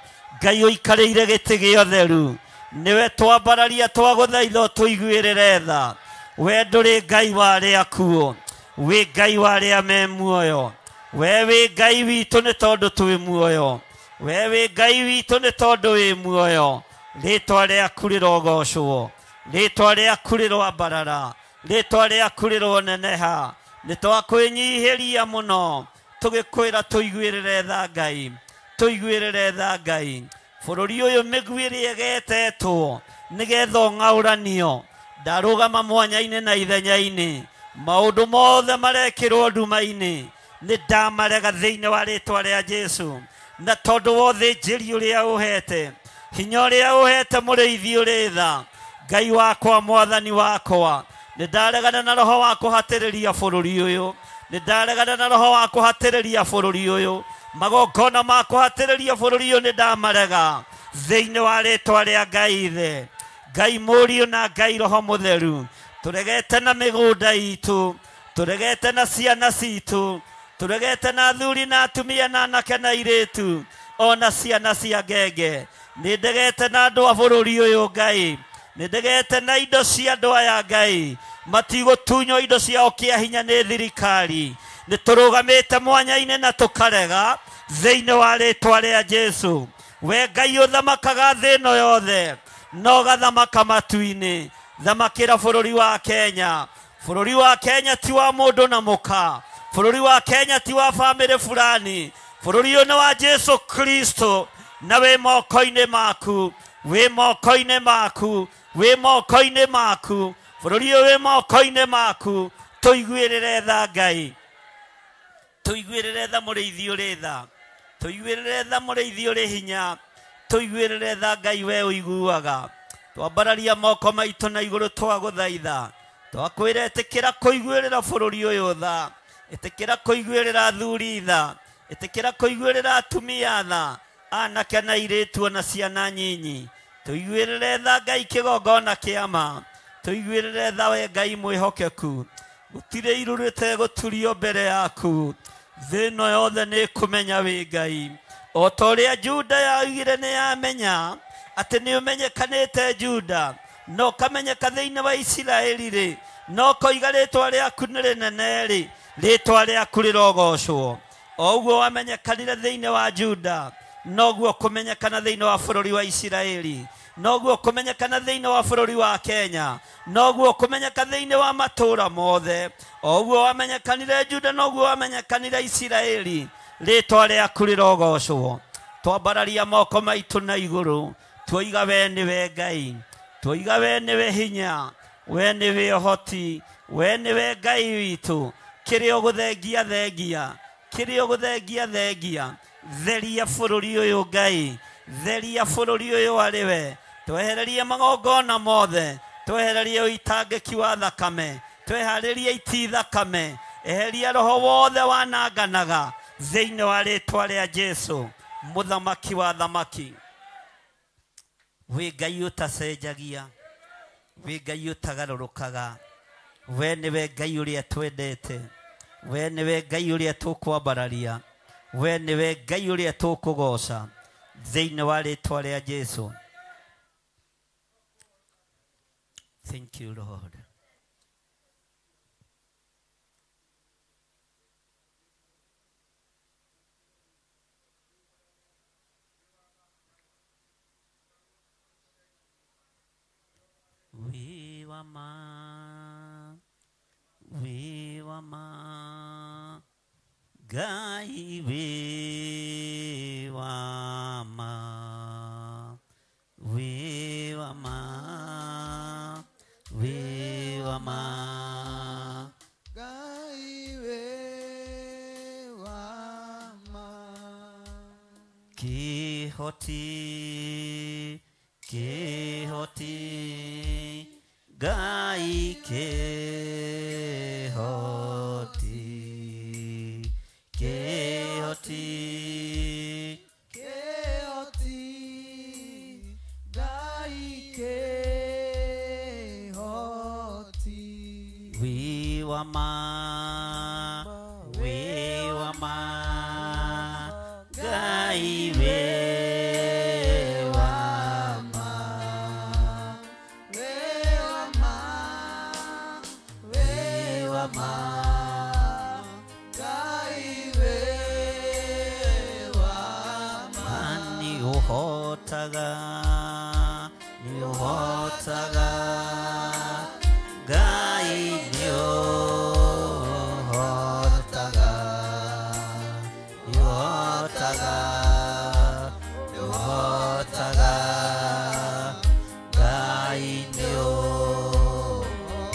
Ngai ũikarĩire gĩtĩ gĩa ũtheru. Nĩwe twambararia twagũthaitha ũtũiguĩrĩre tha. We ndũrĩ Ngai wa arĩa akuũ, wĩ Ngai wa arĩa me muoyo. We wĩ Ngai witũ nĩ tondũ twĩ muoyo. We wĩ Ngai witũ nĩ tondũ wĩ muoyo. Rĩtwa rĩaku rĩrogocwo, rĩtwa rĩaku rĩroambarara, rĩtwa rĩaku rĩroneneha. Nĩ twakwĩnyihĩria mũno tũgĩkwĩra tũiguĩrĩre tha Ngai, tũiguĩrĩre tha Ngai. Bũrũri ũyũ mĩguĩ ĩrĩa ĩgetetwo nĩgetha ũng'aũranio, ndarũgama mwanya-inĩ na ithenya-inĩ. Maũndũ mothe marekĩrwo nduma-inĩ nĩ ndamarega thĩinĩ wa rĩtwa rĩa Jesũ. Na tondũ wa ũthĩnjĩri ũrĩa ũhete, hinya ũrĩa ũhete mũrĩithi ũrĩ tha, Ngai wakwa mwathani wakwa, nĩ ndaregana na roho wa kũhatĩrĩria bũrũri ũyũ. Nĩ ndaregana na roho wa kũhatĩrĩria bũrũri ũyũ. Magongona ma kũhatĩrĩria bũrũri ũyũ nĩ ndamarega thĩinĩ wa rĩtwa rĩa Ngai Ithe, Ngai Mũriũ na Ngai Roho Mũtheru. Tũregete na mĩgũnda itũ, tũregete na ciana citũ, tũregete na athuri na atumia na anake na airĩtu, ona ciana cia ngenge. Nĩ ndegete na andũ a bũrũri ũyũ Ngai, nĩ ndegete na indo cia andũ aya Ngai. Matigũtunywo indo ciao kĩa hinya nĩ thirikari. Nĩ tũrũgamĩte mwanya-inĩ na tũkarega thĩinĩ wa rĩtwa rĩa Jesũ. We Ngai ũthamakaga thĩ ĩno yothe, no gathamaka matu-inĩ. Thamakĩra bũrũri wa Kenya. Bũrũri wa Kenya ti wa mũndũ na mũka. Bũrũri wa Kenya ti wa bamĩrĩ fulani. Bũrũri ũyũ nĩ wa Jesũ Kristo, na wĩ moko-inĩ maku, wĩ moko-inĩ maku, wĩ moko-inĩ maku. Bũrũri ũyũ wĩ moko-inĩ maku. Tũiguĩrĩre tha Ngai, tũiguĩrĩre tha mũrĩithi ũrĩ tha, tũiguĩrĩre tha mũrĩithi ũrĩ hinya, tũiguĩrĩre tha Ngai we ũiguaga. Twambararia moko maitũ na igũrũ twagũthaitha, twakwĩra ĩtĩkĩra kũiguĩrĩra bũrũri ũyũ tha, ĩtĩkĩra kũiguĩrĩra athuri tha, ĩtĩkĩra kũiguĩrĩra atumia tha, anake na airĩtu ona ciana nyinyi. Tũiguĩrĩre tha Ngai kĩgongona kĩa ma, tũiguĩrĩre tha we Ngai mwĩhokeku. Gũtirĩ iru rĩtegũturio mbere yaku. Thĩ ĩno yothe nĩ ĩkũmenya wĩ Ngai. O ta ũrĩa Juda yaugire nĩ yamenya atĩ nĩ ũmenyekanĩte Juda, No kamenyeka thĩinĩ wa Isiraeli rĩ, no koiga rĩtwa rĩaku nĩ rĩnene rĩ, rĩtwa rĩaku rĩrogocwo. O ũguo wamenyekanire thĩinĩ wa Juda, noguo kũmenyekana thĩinĩ wa bũrũri wa Isiraeli, noguo kũmenyekana thĩinĩ wa bũrũri wa Kenya, noguo kũmenyeka thĩinĩ wa matũũra mothe. O ũguo wamenyekanire Juda, noguo wamenyekanire Isiraeli, rĩtwa rĩaku rĩrogocwo. Twambararia moko maitũ na igũrũ, tuoiga we nĩwe Ngai, tuoiga we nĩwe hinya, we nĩwe ũhoti, we nĩwe Ngai witũ. Kĩrĩa ũgũthengia thengia, kĩrĩa ũgũthengia thengia, theria bũrũri ũyũ Ngai, theria bũrũri ũyũ arĩ we. Twehererie magongona mothe, twehererie ũitangĩki wa thakame, twehererie iti thakame, eheria roho wothe wananganaga thĩinĩ wa rĩtwa rĩa Jesu, mũthamaki wa thamaki. Wĩ Ngai ũtacenjagia, wĩ Ngai ũtagarũrũkaga, we nĩwe Ngai ũrĩa twendete, we nĩwe Ngai ũrĩa tũkwambararia, we nĩwe Ngai ũrĩa tũkũgoca thĩinĩ wa rĩtwa rĩa Jesu. Thank you, Lord. We were ma, Ngai we wa ma, we wa ma, we wa ma, Ngai we wa ma. Kihoti, kihoti, Ngai kihoti, kihoti, kihoti, Ngai kihoti. We wa ma, we wa ma, Ngai we wa ma, we wa ma, we wa ma, Ngai we wa ma. Nĩ ũhotaga, nĩ ũhotaga, Ngai nĩ ũhotaga, nĩ ũhotaga, nĩ ũhotaga, Ngai nĩ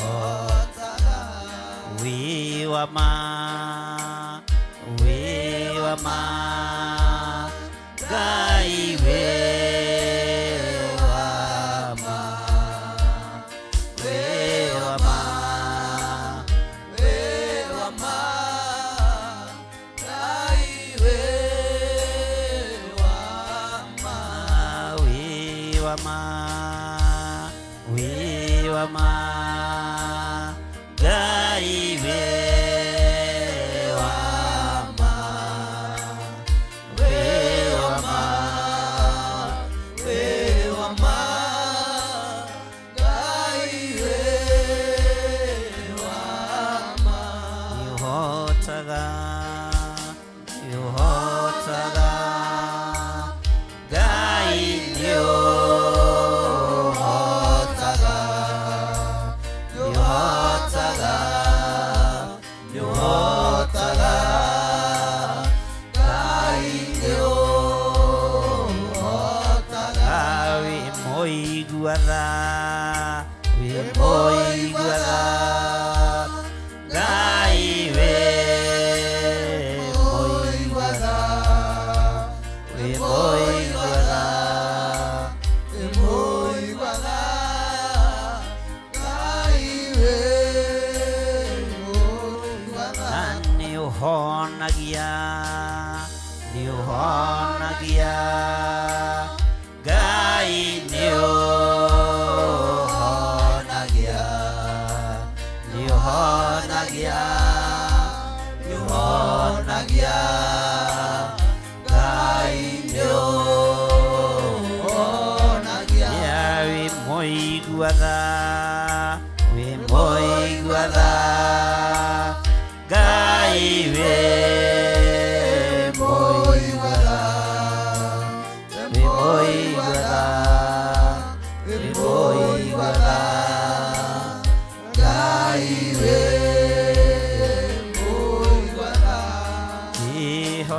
ũhotaga. Wĩ wa ma, wĩ wa ma, Ngai wĩ wa ma, wĩ wa ma, we wa ma, Ngai we wa ma, wĩ wa ma, wĩ wa ma, Ngai wĩ wa ma, we wa ma, we wa ma, Ngai we wa ma. Nĩ ũhotaga, nĩ ũhotaga, Ngai nĩ ũhotaga, nĩ ũhotaga, nĩ ũhotaga, Ngai nĩ ũhotaga. Wĩ mũigua tha, wĩ mũigua tha, Ngai wĩ mũigua tha, wĩ mũigua tha, Wĩ mũigua tha, Ngai wĩ mũigua tha. Na nĩ ũhonagia, nĩ ũhonagia, Ngai nĩ ũhonagia, nĩ ũhonagia, nĩ ũhonagia, Ngai nĩ ũhonagia. Wĩ mũigua tha,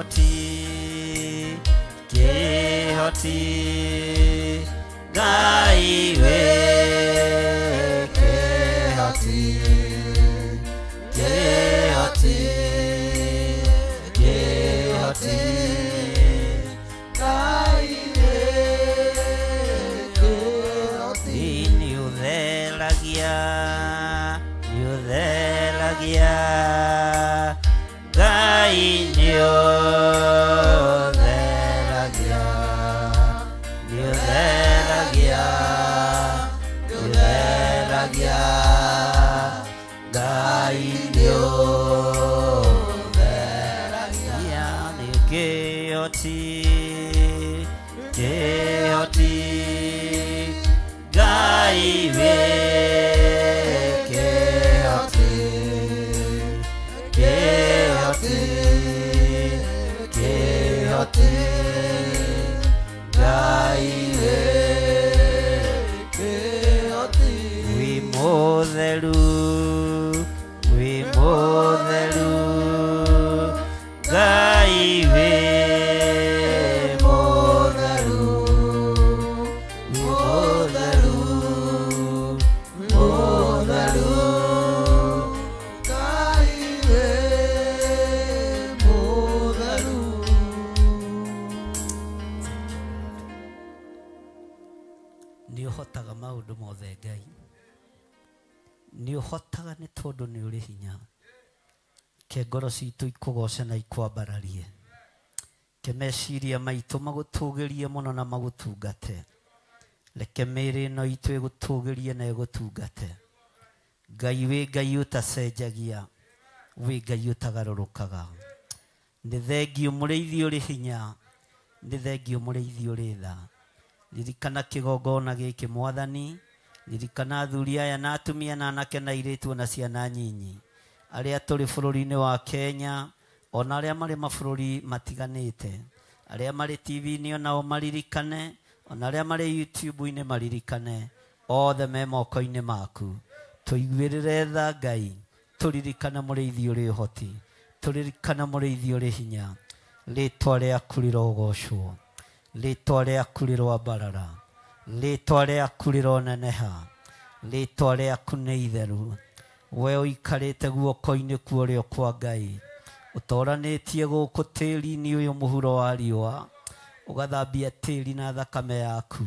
Kĩhoti, Kĩhoti, Ngai wĩ Kĩhoti, Kĩhoti, Kĩhoti, Ngai wĩ Kĩhoti. Nĩũtheragia, nĩũtheragia, Ngai nĩũtheragia, nĩũtheragia, nĩũtheragia, Ngai nĩũtheragia. Nĩ Kĩhoti, Kĩhoti, Ngai wĩ Kĩhoti, Kĩhoti, Kĩhoti, Ngai wĩ Kĩhoti. Wĩ mũtheru, wĩ mũtheru, Ngai wĩ mũtheru, mũtheru, mũtheru, Ngai wĩ mũtheru. Nĩ ũhotaga maũndũ mothe Ngai, nĩ ũhotaga nĩ tondũ nĩ ũrĩ hinya. Ke ngoro citũ ikũgoce na ikwambararie, ke meciria maitũ magũtũgĩrie mũno na magũtungate. Reke mĩĩrĩ ĩno itũ ĩgũtũgĩrie na ĩgũtungate. Ngai wĩ Ngai ũtacenjagia, wĩ Ngai ũtagarũrũkaga. Nĩ thengiũ mũrĩithi ũrĩ hinya, nĩ thengiũ mũrĩithi ũrĩ tha. Ririkana kĩgongona gĩkĩ Mwathani, ririkana athuri aya na atumia na anake na airĩtu na ciana nyinyi arĩa tũrĩ bũrũri-inĩ wa Kenya, ona arĩa marĩ mabũrũri matiganĩte, arĩa marĩ TV-inĩ onao maririkane, ona arĩa marĩ YouTube-inĩ maririkane, othe me moko-inĩ maku. Tũiguĩrĩre tha Ngai, tũririkane mũrĩithi ũrĩ ũhoti, tũririkane mũrĩithi ũrĩ hinya. Rĩtwa rĩaku rĩrogocwo, rĩtwa rĩaku rĩroambarara, rĩtwa rĩaku rĩroneneha, rĩtwa rĩaku nĩ itheru. We ũikarĩte guoko-inĩ kwa ũrĩo kwa Ngai, ũtoranĩtie gũkũ tĩri-inĩ ũyũ mũhuro wa riũa, ũgathambia tĩri na thakame yaku.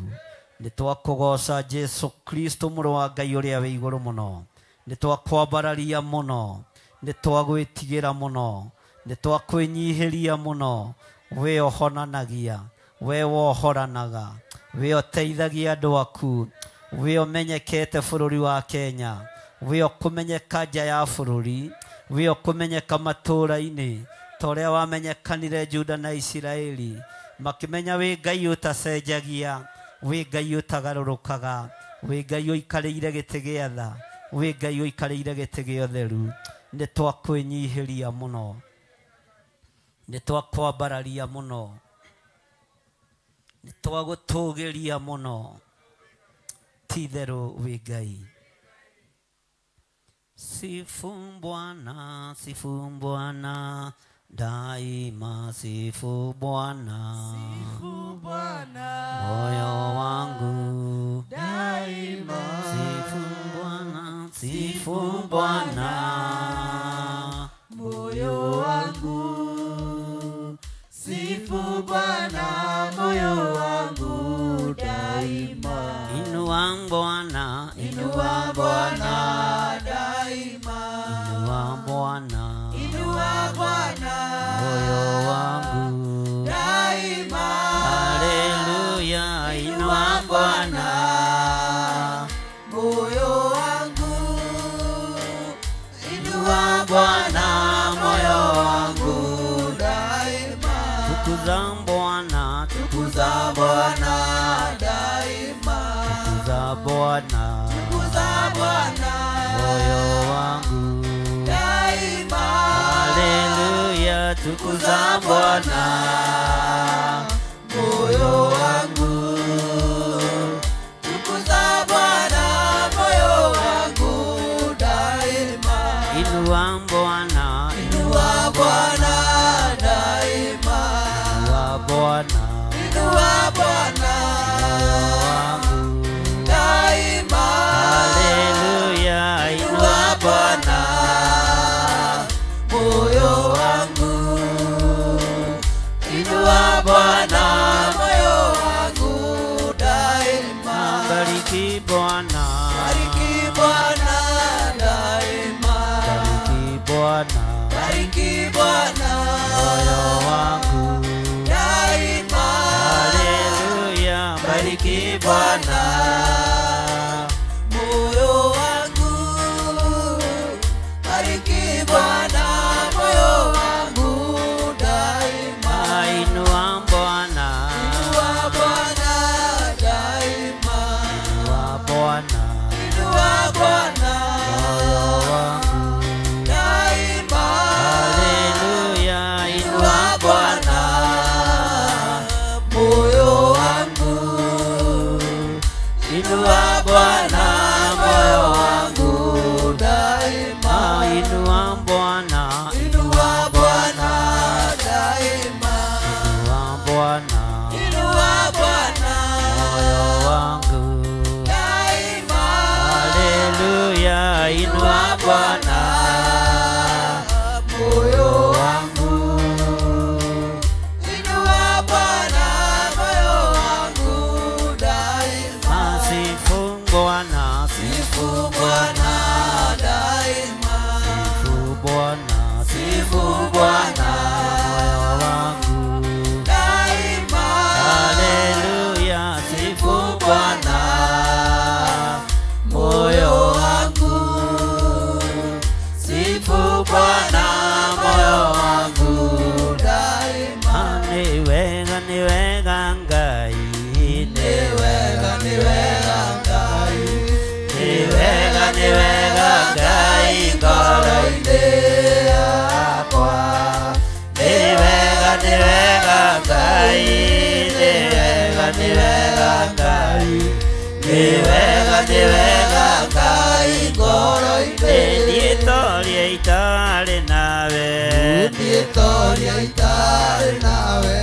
Nĩ twakũgoca Jesu Kristo mũrũ wa Ngai ũrĩa wĩ igũrũ mũno, nĩ twakwambararia mũno, nĩ twagwĩtigĩra mũno, nĩ twakwĩnyihĩria mũno. We ũhonanagia, we wohoranaga, we ũteithagia andũ aku, we ũmenyekete bũrũri wa Kenya, we ũkũmenyeka nja ya bũrũri, we ũkũmenyeka matũũra-inĩ ta ũrĩa wamenyekanire Juda na Isiraeli, makĩmenya wĩ Ngai ũtacenjagia, wĩ Ngai ũtagarũrũkaga, wĩ Ngai ũikarĩire gĩtĩ gĩa tha, wĩ Ngai ũikarĩire gĩtĩ gĩa ũtheru. Nĩ twakwĩnyihĩria mũno, nĩ twakwambararia mũno, nĩ twagũtũgĩria mũno. Ti itherũ wĩ Ngai. Sifu Bwana, sifu Bwana, daima sifu Bwana. Sifu Bwana, moyo wangu daima. Sifu Bwana, sifu Bwana, moyo wangu. Sifu Bwana, moyo wangu daima. Inua Bwana, inua Bwana daima. Inua Bwana, inua Bwana, moyo wangu daima. Haleluya, inua Bwana, moyo wangu. Inua Bwana, moyo wangu daima. Tukuza Bwana, tukuza Bwana daima. Tukuza Bwana, tukuza Bwana, moyo wangu daima. Haleluya, tukuza Bwana, moyo wangu. Tukuza Bwana, moyo wangu daima. Inua Bwana, inua Bwana daima. Bwana moyo wangu, bariki Bwana moyo wangu daima. Inua Bwana, inua Bwana daima, inua Bwana, inua Bwana moyo wangu daima. Haleluya, inua Bwana moyo wangu, inua Bwana moyo wangu daima. Inua Bwana, inua Bwana daima, inua Bwana, inua Bwana moyo wangu daima. Haleluya, inua Bwana moyo wangu, inua Bwana moyo wangu daima. Sifu Bwana, sifu Bwana daima, sifu Bwana, sifu Bwana moyo wangu daima. Haleluya, sifu Bwana moyo wangu, sifu Bwana moyo wangu daima. Ni wega, ni wega Ngai, Ni wega, ni wega Ngai, ni wega, ni wega Ngai ngoro-inĩ yakwa. Ni wega, ni wega Ngai, ni wega, ni wega Ngai, ni wega, ni wega Ngai ngoro-inĩ. Niĩ toria itarĩ nawe, Niĩ toria itarĩ nawe,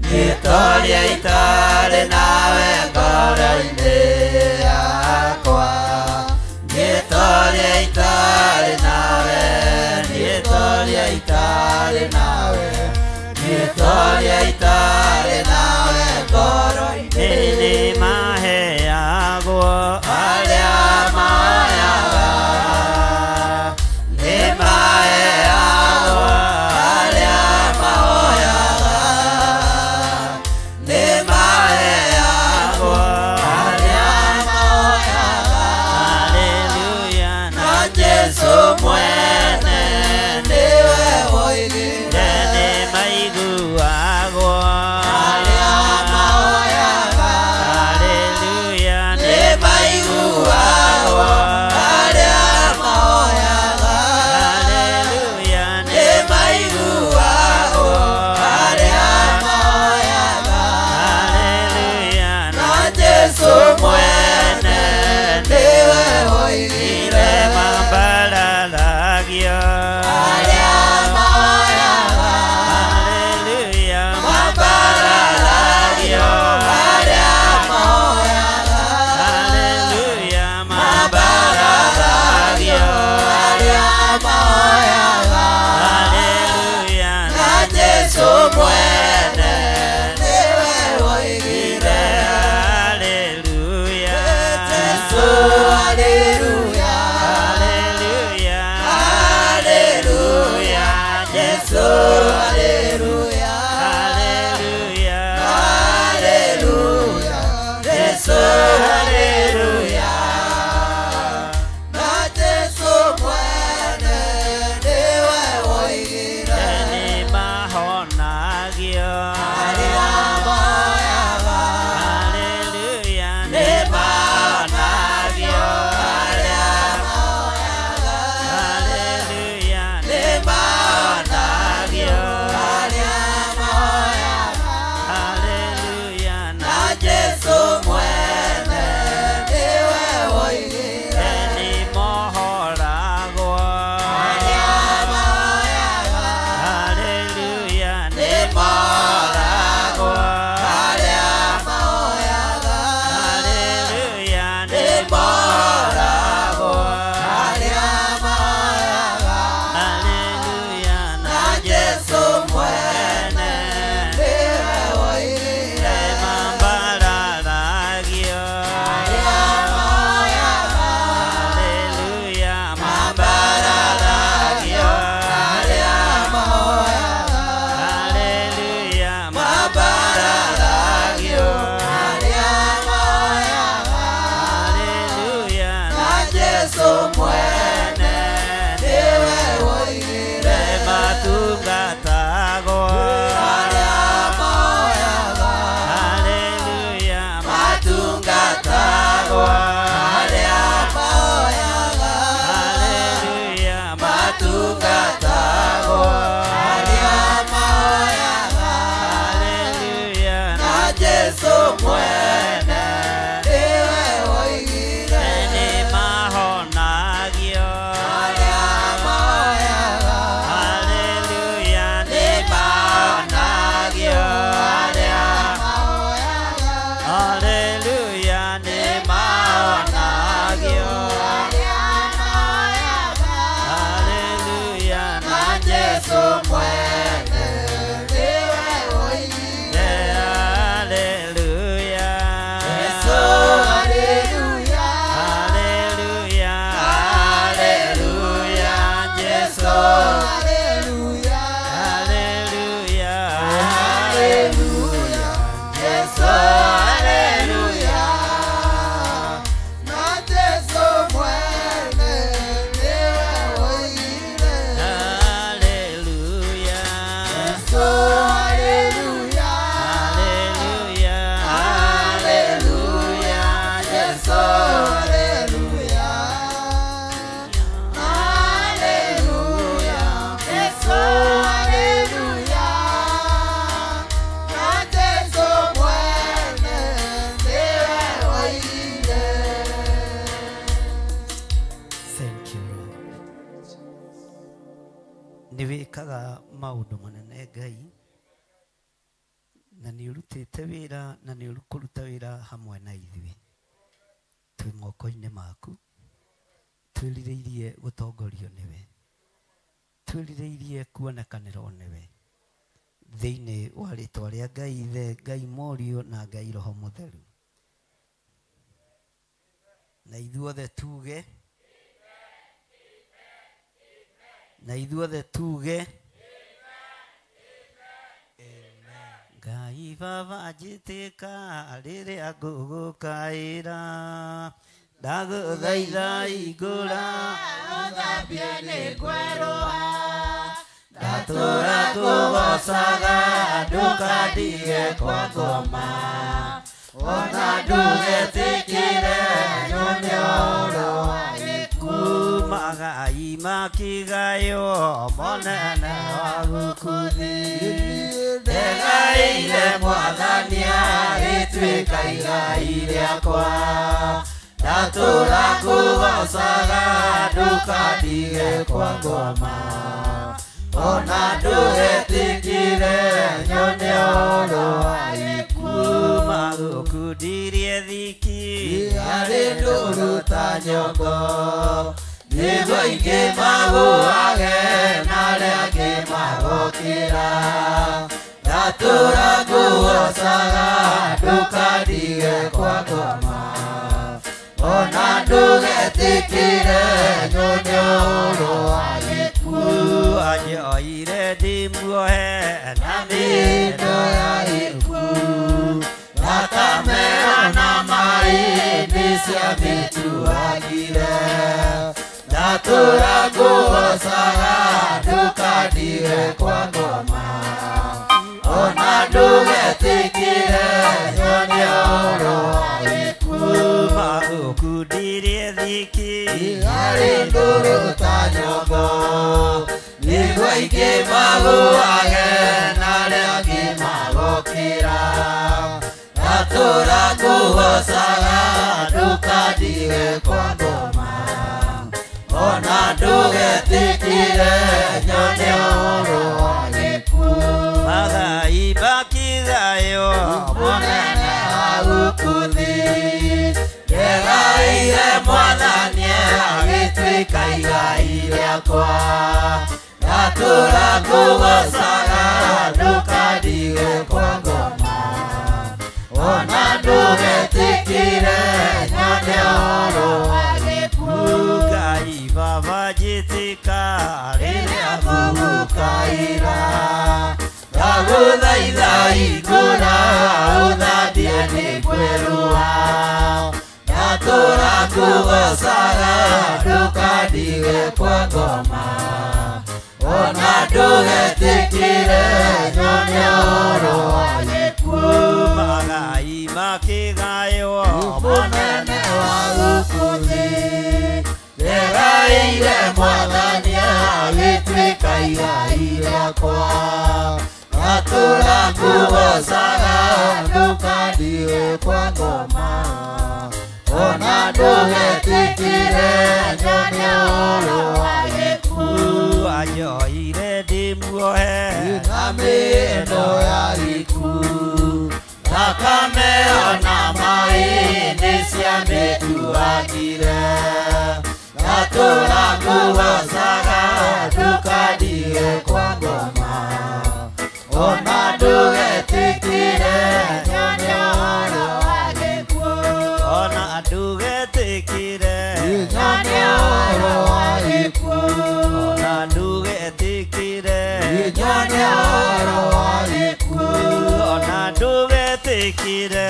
niĩ toria itarĩ nawe ngoro-inĩ yakwa. Niĩ toria itarĩ nawe, niĩ toria itarĩ nawe, niĩ toria itarĩ nawe ngoro-inĩ. Nĩ maheagwo Arĩa mahoyaga, nĩ maheagwo. Arĩa mahoyaga, nĩ maheagwo. Arĩa mahoyaga, Haleluya, na Jesũ mwene nĩwe woigire. Nĩ maiguagwo Arĩa mahoyaga, Haleluya, nĩ maiguagwo. Arĩa mahoyaga, Haleluya, nĩ maiguagwo. Arĩa mahoyaga, Haleluya, na Jesũ mwene nĩwe woigire. Mambararagio Arĩa mahoyaga, Haleluya, mambararagio. Arĩa mahoyaga, Haleluya, mambararagio. Arĩa mahoyaga, Haleluya, na Jesũ mwene nĩwe woigire. Haleluya, Jesũ, haleluya, Haleluya, haleluya, Jesũ, haleluya, Haleluya, haleluya, Jesũ, haleluya. Na Jesũ mwene nĩwe woigire. Nĩ mahonagio Arĩa mahoyaga, Haleluya, nĩ mahonagio. Arĩa mahoyaga, Haleluya, nĩ mahonagio. Jesu haleluya haleluya haleluya Jesu haleluya haleluya Jesu haleluya na Jesu mwene niwe oire. Thank you Lord. Nĩ wĩkaga maũndũ manene Ngai, na nĩ ũrutĩte wĩra na nĩ ũkũruta wĩra hamwe na ithuĩ. Twĩ moko-inĩ maku, twĩrirĩirie gũtongorio nĩwe, twĩrirĩirie kuonekanĩrwo nĩwe, thĩinĩ wa rĩtwa rĩa Ngai Ithe, Ngai Mũriũ na Ngai Roho Mũtheru. Na ithuothe tuge, na ithuothe tuge Ngai Baba njĩtĩka rĩrĩa ngũgũkaĩra, ndagũthaitha hingũra ũthambie nĩ ngwerũha, ndatũra ngũgoocaga ndũkandige kwa ngoma, ona ndũgetĩkĩre nyone ũhoro wa gĩkuũ. Magai makĩgaywo monene wa gũkũ thĩ, ndegaĩire Mwathani agĩtuĩka igai rĩakwa, ndatũra ngũgoocaga ndũkandige kwa ngoma, ona ndũgetĩkĩre nyone ũhoro wa gĩkuũ. Magũkundirie thiki arĩ ndũrũ ta nyongo, nĩguo ingĩ magũage na arĩa angĩ magokĩra, ndatũra ngũgoocaga ndũkandige kwa ngoma, ona ndũgetĩkĩre nyone ũhoro wa gĩkuũ. Anjoire ndĩmuohe na mĩhĩndo ya gĩkuũ, thakame ona maĩ nĩ ciamĩtuagire, ndatũra ngũgoocaga ndũkandige kwa ngoma, ona ndũgetĩkĩre nyone ũhoro wa gĩkuũ. Magũkundirie thiki arĩ ndũrũ ta nyongo, nĩguo aingĩ magũage na arĩa angĩ magokĩra, ndatũra ngũgoocaga ndũkandige kwa ngoma, ona ndũgetĩkĩre nyone ũhoro wa gĩkuũ. Magai makĩgaywo monene wa gũkũ thĩ, ndegaĩire Mwathani agĩtuĩka igai rĩakwa, ndatũra ngũgoocaga ndũkandige kwa ngoma, ona ndũgetĩkĩre nyone ũhoro wa gĩkuũ. Ngai Baba njĩtĩka rĩrĩa ngũgũkaĩra, ndagũthaitha hingũra ũthambie nĩ ngwerũha, ndatũra ngũgoocaga ndũkandige kwa ngoma, ona ndũgetĩkĩre nyone ũhoro wa gĩkuũ. Magai makĩgaywo monene wa gũkũ thĩ, ndegaĩire Mwathani agĩtuĩka igai rĩakwa, ndatũra ngũgoocaga ndũkandige kwa ngoma, ona ndũgetĩkĩre nyone ũhoro wa gĩkuũ. Anjoire ndĩmuohe na mĩhĩndo ya gĩkuũ, thakame ona maĩ nĩ ciamĩtuagire, ndatũra ngũgoocaga ndũkandige kwa ngoma, ona ndũgetĩkĩre nyone ũhoro wa gĩkuũ. Ona ndũgetĩkĩre nyone ũhoro wa gĩkuũ, ona ndũgetĩkĩre nyone ũhoro wa gĩkuũ, ona ndũgetĩkĩre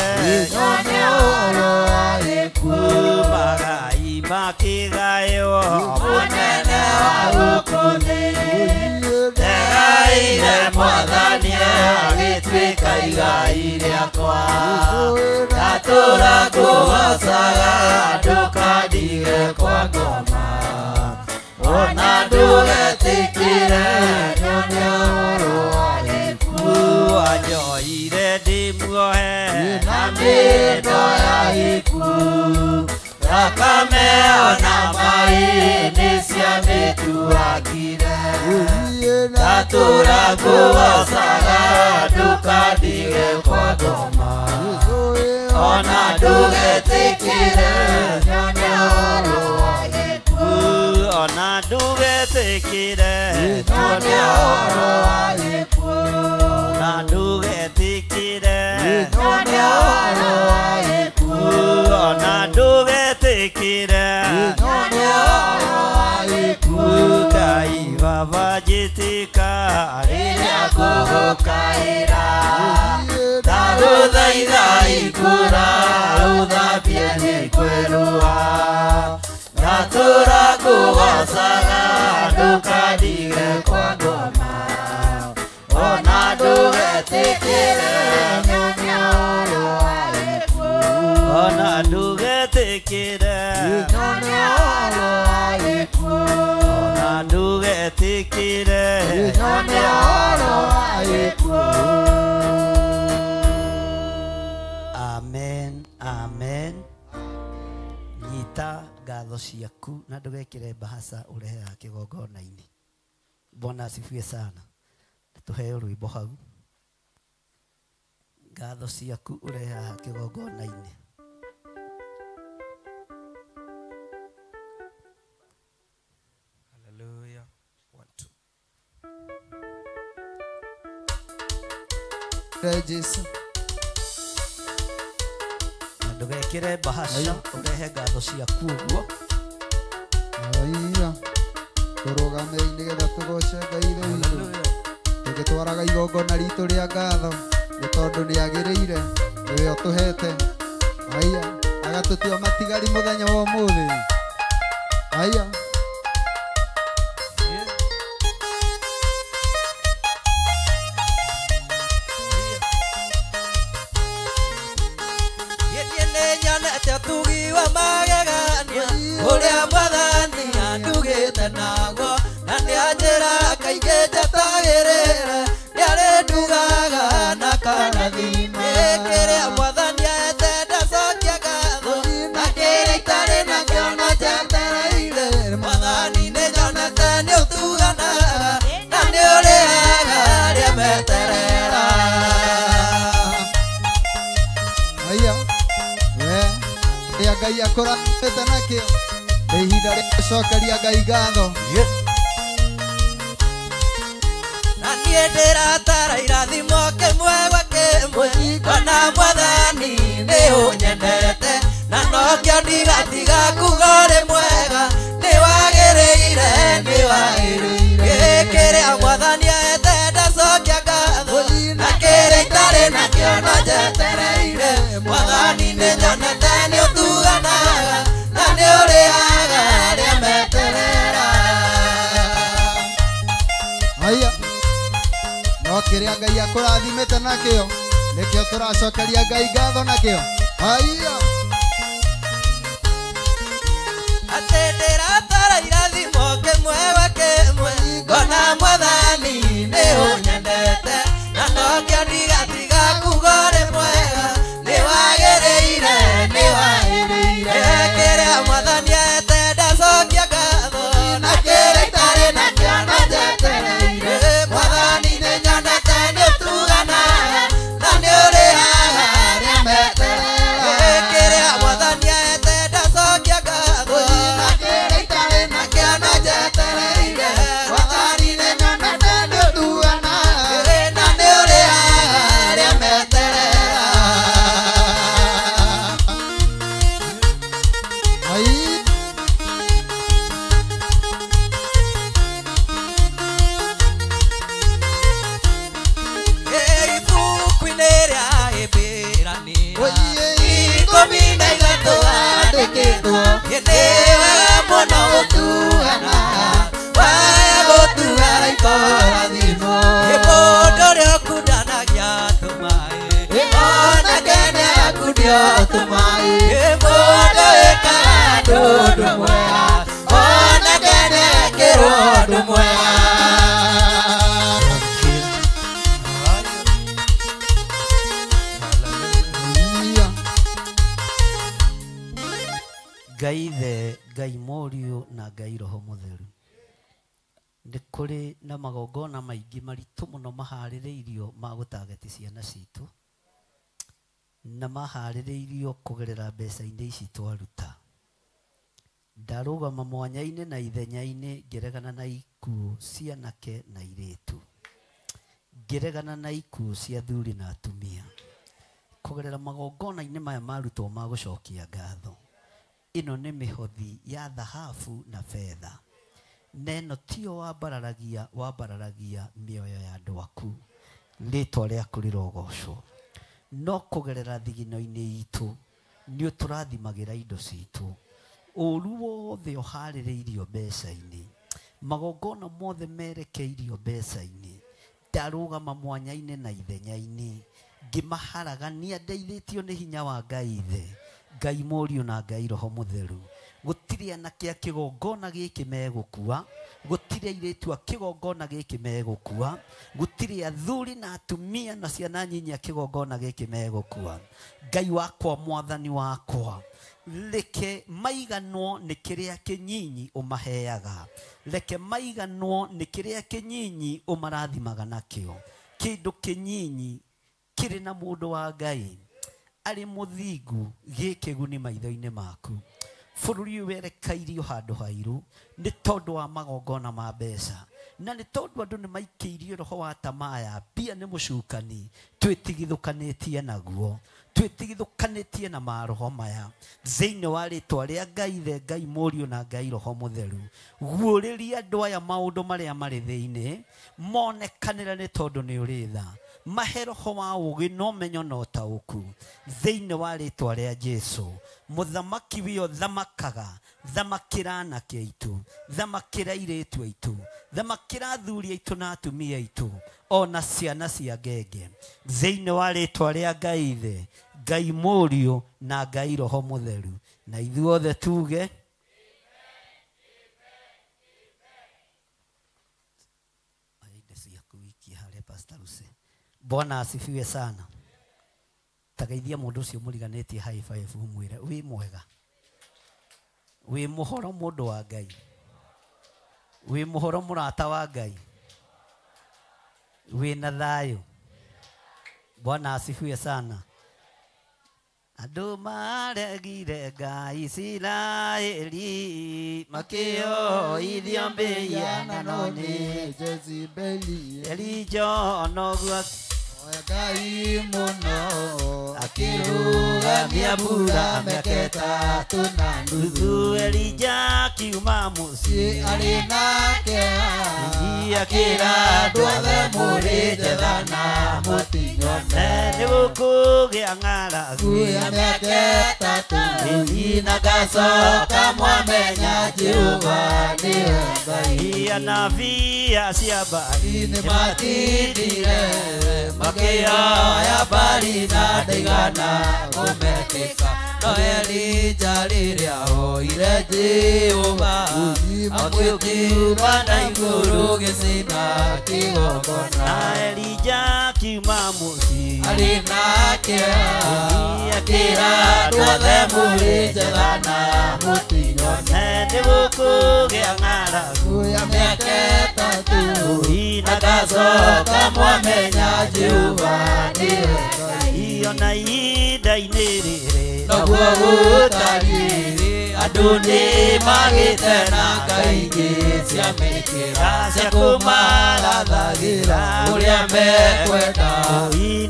nyone ũhoro wa gĩkuũ. Magai makĩgaywo mũnene wa gũkũ thĩ, ndegaĩire Ndagaire mwathani agĩtuĩka igai rĩakwa ndatũra ngũgocaga ndũkandige kwa ngoma ona ndũgetĩkĩre nyone ũhoro wa gĩkuũ anjoire ndĩ muohe na mĩhĩndo ya gĩkuũ thakame ona maĩ nĩciamĩtuangire ndatũra ngũgocaga ndũkandige kwa ngoma ona ndũgetĩkĩre nyone ũhoro wa gĩkuũ ona ndũgetĩkĩre nyone ũhoro wa gĩkuũ ona ndũgetĩkĩre nyone ũhoro wa gĩkuũ ona ndũgetĩkĩre nyone ũhoro wa gĩkuũ Ngai baba njĩtĩka rĩrĩa ngũgũkaĩra ndagũthaitha ikũra ũthambie nĩ kwĩrũa ndatũra ngũgocaga ndũkandige kwa ngoma ona ndũgetĩkĩre nyone ũhoro wa gĩkuũ ona ndũgetĩkĩre nyone ũhoro wa gĩkuũ ona ndũgetĩkĩre nyone ũhoro wa gĩkuũ. Amen, amen. Nyita ngatho ciaku na ndũgekĩre mbahaca ũrehe kĩgongona-inĩ. Bwana asifiwe sana. Tuheo rwĩmbo hau. Ngatho ciaku ũrehe kĩgongona-inĩ. Hallelujah. 1 2. Jesu Na ndũgekĩre mbahaca ũrehe ngatho ciaku ũguo. Haleluya tũrũgamei nĩgetha tũgoce Ngai ithe witũ tũgĩtwaraga igongona ritũ rĩa ngatho nĩ tondũ nĩagĩrĩire nĩwe ũtũhete haya agatũtua matigari mũthenya wa ũmũthĩ haya. Tugi wa magegania ũrĩa mwathani andugĩte naguo na nĩanjĩra kaingĩ njetagĩrĩre nĩarĩndugaga na karathima kĩrĩa mwathani aete ndacokia ngatho na kĩrĩa itarĩ nakĩo na njetereire mwathani nĩnyonete nĩũtuganaga na nĩũrĩaga arĩa meterera. Haya rĩa Ngai akũrathimĩte nakĩo nĩ ihinda rĩa gũcokeria Ngai ngatho. Na niĩ ndĩratara irathimo kĩmwe gwa kĩmwe ona mwathani nĩ ũnyendete na nokĩo ndigatiga kuga ũrĩ mwega nĩ wagĩrĩire nĩ wagĩrĩire kĩrĩa mwathani aete ndacokia ngatho na kĩrĩa itarĩ nakĩo no njetereire mwathani nĩ nyonete nĩ ũtuganaga na nĩ ũrĩaga arĩa meterera. Haya no kĩrĩa Ngai akũrathimĩte nakĩo nĩkĩo tũracokeria Ngai ngatho nakĩo. Haya atĩ ndĩratara irathimo kĩmwe gwa kĩmwe ngona mwathani nĩ ũnyendete na nokĩo ndigatiga kuga ũrĩ mwega nĩ wagĩrĩire nĩ wagĩrĩire kĩrĩa mwathani aete ndacokia ngatho na kĩrĩa itarĩ nakĩo no njetereire mwathani nĩ nyonete nĩ ũtuganaga na nĩ ũrĩaga arĩa meterera kĩrĩa mwathani aete ndacokia ngatho na kĩrĩa itarĩ nakĩo no njetereire mwathani nĩ nyonete nĩ ũtuganaga na nĩ ũrĩaga Nĩkĩo tũmaĩ mũndũ wĩkaga ũndũ mwega onake nĩekĩrwo ũndũ mwega. Ngai Ithe, Ngai Mũriũ na Ngai Roho Mũtheru. Nĩ kũrĩ na magongona maingĩ maritũ mũno maharĩrĩirio ma gũtageti ciana citũ na maharĩrĩirio kũgerera mbeca-inĩ ici twaruta. Ndarũgama mwanya-inĩ na ithenya-inĩ ngĩregana na ikuũ cia anake na airĩtu, ngĩregana na ikuũ cia athuri na atumia kũgerera magongona-inĩ maya marutwo ma gũcokia ngatho. Ĩno nĩ mĩhothi ya thahabu na betha, na ĩno tiyo wambararagia, wambararagia mĩoyo ya andũ aku. Rĩtwa rĩaku rĩrogocwo. No kũgerera thigino-inĩ itũ nĩ ũtũrathimagĩra indo citũ. Ũru wothe ũharĩrĩirio mbeca-inĩ, magongona mothe merekeirio mbeca-inĩ, ndarũgama mwanya-inĩ na ithenya-inĩ ngĩmaharagania ndeithĩtio nĩ hinya wa Ngai Ithe, Ngai Mũriũ na Ngai Roho Mũtheru. Gũtirĩ anake a kĩgongona gĩkĩ megũkua, gũtirĩ airĩtu a kĩgongona gĩkĩ megũkua, gũtirĩ athuri na atumia na ciana nyinyi a kĩgongona gĩkĩ megũkua. Ngai wakwa, Mwathani wakwa, reke maiganwo nĩ kĩrĩa kĩnyinyi ũmaheaga, reke maiganwo nĩ kĩrĩa kĩnyinyi ũmarathimaga nakĩo. Kĩndũ kĩnyinyi kĩrĩ na mũndũ wa Ngai arĩ mũthingu gĩkĩguni maitho-inĩ maku. Bũrũri ũyũ werekeirio handũ hairu nĩ tondũ wa magongona ma mbeca, na nĩ tondũ andũ nĩ maikĩirio roho wa tamaa ya mbia nĩ mũcukani. Twĩtigithũkanĩtie naguo, twĩtigithũkanĩtie na maroho maya thĩinĩ wa rĩtwa rĩa Ngai Ithe, Ngai Mũriũ na Ngai Roho Mũtheru. Guũrĩria andũ aya maũndũ marĩa marĩ thĩinĩ monekanĩre nĩ tondũ nĩ ũrĩ tha. Mahe roho wa ũũgĩ na ũmenyo na ũtaũku thĩinĩ wa rĩtwa rĩa Jesũ. Mũthamaki wĩo thamakaga, thamakĩra anake aitũ, thamakĩra airĩtu aitũ, thamakĩra athuri aitũ na atumia aitũ, ona ciana cia ngenge thĩinĩ wa rĩtwa rĩa Ngai Ithe, Ngai Mũriũ na Ngai Roho Mũtheru. Na ithuothe tuge Bwana asifiwe sana. Tageithia mũndũ ũcio mũriganĩtie high five ũmwĩre wĩ mwega, wĩ mũhoro mũndũ wa Ngai, wĩ mũhoro mũrata wa Ngai, wĩ na thayũ. Bwana asifiwe sana. Andũ maregire Ngai Isiraeli makĩoithio mĩhianano nĩ Jezebeli. Elija noguo Ngai mũno akĩrũgamia mbura mĩaka ĩtatũ na nuthu. Elija akiuma mũciĩ arĩ nake akĩra andũ othe mũrĩ njetha na mũtinyone nĩ gũkũgĩa ng'aragu ya mĩaka ĩtatũ na ngacoka mwamenya Jehova nĩwe Ngai. Anabii acio a Baali nĩmatindire makĩoya Baali na ndaigana kũmetĩka. No Elija rĩrĩa oire Jehova amwĩtiuma na igũrũ gĩcina kĩgongona. Na Elija akiuma mũciĩ arĩ nake akĩra andũ othe mũrĩ njetha na mũtinyone nĩ gũkũgĩa ng'aragu ya mĩaka ĩtatũ na ngacoka mwamenya Jehova nĩwe Ngai. Ona ihinda-inĩ rĩrĩ noguo gũtariĩ andũ nĩ magĩte na kaingĩ cia mĩkĩra cia kũmarathagĩra ũrĩa mekwenda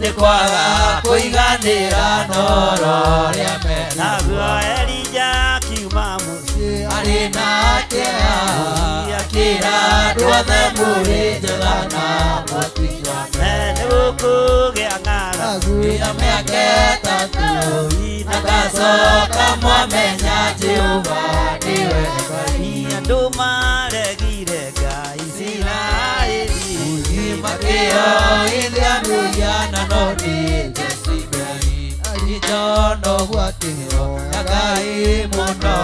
nĩ kwaga kũiganĩra noro ũrĩa mena. Naguo Elija akiuma mũciĩ arĩ nake akĩra andũ othe mũrĩ njetha na mũtinyone nĩ gũkũgĩa ng'aragu ya mĩaka ĩtatũ na ngacoka mwamenya Jehova nĩwe Ngai. Andũ maregire Ngai Isiraeli makĩoithia mĩhianano nĩ Jezebeli. Nyono gwakĩhoya Ngai mũno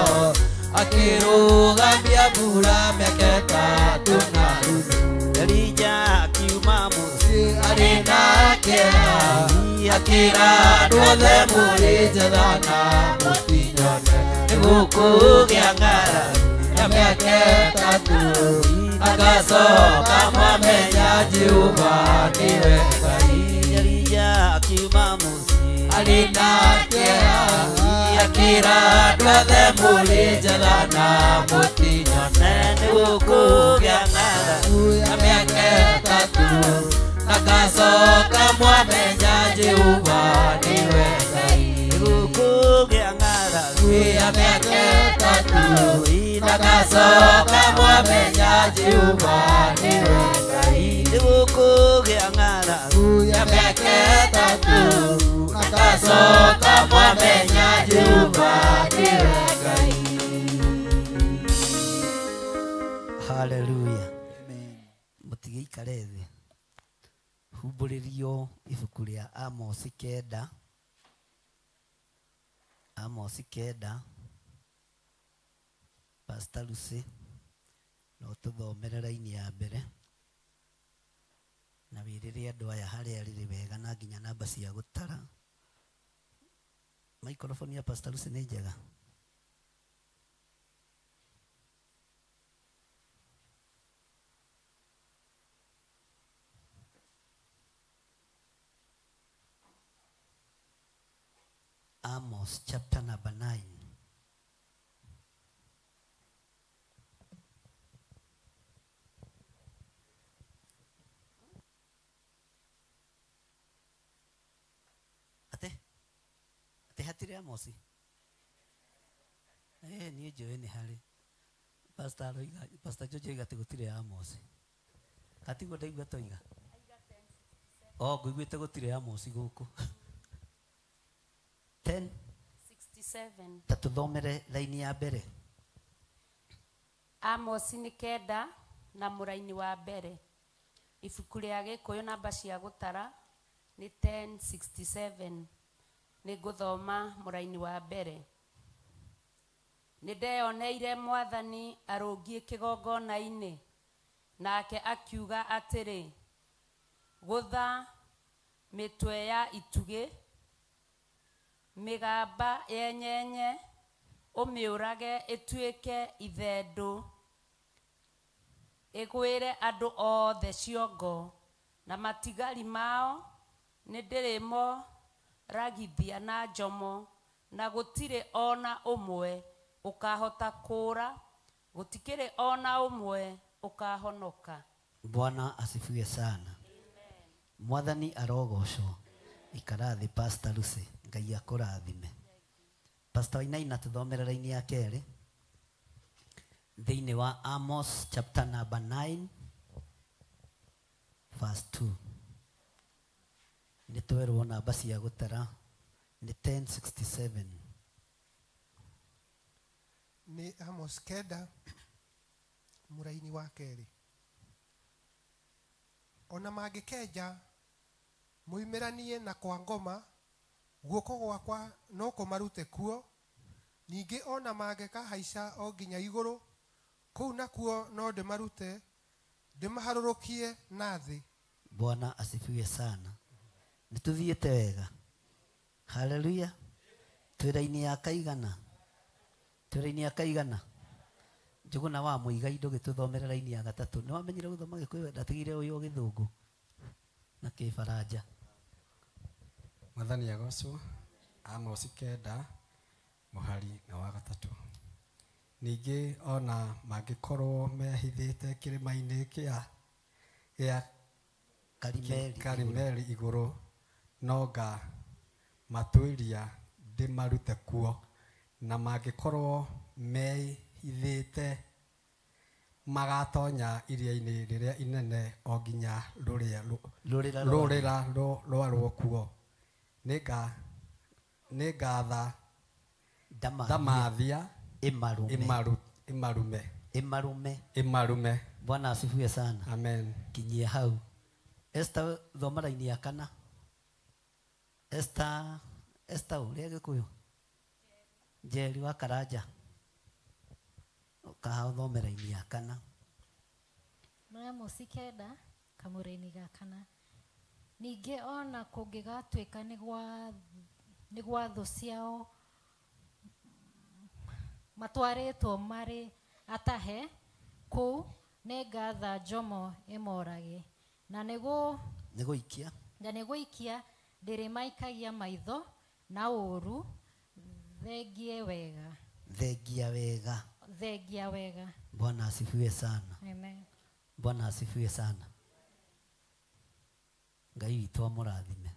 akĩrũgamia mbura mĩaka ĩtatũ na nuthu. Elija akiuma mũciĩ arĩ na kĩeha akĩra andũ othe mũrĩ njetha na mũtinyone nĩgũkũgĩa ng'aragu ya mĩaka ĩtatũ agacoka mwamenya Jehova nĩwe Ngai. Elija akiuma mũciĩ arĩ na kĩeha akĩra andũ othe mũrĩ njetha na mũtinyone nĩgũkũgĩa ng'aragu ya mĩaka ĩtatũ agacoka mwamenya Jehova nĩwe Ngai. Nĩgũkũgĩa ng'aragu ya mĩaka ĩtatũ agacoka mwamenya Jehova nĩwe Ngai. Nĩgũkũgĩa ng'aragu ya mĩaka ĩtatũ agacoka mwamenya Jehova nĩwe Ngai. Haleluya. Mũtigĩikare thĩ. Humbũrĩrio ibuku rĩa Amosi 9. Amosi 9. Pastor Lucy no tũthomere raini ya mbere na wĩrĩre andũ aya harĩa rĩrĩ wega na nginya namba cia gũtara. Microphone ya Pastor Lucy nĩ njega. Amos chapter number 9. Ate? Ate hatire Amosi? Niĩ njũĩ nĩ harĩ. Pastor aroiga, Pastor George oiga atĩ gũtirĩ Amosi. Katiguo ndaigua toiga? Oh, ngũiguĩte gũtirĩ Amosi gũkũ. 10:67. Tatuthomere laini ya mbere. Amosi nĩ 9 na mũraini wa mbere. Ibuku rĩa Gĩkũyũ namba cia gũtara nĩ 10:67. Nĩ ngũthoma mũraini wa mbere. Nĩ ndeyoneire Mwathani arũngiĩ kĩgongona-inĩ, nake akiuga atĩrĩ, gũtha mĩtwe ya itugĩ, mĩgamba yenyenye, ũmĩũrage ĩtuĩke ithendũ, ĩgwĩre andũ othe ciongo, na matigari mao nĩndĩrĩmoragithia na njomo, na gũtirĩ ona ũmwe ũkahota kũũra, gũtikĩrĩ ona ũmwe ũkahonoka. Bwana asifiwe sana. Mwathani arogocwo. Ikara thĩ Pastor Lucy, Ngai akũrathime. Pastor Wainaina tũthomere raini ya kerĩ thĩinĩ wa Amos chapter number 9 verse 2. Nĩ twerwo namba cia gũtara nĩ 10:67. Nĩ Amos 9 mũraini wa kerĩ. Ona mangĩkenja moimĩranie na kwa ngoma, guoko gwakwa no kũmarute kuo, ningĩ ona mangĩkahaica o nginya igũrũ, kũu nakuo no ndĩmarute ndĩmaharũrũkie na thĩ. Bwana asifiwe sana. Nĩ tũthiĩte wega. Haleluya. Twĩ raini ya kaigana. Twĩ raini ya kaigana. Njũgũna wa Mũigai ndũgĩtũthomere raini ya gatatũ. Nĩ wamenyire gũthoma Gĩkũyũ ndatigire ũyũ Gĩthũngũ na Kĩbaranja. Mwathani agocwo. Amosi 9 mũhari na wa gatatũ. Ningĩ ona mangĩkorwo mehithĩte kĩrĩma-inĩ kĩa Karimeli igũrũ, no nga matuĩria ndĩmarute kuo, na mangĩkorwo mehithĩte magatonya iria-inĩ rĩrĩa inene o nginya rũrĩra rwarwo kuo. Nĩngatha ndamathia ĩmarume. Ĩmarume. Bwana asifiwe sana. Amen. Kinyia hau. Esther thoma raini ya kana. Esther Esther ũrĩa Gĩkũyũ Njeri wa Karanja ũkaha ũthome raini ya kana. Amosi 9 kamũraini ga kana. Ningĩ ona kũngĩgatuĩka nĩ gwa thũ ciao matwarĩtwo marĩ atahe kũu, nĩngatha njomo ĩmorage na nĩgũikia nĩgũikia ndĩrĩmaikagia maitho na ũũru thengie wega thengia wega thengia wega. Bwana asifiwe sana. Amen. Bwana asifiwe sana. Ngai witũ amũrathime.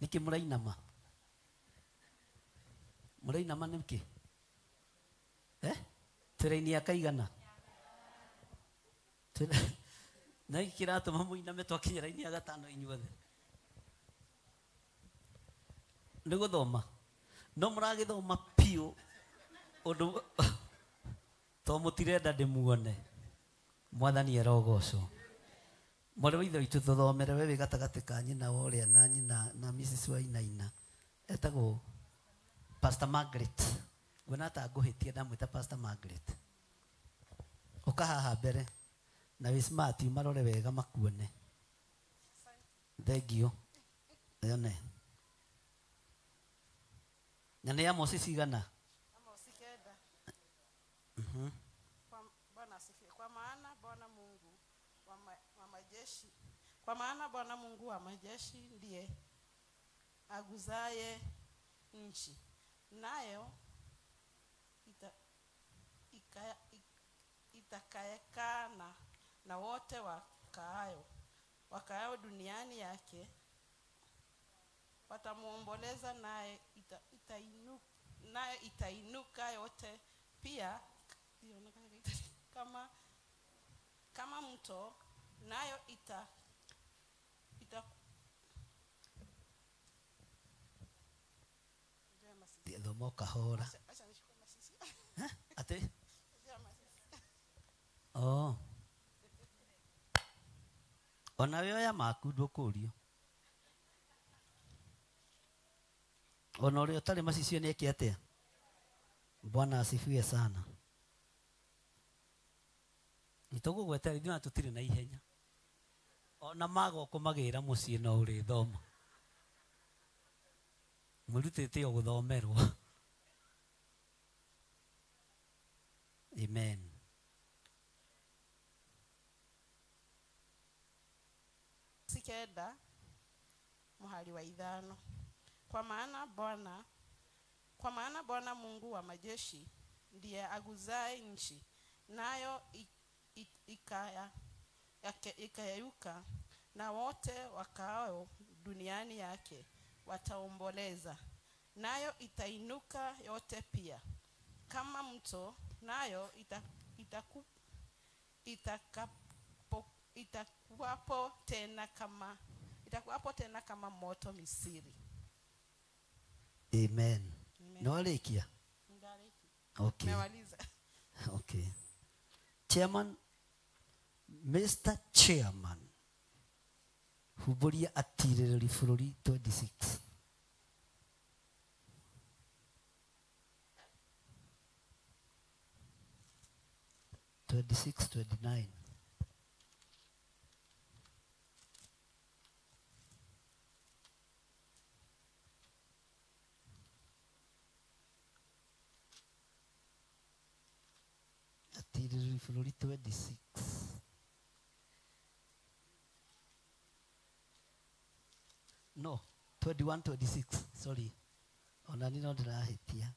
Nĩkĩ mũrainama? Mũrainama nĩkĩ? Twĩ ya kaigana? Na gĩkĩ kĩratũma mũiname twakinya raini ya gatano inyuothe? Nĩ gũthoma. No mũragĩthoma piũ ũndũ to mũtirenda ndĩmuone. Mwathani arogocwo. Mwarĩ wa ithe witũ tũthomere we wĩ gatagatĩ ka nyina wa ũrĩa na nyina na Mrs. Wainaina etagwo Pastor Margaret. Nguona ta ngũhĩtia ndamwĩta Pastor Margaret. Ũka haha mbere na wĩ smart ũmarore wega makuone. Thengiũ. Yone. Na nĩ Amosi cigana? Amosi 9. Bwana asifiwe. Kwa maana Bwana Mungu wa majeshi, kwa maana Bwana Mungu wa majeshi ndiye aguzaye nchi, nayo itakaekana na wote wakaao duniani yake watamuomboleza, naye itainuka yote pia kama mto, nayo ita Thoma kahora. Ate? Oh. Ona we oya maku ndũkũrio. Ona ũrĩa ũtarĩ macicio nĩ eke atĩa? Bwana asifiwe sana. Nĩtũgũgwetera ithuĩ na tũtirĩ na ihenya. Ona magoka magĩra mũciĩ no ũrĩthoma. Mwĩrutĩte o gũthomerwo. Amen. 9 muhari wa 5. Kwa maana Bwana Mungu wa majeshi ndiye aguzaye nchi, nayo ikayayuka, na wote wakaao duniani yake wataomboleza, nayo itainuka yote pia kama mto, nayo itakuwapo tena kama moto Misiri. Amen. Nĩwarĩkia? Okay. Nimemaliza. Okay. Chairman, Mr. Chairman, humbũria atirĩrĩri bũrũri 26. 26, 29. Atirĩrĩri bũrũri 26. No, 21, 26, sorry. Ona niĩ no ndĩrahĩtia.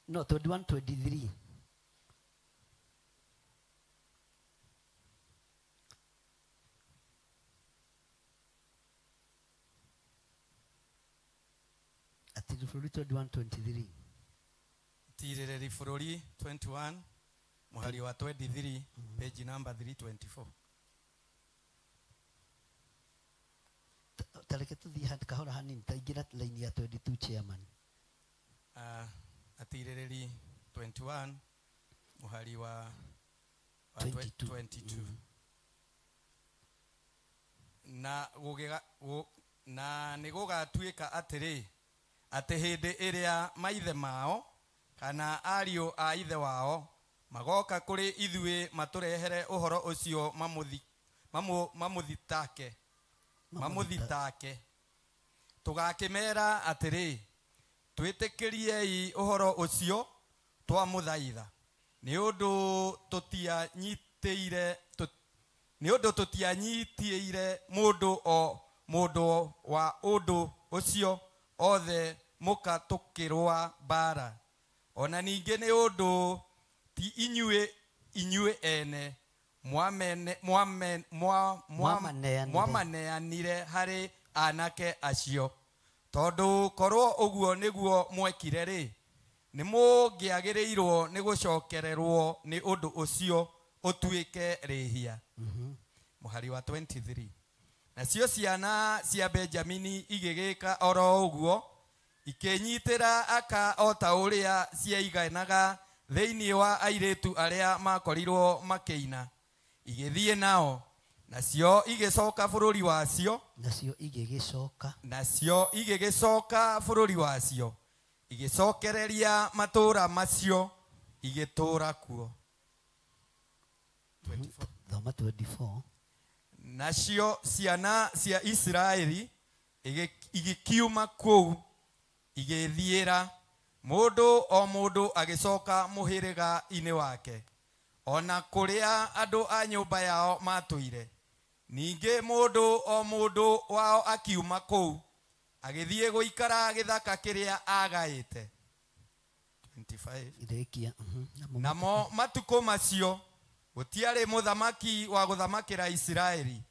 No, 21, 23. Atirĩrĩri bũrũri 21, 23. Atirĩrĩri bũrũri 21, mũhari wa 23, page number 324. Tareke tuthiĩ kahora hanini taingĩra line ya 22 chairman. Atirĩrĩri 21 mũhari wa 22. Na na nĩ gũgatuĩka atĩrĩ, atĩ hĩndĩ ĩrĩa maithe mao kana ariũ a ithe wao magoka kũrĩ ithuĩ matũrehere ũhoro ũcio mamũthitake, tũgakĩmera atĩrĩ, twĩtĩkĩriei ũhoro ũcio twamũthaitha, nĩ ũndũ tũtianyitĩire mũndũ o mũndũ wa ũndũ ũcio othe mũka tũkĩrũa mbara. Ona ningĩ nĩ ũndũ ti inyuĩ ene mwamaneanire harĩ anake acio, tondũ korwo ũguo nĩguo mwekire rĩ, nĩ mũngĩagĩrĩirwo nĩ gũcokererwo nĩ ũndũ ũcio ũtuĩke rĩhia. Mũhari wa 23. Nacio ciana cia Benjamini igĩgĩka oro ũguo, ikĩnyitĩra aka o ta ũrĩa ciaiganaga thĩinĩ wa airĩtu arĩa makorirwo makĩina, igĩthiĩ nao, nacio igĩcoka bũrũri wacio, nacio igĩgĩcoka bũrũri wacio, igĩcokereria matũũra macio, igĩtũũra kuo. Thoma 24. Nacio ciana cia Isiraeli igĩkiuma kũu, igĩthiĩra mũndũ o mũndũ agĩcoka mũhĩrĩga-inĩ wake, ona kũrĩa andũ a nyũmba yao matũire. Ningĩ mũndũ o mũndũ wao akiuma kũu, agĩthiĩ gũikara gĩthaka kĩrĩa agaĩte. 25. Namo matukũ macio gũtiarĩ mũthamaki wa gũthamakĩra Isiraeli,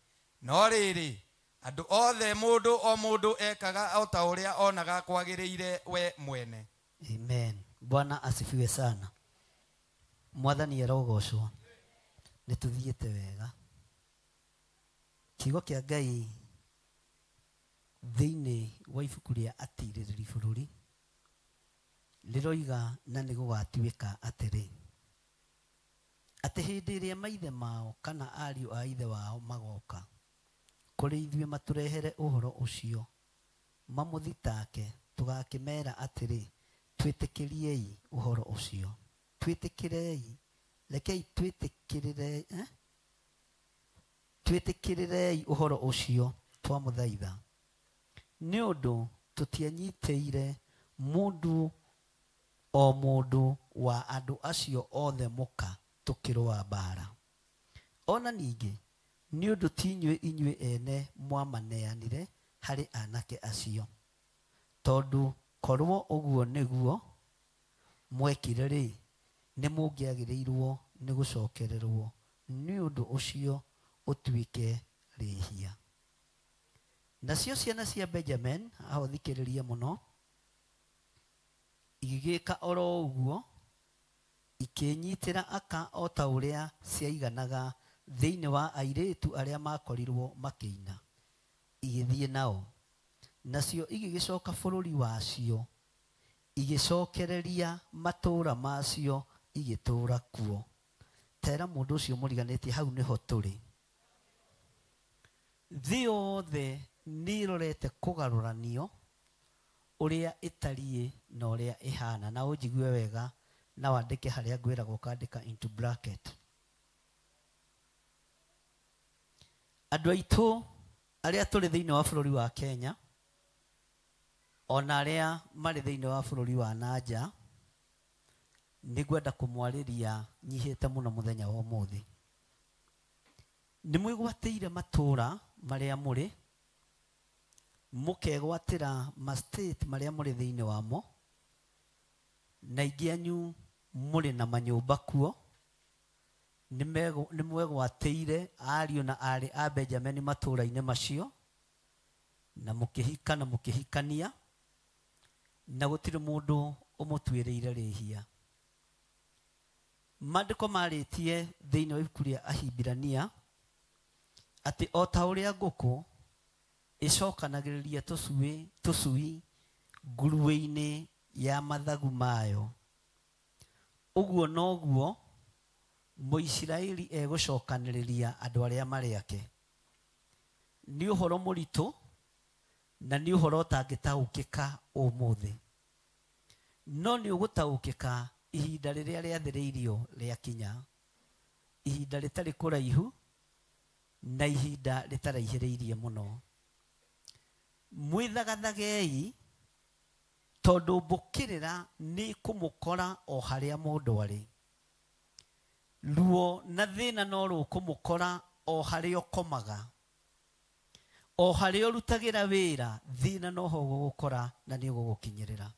no rĩrĩ, andũ othe mũndũ o mũndũ ekaga o ta ũrĩa onaga kwagĩrĩire we mwene. Amen. Bwana asifiwe sana. Mwathani arogocwo. Nĩ tũthiĩte wega. Kiugo kĩa Ngai thĩinĩ wa ibuku rĩa Atirĩrĩri bũrũri rĩroiga na nĩ gũgatuĩka atĩrĩ, atĩ hĩndĩ ĩrĩa maithe mao kana ariũ a ithe wao magoka kũrĩ ithuĩ matũrehere ũhoro ũcio mamũthitake, tũgakĩmera atĩrĩ, twĩtĩkĩriei ũhoro ũcio, twĩtĩkĩrei, rekei twĩtĩkĩrĩrei, twĩtĩkĩrĩrei ũhoro ũcio twamũthaitha, nĩ ũndũ tũtianyitĩire mũndũ o mũndũ wa andũ acio othe mũka tũkĩrũa mbara. Ona ningĩ nĩ ũndũ ti inyuĩ ene mwamaneanire harĩ anake acio, tondũ korwo ũguo nĩguo mwekire rĩ, nĩ mũngĩagĩrĩirwo nĩ gũcokererwo nĩ ũndũ ũcio ũtuĩke rĩhia. Nacio ciana cia Benjamin, aho thikĩrĩria mũno, igĩgĩka oro ũguo, ikĩnyitĩra aka o ta ũrĩa ciaiganaga thĩinĩ wa airĩtu arĩa makorirwo makĩina, igĩthiĩ nao. Nacio igĩgĩcoka bũrũri wacio, igĩcokereria matũũra macio, igĩtũũra kuo. Tera mũndũ ũcio mũriganĩtie, hau nĩho tũrĩ. Thĩ yothe nĩ ĩrorete kũgarũranio ũrĩa ĩtariĩ na ũrĩa ĩhana. Na ũnjigue wega na wandĩke harĩa ngwĩragwo ũkandĩka into bracket. Andũ aitũ arĩa tũrĩ thĩinĩ wa bũrũri wa Kenya, ona arĩa marĩ thĩinĩ wa bũrũri wa nanja, nĩngwenda kũmwarĩria nyihĩte mũno mũthenya wa ũmũthĩ. Nĩ mwĩgwatĩire matũũra marĩa mũrĩ, mũkegwatĩra ma state marĩa mũrĩ thĩinĩ wamo, na aingĩ anyu mũrĩ na manyũmba kuo. Nĩ mwegwatĩire ariũ na aarĩ a Benjamini matũũra-inĩ macio, na mũkĩhika na mũkĩhikania, na gũtirĩ mũndũ ũmũtuĩrĩire rĩhia. Maandĩko marĩtie thĩinĩ wa ibuku rĩa Ahibirania atĩ o ta ũrĩa ngũkũ ĩcokanagĩrĩria tũcui nguruwe-inĩ ya mathagu mayo, ũguo noguo Mũisiraeli egũcokanĩrĩria andũ arĩa marĩ ake. Nĩ ũhoro mũritũ na nĩ ũhoro ũtangĩtaũkĩka ũmũthĩ, no nĩ ũgũtaũkĩka ihinda rĩrĩa rĩathĩrĩirio rĩakinya, ihinda rĩtarĩ kũraihu na ihinda rĩtaraihĩrĩirie mũno. Mwĩthagathagei tondũ mbũkĩrĩra nĩ kũmũkora o harĩa mũndũ arĩ. Ruo na thĩna no rũkũmũkora o harĩa ũkomaga, o harĩa ũrutagĩra wĩra, thĩna noho ũgũgũkora na nĩ ũgũgũkinyĩrĩra.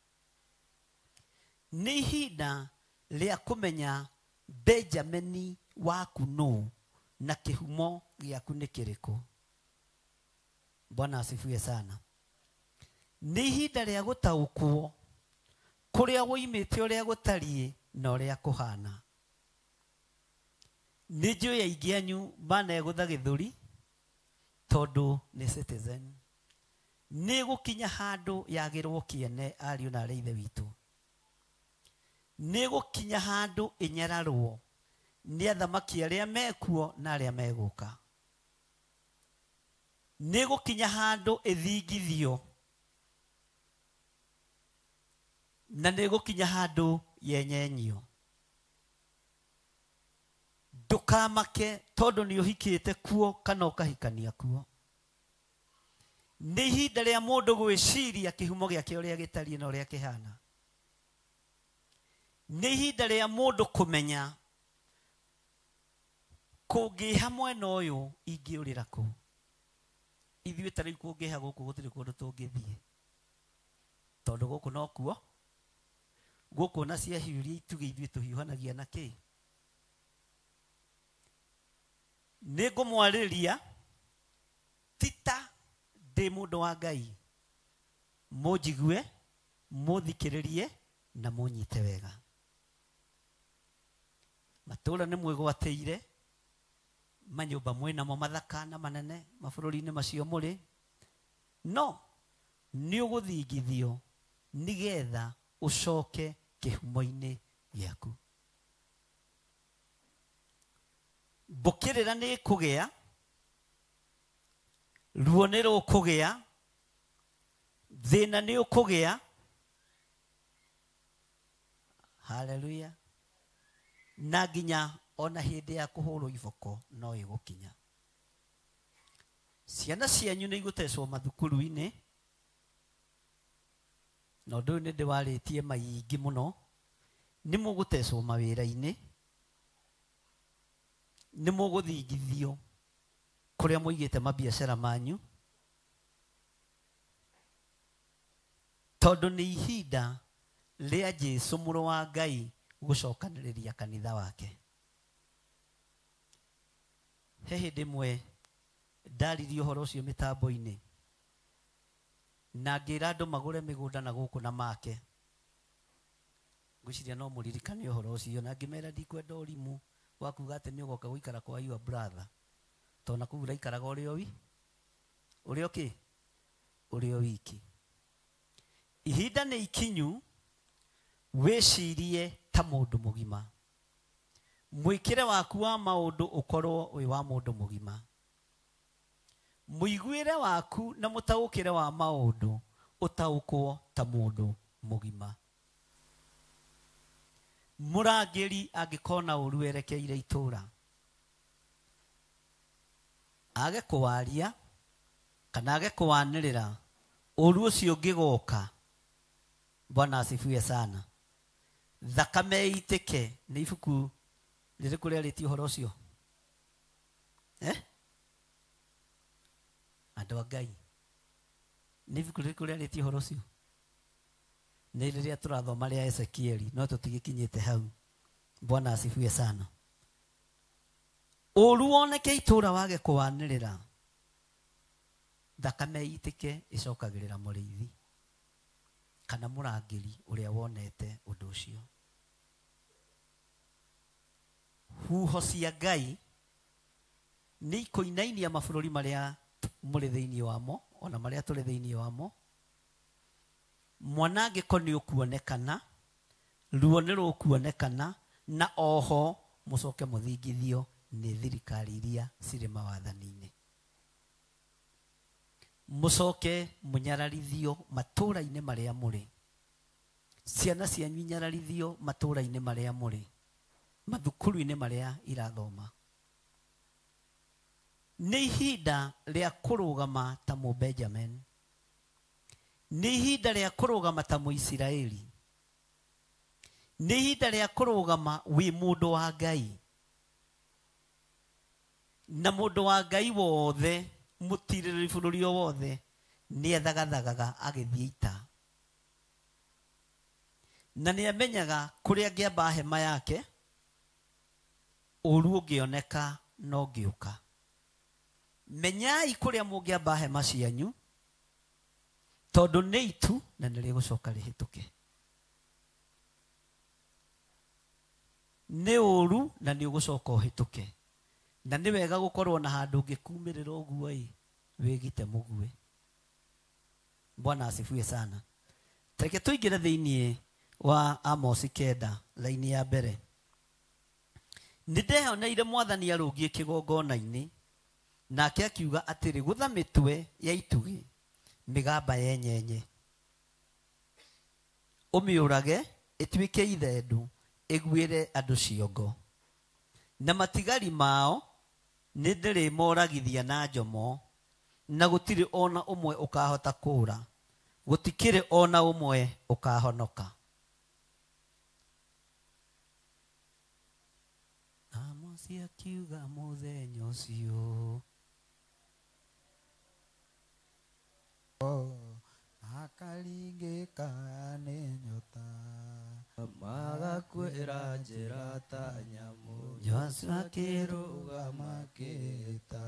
Nĩ ihinda rĩa kũmenya Benjamini waku nũ na kĩhumo gĩaku nĩ kĩrĩkũ. Bwana asifiwe sana. Nĩ ihinda rĩa gũtaũkwo kũrĩa woimĩte, ũrĩa gũtariĩ na ũrĩa kũhana. Nĩ njũĩ aingĩ anyu manegũtha gĩthũri tondũ nĩ citizen. Nĩ gũkinya handũ yagĩrwo kĩene ariũ na arĩa ithe witũ. Nĩ gũkinya handũ ĩnyararwo nĩ athamaki arĩa mekuo na arĩa megũka. Nĩ gũkinya handũ ĩthingithio na nĩ gũkinya handũ yenyenyio. Ndũkamake tondũ nĩ ũhikĩte kuo kana ũkahikania kuo. Nĩ ihinda rĩa mũndũ gwĩciria kĩhumo gĩake ũrĩa gĩtariĩ na ũrĩa kĩhana. Nĩ ihinda rĩa mũndũ kũmenya kũngĩha mwena ũyũ ingĩũrĩra kũ. Ithuĩ ta rĩu kũngĩha gũkũ gũtirĩ kũndũ tũngĩthiĩ, tondũ gũkũ no kuo gũkũ na ciahiũria itugĩ ithuĩ tũhiũhanagia na kĩ. Nĩ ngũmwarĩria ti ta ndĩ mũndũ wa Ngai, mũnjigue, mũthikĩrĩrie na mũnyite wega. Matũũra nĩ mwĩgwatĩire, manyũmba mwĩnamo mathaka na manene mabũrũri-inĩ macio mũrĩ, no nĩ ũgũthingithio nĩgetha ũcoke kĩhumo-inĩ gĩaku. Mbũkĩrĩra nĩ ĩkũgĩa, ruo nĩ rũkũgĩa, thĩna nĩ ũkũgĩa. Haleluya. Na nginya ona hĩndĩ ya kũhũrwo iboko no ĩgũkinya. Ciana cianyu nĩ igũtecwo mathukuru-inĩ, na ũndũ ũyũ nĩ ndĩwarĩtie maingĩ mũno. Nĩ mũgũtecwo mawĩra-inĩ, nĩ mũgũthingithio kũrĩa mũigĩte mabiacara manyu, tondũ nĩ ihinda rĩa Jesũ mũrũ wa Ngai gũcokanĩrĩria kanitha wake. He hĩndĩ ĩmwe ndaririe ũhoro ũcio mĩtambo-inĩ na ngĩra andũ magũre mĩgũnda na gũkũ na make. Ngwĩciria no mũririkane ũhoro ũcio, na ngĩmera ndikwenda ũrimũ wa kuga atĩ nĩ ũgoka gũikara kwa your brother, tondũ na kũu ũraikaraga ũrĩ o ũrĩ o kĩ ũrĩ o wiki. Ihinda nĩ ikinyu wĩcirie ta mũndũ mũgima. Mwĩkĩre waku wa maũndũ ũkorwo wĩ wa mũndũ mũgima. Mũiguĩre waku na mũtaũkĩre wa maũndũ ũtaũkwo ta mũndũ mũgima. Mũrangĩri angĩkona ũru erekeire itũũra, age kũwaria kana age kũwanĩrĩra, ũru ũcio ũngĩgoka, Bwana asifiwe sana, thakame ĩitĩke. Nĩ ibuku rĩrĩkũ rĩarĩtie ũhoro ũcio? Andũ a Ngai, nĩ ibuku rĩrĩkũ rĩarĩtie ũhoro ũcio? Nĩ rĩrĩa tũrathoma rĩa Ezekieli, no tũtigĩkinyĩte hau. Bwana asifiwe sana. Ũru woneke itũũra wage kũwanĩrĩra, thakame ĩitĩke ĩcokagĩrĩra mũrĩithi kana mũrangĩri ũrĩa wonete ũndũ ũcio. Huho cia Ngai nĩ ikũinainia mabũrũri marĩa mũrĩ thĩinĩ wamo, ona marĩa tũrĩ thĩinĩ wamo. Mwanangĩko nĩ ũkuonekana, ruo nĩ rũkuonekana, na oho mũcoke mũthingithio nĩ thirikari iria cirĩ mawathani-inĩ. Mũcoke mũnyararithio matũũra-inĩ marĩa mũrĩ. Ciana cianyu inyararithio matũũra-inĩ marĩa mũrĩ, mathukuru-inĩ marĩa irathoma. Nĩ ihinda rĩa kũrũgama ta Mũbenjamin. Nĩ ihinda rĩa kũrũgama ta Mũisiraeli. Nĩ ihinda rĩa kũrũgama wĩ mũndũ wa Ngai. Na mũndũ wa Ngai wothe, mũtirĩrĩri bũrũri o wothe, nĩ ethagathagaga agĩthiĩ ita. Na nĩ amenyaga kũrĩa angĩamba hema yake, ũru ũngĩoneka no ngĩũka. Menyai kũrĩa mũngĩamba hema cianyu, tondũ nĩ itu na nĩ rĩgũcoka rĩhĩtũke. Nĩ ũru na nĩ ũgũcoka ũhĩtũke. Na nĩ wega gũkorwo na handũ ũngĩkumĩrĩra ũguo ĩ, wĩgite mũguĩ. Bwana asifiwe sana. Reke tũingĩre thĩinĩ wa Amosi 9 laini ya mbere. Nĩ ndeyoneire mwathani arũngiĩ kĩgongona-inĩ, nake akiuga atĩrĩ, gũtha mĩtwe ya itugĩ mĩgamba yenyenye, ũmĩũrage ĩtuĩke ithendu, ĩguĩre andũ ciongo, na matigari mao nĩ ndĩrĩmoragithia na njomo, na gũtirĩ ona ũmwe ũkahota kũũra, gũtikĩrĩ ona ũmwe ũkahonoka. Amosi akiuga mũthenya ũcio, akaringĩka nĩ nyota, magakwĩra njĩra ta nyamũ, Joshua akĩrũgama akĩhĩta,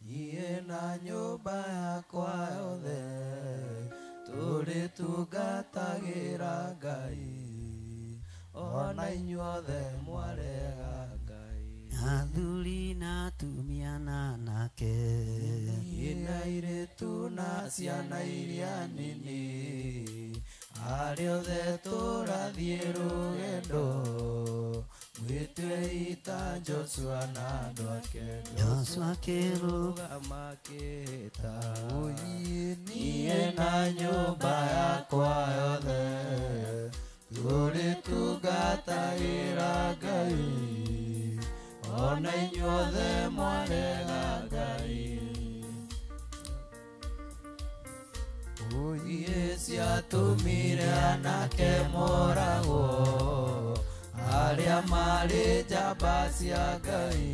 niĩ na nyũmba yakwa yothe tũrĩtungatagĩra Ngai, ona inyuothe mwarega Ngai. Athuri na atumia na anake, niĩ na airĩtu na ciana iria nini, arĩa othe tũrathiĩ rũgendo, mwĩtue ita Joshua na andũ ake. Joshua akĩrũgama akĩhĩta, niĩ na nyũmba yakwa yothe tũrĩtungatagĩra Ngai, ona inyuothe mwarega Ngai. Iĩ ciatũmire anake moragwo, arĩa marĩ njamba cia Ngai,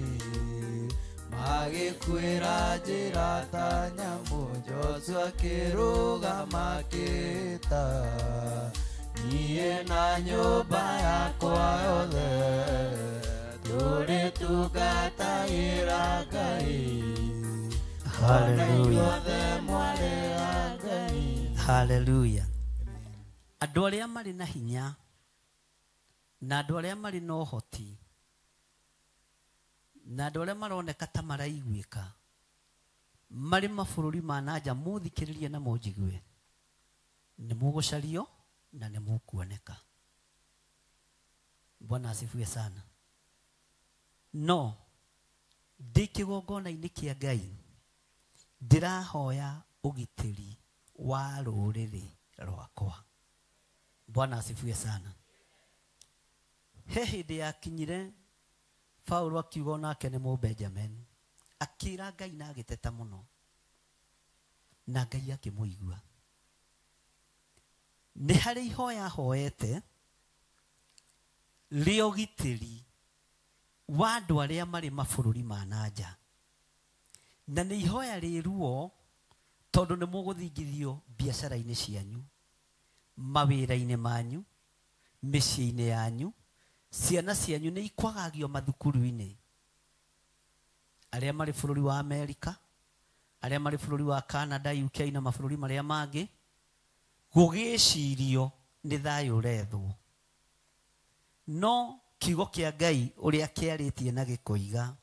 magĩkuĩra njĩra ta nyamũ. Joshua akĩrũgama akĩhĩta, niĩ na nyũmba yakwa yothe tũrĩtungatagĩra Ngai. Hallelujah. Hallelujah. Andũ arĩa marĩ na hinya na andũ arĩa marĩ na ũhoti na andũ arĩa maroneka ta maraiguĩka marĩ mabũrũri ma na nja, mũthikĩrĩrie na mũnjigue, nĩ mũgũcario na nĩ mũkuoneka. Bwana asifiwe sana. No ndĩ kĩgongona-inĩ kĩa Ngai ndĩrahoya ũgitĩri wa rũrĩrĩ rwakwa. Bwana asifiwe sana. He hĩndĩ yakinyire Paulo akiuga onake nĩ Mũbenjamin, akĩra Ngai na agĩteta mũno, na Ngai akĩmũigua. Nĩ harĩ ihoya ahoete rĩa ũgitĩri wa andũ arĩa marĩ mabũrũri ma na nja, na nĩ ihoya rĩ ruo, tondũ nĩ mũgũthingithio biacara-inĩ cianyu, mawĩra-inĩ manyu, mĩciĩ-inĩ yanyu, ciana cianyu nĩ ikwagagio mathukuru-inĩ. Arĩa marĩ bũrũri wa Amerika, arĩa marĩ bũrũri wa Canada, UK na mabũrũri marĩa mangĩ, gũgĩcirio nĩ thayũ ũrethwo. No kiugo kĩa Ngai ũrĩa kĩarĩtie na gĩkoiga,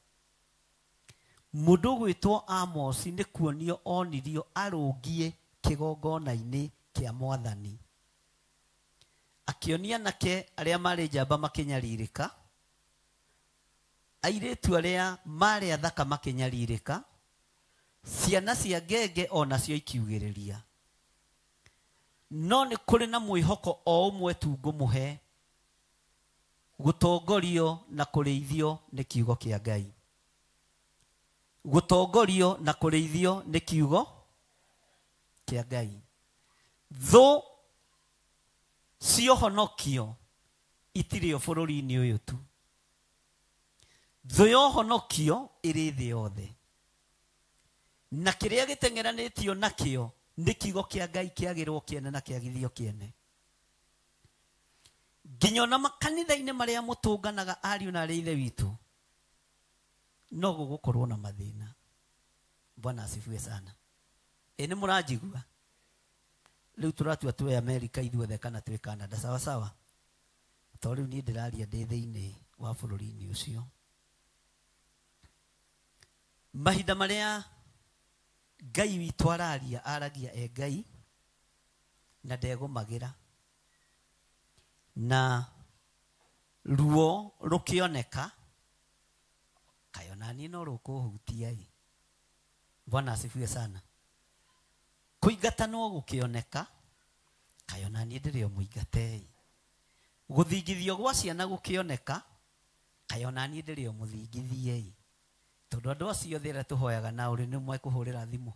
mũndũ ũgwĩtwo Amosi nĩ kuonio onirio arũngie kĩgongona-inĩ kĩa mwathani. Akĩonia anake arĩa marĩ njamba makĩnyarirĩka, airĩtu arĩa marĩ athaka makĩnyarirĩka, Ciana cia ngenge onacio ikiugĩrĩria. No nĩ kũrĩ na mwĩhoko o ũmwe tu ngũmũhe, gũtongorio na kũrĩithio nĩ kiugo kĩa Ngai. Gũtongorio na kũrĩithio nĩ kiugo kĩa Ngai. Thũ ciohonokio itirĩ o bũrũri-inĩ ũyũ tu. Thũ yohonokio ĩrĩ thĩ yothe. Na kĩrĩa gĩteng'eranĩtio nakĩo nĩ kiugo kĩa Ngai kĩagĩrwo kĩene na kĩagithio kĩene. Nginya ona makanitha-inĩ marĩa mũtũnganaga ariũ na arĩ ithe witũ, no gũgũkorwo na mathĩna. Bwana asifiwe sana. Ĩ nĩ mũranjigua? Rĩu tũratua twĩ Amerika ithuothe kana twĩ Canada, sawa sawa? To rĩu niĩ ndĩraria ndĩ thĩinĩ wa bũrũri-inĩ ũcio. Mahinda marĩa Ngai witũ araria, aragia e Ngai na ndegũmagĩra. Na ruo rũkĩoneka, kaĩ ona niĩ no rũkũhutia ĩ. Bwana asifiwe sana. Kũingatanwo gũkĩoneka, kaĩ ona niĩ ndĩrĩ o mũingate ĩ. Gũthingithio gwa ciana gũkĩoneka, kaĩ ona niĩ ndĩrĩ o mũthingithie ĩ. Tondũ andũ acio othe arĩa tũhoyaga nao rĩ, nĩ mekũhũrĩra thimũ.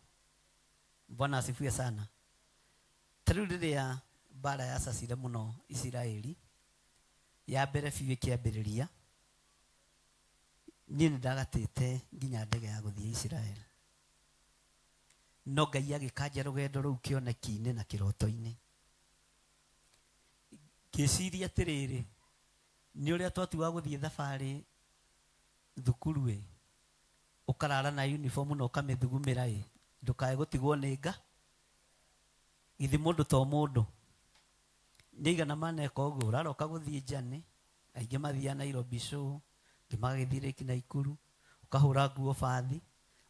Bwana asifiwe sana. Ta rĩu rĩrĩa mbara yacacire mũno Isiraeli, ya mbere biũ ĩkĩambĩrĩria, niĩ nĩ ndagatĩte nginya ndege ya gũthiĩ Isiraeli. No Ngai agĩkanja rũgendo rũu kĩoneki-inĩ na kĩroto-inĩ. Ngĩciria atĩrĩrĩ, nĩ ũrĩa twatuaga gũthiĩ thabarĩ thukuru ĩ, ũkarara na uniform na ũkamĩthugumĩra ĩ, ndũkae gũtigwo nĩ nga. Githĩ mũndũ to mũndũ. Nĩ igana maneka ũguo, ũraroka gũthiĩ Njane, aingĩ mathiaga Nairobi show, angĩ magagĩthiĩ Lake Naikuru, ũkahũra nguo bathi,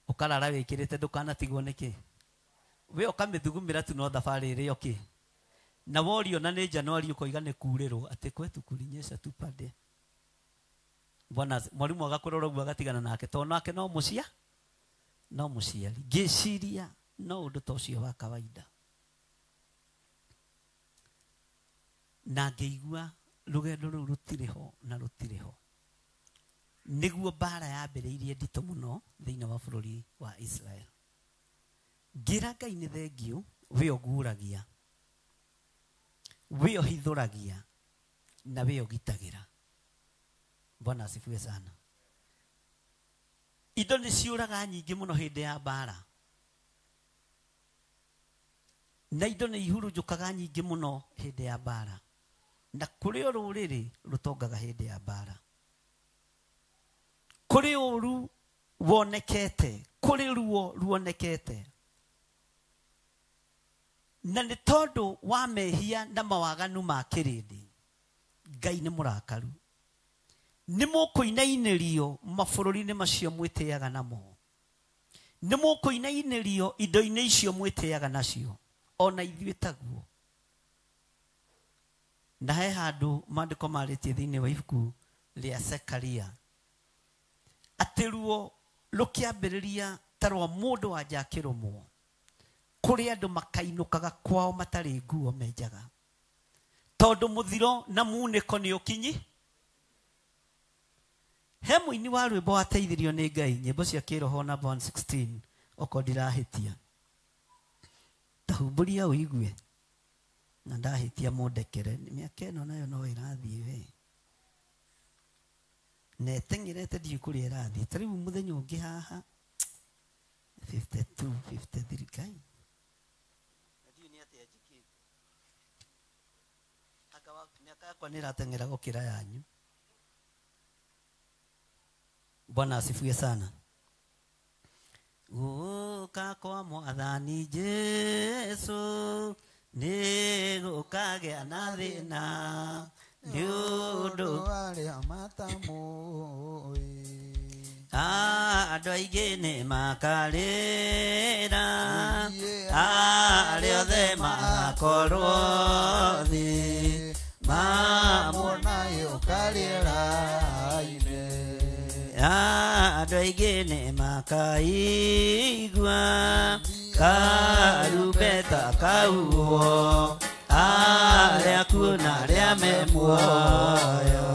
ũkarara wĩkĩrĩte ndũkanatigwo nĩkĩ. We ũkamĩthugumĩra tu no thabarĩ ĩrĩ o kĩ. Na worio na nĩ Januari ũkoiga nĩ kurĩrwo atĩ kwetu kulinyesha tu pande. Bwana mwalimu agakũrora ũguo agatigana nake tondũ nake no mũcia, no mũciari. Ngĩciria no ũndũ ta ũcio wa kawaida. Na ngĩigua rũgendo rũu rũtirĩ ho na rũtirĩ ho. Nĩguo mbara yambĩrĩirie nditũ mũno thĩinĩ wa bũrũri wa Israel. Ngĩra Ngai nĩ thengiũ, we ũguũragia, we ũhithũragia, na we ũgitagĩra. Bwana asifiwe sana. Indo nĩ ciũraga nyingĩ mũno hĩndĩ ya mbara. Na indo nĩ ihurunjũkaga nyingĩ mũno hĩndĩ ya mbara. Na kũrĩ o rũrĩrĩ rũtongaga hĩndĩ ya mbara. Kũrĩ ũru wonekete, kũrĩ ruo ruonekete. Na nĩ tondũ wa mehia na mawaganu ma kĩrĩndĩ, Ngai nĩ mũrakaru. Nĩ mũkũinainĩrio mabũrũri-inĩ macio mwĩtĩaga namo. Nĩ mũkũinainĩrio indo-inĩ icio mwĩtĩaga nacio, ona ithuĩ taguo. Na he handũ maandĩko marĩtie thĩinĩ wa ibuku rĩa Zekaria, atĩ ruo rũkĩambĩrĩria ta rwa mũndũ wa nja akĩrũmwo, kũrĩ andũ makainũkaga kwao matarĩ nguo menjaga, tondũ mũthiro na munĩko nĩ ũkinyi. He mũini wa rwĩmbo wateithirio nĩ Ngai, nyĩmbo cia kĩroho namba 116, okorwo ndirahĩtia. Tahumbũria ũigue, na ndahĩtia mũndekere, mĩaka ĩno nayo no ĩrathiĩ we. Na ĩteng'erete ndiũĩ kũrĩa ĩrathiĩ. Ta rĩu mũthenya ũngĩ haha 52, 53, Ngai. Na ndiũĩ nĩ atĩa njĩkĩte. Anga mĩaka yakwa nĩ ĩrateng'era gũkĩra yanyu. Bwana asifiwe sana. Gũka kwa Mwathani Jesu nĩ gũkagĩa na thĩna, nĩ ũndũ arĩa matamũĩ. Andũ aingĩ nĩ makarĩra, arĩa othe magakorwo thĩ, mamuona yũka rĩera-inĩ. Andũ aingĩ nĩ makaigua karumbeta kauo, arĩa akuũ na arĩa me muoyo.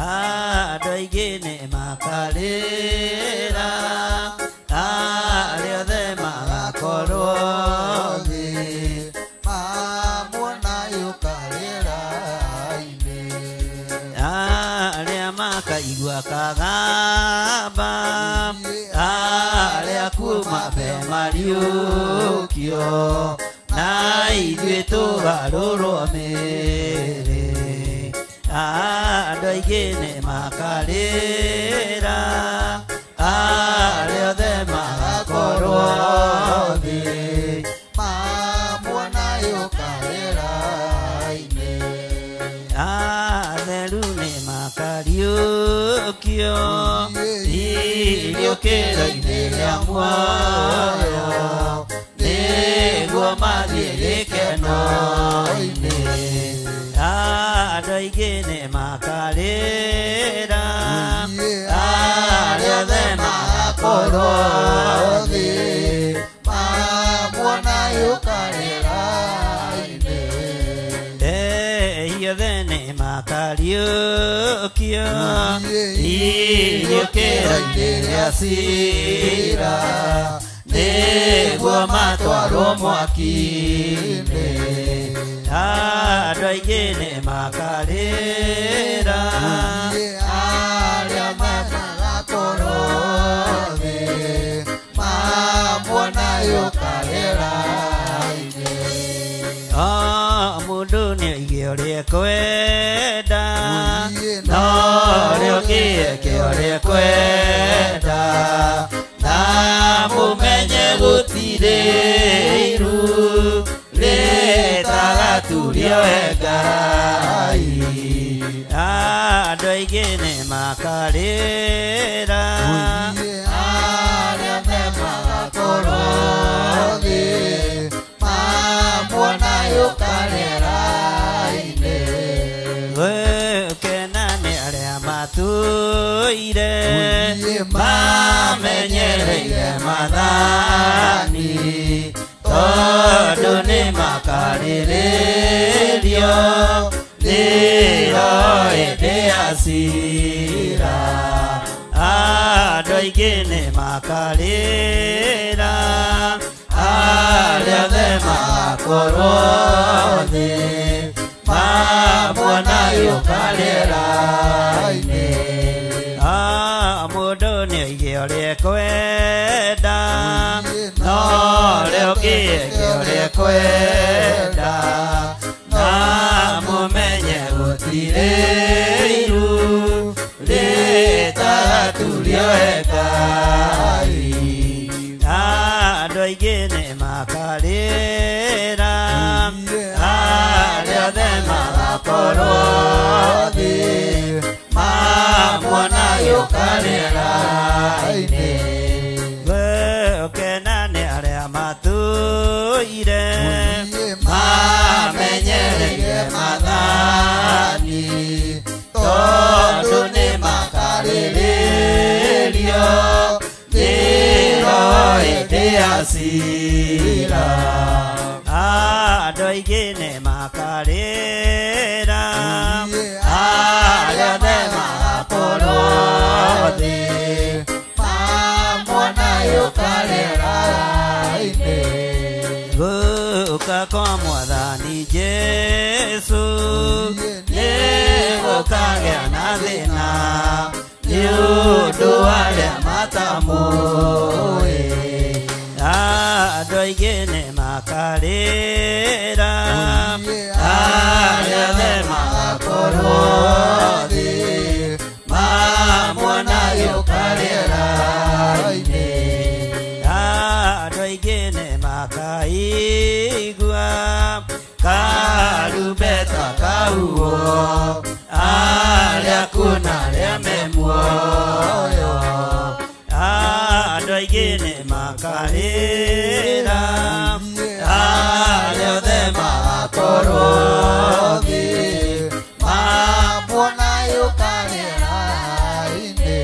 Andũ aingĩ nĩ makarĩra, arĩa othe magakorwo thĩ mamuona yũkarĩra-inĩ. Arĩa makaigua kagamba, arĩa akuũ mambe mariũkio, na ithuĩ tũgarũrwo mĩĩrĩ. Andũ aingĩ nĩ makarĩra, arĩa othe magakorwo thĩ mamuona yũkarĩra-inĩ. Atheru nĩ makariũkio iriũkĩro-inĩ rĩa muoyo, nĩguo mathiĩ gĩkeno-inĩ. Andũ aingĩ nĩ makarĩra, arĩa othe magakorwo thĩ mamuona yũkarĩra-inĩ. Othe nĩ makariũkio iriũkĩro-inĩ rĩa ciira, nĩguo matwarwo mwaki-inĩ. Andũ aingĩ nĩ makarĩra, arĩa magakorwo thĩ mamuona yũkarĩra-inĩ. O mũndũ nĩ oige ũrĩa ekwenda, no ũrĩa ũngĩ eke ũrĩa ekwenda, na mũmenye gũtirĩ iru rĩtagaturio he Ngai. Andũ aingĩ nĩ makarĩra, arĩa magakorwo thĩ mamuona yũkarĩra-inĩ. Gũkena nĩ arĩa matũire mamenyereire maathani, tondũ nĩ makarĩrĩrio nĩyo hĩndĩ ya ciira. Andũ aingĩ nĩ makarĩra, arĩa othe magakorwo thĩ mamuona yũkarĩra-inĩ. Mũndũ nĩ oige ũrĩa ekwenda, no ũrĩa ũngĩ eke ũrĩa ekwenda, na mũmenye gũtirĩ iru rĩtagaturio he Ngai. Andũ aingĩ nĩ makarĩra, arĩa othe magakorwo thĩ mamuona yũkarĩra-inĩ. Gũkena nĩ arĩa matũire mamenyereire maathani, tondũ nĩ makarĩrĩrio nĩyo hĩndĩ ya ciira. Andũ aingĩ nĩ makarĩra, arĩa othe magakorwo thĩ mamuona yũkarĩra-inĩ. Gũka kwa Mwathani Jesũ nĩ gũkagĩa na thĩna, nĩ ũndũ wa arĩa matamũĩ. Andũ aingĩ nĩ makarĩra, arĩa othe magakorwo thĩ mamuona yũkarĩra-inĩ. Andũ aingĩ nĩ makaigua karumbeta kauo, arĩa akuũ na arĩa me muoyo. Andũ aingĩ nĩ makarĩra, arĩa othe magakorwo thĩ mamuona yũkarĩra-inĩ.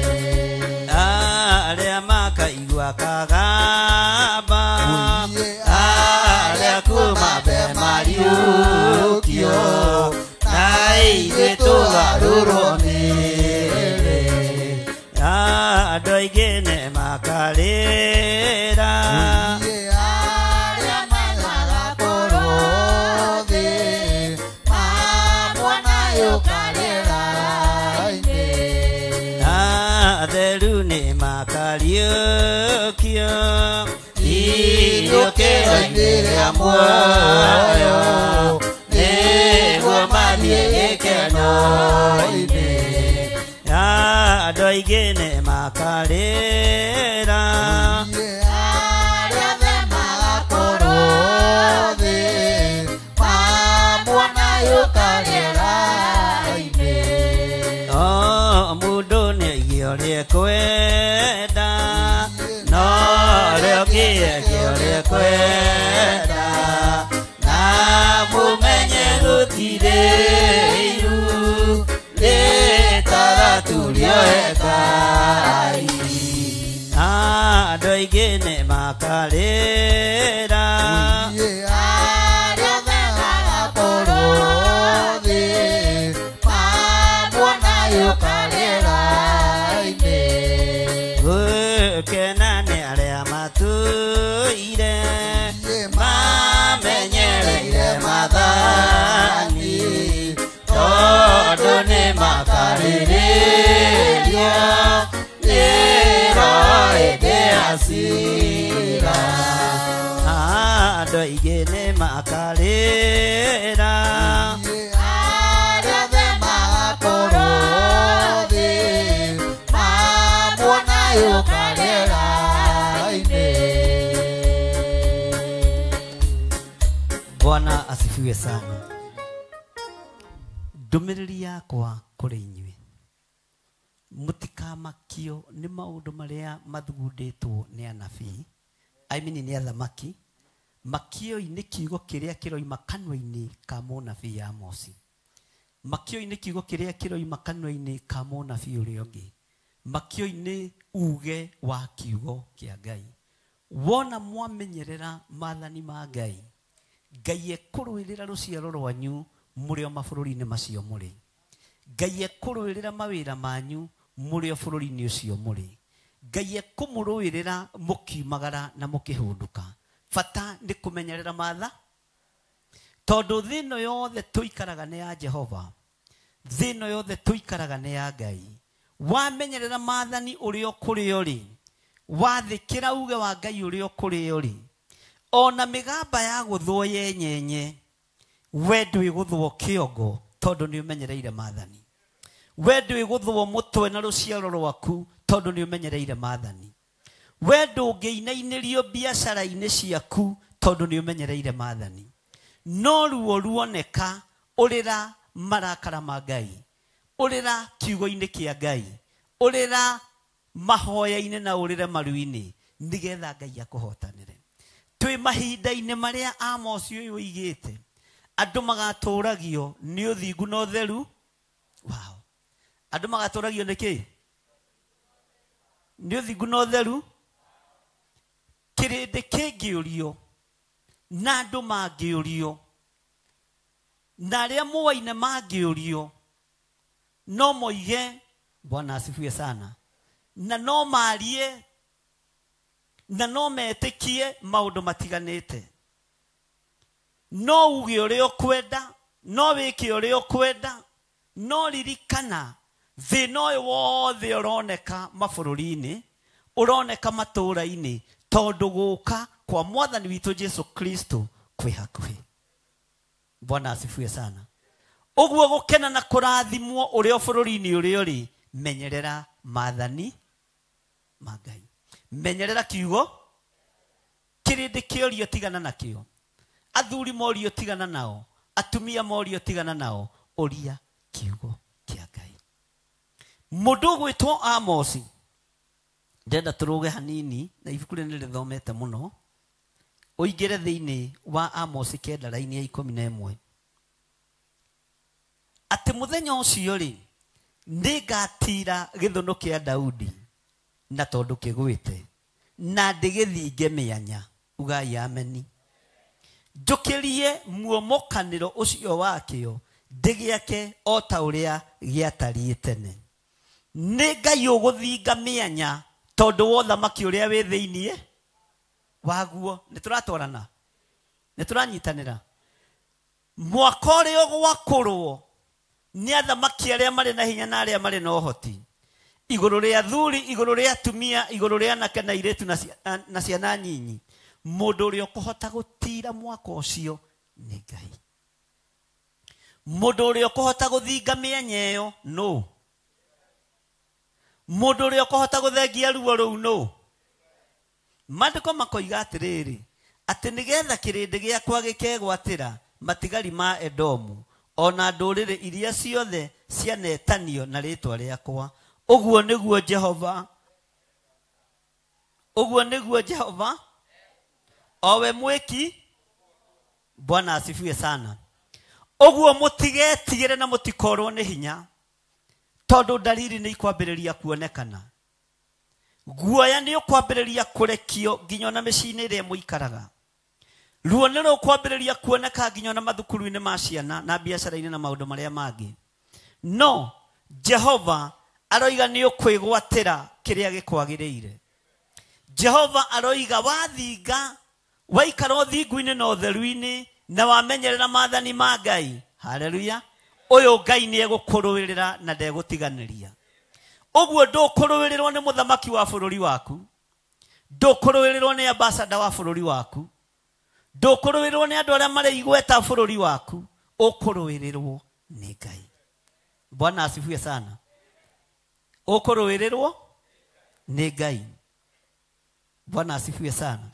Iriũkĩro-inĩ rĩa muoyo nĩguo mathiĩ gĩkeno-inĩ. Andũ aingĩ nĩ makarĩra Arĩa othe magakorwo thĩ mamuona yũka rĩera-inĩ. O mũndũ nĩ oige ũrĩa ekwenda, no ũrĩa ũngĩ eke ũrĩa ekwenda, na mũmenye gũtirĩ iru rĩtagaturio Ngai. Andũ aingĩ nĩ makarĩra Arĩa othe magakorwo thĩ mamuona yũka rĩera-inĩ. Gũkena nĩ arĩa matũire mamenyereire maathani, tondũ nĩ makarĩrĩrio nĩ Roho hĩndĩ ya ciira. Andũ aingĩ nĩ makarĩra Arĩa othe magakorwo thĩ mamuona yũka rĩera-inĩ. Bwana asifiwe sana. Ndũmĩrĩri yakwa kũrĩ inyuĩ, mũtikamakio nĩ maũndũ marĩa mathugundĩtwo nĩ anabii, I mean nĩ athamaki. Makioi nĩ kiugo kĩrĩa kĩroima kanua-inĩ ka mũnabii Amosi. Makioi nĩ kiugo kĩrĩa kĩroima kanua-inĩ ka mũnabii ũrĩa ũngĩ. Makioi nĩ uge wa kiugo kĩa Ngai. Wona mwamenyerera maathani ma Ngai, Ngai ekũrũĩrĩra rũciaro rwanyu mũrĩ o mabũrũri-inĩ macio mũrĩ. Ngai ekũrũĩrĩra mawĩra manyu mũrĩ o bũrũri-inĩ ũcio mũrĩ. Ngai ekũmũrũĩrĩra mũkiumagara na mũkĩhũndũka. Bata nĩ kũmenyerera matha, tondũ thĩ ĩno yothe tũikaraga nĩ ya Jehova, thĩ ĩno yothe tũikaraga nĩ ya Ngai. Wamenyerera maathani ũrĩa ũkũrĩ rĩ, wathĩkĩra uge wa Ngai ũrĩa ũkũrĩ rĩ, ona mĩgamba ya gũthwo yenyenye we ndwĩgũthwo kĩongo tondũ nĩ ũmenyereire maathani. We ndwĩgũthwo mũtwe na rũciaro rwaku tondũ nĩ ũmenyereire maathani. We ndũngĩinainĩrio biacara-inĩ ciaku tondũ nĩ ũmenyereire maathani. No ruo ruoneka ũrĩra marakara ma Ngai, ũrĩra kiugo-inĩ kĩa Ngai, ũrĩra mahoya-inĩ na ũrĩre maru-inĩ nĩgetha Ngai akũhotanĩre. Twĩ mahinda-inĩ marĩa Amosi ũyũ oigĩte andũ magatũragio nĩ ũthingu na ũtheru wao. Andũ magatũragio nĩ kĩ? Nĩ ũthingu na ũtheru. Kĩrĩndĩ kĩngĩũrio na andũ mangĩũrio na arĩa moaine mangĩũrio no moige Bwana asifiwe sana, na no marie na no metĩkie maũndũ matiganĩte. No uge ũrĩa ũkwenda, no wĩke ũrĩa ũkwenda, no ririkana thĩna ũyũ wothe ũroneka mabũrũri-inĩ, ũroneka matũũra-inĩ, tondũ gũka kwa mwathani witũ Jesu Kristo kwĩ hakuhĩ. Bwana asifiwe sana. Ũguo gũkena na kũrathimwo ũrĩa bũrũri-inĩ ũrĩa ũrĩ, menyerera maathani ma Ngai, menyerera kiugo. Kĩrĩndĩ kĩorio tigana nakĩo, athuri morio tigana nao, atumia morio tigana nao, ũria kiugo kĩa Ngai. Mũndũ ũgwĩtwo Amosi, ndenda tũrũge hanini na ibuku rĩrĩ nĩrĩthomete mũno, ũingĩre thĩinĩ wa Amosi 9 raini ya 11, atĩ mũthenya ũcio rĩ nĩngatira gĩthũnũ kĩa Daudi na tondũ kĩgwĩte na ndĩgĩthinge mĩanya. Ugai ameni. Njũkĩrie muomokanĩro ũcio wakĩo ndĩgĩake o ta ũrĩa gĩatariĩ tene. Nĩ Ngai ũgũthinga mĩanya tondũ wa ũthamaki ũrĩa wĩ thĩiniĩ waguo. Nĩ tũratwarana, nĩ tũranyitanĩra. Mwaka ũrĩa ũgwakũrwo nĩ athamaki arĩa marĩ na hinya na arĩa marĩ na ũhoti, Igũrũ rĩa athuri, igũrũ rĩa atumia, igũrũ rĩa anake na airĩtu na ciana nyinyi. Mũndũ ũrĩa ũkũhota gũtira mwaka ũcio nĩ Ngai. Mũndũ ũrĩa ũkũhota gũthinga mĩanya ĩyo nũ? Mũndũ ũrĩa ũkũhota gũthengia ruo rũu nũ? Maandĩko makoiga atĩrĩrĩ, atĩ nĩgetha kĩrĩndĩ gĩakwa gĩkegwatĩra matigari ma Edomu ona ndũrĩrĩ iria ciothe cianetanio na rĩtwa rĩakwa. Ũguo nĩguo Jehova, ũguo nĩguo Jehova owe mwĩki. Bwana asifiwe sana. Ũguo mũtigetigĩre na mũtikorwo nĩ hinya, tondũ dalili nĩ ikwambĩrĩria kuonekana. Guoya nĩ ũkwambĩrĩria kũrekio nginya ona mĩciĩ-inĩ ĩrĩa mũikaraga. Ruo nĩ rũkwambĩrĩria kuoneka nginya ona mathukuru-inĩ ma ciana na biacara-inĩ na maũndũ marĩa mangĩ. No Jehova aroiga nĩ ũkwĩgwatĩra kĩrĩa gĩkwagĩrĩire. Jehova aroiga wathinga, waikara ũthingu-inĩ na ũtheru-inĩ na wamenyerera maathani ma Ngai. Haleluya. Ũyũ Ngai nĩ egũkũrũĩrĩra na ndegũtiganĩria. Ũguo ndũkũrũĩrĩrwo nĩ mũthamaki wa bũrũri waku, ndũkũrũĩrĩrwo nĩ ambassador wa bũrũri waku, ndũkũrũĩrĩrwo nĩ andũ arĩa marĩ igweta bũrũri waku, ũkũrũĩrĩrwo nĩ Ngai. Bwana asifiwe sana. Ũkũrũĩrĩrwo nĩ Ngai. Bwana asifiwe sana.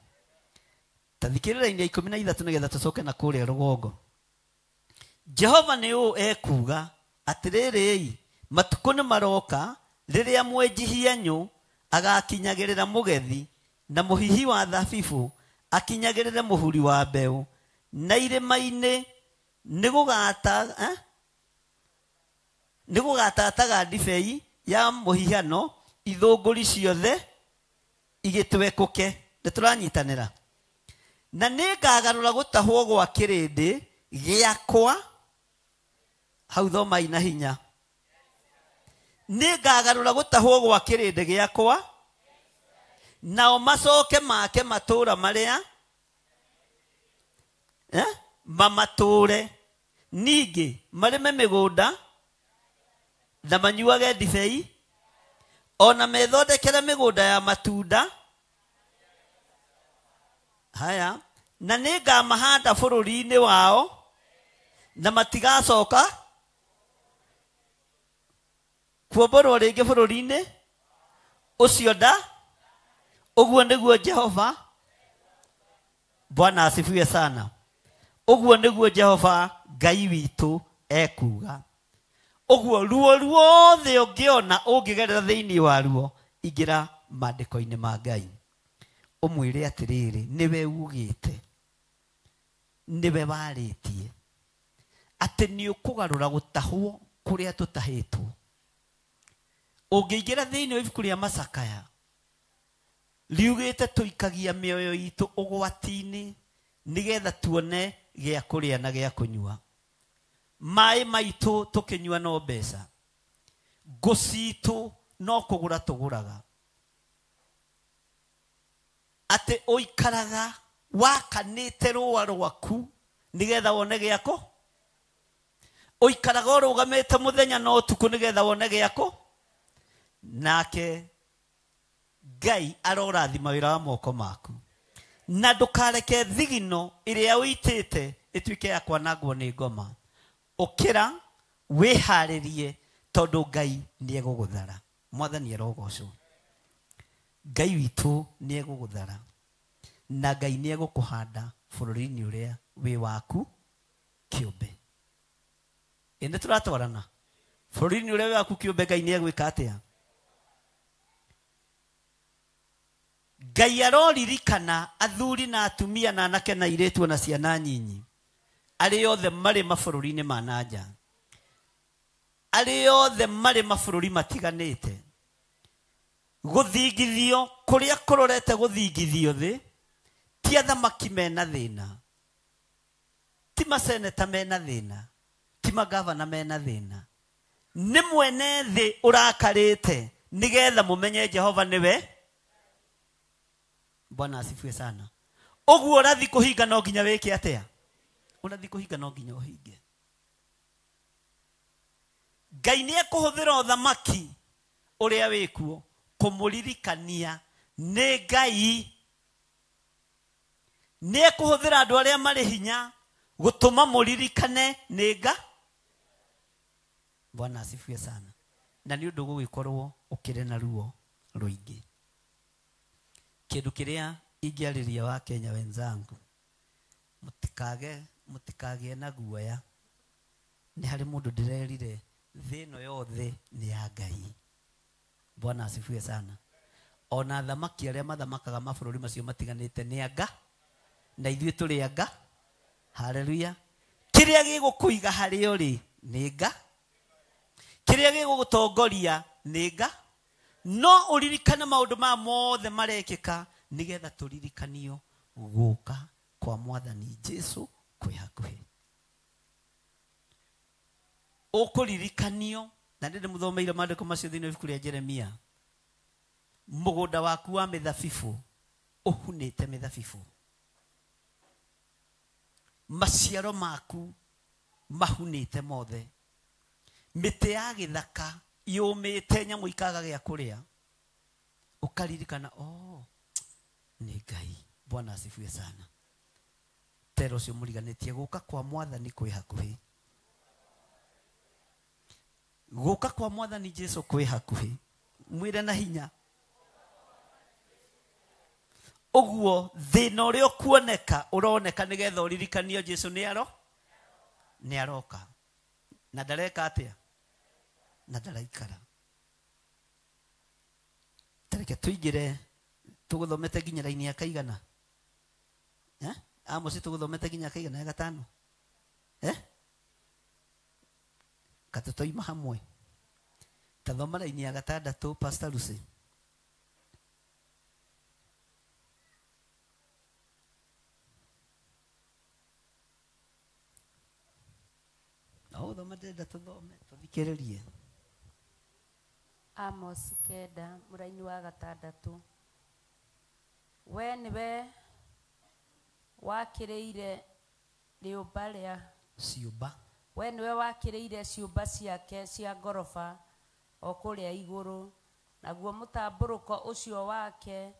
Tathikĩrĩra-inĩ 13 nĩgetha tũcoke na kũrĩa rũgongo. Jehova nĩ ũũ ekuuga atĩrĩrĩ, matukũ nĩ maroka rĩrĩa mwenji hianyũ agakinyagĩrĩra mũgethi na mũhihi wa thabibũ akinyagĩrĩre mũhuri wa mbeũ, na irĩma-inĩ nĩgũgatataga ndibei ya mũhihano, ithũngũri ciothe igĩtwekũke. Nĩtũranyitanĩra. Na nĩngagarũra gũtahwo gwa kĩrĩndĩ gĩakwa. Hau thomai na hinya. Nĩngagarũra gũtahwo gwa kĩrĩndĩ gĩakwa, nao macoke make matũũra marĩa mamatũũre, ningĩ marĩme mĩgũnda na manyuage ndibei, ona methondekere mĩgũnda ya matunda. Haya, na nĩngamahanda bũrũri-inĩ wao na matigacoka kuomborwo rĩngĩ bũrũri-inĩ ũcio nda. Ũguo nĩguo Jehova. Bwana asifiwe sana. Ũguo nĩguo Jehova Ngai witũ ekuuga. Ũguo ruo ruothe ũngĩona ũngĩgerera thĩinĩ wa ruo, ingĩra maandĩko-inĩ ma Ngai ũmwĩre atĩrĩrĩ, nĩwe ugĩte, nĩwe warĩtie atĩ nĩ ũkũgarũra gũtahwo kũrĩa tũtahĩtwo. Ũngĩingĩra thĩinĩ wa ibuku rĩa Macakaya riugĩte tũikagia mĩoyo itũ ũgwati-inĩ nĩgetha tuone gĩa kũrĩa na gĩa kũnyua. Maĩ maitũ tũkĩnyua no mbeca, ngũ citũ no kũgũra tũgũraga. Atĩ ũikaraga wakanĩte rũa rwaku nĩgetha wone gĩako, ũikaraga ũrũgamĩte mũthenya na ũtukũ nĩgetha wone gĩako. Nake Ngai arorathima wĩra wa moko maku, na ndũkareke thigino ĩrĩa ũitĩte ĩtuĩke ya kwanangwo nĩ ngoma. Ũkĩra wĩharĩrie, tondũ Ngai nĩegũgũthara. Mwathani arogocwo. Ngai witũ nĩegũgũthara, na Ngai nĩegũkũhanda bũrũri-inĩ ũrĩa wĩ waku kĩũmbe. Ĩ nĩtũratwarana? Bũrũri-inĩ ũrĩa wĩ waku kĩũmbe Ngai nĩegwĩka atĩa? Ngai aroririkana athuri na atumia na anake na airĩtu na ciana nyinyi arĩa othe marĩ mabũrũri-inĩ ma na nja, arĩa othe marĩ mabũrũri matiganĩte. Gũthingithio kũrĩa kũrorete gũthingithio thĩ, ti athamaki mena thĩna, ti maseneta mena thĩna, ti magavana mena thĩna, nĩ mwene thĩ ũrakarĩte nĩgetha mũmenye Jehova nĩwe. Bwana asifiwe sana. Ũguo ũrathi kũhinga no nginya wĩke atĩa? Ũrathi kũhinga no nginya ũhinge. Ngai nĩ ekũhũthĩra ũthamaki Ũrĩa wĩkuo kũmũririkania nĩ Ngai nĩ ekũhũthĩra andũ arĩa marĩ hinya gũtũma mũririkane nĩ Ngai. Bwana asifiwe sana. Na nĩ ũndũ gũgĩkorwo ũkĩrĩ na ruo rũingĩ. Kĩndũ kĩrĩa ingĩarĩria wa Kenya wenzangu, mũtikagĩe na guoya. Nĩ harĩ mũndũ ndĩrerire thĩ ĩno yothe nĩ ya Ngai. Bwana asifiwe sana. Ona athamaki arĩa mathamakaga mabũrũri macio matiganĩte nĩ anga, na ithuĩ tũrĩ anga. Haleluya. Kĩrĩa gĩgũkũiga harĩo rĩ nĩ Nga, kĩrĩa gĩgũgũtongoria nĩ Nga. No ũririkane maũndũ maya mothe marekĩka nĩgetha tũririkanio gũka kwa Mwathani Jesu kwĩ hakuhĩ. Ũkũririkanio, na nĩ ndĩmũthomeire maandĩko macio thĩinĩ wa ibuku rĩa Jeremia. Mũgũnda waku wa mĩthabibũ ũhunĩte mĩthabibũ, maciaro maku mahunĩte mothe, mĩtĩ ya gĩthaka yũmĩte, nyamũ ikaga gĩa kũrĩa. Ũkaririkana, oh, nĩ Ngai. Bwana asifiwe sana. Tero ũcio mũriganĩtie gũka kwa Mwathani kwĩ hakuhĩ. Gũka kwa Mwathani Jesu kwĩ hakuhĩ. Mwĩre na hinya. Ũguo thĩna ũrĩa ũkuoneka ũroneka nĩgetha ũririkanio Jesu nĩ aroka. Na ndareka atĩa? Na ndaraikara. Tareke tũingĩre tũgũthomete nginya raini ya kaigana. Amosi tũgũthomete nginya kaigana ya gatano. Katũtoima hamwe. Tathoma raini ya gatandatũ, Pastor Lucy. No thoma ndĩrenda tũthome tũthikĩrĩrie. Amos 9 mũraini wa 6. We nĩwe wakĩrĩire rĩũmba rĩa ciũmba. We nĩwe wakĩrĩire ciũmba ciake cia ngoroba o kũrĩa igũrũ, naguo mũtambũrũko ũcio wake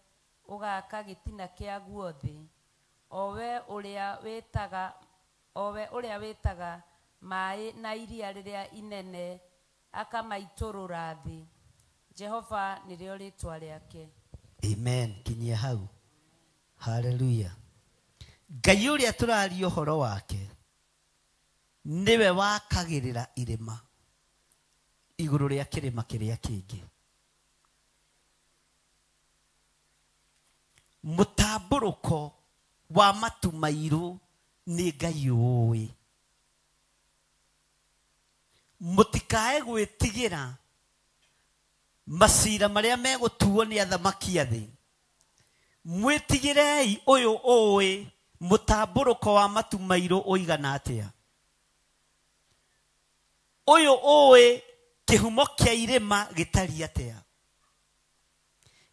ũgaka gĩtina kĩaguo thĩ. O we ũrĩa wĩtaga maĩ na iria rĩrĩa inene akamaitũrũra thĩ. Jehova nĩrĩo rĩtwa rĩake. Amen. Kinyia hau. Haleluya. Ngai ũrĩa tũraria ũhoro wake nĩwe wakagĩrĩra irĩma igũrũ rĩa kĩrĩma kĩrĩa kĩngĩ. Mũtambũrũko wa matu mairũ nĩ Ngai ũĩ. Mũtikae gwĩtigĩra macira marĩa megũtuo nĩ athamaki a thĩ. Mwĩtigĩrei ũyũ ũĩ mũtambũrũko wa matu mairũ ũigana atĩa. Ũyũ ũĩ kĩhumo kĩa irĩma gĩtariĩ atĩa.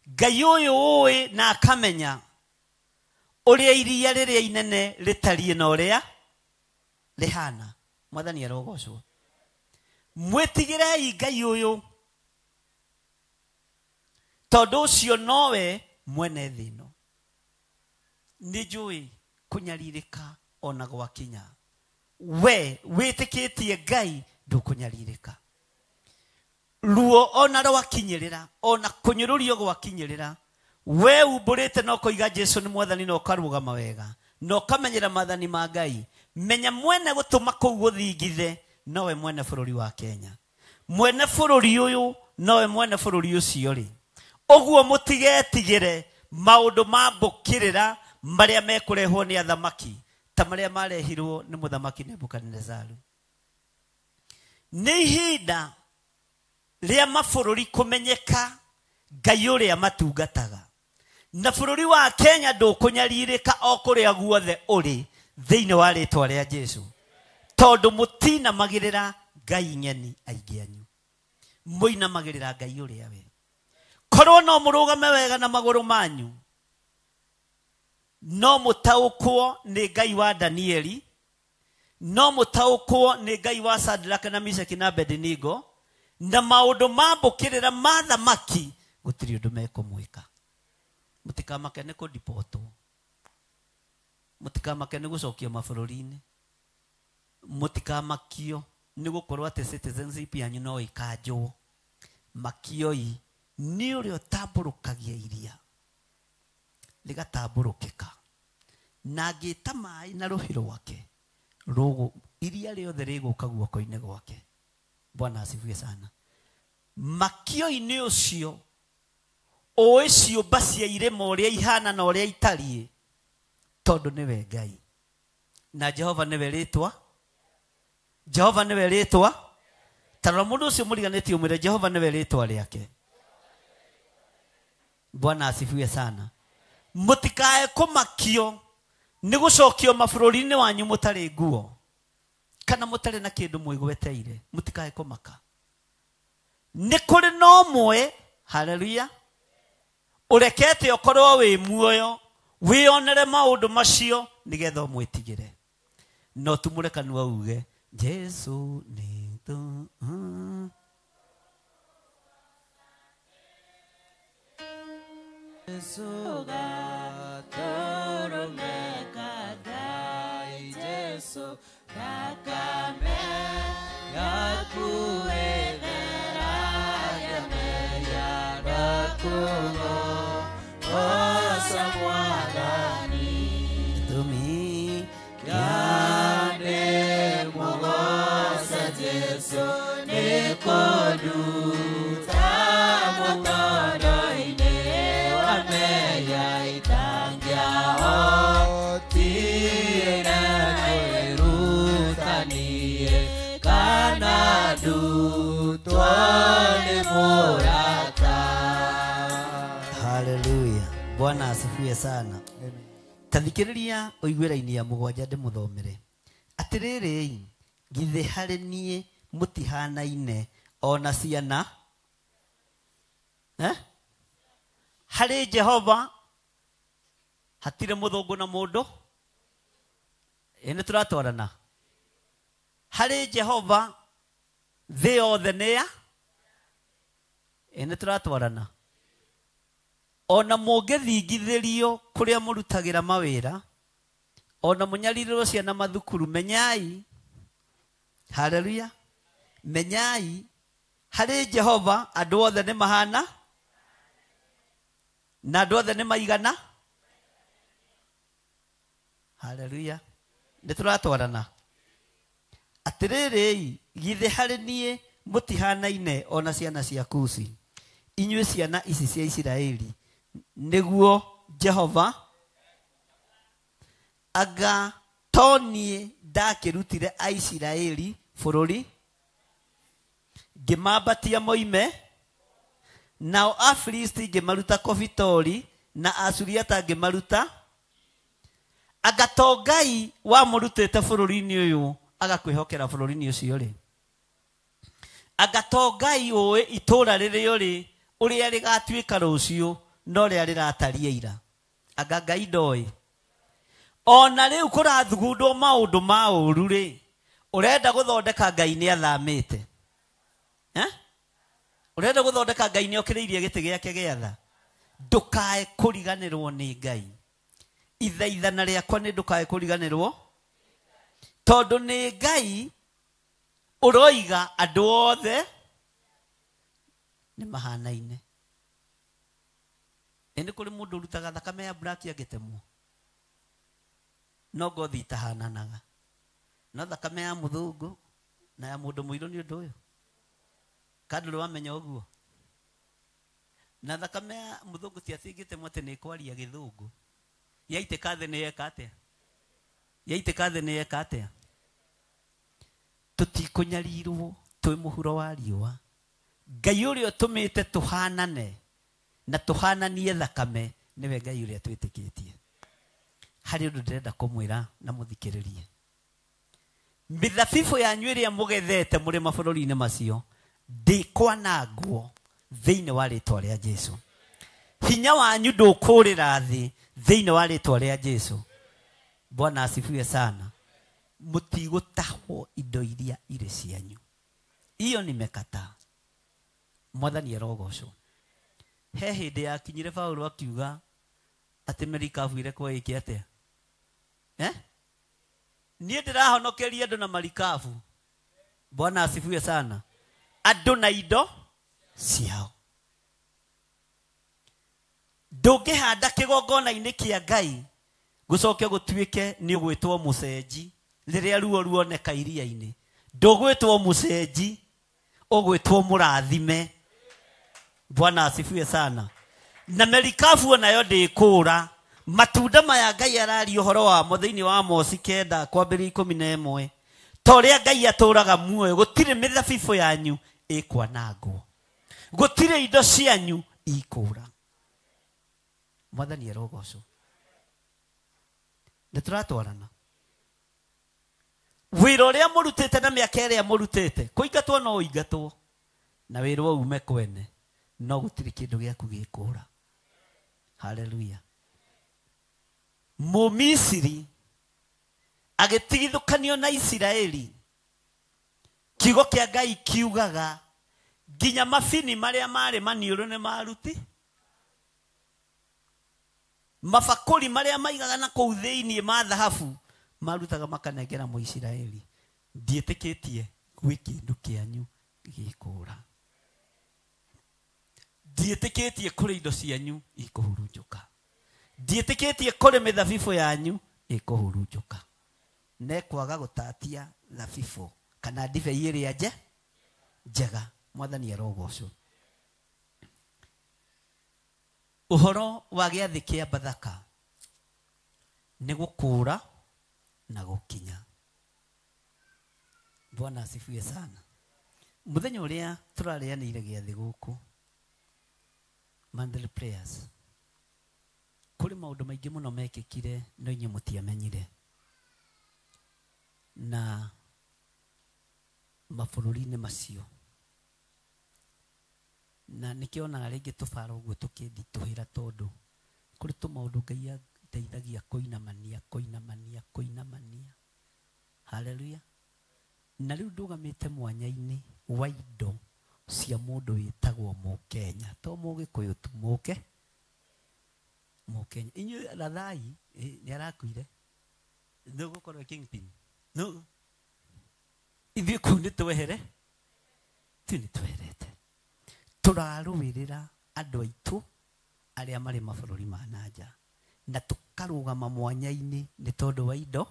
Ngai ũyũ ũĩ na akamenya ũrĩa iria rĩrĩa inene rĩtariĩ na ũrĩa rĩhana. Mwathani arogocwo. Mwĩtigĩrei Ngai ũyũ tondũ ũcio nowe mwene thĩ ĩno. Nĩ njũĩ kũnyarirĩka ona gwakinya. We wĩtĩkĩtie Ngai ndũkũnyarirĩka. Ruo ona rwakinyĩrĩra, ona kũnyũrũrio gwakinyĩrĩra, we umbũrĩte na ũkoiga Jesu nĩ Mwathani na ũkarũgama wega na ũkamenyera maathani ma Ngai. Menya mwene gũtũma kũu gũthingithe nowe mwene bũrũri wa Kenya. Mwene bũrũri ũyũ nowe mwene bũrũri ũcio rĩ. Ũguo mũtigetigĩre maũndũ ma mbũkĩrĩra marĩa mekũrehwo nĩ athamaki ta marĩa marehirwo nĩ mũthamaki Nebukadinezaru. Nĩ ihinda rĩa mabũrũri kũmenyeka Ngai ũrĩa matungataga. Na bũrũri wa Kenya ndũkũnyarirĩka o kũrĩa guothe ũrĩ thĩinĩ wa rĩtwa rĩa Jesu. Tondũ mũtinamagĩrĩra Ngai ng'eni aingĩ anyu. Mũinamagĩrĩra Ngai ũrĩa we. Korwo no mũrũgame wega na magũrũ manyu, no mũtaũkwo nĩ Ngai wa Danieli, no mũtaũkwo nĩ Ngai wa Sadraka na Meshaki na Abednego, Na maũndũ ma mbũkĩrĩra ma thamaki gũtirĩ ũndũ mekũmwĩka. Mũtikamake nĩ kũdipotwo, mũtikamake nĩ gũcokio mabũrũri-inĩ, mũtikamakio nĩ gũkorwo atĩ citizenship yanyu no ĩkanjwo. Makioi nĩ ũrĩa ũtambũrũkagia iria rĩgatambũrũkĩka, na angĩta maĩ na rũhĩ rwake, rũgũ iria rĩothe rĩgũka guoko-inĩ gwake. Bwana asifiwe sana. Makioi nĩ ũcio ũĩ ciũmba cia irĩma ũrĩa ihana na ũrĩa itariĩ, tondũ nĩwe Ngai. Na Jehova nĩwe rĩtwa, Jehova nĩwe rĩtwa. Tarora mũndũ ũcio mũriganĩtie ũmwĩre Jehova nĩwe rĩtwa rĩake. Bwana asifiwe sana. Mũtikae kũmakio nĩ gũcokio mabũrũri-inĩ wanyu mũtarĩ nguo kana mũtarĩ na kĩndũ mwĩgweteire. Mũtikae kũmaka. Nĩ kũrĩ na ũmwe, haleluya, ũrekete ũkorwo wĩ muoyo wĩonere maũndũ macio nĩgetha ũmwĩtigĩre. No tumũre kanua uge Jesu nĩ tu Jesu gatoromeka Ngai, Jesu thakame yaku ĩtheragia mehia na kũgoca Mwathani. Gĩtũmi kĩa ndĩmũgoce Jesu nĩ kũnduta mũtondo-inĩ wa mehia itangĩahotire kwĩruta niĩ kana ndutwo nĩ mũrata. Haleluya. Bwana asifiwe sana. Tathikĩrĩria ũigue raini ya mũgwanja ndĩmũthomere. Atĩrĩrĩ, githĩ harĩ niĩ mũtihanaine ona ciana? Harĩ Jehova hatirĩ mũthũngũ na mũndũ. Ĩ nĩ tũratwarana. Harĩ Jehova thĩ yothe nĩ ya. Ĩ nĩ tũratwarana. Ona mũngĩthingithĩrio kũrĩa mũrutagĩra mawĩra, ona mũnyarirĩrwo ciana mathukuru, menyai, haleluya, menyai harĩ Jehova andũ othe nĩ mahana na andũ othe nĩ maigana. Haleluya. Nĩ tũratwarana. Atĩrĩrĩ, githĩ harĩ niĩ mũtihanaine ona ciana cia Kusi, inyuĩ ciana ici cia Isiraeli, nĩguo Jehova anga to niĩ ndakĩrutire Aisiraeli bũrũri ngĩmambatia moime, nao Afilisti ngĩmaruta Kofitori na Asuriata ngĩmaruta. Anga to Ngai wamũrutĩte bũrũri-inĩ ũyũ agakwĩhokera bũrũri-inĩ ũcio rĩ? Anga to Ngai ũĩ itũũra rĩrĩa ũrĩ ũrĩa rĩgatuĩka rũciũ no rĩrĩa rĩrataria ira? Anga Ngai ndoĩ? Ona rĩu kũrathugundwo maũndũ ma ũru rĩ, ũrenda gũthondeka Ngai nĩ athamĩte. Ũrenda gũthondeka Ngai nĩ okĩrĩirie gĩtĩ gĩake gĩa tha. Ndũkae kũriganĩrwo nĩ Ngai. Ithaithana rĩakwa nĩ ndũkae kũriganĩrwo, tondũ nĩ Ngai ũroiga andũ othe nĩ mahanaine. Nĩ kũrĩ mũndũ ũrutaga thakame ya black angĩtemwo, no ngothi itahananaga, no thakame ya mũthũngũ na ya mũndũ mũirũ nĩ ũndũ ũyũ. Kana ndũrĩ wamenya ũguo? Na thakame ya mũthũngũ ti atĩ ĩngĩtemwo atĩ nĩ ĩkwaria gĩthũngũ. Yaitĩka thĩ nĩ yeka atĩa? Yaitĩka thĩ nĩ yeka atĩa? Tũtikũnyarirwo twĩ mũhuro wa riũa. Ngai ũrĩa ũtũmĩte tũhanane na tũhananie thakame nĩwe Ngai ũrĩa twĩtĩkĩtie. Harĩ ũndũ ndĩrenda kũmwĩra na mũthikĩrĩrie. Mĩthabibũ yanyu ĩrĩa mũgethete mũrĩ mabũrũri-inĩ macio ndĩkwanangwo thĩinĩ wa rĩtwa rĩa Jesu. Hinya wanyu ndũkũrĩra thĩ thĩinĩ wa rĩtwa rĩa Jesu. Bwana asifiwe sana. Mũtigũtahwo indo iria irĩ cianyu. Iyo nimekataa. Mwathani arogocwo. He hĩndĩ yakinyire Paulo akiuga atĩ merikabu irekwo ĩke atĩa? Niĩ ndĩrahonokeria andũ na marikabu. Bwana asifiwe sana. Andũ na indo ciao. Ndũngĩhanda kĩgongona-inĩ kĩa Ngai gũcoke gũtuĩke nĩ ũgwĩtwo mũcenji rĩrĩa ruo ruoneka iria-inĩ. Ndũgwĩtwo mũcenji, ũgwĩtwo mũrathime. Bwana asifiwe sana. Na merikabu nayo ndĩkũra. Matunda maya Ngai araria ũhoro wamo thĩinĩ wa Amosi 9 kwambĩrĩria 11. Ta ũrĩa Ngai atũũraga muoyo, gũtirĩ mĩthabibũ yanyu ĩkwanangwo, gũtirĩ indo cianyu ikũra. Mwathani arogocwo. Nĩ tũratwarana. Wĩra ũrĩa mũrutĩte na mĩaka ĩrĩa mũrutĩte, kũingatwo no ũingatwo, na wĩra ume kwene, no gũtirĩ kĩndũ gĩaku gĩkũra. Haleluya. Mũmisiri agĩtigithũkanio na Isiraeli, kiugo kĩa Ngai kiugaga nginya mabini marĩa marĩ maniũrũ nĩ maruti, mabakũri marĩa maigaga na kũu thĩinĩ ma thahabu marutaga makanengera Mũisiraeli. Ndiĩtĩkĩtie gwĩ kĩndũ kĩanyu gĩkũra. Ndiĩtĩkĩtie kũrĩ indo cianyu ikũhurunjũka. Ndiĩtĩkĩtie kũrĩ mĩthabibũ yanyu ĩkũhurunjũka. Nekwaga gũtatia thabibũ kana ndibei ĩrĩa njega. Mwathani arogocwo. Ũhoro wa gĩathĩ kĩa Bathaka nĩ gũkũra na gũkinya. Bwana asifiwe sana. Mũthenya ũrĩa tũrarĩanĩire gĩathĩ gũkũ Mandela Prayers, kũrĩ maũndũ maingĩ mũno mekĩkire no inyuĩ mũtiamenyire. Na mabũrũri-inĩ macio, na nĩkĩonaga rĩngĩ tũbara ũguo tũkĩnditũhĩra, tondũ kũrĩ tũmaũndũ Ngai ateithagia kũinamania kũinamania kũinamania. Haleluya. Na rĩu ndũgamĩte mwanya-inĩ wa indo cia mũndũ wĩtagwo Mũkenya, to Mũgĩkũyũ tu, Mũkenya. Inyuĩ Rathai nĩ arakuire, nĩ ũgũkorwo kingpin. No ithuĩ kũu nĩ twehere, ithuĩ nĩ tweherete. Tũrarũĩrĩra andũ aitũ arĩa marĩ mabũrũri ma na nja, na tũkarũgama mwanya-inĩ nĩ tondũ wa indo.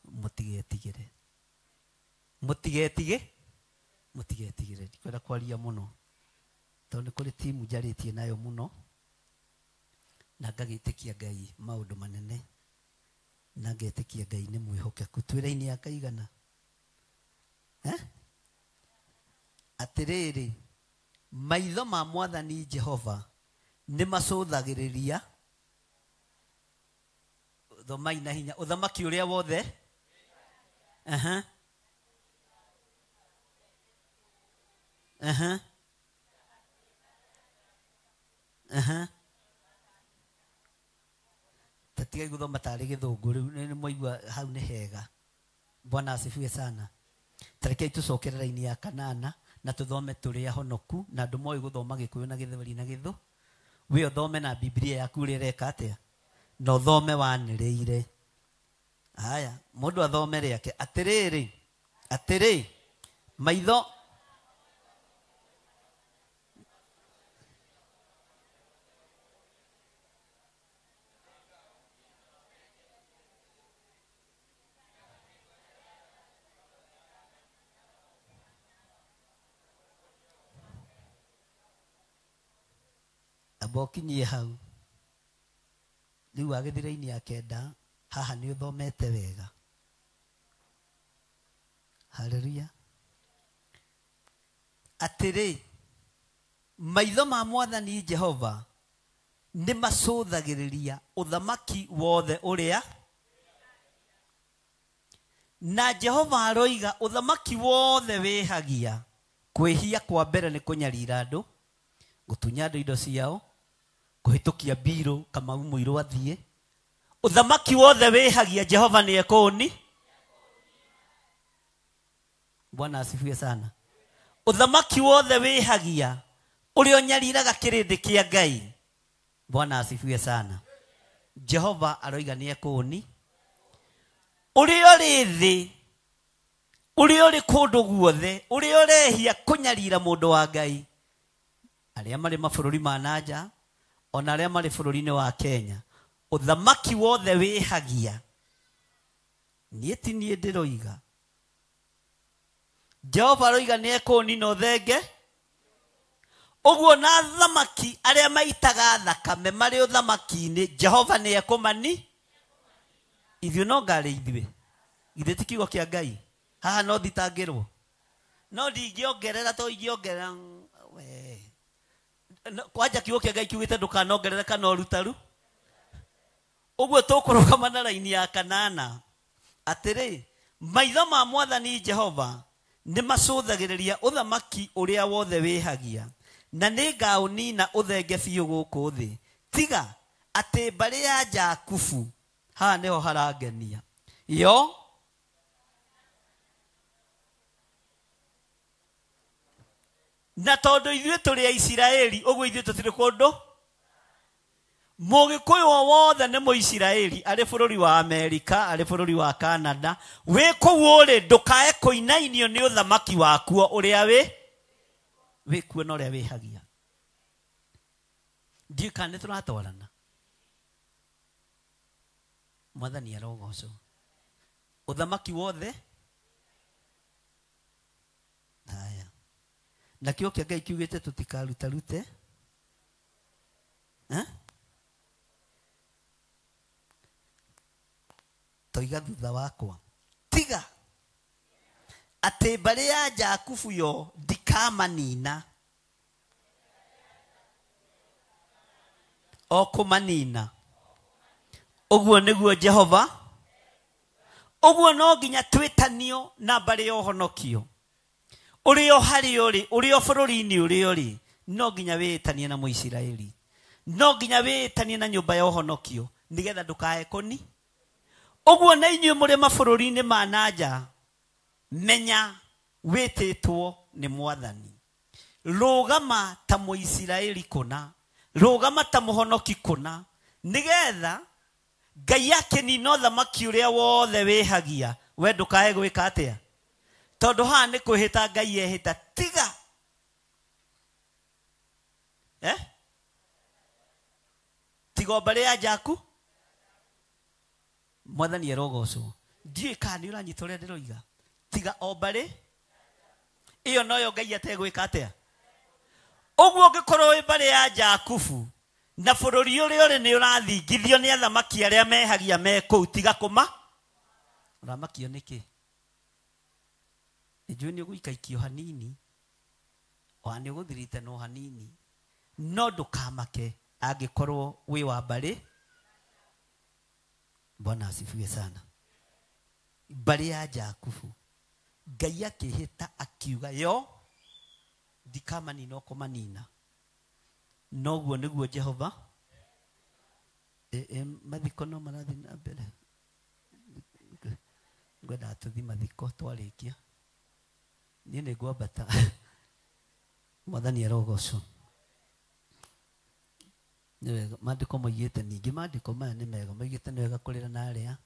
Mũtigetigĩre, mũtigetige, mũtigetigĩre. Ndikwenda kwaria mũno tondũ nĩ kũrĩ timu njarĩtie nayo mũno, na ngagĩtĩkia Ngai maũndũ manene, na ngetĩkia Ngai nĩ mwĩhokeku. Twĩra-inĩ ya kaigana atĩrĩrĩ, maitho ma Mwathani Jehova nĩ macũthagĩrĩria, thomai na hinya, ũthamaki ũrĩa wothe. Aha. Aha. Aha. Tatigai gũthoma tarĩ gĩthũngũ rĩu nĩ mwaigua hau nĩ hega. Bwana asifiwe sana. Tarekei tũcokere raini ya kanana na tũthome tũrĩ ahonoku, na andũ moĩ gũthoma Gĩkũyũ na Gĩthweri na Gĩthũ. We ũthome na Biblia yaku ũrĩa ĩreka atĩa, na ũthome wanĩrĩire. Haya, mũndũ athome rĩake. Atĩrĩrĩ, atĩrĩ, maitho amba ũkinyie hau. Rĩu wagĩthira-inĩ ya 9 haha nĩ ũthomete wega. Haleluya. Atĩrĩ, maitho ma Mwathani Jehova nĩ macũthagĩrĩria ũthamaki wothe ũrĩa, na Jehova aroiga ũthamaki wothe wĩhagia. Kwĩhia kwa mbere nĩ kũnyarira andũ, gũtunya andũ indo ciao, kũhĩtũkia mbirũ Kamau mũirũ athiĩ. Ũthamaki wothe wĩhagia, Jehova nĩ ekũũni. Bwana asifiwe sana. Uthamaki wothe wĩhagia ũrĩa ũnyariraga kĩrĩndĩ kĩa Ngai. Bwana asifiwe sana. Jehova aroiga nĩ ekũũni. Ũrĩa ũrĩ thĩ, ũrĩa ũrĩ kũndũ guothe, ũrĩa ũrehia kũnyarira mũndũ wa Ngai, arĩa marĩ mabũrũri ma nanja ona arĩa marĩ bũrũri-inĩ wa Kenya, uthamaki wothe wĩhagia. Niĩ ti niĩ ndĩroiga. Jehova aroiga nĩ ekũũnina ũthenge. Ũguo na athamaki arĩa maitaga thakame marĩ ũthamaki-inĩ, Jehova nĩ ekũmani. Ithuĩ no ngarĩ ithuĩ. Githĩ ti kiugo kĩa Ngai? Haha no thitangĩrwo. No ndingĩongerera to ingĩongerera we. Kwanja kiugo kĩa Ngai kiugĩte ndũkanongerere kana ũrutaru. Ũguo tũkũrũgama na raini ya kanana. Atĩrĩ, maitho ma Mwathani Jehova nĩ macũthagĩrĩria ũthamaki ũrĩa wothe wĩhagia, na nĩ ngaũnina ũthenge biũ gũkũ thĩ. Tiga atĩ mbarĩ ya Jakubu, haha nĩho harangenia, yo na tondũ ithuĩ tũrĩ Aisiraeli, ũguo ithuĩ tũtirĩ kũndũ. Mũgĩkũyũ o wothe nĩ Mũisiraeli, arĩ bũrũri wa Amerika, arĩ bũrũri wa Canada, wĩ kũu ũrĩ ndũkae kũinainio nĩ ũthamaki wakuo ũrĩa wĩ kuo na ũrĩa wĩhagia. Ndiũĩ kana nĩ tũratwarana. Mwathani arogocwo. Ũthamaki wothe. Haya. Na kĩo kĩa Ngai kiugĩte tũtikarutarute. Eh? Toiga thutha wakwa. Tiga atĩ mbarĩ ya Jakubu yo ndikamanina, o kũmanina. Ũguo nĩguo Jehova. Ũguo no nginya twĩtanio na mbarĩ ya ũhonokio. Ũrĩa harĩa ũrĩ, ũrĩa bũrũri-inĩ ũrĩa ũrĩ, no nginya wĩtanie na Mũisiraeli, no nginya wĩtanie na nyũmba ya ũhonokio, nĩgetha ndũkae kũni. Ũguo na inyuĩ mũrĩ mabũrũri-inĩ ma nanja, menya wĩtĩtwo nĩ Mwathani. Rũgama ta Mũisiraeli kũna, rũgama ta mũhonoki kũna, nĩgetha Ngai akĩnina ũthamaki ũrĩa wothe wĩhagia, we ndũkae gwĩka atĩa? Tondũ haha nĩ kwĩhĩta Ngai ehĩta, tiga. Eh? Tiga mbarĩ ya Jaku. Mwathani arogocwo. Ndiũĩ kana nĩ ũranyita ũrĩa ndĩroiga. Tiga o mbarĩ ĩyo noyo Ngai ategwĩka atĩa? Ũguo ũngĩkorwo wĩ mbarĩ ya Jakubu na bũrũri ũrĩa ũrĩ nĩ ũrathingithio nĩ athamaki arĩa mehagia me kũu, tiga kũma. Ũramakio nĩkĩ? Nĩnjũĩ nĩ ũgũikaikio hanini, ona nĩ ũgũthiritanwo hanini, no ndũkamake angĩkorwo wĩ wa mbarĩ. Bwana asifiwe sana. Mbarĩ ya Jakubu, Ngai akĩhĩta akiuga yo ndikamanina ũkũmanina. Noguo nĩguo Jehova. Mathiko no marathiĩ na mbere. Ngwendaga tũthiĩ mathiko twarĩkia. Niĩ nĩ ngwambata. Mwathani arogocwo. Nĩ wega maandĩko moigĩte, ningĩ maandĩko maya nĩ mega, moigĩte nĩ wega kũrĩra na arĩa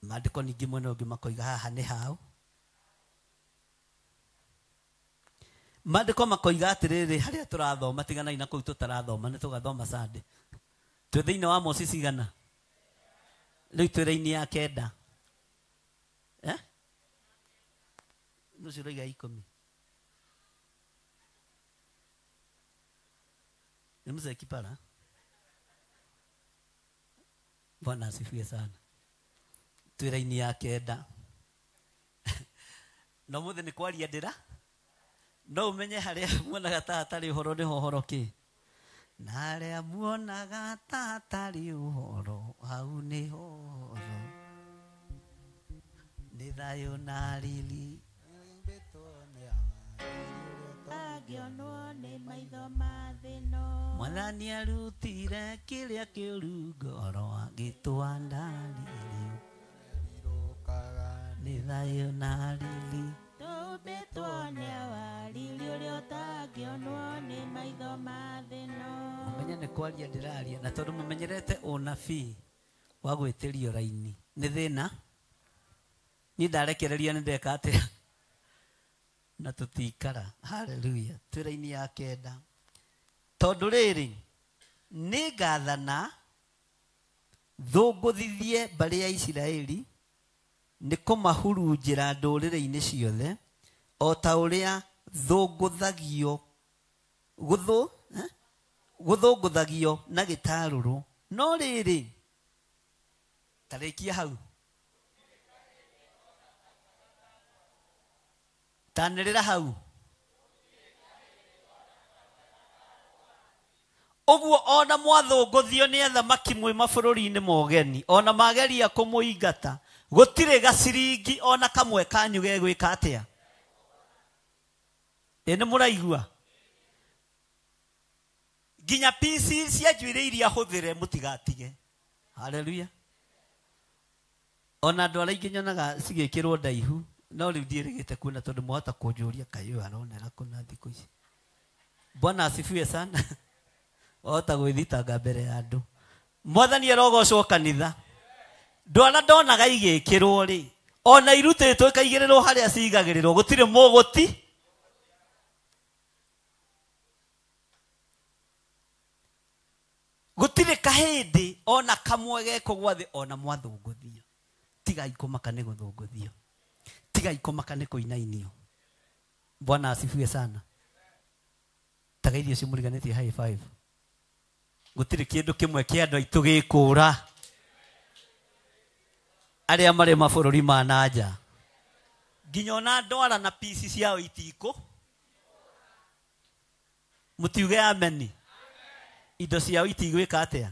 maandĩko ningĩ mwena ũngĩ makoiga haha nĩ hau. Maandĩko makoiga atĩrĩrĩ, harĩa tũrathoma tiganai na kũu tũtarathoma, nĩ tũgathoma Sunday. Twĩ thĩinĩ wa Moses igana, rĩu twĩ raini ya kenda. Eh? Nũcio ũroiga 10. Ni mzee kipara. Bwana asifiwe sana. Twĩ raini ya kenda. No mũthĩ nĩ kwaria ndĩra. No ũmenye harĩa muonaga ta hatarĩ ũhoro nĩho ũhoro kĩ. Na harĩa muonaga ta hatarĩ ũhoro, hau nĩho ũhoro. Nĩ thayũ na riri. Mwathani arutire kĩrĩa kĩũru ngoro agĩtwanda riri. Nĩ thayũ na riri. Tũmbĩtwo nĩ awariri ũrĩa ũtangĩonwo nĩ maitho ma thĩ ĩno. Mũmenye nĩ kwaria ndĩraria na tondũ mũmenyerete ũnabii wa gwĩtĩrio raini nĩ thĩna. Niĩ ndarekereria nĩ ndeka atĩa na tũtikara. Haleluya. Twĩ raini ya 9. Tondũ rĩrĩ nĩ ngathana thũngũthithie mbarĩ ya Isiraeli nĩ kũmahurunjĩra ndũrĩrĩ-inĩ ciothe o ta ũrĩa gũthũngũthagio na gĩtarũrũ. No rĩrĩ tarĩkia hau tanĩrĩra hau ũguo ona mwathũngũthio nĩ athamaki mwĩ mabũrũri-inĩ mogeni ona mageria kũmũingata gũtirĩ gaciringi ona kamwe kanyu gegwĩka atĩa. Ĩ nĩ mũraigua nginya PC cia njuĩrĩ iria hũthĩre mũtigatige. Haleluya. Ona andũ arĩa aingĩ nyonaga cigĩkĩrwo ndaihu no rĩu ndiĩrĩgĩte kuona tondũ mwahota kũnjũria kaĩ ũyũ aronera kũna thikũ ici. Bwana asifiwe sana. Wahota gwĩthitanga mbere ya andũ. Mwathani arogocwo kanitha. Ndwara ndonaga igĩkĩrwo rĩ ona irutĩtwo ikaigĩrĩrwo harĩa cigagĩrĩrwo gũtirĩ mũgũti. Gũtirĩ kahĩndĩ ona kamwe gekũgwa thĩ ona mwathũngũthio. Tigai kũmaka nĩ gũthũngũthio. Tigai kũmaka nĩ kũinainio. Bwana asifiwe sana. Tagaithio ũcio mũriganĩtie high five. Gũtirĩ kĩndũ kĩmwe kĩa andũ aitũ gĩkũra arĩa marĩ mabũrũri ma na nja nginya ona ndwara na pici ciao itikũ. Mũtiuge ameni. Indo ciao itigwĩka atĩa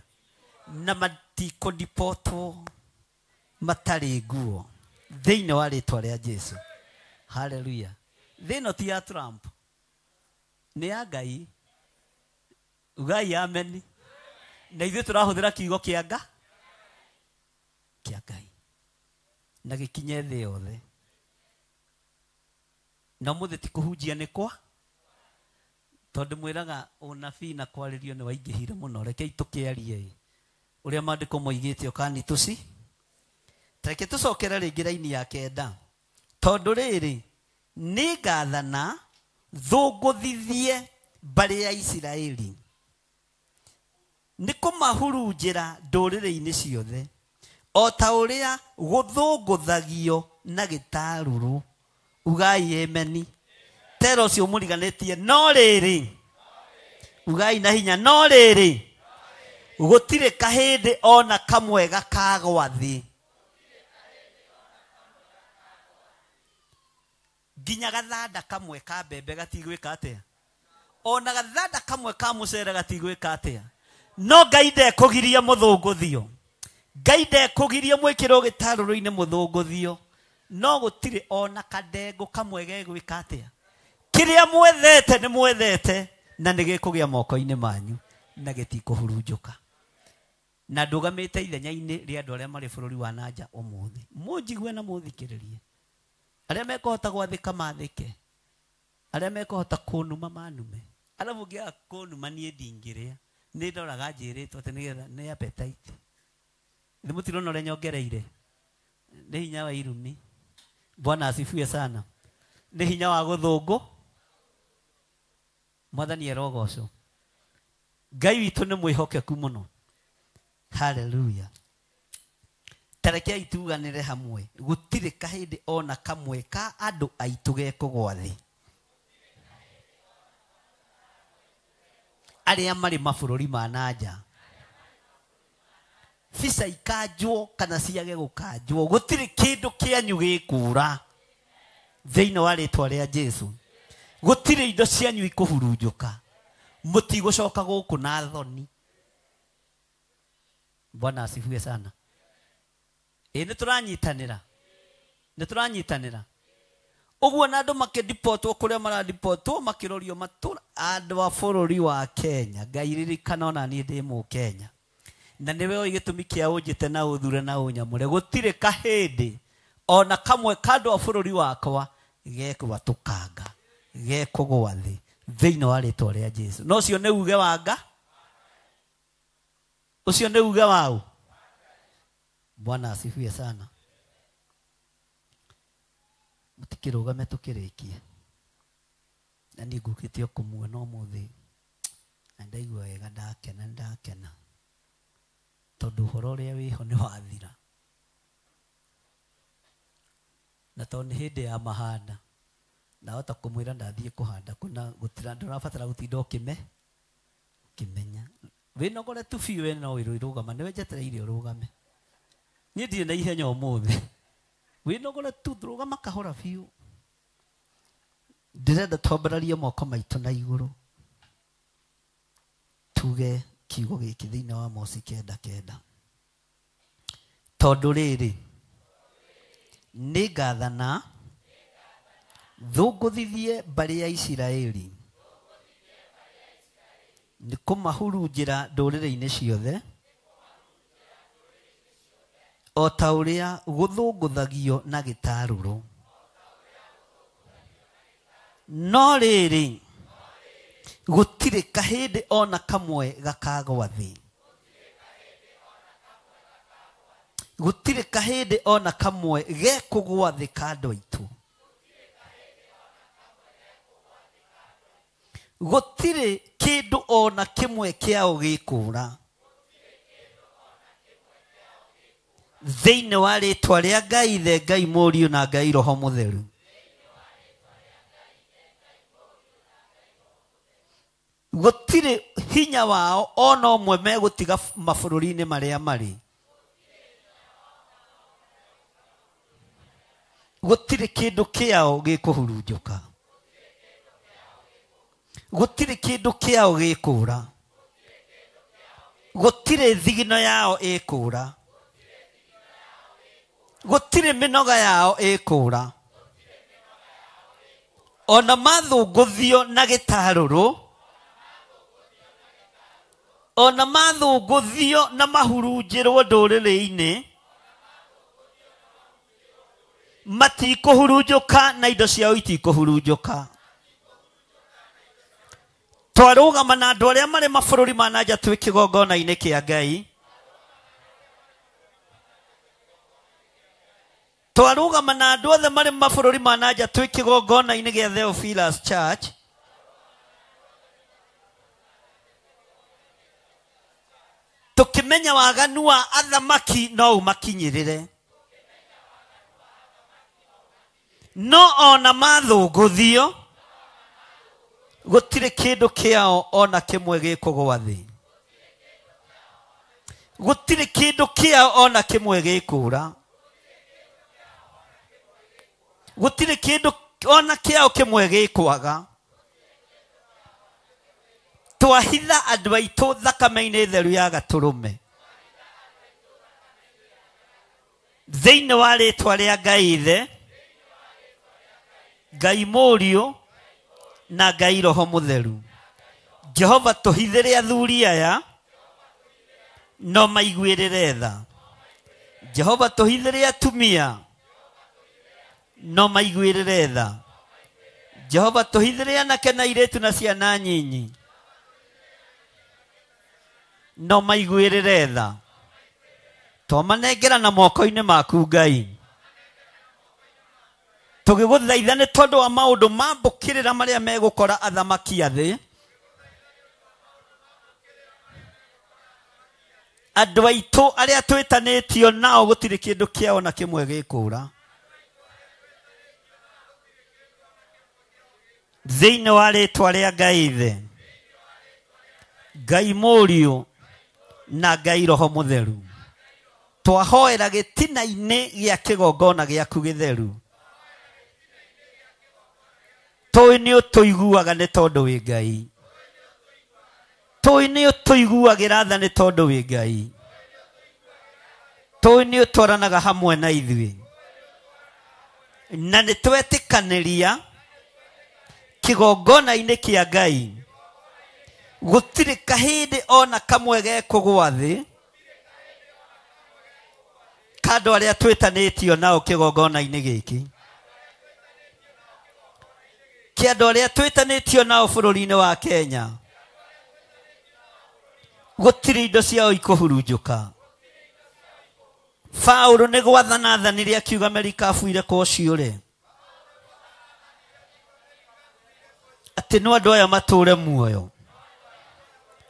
na matikũndipotwo matarĩ nguo thĩinĩ wa rĩtwa rĩa Jesu. Haleluya. Thĩ ĩno ti ya Trump, nĩ ya Ngai. Ugai ameni. Na ithuĩ tũrahũthĩra kiugo kĩa Ngai na gĩkinye thĩ yothe. Na ũmũthĩ ti kũhunjia nĩ kwa tondũ mwĩraga ũnabii na kwarĩrio nĩ waingĩhire mũno. Rekei tũkĩarie ũrĩa maandĩko moigĩte ũkani tũci. Reke tũcokere rĩngĩ raini ya 9. Tondũ rĩrĩ nĩ ngathana thũngũthithie mbarĩ ya Isiraeli nĩ kũmahurunjĩra ndũrĩrĩ-inĩ ciothe o ta ũrĩa gũthũngũthagio na gĩtarũrũ. Ugai ameni. Tera ũcio mũriganĩtie no rĩrĩ ugai na hinya no rĩrĩ gũtirĩ kahĩndĩ ona kamwe gakagwa thĩ nginya gathanda kamwe ka mbembe gatigwĩka atĩa ona gathanda kamwe ka mũcere gatigwĩka atĩa. No Ngai ndekũgiria mũthũngũthio. Ngai ndekũgiria mwĩkĩrwo gĩtarũrũ-inĩ mũthũngũthio. No gũtirĩ ona kadengũ kamwe gegwĩka atĩa. Kĩrĩa mwethete nĩ mwethete na nĩ gĩkũgĩa moko-inĩ manyu na gĩtikũhurunjũka. Na ndũgamĩte ithenya-inĩ rĩa andũ arĩa marĩ bũrũri wa na nja ũmũthĩ. Mũnjigue na mũthikĩrĩrie. Arĩa mekũhota gwathĩka mathĩke. Arĩa mekũhota kũnuma manume. Arabu ũngĩaga kũnuma niĩ ndingĩrĩa. Nĩ ndoraga njĩrĩtwo atĩ nĩgetha nĩ appetite. Nĩ mũtirona ũrĩa nyongereire. Nĩ hinya wa irumi. Bwana asifiwe sana. Nĩ hinya wa gũthũngũ. Mwathani arogocwo. Ngai witũ nĩ mwĩhokeku mũno. Haleluya. Tarekei tuganĩre hamwe. Gũtirĩ kahĩndĩ ona kamwe ka andũ aitũ gekũgwa thĩ. Arĩa marĩ mabũrũri ma na nja. Visa ikanjwo kana ciage gũkanjwo gũtirĩ kĩndũ kĩanyu gĩkũra thĩinĩ wa rĩtwa rĩa Jesu. Gũtirĩ indo cianyu ikũhurunjũka. Mũtigũcoka gũkũ na thoni. Bwana asifiwe sana. Ĩ nĩ tũranyitanĩra. Nĩ tũranyitanĩra. Ũguo na andũ makĩdipotwo kũrĩa maradipotwo makĩrorio matũra andũ a bũrũri wa Kenya. Ngai ririkana ona niĩ ndĩ mũkenya. Na nĩwe ũĩ gĩtũmi kĩa ũnjĩte na ũthure na ũnyamũre. Gũtirĩ kahĩndĩ Ona kamwe ka andũ a bũrũri wakwa gegwatũkanga, gekũgwa thĩ thĩinĩ wa rĩtwa rĩa Jesu. No ũcio nĩ uge wa Nga, ũcio nĩ uge wau. Bwana asifiwe sana. Mũtikĩrũgame tũkĩrĩkie. Na niĩ ngũkĩte o kũmuona ũmũthĩ na ndaigua wega, ndakena, ndakena tondũ ũhoro ũrĩa wĩho nĩ wathira. Na tondũ nĩ hĩndĩ ya mahanda, ndahota kũmwĩra ndathiĩ kũhanda kũna gũtira, ndũrabatara gũtinda ũkĩmenya. Wĩnogore tu biũ, we no wĩrwo irũgama, nĩwe njetereire ũrũgame. Niĩ ndirĩ na ihenya ũmũthĩ. Wĩnogore tu, rũgama kahora biũ. Ndĩrenda twambararie moko maitũ na igũrũ tuge kiugo gĩkĩ thĩinĩ wa Amosi 9:9. Tondũ rĩrĩ, nĩngathana thũngũthithie mbarĩ ya Isiraeli, nĩ kũmahurunjĩra ndũrĩrĩ-inĩ ciothe o ta ũrĩa gũthũngũthagio na gĩtarũrũ. No rĩrĩ, gũtirĩ kahĩndĩ ona kamwe gakagwa thĩ, gũtirĩ kahĩndĩ ona kamwe gekũgwa thĩ ka andũ aitũ, gũtirĩ kĩndũ ona kĩmwe kĩao gĩkũra thĩinĩ wa rĩtwa rĩa Ngai Ithe, Ngai Mũriũ na Ngai Roho Mũtheru. Gũtirĩ hinya wao ona ũmwe megũtiga mabũrũri-inĩ marĩa marĩ. Gũtirĩ kĩndũ kĩao gĩkũhurunjũka, gũtirĩ kĩndũ kĩao gĩkũra, gũtirĩ thigino yao ĩkũra, gũtirĩ mĩnoga yao ĩkũra. Ona mathũngũthio na gĩtarũrũ, ona mathũngũthio na mahurunjĩrwo ndũrĩrĩ-inĩ, matikũhurunjũka na indo ciao itikũhurunjũka. Twarũgama na andũ arĩa marĩ mabũrũri ma na nja twĩ kĩgongona-inĩ kĩa Ngai, twarũgama na andũ othe marĩ mabũrũri ma na nja twĩ kĩgongona-inĩ gĩa Theophilus Church, tũkĩmenya waganu wa athamaki no ũmakinyĩrĩre. No ona mathũngũthio gũtirĩ kĩndũ kĩao ona kĩmwe gĩkũgwa thĩ, gũtirĩ kĩndũ kĩao ona kĩmwe gĩkũra, gũtirĩ kĩndũ ona kĩao kĩmwe gĩkwaga. Twahitha andũ aitũ thakame-inĩ theru ya gatũrũme thĩinĩ wa rĩtwa rĩa Ngai Ithe, Ngai Mũriũ na Ngai Roho Mũtheru. Jehova tũhithĩre athuri aya no maiguĩrĩre tha. Jehova tũhithĩre atumia no maiguĩrĩre tha. Jehova tũhithĩre anake na airĩtu na ciana nyinyi no maiguĩrĩre tha. Twamanengera na moko-inĩ maku Ngai, tũgĩgũthaitha nĩ tondũ wa maũndũ ma mbũkĩrĩra marĩa megũkora athamaki a thĩ. Andũ aitũ arĩa twĩtanĩtio nao gũtirĩ kĩndũ kĩao na kĩmwe gĩkũra thĩinĩ wa rĩtwa rĩa Ngai Ithe, Ngai Mũriũ na Ngai Roho Mũtheru. Twahoera gĩtina-inĩ gĩa kĩgongona gĩaku gĩtheru, tũĩ nĩ ũtũiguaga nĩ tondũ wĩ Ngai, tũĩ nĩ ũtũiguagĩra tha nĩ tondũ wĩ Ngai, tũĩ nĩ ũtwaranaga hamwe na ithuĩ, na nĩ twetĩkanĩria kĩgongona-inĩ kĩa Ngai gũtirĩ kahĩndĩ ona kamwe gekũgwa thĩ Ka andũ arĩa twĩtanĩtio nao kĩgongona-inĩ gĩkĩ, kĩa andũ arĩa twĩtanĩtio nao bũrũri-inĩ wa Kenya, gũtirĩ indo ciao ikũhurunjũka. Paũlũ nĩ gwathana athanire akiuga merikabu irekwo ciũre, atĩ no andũ aya matũre muoyo.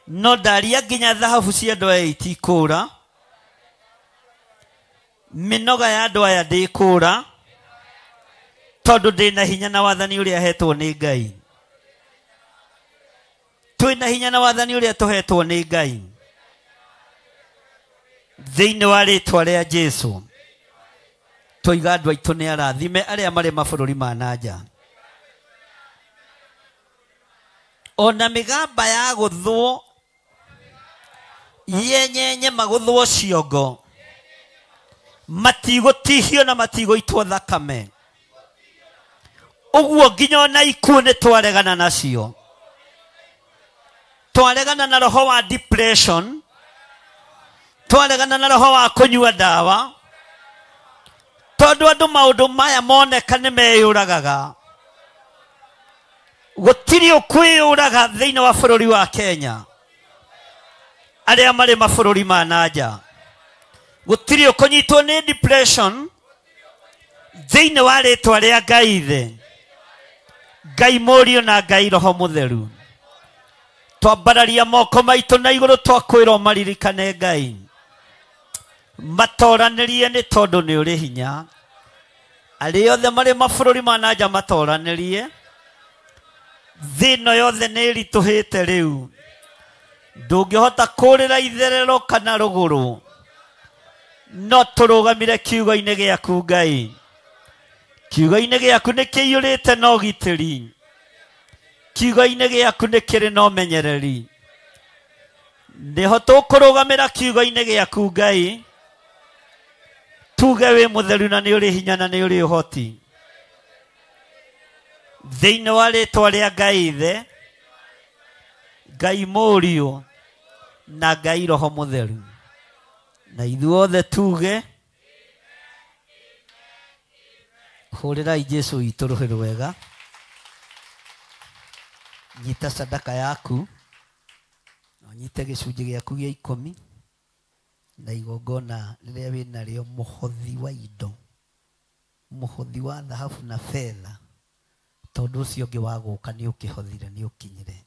No ndaria nginya thahabu cia andũ aya itikũra, mĩnoga ya andũ aya ndĩkũra, tondũ ndĩna hinya na wathani ũrĩa hetwo nĩ Ngai. Twĩna hinya na wathani ũrĩa tũhetwo nĩ Ngai. Thĩinĩ wa rĩtwa rĩa Jesu, tũiga andũ aitũ nĩ arathime arĩa marĩ mabũrũri ma nanja. Ona mĩgamba ya gũthwo yenyenye magũthwo ciongo, matigũtihio na matigũitwo thakame. Ũguo nginya ona ikuũ nĩ twaregana nacio. Twaregana na roho wa depression, twaregana na roho wa kũnyua ndawa, tondũ andũ maũndũ maya moneka nĩ meyũragaga. Gũtirĩ ũkwĩyũraga thĩinĩ wa bũrũri wa Kenya, arĩa marĩ mabũrũri ma nanja. Gũtirĩ ũkũnyitwo nĩ depression thĩinĩ wa rĩtwa rĩa Ngai Ithe, Ngai Mũriũ na Ngai Roho Mũtheru. Twambararia moko maitũ na igũrũ twakwĩrwo maririkane Ngai, matoranĩrie nĩ tondũ nĩ ũrĩ hinya. Arĩa othe marĩ mabũrũri ma nanja matoranĩrie. Thĩ ĩno yothe nĩ ĩritũhĩte rĩu, ndũngĩhota kũrĩra itherero kana rũgũrũ, no tũrũgamire kiugo-inĩ gĩaku Ngai. Kiugo-inĩ gĩaku nĩ kĩiyũrĩte na ũgitĩri, kiugo-inĩ gĩaku nĩ kĩrĩ na ũmenyereri. Nĩho tũkũrũgamĩra kiugo-inĩ gĩaku Ngai, tuge wĩ mũtheru na nĩ ũrĩ hinya na nĩ ũrĩ ũhoti. Thĩinĩ wa rĩtwa rĩa Ngai Ithe, Ngai Mũriũ na Ngai Roho Mũtheru, na ithuothe tuge hũrĩrai Jesu witũ rũhĩ rwega. Nyita sadaka yaku, na ũnyite gĩcunjĩ gĩaku gĩa 10 na igongona rĩrĩa wĩnarĩo, mũhothi wa indo, mũhothi wa thahabu na betha, tondũ ũcio ũngĩ wa gũka nĩ ũkĩhothire, nĩ ũkinyire.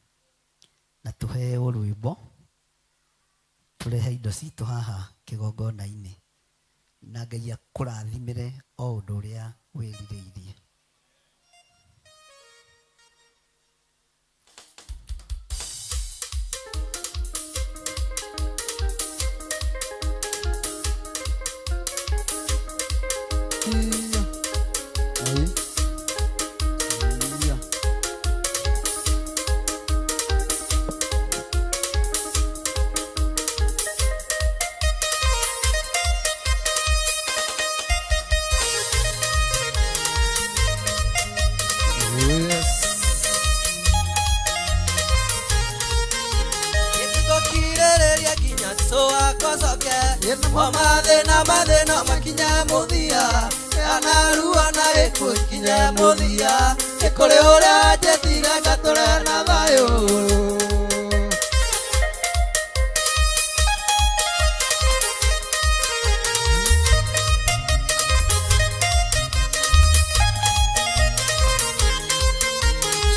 Na tũheo rwĩmbo, tũrehe indo citũ haha kĩgongona-inĩ, na Ngai akũrathimĩre o ũndũ ũrĩa wĩrirĩirie. Mathĩna mathĩna makinya mũthia, anaruo na gĩkuũ ikinye mũthia, nĩ kũrĩ ũrĩa anjĩtire ngatũre na thayũ.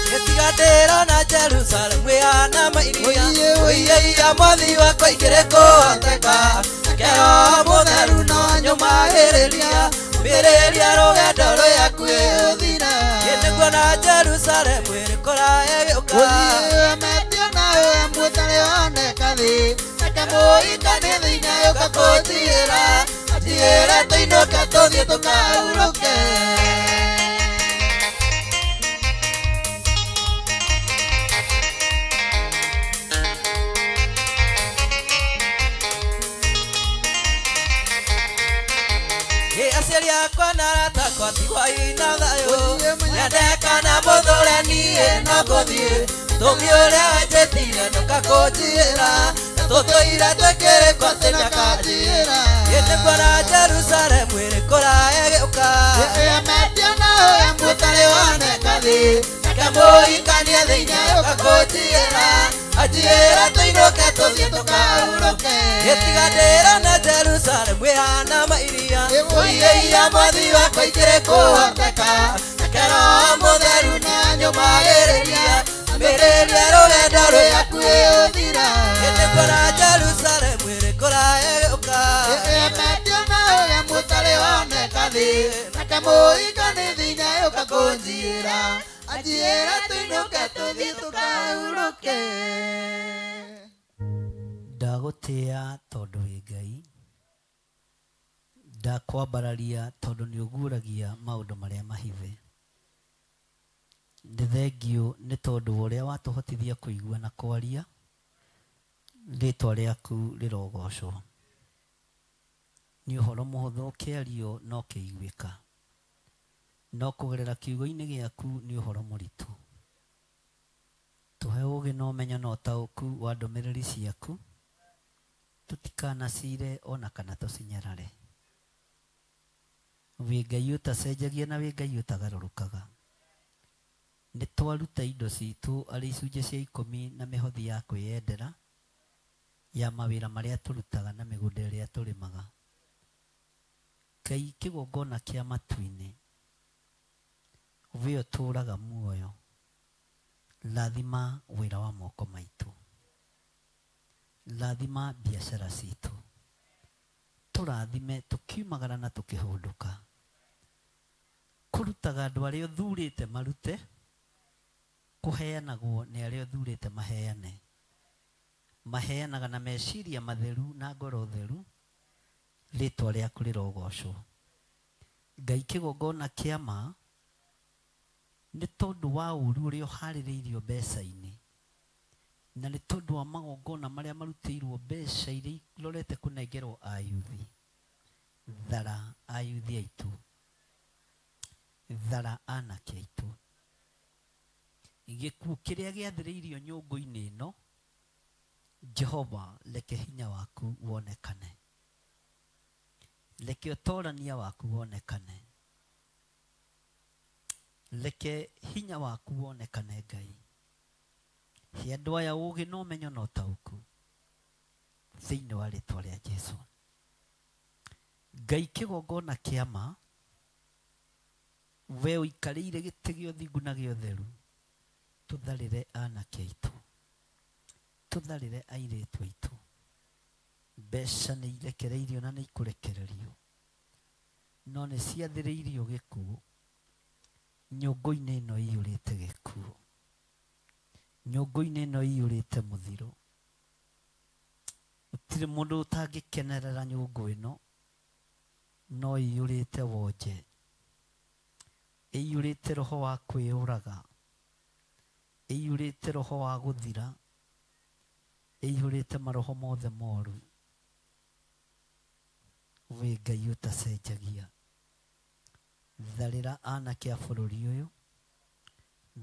Gĩtiga ndĩrona Jerusalemu ĩhana mairia, ũiya mwathi wakwa ikĩrĩ kũhoteka, Kero mũtheru no nyũmagĩrĩria, mbĩrĩria rũgendo rũyaku ĩũthire. Nĩnguona Jerusalemu ĩrĩ kũraya ĩgĩũka. Ũthiĩ nawe mũtarĩ oneka thĩ, Reke mũhikani thĩinĩ yũka kũnjigĩra, anjigĩre tũinũke tũthiĩ tũkahurũke. Aciari akwa na arata akwa tigwai na thayũ, nyende kana mũthũre niĩ no ngũthiĩ, tũmi ũrĩa wanjĩtire ndũka kũnjigĩra, na Tũtũire twĩkĩrĩkwo atĩ nĩakanjiyĩra. Gĩtĩ kuona Jerusalemu ĩrĩ kũraya gĩũka. Ĩemetio na ũrĩa mũtarĩ woneka thĩ. Reke mũhikanie thĩinĩ agĩũka kũnjiyĩra. Anjiyĩra tũinũke tũthiĩ tũkahurũke. Gĩtiga ndĩrona Jerusalemu ĩhana mairia. Ũiyĩiya mwathi wakwa ikĩrĩ kũhoteka. Reke Roho Mũtheru nĩanyũmagĩrĩria. Ambĩrĩria rũgendo rwĩ hakuhĩ ũthira. Gĩtĩ kuona Jerusalemu ĩrĩ kũraya gĩũka. Ĩemetio na ũrĩa mũtarĩ woneka thĩ. Reke mũhikanie thĩinĩ agĩũka kũnjiyĩra. Anjiyĩra tũinũke tũthiĩ tũkahurũke. Ndagũtĩĩa tondũ wĩ Ngai, ndakwambararia tondũ nĩ ũguũragia maũndũ marĩa mahithe. Nĩ thengiũ nĩ tondũ wa ũrĩa watũhotithia kũigua na kwaria, rĩtwa rĩaku rĩrogocwo. Nĩ ũhoro mũhũthũ ũkĩario no kĩiguĩka, no kũgerera kiugo-inĩ gĩaku nĩ ũhoro mũritũ. Tũhe ũũgĩ na ũmenyo na ũtaũku wa ndũmĩrĩri ciaku, tũtikanacire ona kana tũcinyarare. Wĩ Ngai ũtacenjagia na wĩ Ngai ũtagarũrũkaga. Nĩ twaruta indo citũ arĩ icunjĩ cia 10 na mĩhothi ya kwĩyendera ya mawĩra marĩa tũrutaga na mĩgũnda ĩrĩa tũrĩmaga. Ngai kĩgongona kĩa matu-inĩ, we ũtũũraga muoyo, rathima wĩra wa moko maitũ, rathima biacara citũ, tũrathime tũkiumagara na tũkĩhũndũka. Kũrutaga andũ arĩa ũthurĩte marute, kũheanagwo nĩ arĩa ũthurĩte maheane. Maheanaga na meciria matheru na ngoro theru, rĩtwa rĩaku rĩrogocwo. Ngai kĩgongona kĩa ma, nĩ tondũ wa ũũru ũrĩa ũharĩrĩirio mbeca-inĩ, na nĩ tondũ wa magongona marĩa marutĩirwo mbeca iria irorete kũnengerwo ayuthi. Thara ayuthi aitũ, thara anake aitũ. Gĩkuũ kĩrĩa gĩathĩrĩirio nyũngũ-inĩ ĩno, Jehova reke hinya waku wonekane, reke ũtorania waku wonekane, reke hinya waku wonekane. Ngai, he andũ aya ũũgĩ na ũmenyo na ũtaũku thĩinĩ wa rĩtwa rĩa Jesũ. Ngai kĩgongona kĩa ma, we ũikarĩire gĩtĩ gĩa ũthingu na gĩa ũtheru, tũtharĩre anake aitũ, tũtharĩre airĩtu aitũ. Mbeca nĩ irekereirio na nĩ ikũrekererio, no nĩ ciathĩrĩirio gĩkuũ. Nyũngũ-inĩ ĩno ĩiyũrĩte gĩkuũ, nyũngũ-inĩ ĩno ĩiyũrĩte mũthiro. Gũtirĩ mũndũ ũtangĩkenerera nyũngũ ĩno, no ĩiyũrĩte wonje, ĩiyũrĩte roho wa kwĩyũraga, ĩiyũrĩte roho wa gũthira, ĩiyũrĩte maroho mothe moru. Wĩ Ngai ũtacenjagia, tharĩra anake a bũrũri ũyũ,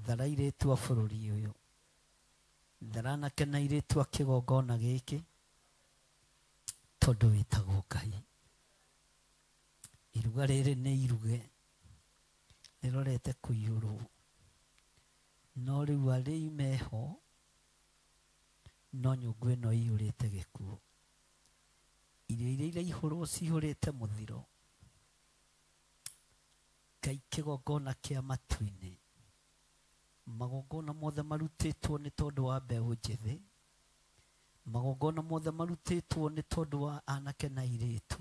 thara airĩtu a bũrũri ũyũ, thara anake na airĩtu a kĩgongona gĩkĩ, tondũ wĩtagwo Ngai. Iruga rĩrĩ nĩ iruge rĩrorete kũiyũrwo, no rĩu arĩi meho, no nyũngũ ĩno ĩiyũrĩte gĩkuũ. Irio iria iraihũrwo cihũrĩte mũthiro. Ngai kĩgongona kĩa matu-inĩ, magongona mothe marutĩtwo nĩ tondũ wa mbeũ njĩthĩ, magongona mothe marutĩtwo nĩ tondũ wa anake na airĩtu,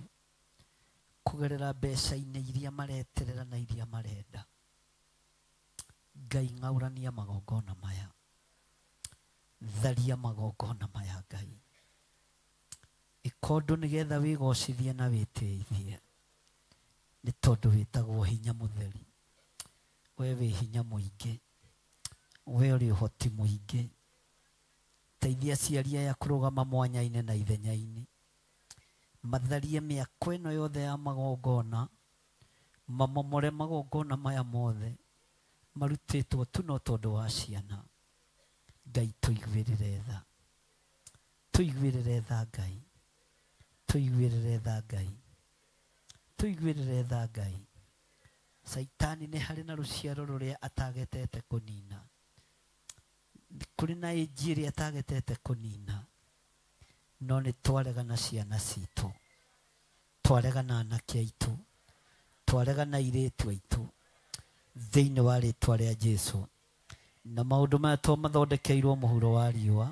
kũgerera mbeca-inĩ iria mareterera na iria marenda. Ngai ng'aũrania magongona maya, tharia magongona maya. Ngai, ĩka ũndũ nĩgetha wĩgocithie na wĩtĩithie, nĩ tondũ wĩtagwo hinya mũtheri. We wĩ hinya mũingĩ, we ũrĩ ũhoti mũingĩ. Teithia aciari aya kũrũgama mwanya-inĩ na ithenya-inĩ, matharie mĩako ĩno yothe ya magongona, mamomore magongona maya mothe marutĩtwo tu no tondũ wa ciana. Ngai tũiguĩrĩre tha, Tũiguĩrĩre tha Ngai. Tũiguĩrĩre tha Ngai. Tũiguĩrĩre tha Ngai. Saitani nĩ harĩ na rũciaro rũrĩa atagetete kũnina. Kũrĩ na ĩnji ĩrĩa atagetete kũnina. No nĩ twaregana ciana citũ. Twaregana anake aitũ. Twaregana airĩtu aitũ. Thĩinĩ wa rĩtwa rĩa Jesu. Na maũndũ maya twamathondekeirwo mũhuro wa riũa.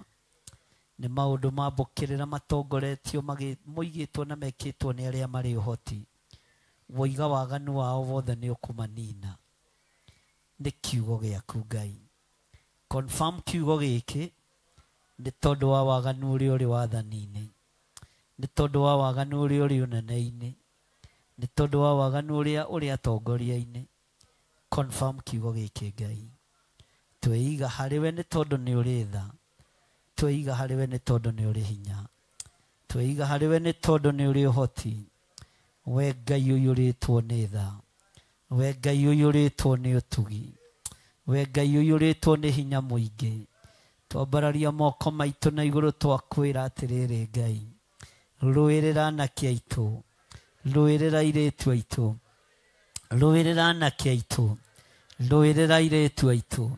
Nĩ maũndũ mambũkĩrĩra matongoretio moigĩtwo na mekĩtwo nĩ arĩa marĩ ũhoti. Woiga waganu wao wothe nĩ ũkũmanina. Nĩ kiugo gĩaku Ngai. Confirm kiugo gĩkĩ nĩ tondũ wa waganu ũrĩa ũrĩ wathani-inĩ. Nĩ tondũ wa waganu ũrĩa ũrĩ ũnene-inĩ. Nĩ tondũ wa waganu ũrĩa ũrĩ atongoria-inĩ. Confirm kiugo gĩkĩ Ngai. Tweiga harĩ we nĩ tondũ nĩ ũrĩ tha. Tweiga harĩ we nĩ tondũ nĩ ũrĩ hinya. Tweiga harĩ we nĩ tondũ nĩ ũrĩ ũhoti. We Ngai ũiyũrĩtwo nĩ tha. We Ngai ũiyũrĩtwo nĩ ũtugi. We Ngai ũiyũrĩtwo nĩ hinya mũingĩ. Twambararia moko maitũ na igũrũ twakwĩra atĩrĩrĩ Ngai. Rũĩrĩra anake aitũ. Rũĩrĩra airĩtu aitũ. Rũĩrĩra anake aitũ. Rũĩrĩra airĩtu aitũ.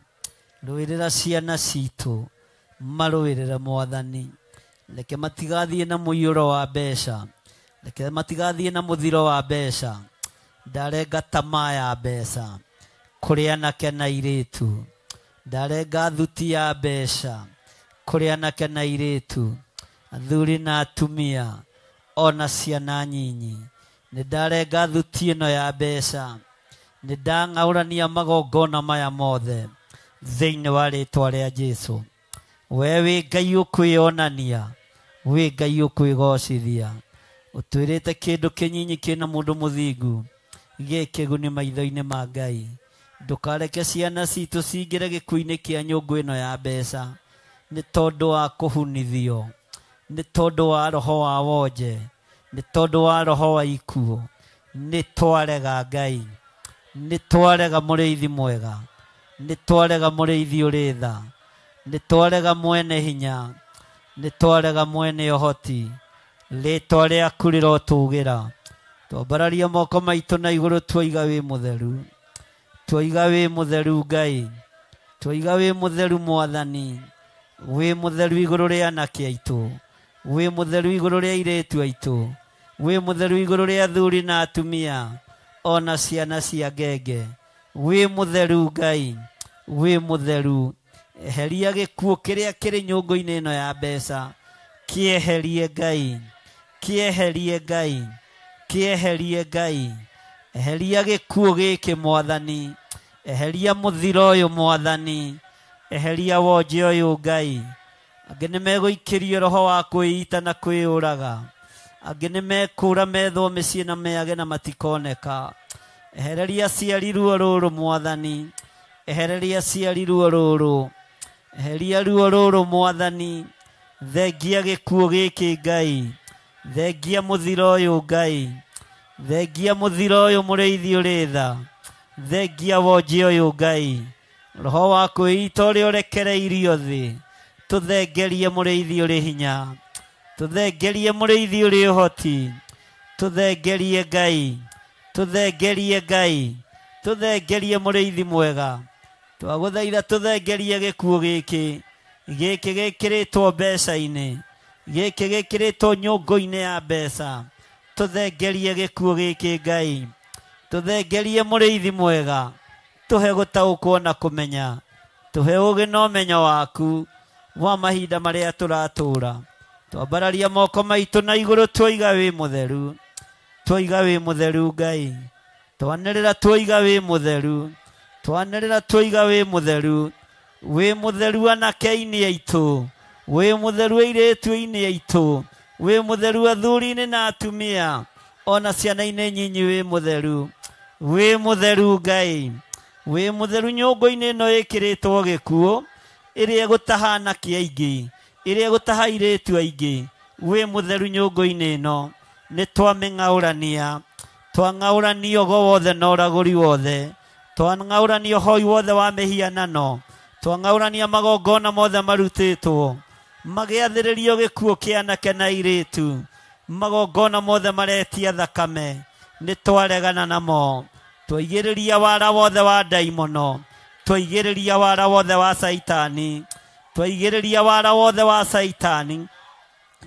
Rũĩrĩra ciana citũ. Marũĩrĩre Mwathani. Reke matigathiĩ na mũiyũro wa mbeca. Reke matigathiĩ na mũthiro wa mbeca. Ndarenga tamaa ya mbeca kũrĩ anake na airĩtu. Ndarenga thuti ya mbeca kũrĩ anake na airĩtu, athuri na atumia, ona ciana nyinyi. Nĩ ndarenga thuti ĩno ya mbeca. Nĩ ndang'aũrania magongona maya mothe thĩinĩ wa rĩtwa rĩa Jesu. We wĩ Ngai ũkwĩonania, wĩ Ngai ũkwĩgocithia. Ũtwĩrĩte kĩndũ kĩnyinyi kĩna mũndũ mũthingu gĩkĩguni maitho-inĩ ma Ngai. Ndũkareke ciana citũ cingĩre gĩkuũ-inĩ kĩa nyũngũ ĩno ya mbeca nĩ tondũ wa kũhunithio, nĩ tondũ wa roho wa wonje, nĩ tondũ wa roho wa ikuũ. Nĩ twarega Ngai. Nĩ twarega mũrĩithi mwega. Nĩ twarega mũrĩithi ũrĩ tha. Nĩ twarega mwene hinya. Nĩ twarega mwene ũhoti. Rĩtwa rĩaku rĩrotũgĩra. Twambararia moko maitũ na igũrũ twaiga wĩ mũtheru. Twaiga wĩ mũtheru Ngai. Twaiga wĩ mũtheru Mwathani. Wĩ mũtheru igũrũ rĩa anake aitũ. Wĩ mũtheru igũrũ rĩa airĩtu aitũ. Wĩ mũtheru igũrũ rĩa athuri na atumia, ona ciana cia ngenge. Wĩ mũtheru Ngai. Wĩ mũtheru. Eheria gĩkuũ kĩrĩa kĩrĩ nyũngũ-inĩ ĩno ya mbeca. Kĩeherie Ngai. Kĩeherie Ngai. Kĩeherie Ngai. Eheria gĩkuũ gĩkĩ Mwathani. Eheria mũthiro ũyũ Mwathani. Eheria wonje ũyũ Ngai. Angĩ nĩ megũikĩrio roho wa kwĩita na kwĩyũraga. Angĩ nĩ mekũra methwo mĩciĩ na meage na matikoneka. Ehereria aciari ruo rũrũ Mwathani. Ehereria aciari ruo rũrũ. Eheria ruo rũrũ Mwathani. Thengia gĩkuũ gĩkĩ Ngai. Thengia mũthiro ũyũ Ngai. Thengia mũthiro ũyũ mũrĩithi ũrĩ tha. Thengia wonje ũyũ Ngai. Roho wa kwĩita ũrĩa ũrekereirio thĩ. Tũthengerie mũrĩithi ũrĩ hinya. Tũthengerie mũrĩithi ũrĩ ũhoti. Tũthengerie Ngai. Tũthengerie Ngai. Tũthengerie mũrĩithi mwega. Twagũthaitha tũthengerie gĩkuũ gĩkĩ. Gĩkĩ gĩkĩrĩtwo mbeca-inĩ. Gĩkĩ gĩkĩrĩtwo nyũngũ-inĩ ya mbeca. Tũthengerie gĩkuũ gĩkĩ Ngai. Tũthengerie mũrĩithi mwega. Tũhe gũtaũkwo na kũmenya. Tũhe ũũgĩ na ũmenyo waku wa mahinda marĩa tũratũũra. Twambararia moko maitũ na igũrũ twaiga wĩ mũtheru. Twaiga wĩ mũtheru Ngai. Twanĩrĩra twaiga wĩ mũtheru. Twanĩrĩra twaiga wĩ mũtheru. Wĩ mũtheru anake-inĩ aitũ. Wĩ mũtheru airĩtu-inĩ aitũ. Wĩ mũtheru athuri-inĩ na atumia. Ona ciana-inĩ nyinyi wĩ mũtheru. Wĩ mũtheru Ngai. Wĩ mũtheru nyũngũ-inĩ ĩno ĩkĩrĩtwo gĩkuũ. Ĩrĩa ĩgũtaha anake aingĩ. Ĩrĩa ĩgũtaha airĩtu aingĩ. Wĩ mũtheru nyũngũ-inĩ ĩno. Nĩ twamĩng'aũrania. Twang'aũrania ũgo wothe na ũragũri wothe. Twang'aũrania ũhoi wothe wa mĩhianano. Twang'aũrania magongona mothe marutĩtwo. Magĩathĩrĩrio gĩkuũ kĩa anake na airĩtu. Magongona mothe maretia thakame nĩ twaregana namo. Twaigĩrĩria wara wothe wa ndaimono, twaigĩrĩria wara wothe wa Saitani, twaigĩrĩria wara wothe wa Saitani,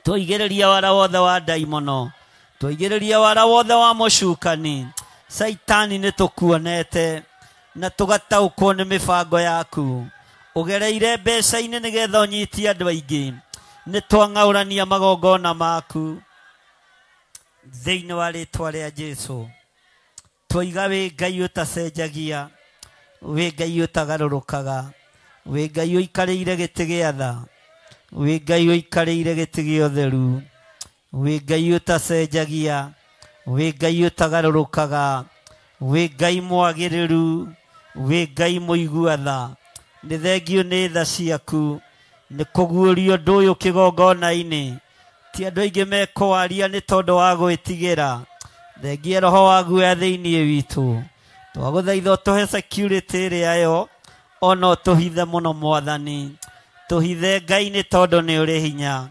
twaigĩrĩria wara wothe wa ndaimono, twaigĩrĩria wara wothe wa mũcukani. Saitani nĩ tũkuonete na tũgataũkwo nĩ mĩbango yaku. Ũgereire mbeca-inĩ nĩgetha ũnyitie andũ aingĩ. Nĩ twang'aũrania magongona maku thĩinĩ wa rĩtwa rĩa Jesũ. Twaiga wĩ Ngai ũtacenjagia, wĩ Ngai ũtagarũrũkaga, wĩ Ngai ũikarĩire gĩtĩ gĩa tha, wĩ Ngai ũikarĩire gĩtĩ gĩa ũtheru, wĩ Ngai ũtacenjagia, wĩ Ngai ũtagarũrũkaga, wĩ Ngai mwagĩrĩru, wĩ Ngai mũigua tha. Nĩ thengio nĩ tha ciaku, nĩ kũguũrio ũndũ ũyũ kĩgongona-inĩ. Ti andũ aingĩ mekwaria nĩ tondũ wa gwĩtigĩra. Thengia roho wa guoya thĩinĩ witũ. Twagũthaitha ũtũhe security ĩrĩa yo, ona ũtũhithe mũno Mwathani. Tũhithe Ngai nĩ tondũ nĩ ũrĩ hinya.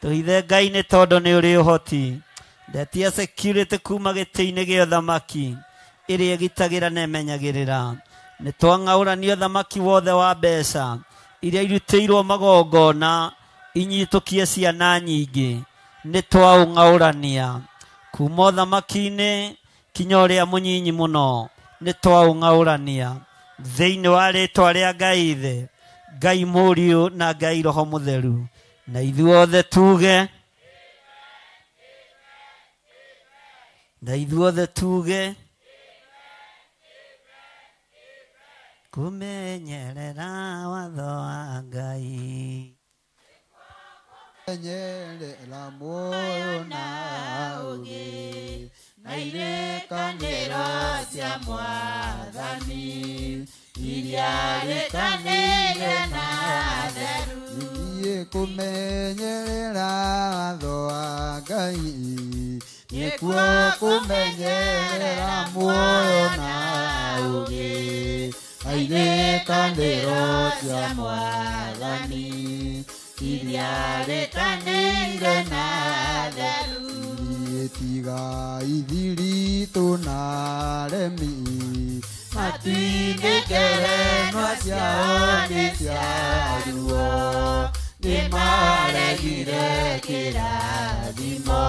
Tũhithe Ngai nĩ tondũ nĩ ũrĩ ũhoti. Ndetia security kuma gĩtĩ-inĩ gĩa ũthamaki ĩrĩa ĩgitagĩra na ĩmenyagĩrĩra. Nĩ twang'aũrania ũthamaki wothe wa mbeca iria irutĩirwo magongona inyitũkie ciana nyingĩ. Nĩ twaũng'aũrania kuma ũthamaki-inĩ kinya ũrĩa mũnyinyi mũno. Nĩ twaũng'aũrania thĩinĩ wa rĩtwa rĩa Ngai Ithe, Ngai Mũriũ na Ngai Roho Mũtheru. Na ithuothe tuge, na ithuothe tuge, kũmenyerera watho wa Ngai. Menyerera muoyo na ũũgĩ, na irĩkanĩro cia Mwathani iria rĩkanĩire na theru. Ithiĩ kũmenyerera watho wa Ngai nĩkuo kũmenyerera muoyo na ũũgĩ, na irĩkanĩro cia Mwathani iria rĩkanĩire na theru. Tiga ithiritũ na aremi, matu-inĩ ngerenwa ciao nĩ cia ruo, nĩmaregire kĩrathimo,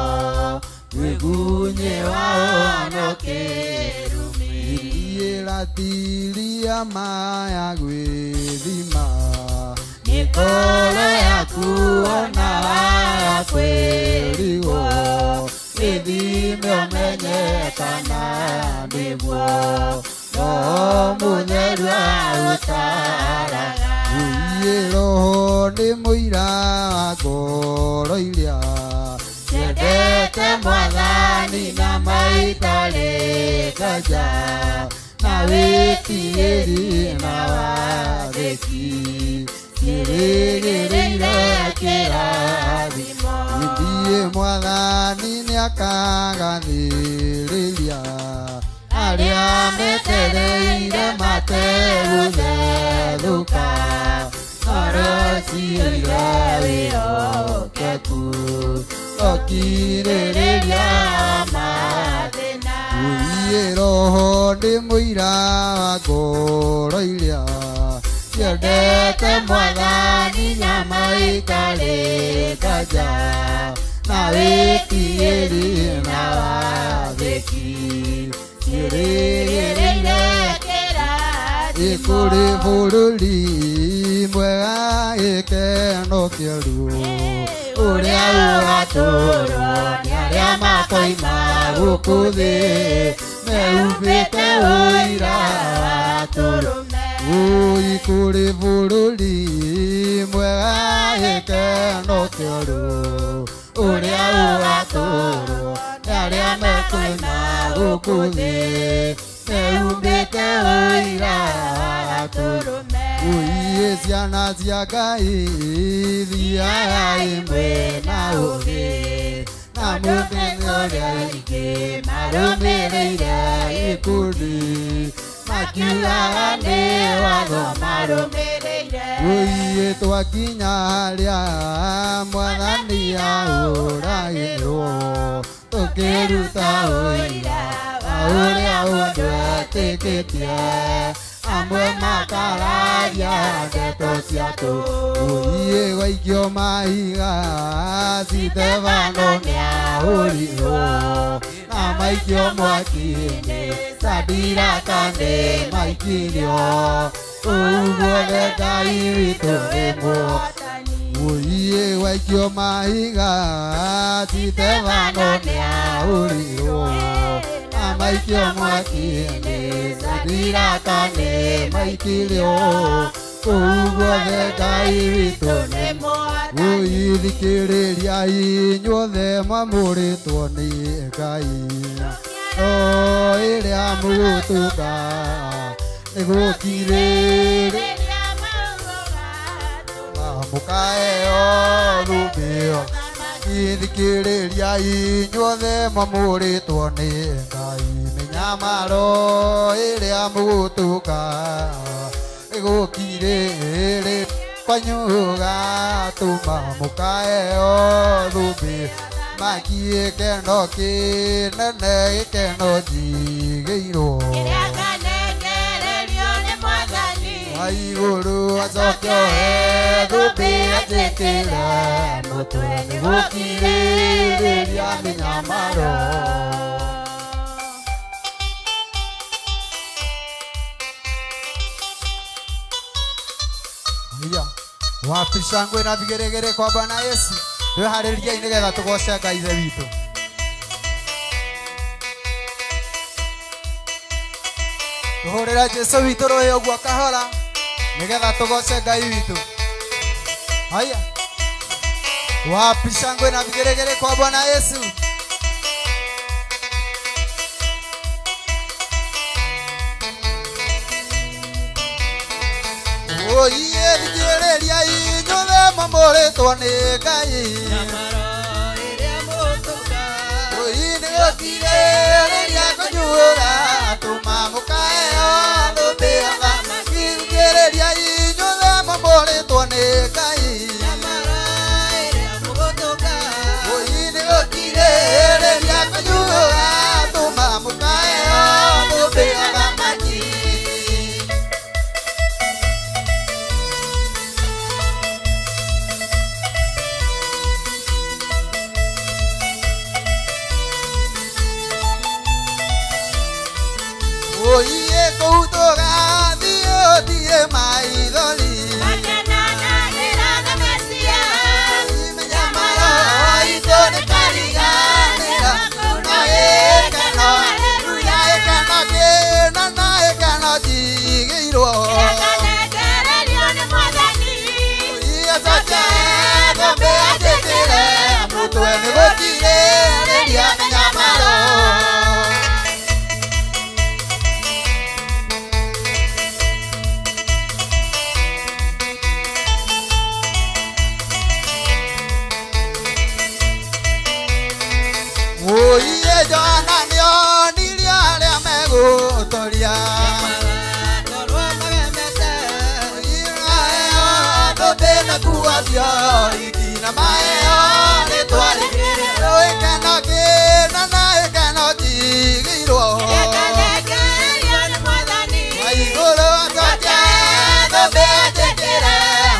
mwĩgunyĩ wao no kĩrumi. Ithiĩ ratiria maya gwĩthima, ngoro yaku ona kwĩrigwo, ithime ũmenye kana nĩguo Roho Mũtheru agũtaaraga. Ũiĩ Roho nĩ mũira wa ngoro iria ciendete Mwathani na maitarĩ nganja, na wĩtigĩri na wathĩki ciĩrĩgĩrĩire kĩrathimo. Ithiĩ Mwathani nĩakagathĩrĩria arĩa metereire mategũthethũka, ngoro ciũire wĩhokeku ũkirĩrĩria mathĩna. Ũiĩ Roho nĩ mũira wa ngoro iria ciendete Mwathani nyama itarĩ nganja, na wĩtigĩri na wathĩki ciĩrĩgĩrĩire kĩrathimo. Ĩkũrĩ bũrũri mwega gĩkeno kĩerũ, ũrĩa ũgatũũrwo nĩ arĩa makoima gũkũ thĩ mehumbĩte ũira wa tũrũme. Ũi kũrĩ bũrũri mwega gĩkeno kĩerũ, ũrĩa ũgatũũrwo nĩ arĩa mekoima gũkũ thĩ mehumbĩte ũira wa tũrũme. Ũiĩ ciana cia Ngai thiagai mwĩna ũũgĩ, na mũthenya ũrĩa aingĩ marũmĩrĩire ikundi makiugaga nĩ watho marũmĩrĩire. Ũiĩ twakinya harĩa mwathani ahũragĩrwo tũkĩruta ũira wa ũrĩa mũndũ etĩkĩtie amwe makararia ndeto cia tũhũ. Ũiĩ gwaikio mahiga Stefano nĩahũrirwo na maikio mwaki-inĩ Sadiraka nĩ maikirio kũu guothe Ngai witũ nĩ mũhotani. Ũiĩ gwaikio mahiga Stefano nĩahũrirwo na maikio mwaki-inĩ Sadiraka nĩ maikirio kũu guothe Ngai witũ nĩ mũhotani. Ũiĩ thikĩrĩriai inyuothe mwamũrĩtwo nĩ Ngai o ĩrĩa mũgũtũka nĩgũkirĩrĩria mũkaheo thũmbĩ. Thikĩrĩriai inyuothe mwamũrĩtwo nĩ Ngai mĩnyamaro ĩrĩa mũgũtũka nĩgũkirĩrĩria kwanyu gũgatũma mũkaheo thũmbĩ. Maki gĩkeno kĩnene gĩkeno njigĩirwo igũrũ acoke oe thũmbĩ anjĩkĩre mũtwe nĩgũkirĩrĩria mĩnyamaro. Haya, wapi shangwe na vigeregere kwa Bwana Yesu. Twĩharĩriei nĩgetha tũgoce Ngai Ithe witũ. Tũhũrĩre Jesũ witũ rũhĩ ũguo kahora nĩgetha tũgoce Ngai witũ. Haya, wapi shangwe na vigeregere kwa Bwana Yesu. Oiye thikĩrĩriai inyuothe mwamũrĩtwo nĩ Ngai Oi nĩgũkirĩrĩria kũnyuũra tũma mũkaheo thũmbĩ ya ũthamaki. Thikĩrĩriai inyuothe mwamũrĩtwo nĩ Ngai Oi nĩgũkirĩrĩria kũnyuũra tũma mũkaheo thũmbĩ ya ũthamaki. Oiye kũu tũgathiĩ ũtige maithori mĩnyamaro itũ nĩkariganĩra na gĩkeno haleluya gĩkeno kĩnene gĩkeno njigĩirwo acoke thũmbĩ anjĩkĩre mũtwe nĩgũkirĩrĩria mĩnyamaro. Oiye Johana nĩonirie arĩa megũtoria thũmbĩ na nguo cia riki na maheo rĩtwa gĩkeno kĩnene gĩkeno njigĩirwo igũrũ acoke thũmbĩ anjĩkĩre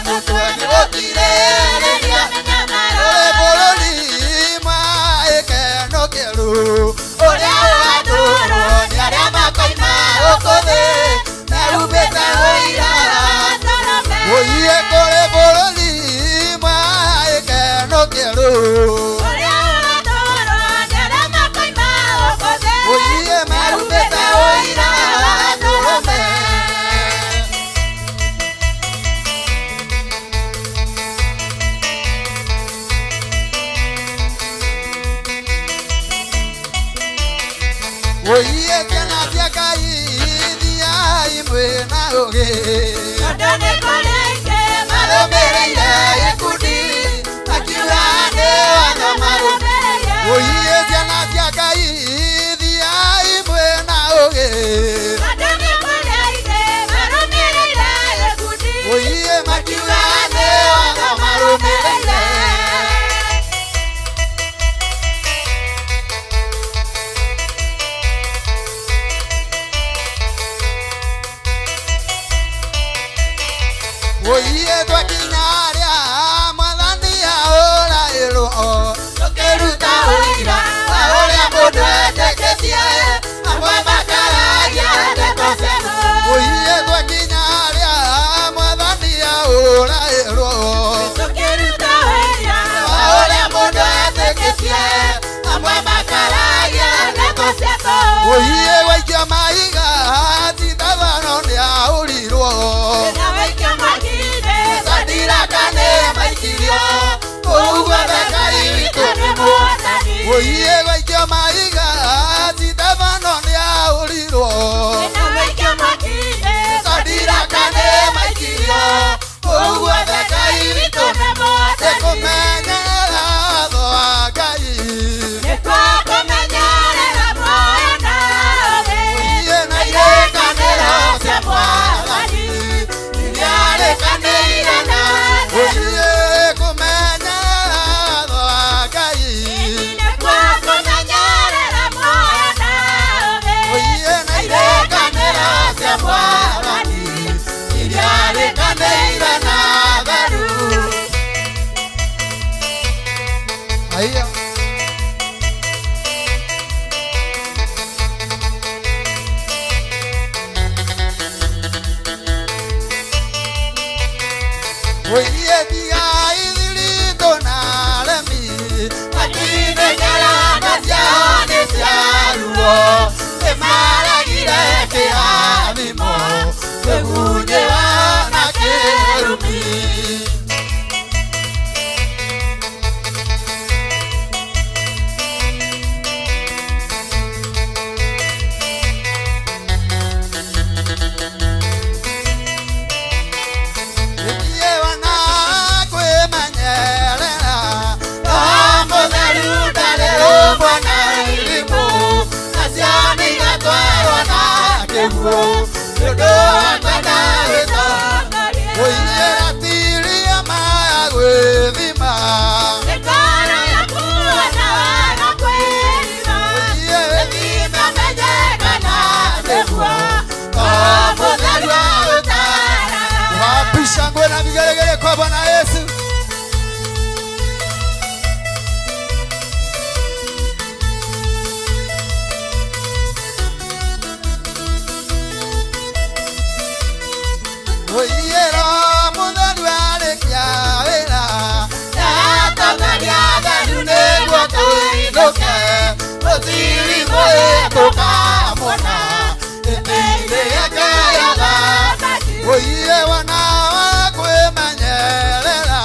mũtwe nĩgũkirĩrĩria ũrĩ bũrũri gĩkeno kĩerũ ũrĩa ũgatũũrwo nĩ arĩa makoima gũkũ thĩ mehumbĩte ũira. Oiye kũrĩ bũrũri gĩkeno kĩerũ oiye mehumbĩte ũira ndũrũme. Oiye ciana cia Ngai thiai mwĩna ũũgĩ tondũ nĩ kũrĩ aingĩ marũmĩrĩire gĩkundi makiuga nĩ watho marũmĩrĩire. Oiye ciana cia Ngai thiai mwĩna ũũgĩ tondũ nĩ kũrĩ aingĩ marũmĩrĩire gĩkundi. Oiye Oiye twakinya harĩa mwathani ahũraĩrwo Tũkĩruta wĩra wa ũrĩa mũndũ etĩkĩtie amwe makaragia ndeto cia tũhũ Oiye waikio mahiga Sitefano nĩahũrirwo Na waikio mwaki-inĩ Sadiraka nĩmaikirio kũu guothe Ngai witũ nĩ mwathani Oiye waikio mahiga Sitefano nĩahũrirwo Na waikio mwaki-inĩ Sadiraka nĩmaikirio kũu guothe Ngai witũ nĩ mwathani Nĩkũmenyerera watho wa Ngai Nĩkũmenyerera muoyo na ũũgĩ Oiye na irĩkanĩro cia mwathani iria arĩkanĩire na Oiye kũmenyerera watho wa Ngai Nĩkũmenyerera muoyo na ũũgĩ Oiye na irĩkanĩro cia mwathani iria arĩkanĩire na theru. Haya. Oiye tigai thiritũ na aremi matineng'erana ciao nĩ cia ruo nĩmaregire kĩrathimo kĩgunyĩ na kĩrumi. Niĩ wana kwĩmenyerera Roho Mũtheru ndarĩ rũmwe na irimũ nacio nĩigatwarwo na kĩguũ nĩ ũndũ wa kwenda wĩtongorie. Oiye ratiria maya gwĩthima Mĩkoro yaku na waga kwĩrira Oiye Wĩthime ũmenye kana nĩguo Roho Mũtheru agũtaaraga. Wapi shangwe na vigelegele kwa Bwana Yesu. Oiye Roho Mũtheru arĩkia wĩra nĩatongoria theru nĩguo tũinũke tũtirigwo tũkamwona ĩtĩ-inĩ yake ya ũthamaki. Oiye wana wa kwĩmenyerera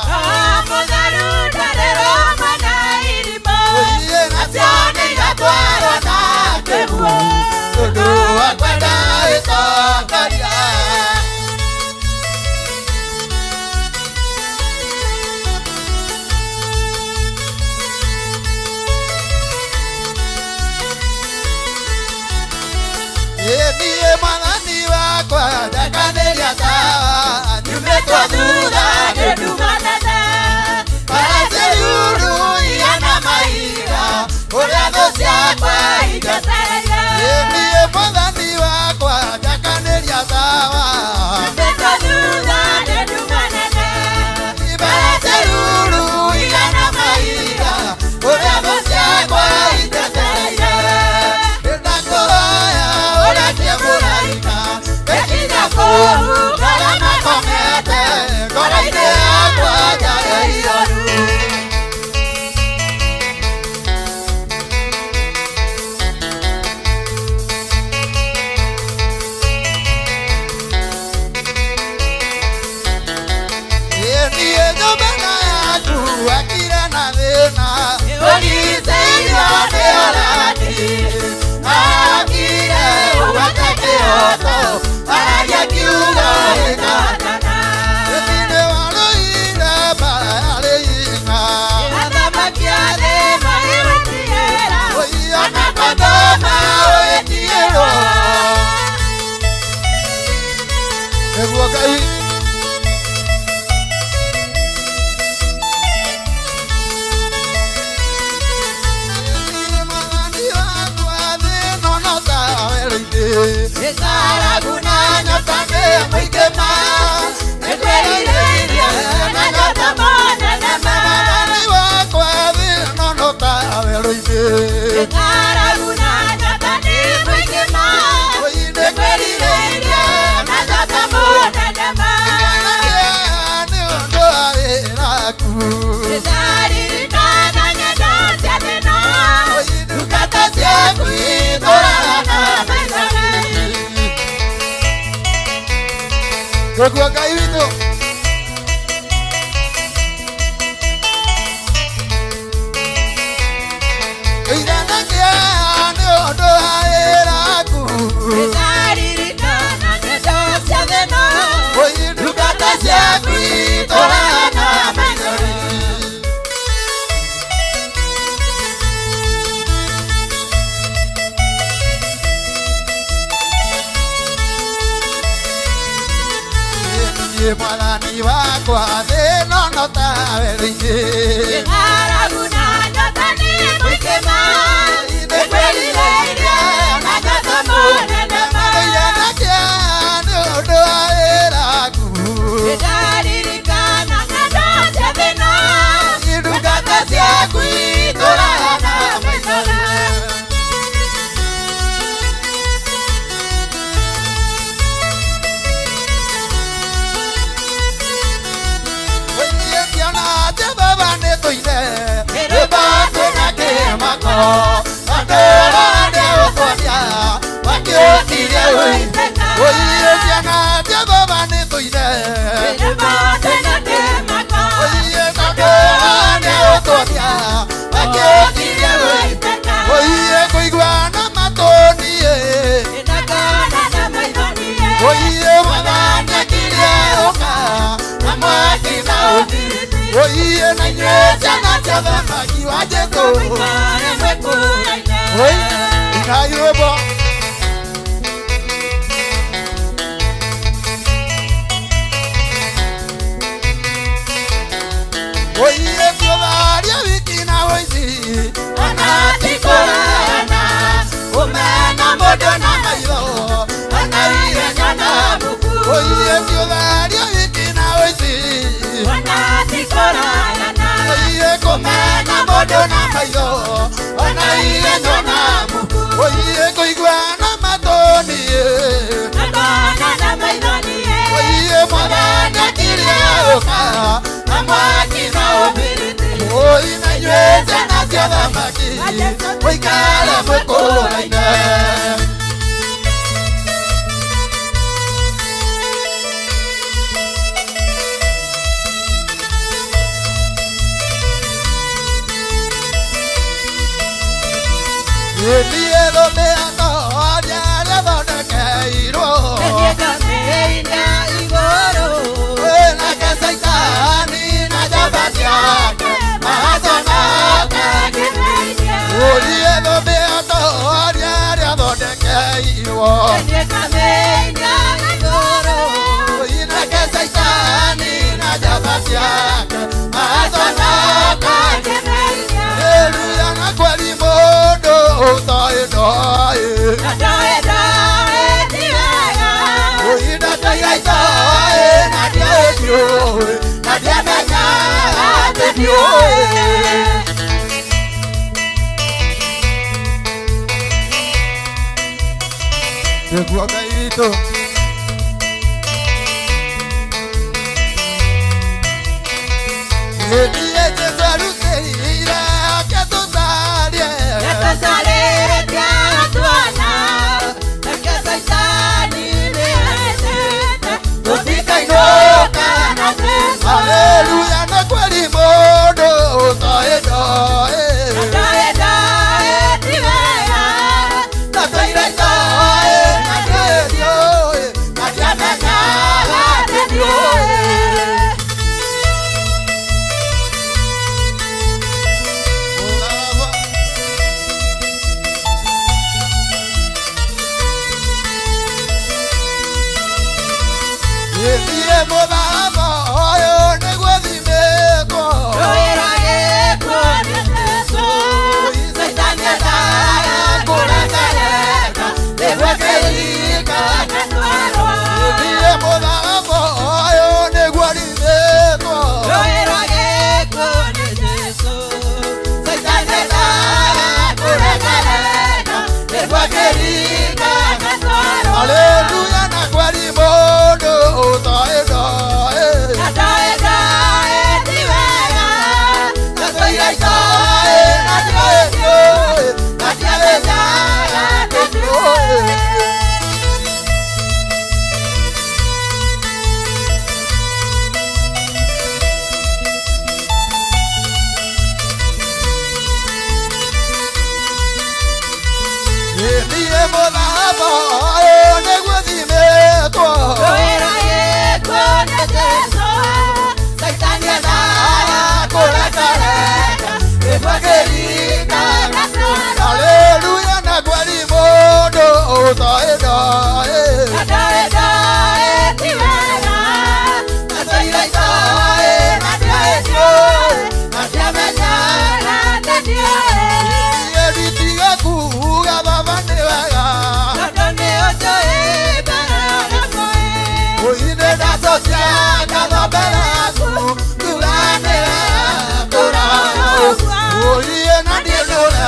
Roho Mũtheru ndarĩ rũmwe na irimũ Oiye nacio nĩigatwarwo na kĩguũ tondũ wa kwenda wĩtongoria. Niĩ mwathani wakwa njakanĩria tawa nyumĩtwo thutha nĩ nduma nene Baraciruru igana mahiga ũrĩa thũ ciakwa injetereire Niĩ mwathani wakwa njakanĩria tawa Nyumĩtwo thutha nĩ nduma nene Baraciruru igana mahiga ũrĩa thũ ciakwa injetereire Nĩndakũhoya ũrekie mũraika ngekinya kũu kũrĩa makomete ngoro-inĩ yakwa njage ihoru. Niĩ nyũmba yaku akira na thĩna ũgitĩirwo nĩ ũrani akire ũgwate kĩhoto aragia kiugo gĩkahotana. Ĩtĩ warũire mbara yarĩ ina Athamaki a thĩ magĩgũtigĩra ona kũthoma ũgĩtigĩrwo nĩguo Ngai. Ng'aragu na nyota nĩ mũingĩ ma Nĩkwĩrirĩirie na nyota monene ma Mwathani wakwa thĩ ĩno no ta werũ-inĩ Ng'aragu na nyota nĩ mũingĩ ma Nĩkwĩrirĩirie aku Ndaririkana ng'endo cia thĩna ndungata ciaku itũraga na maithori Nĩguo Ngai witũ Ĩiganagia nĩ ũndũ wa wĩra waku Ndaririkana ng'endo cia thĩna ndungata ciaku itũraga na maithori Mwathani wakwa thĩna no tawe rĩingĩ Ng'aragu na nyota nĩ mũingĩ ma Nĩngwĩrirĩirie na nyota mũnene ma Ĩiganagia nĩ ũndũ wa wĩra waku Ndaririkana ng'endo cia thĩna ndungata ciaku itũraga na maithori Oiye na inyuĩ ciana cia thamaki wa Jesũ Oi inai rwĩmbo Oiye kũtharia wiki na ũici ona ti kũrayana ũmena mũndũ na maitho ona ihenya na muku Oiye kũtharia wiki na ũici ona ti kũrayana Oiye kũmena mũndũ na maitho ona ihenya na muku Oiye kũigua na matũ niĩ na kuona na maitho niĩ Oiye mwathani akirie ũka na mwaki na ũbiriti Oi na inyuĩ ciana cia thamaki mũikare mũkũraine Niĩ thũmĩatho rĩarĩa thondekeirwo Niĩ thũmĩire igũrũ Nake Caitani na njamba ciake maconoka Niĩ thũmĩatho rĩarĩa thondekeirwo Niĩ thũmĩire igũrũ Nake Caitani na njamba ciake maconoka Haleluya na kweli mũndũ ũtoĩ ndoĩ Ndoĩ ndoĩ ti wega Oi ndatoira itoĩ na ndiaĩnjũĩ na ndiamenya atĩ ndiũĩ Nĩguo Ngai witũ Niĩ Jesũ arutĩire akĩtũcarie Akĩtũcarĩria tuona nake Caitani nĩendete Tũtikainũka na Jesũ Haleluya na kweli mũndũ ũtoĩ ndoĩ Ndoĩ ndoĩ ti wega Ndatoire itoĩ na ndiaĩnjũĩ na ndiamenya atĩ ndiũĩ Niĩ mũthaba ũyũ nĩguo thimĩtwo Mũthaba nĩguo thimĩtwo. Wĩra nĩ Jesũ, Caitani endaga kũrekareka, nĩguo ngĩringa. Haleluya na kweli mũndũ ũtoĩ ndoĩ. Na ndoĩ ndoĩ ti wega, na tũire itoĩ, na ndioĩ ndiũĩ, na ndiamenyaga atĩ ndiũĩ. Niĩ nditiga kuuga baba nĩ wega. Tondũ nĩ ũnjũĩ mbere ũrĩa ngũĩ. Ũinĩ ndacokia ngatho mbere yaku, ngiuga nĩ wega tũraga. Ũiĩ na niĩ ndũre.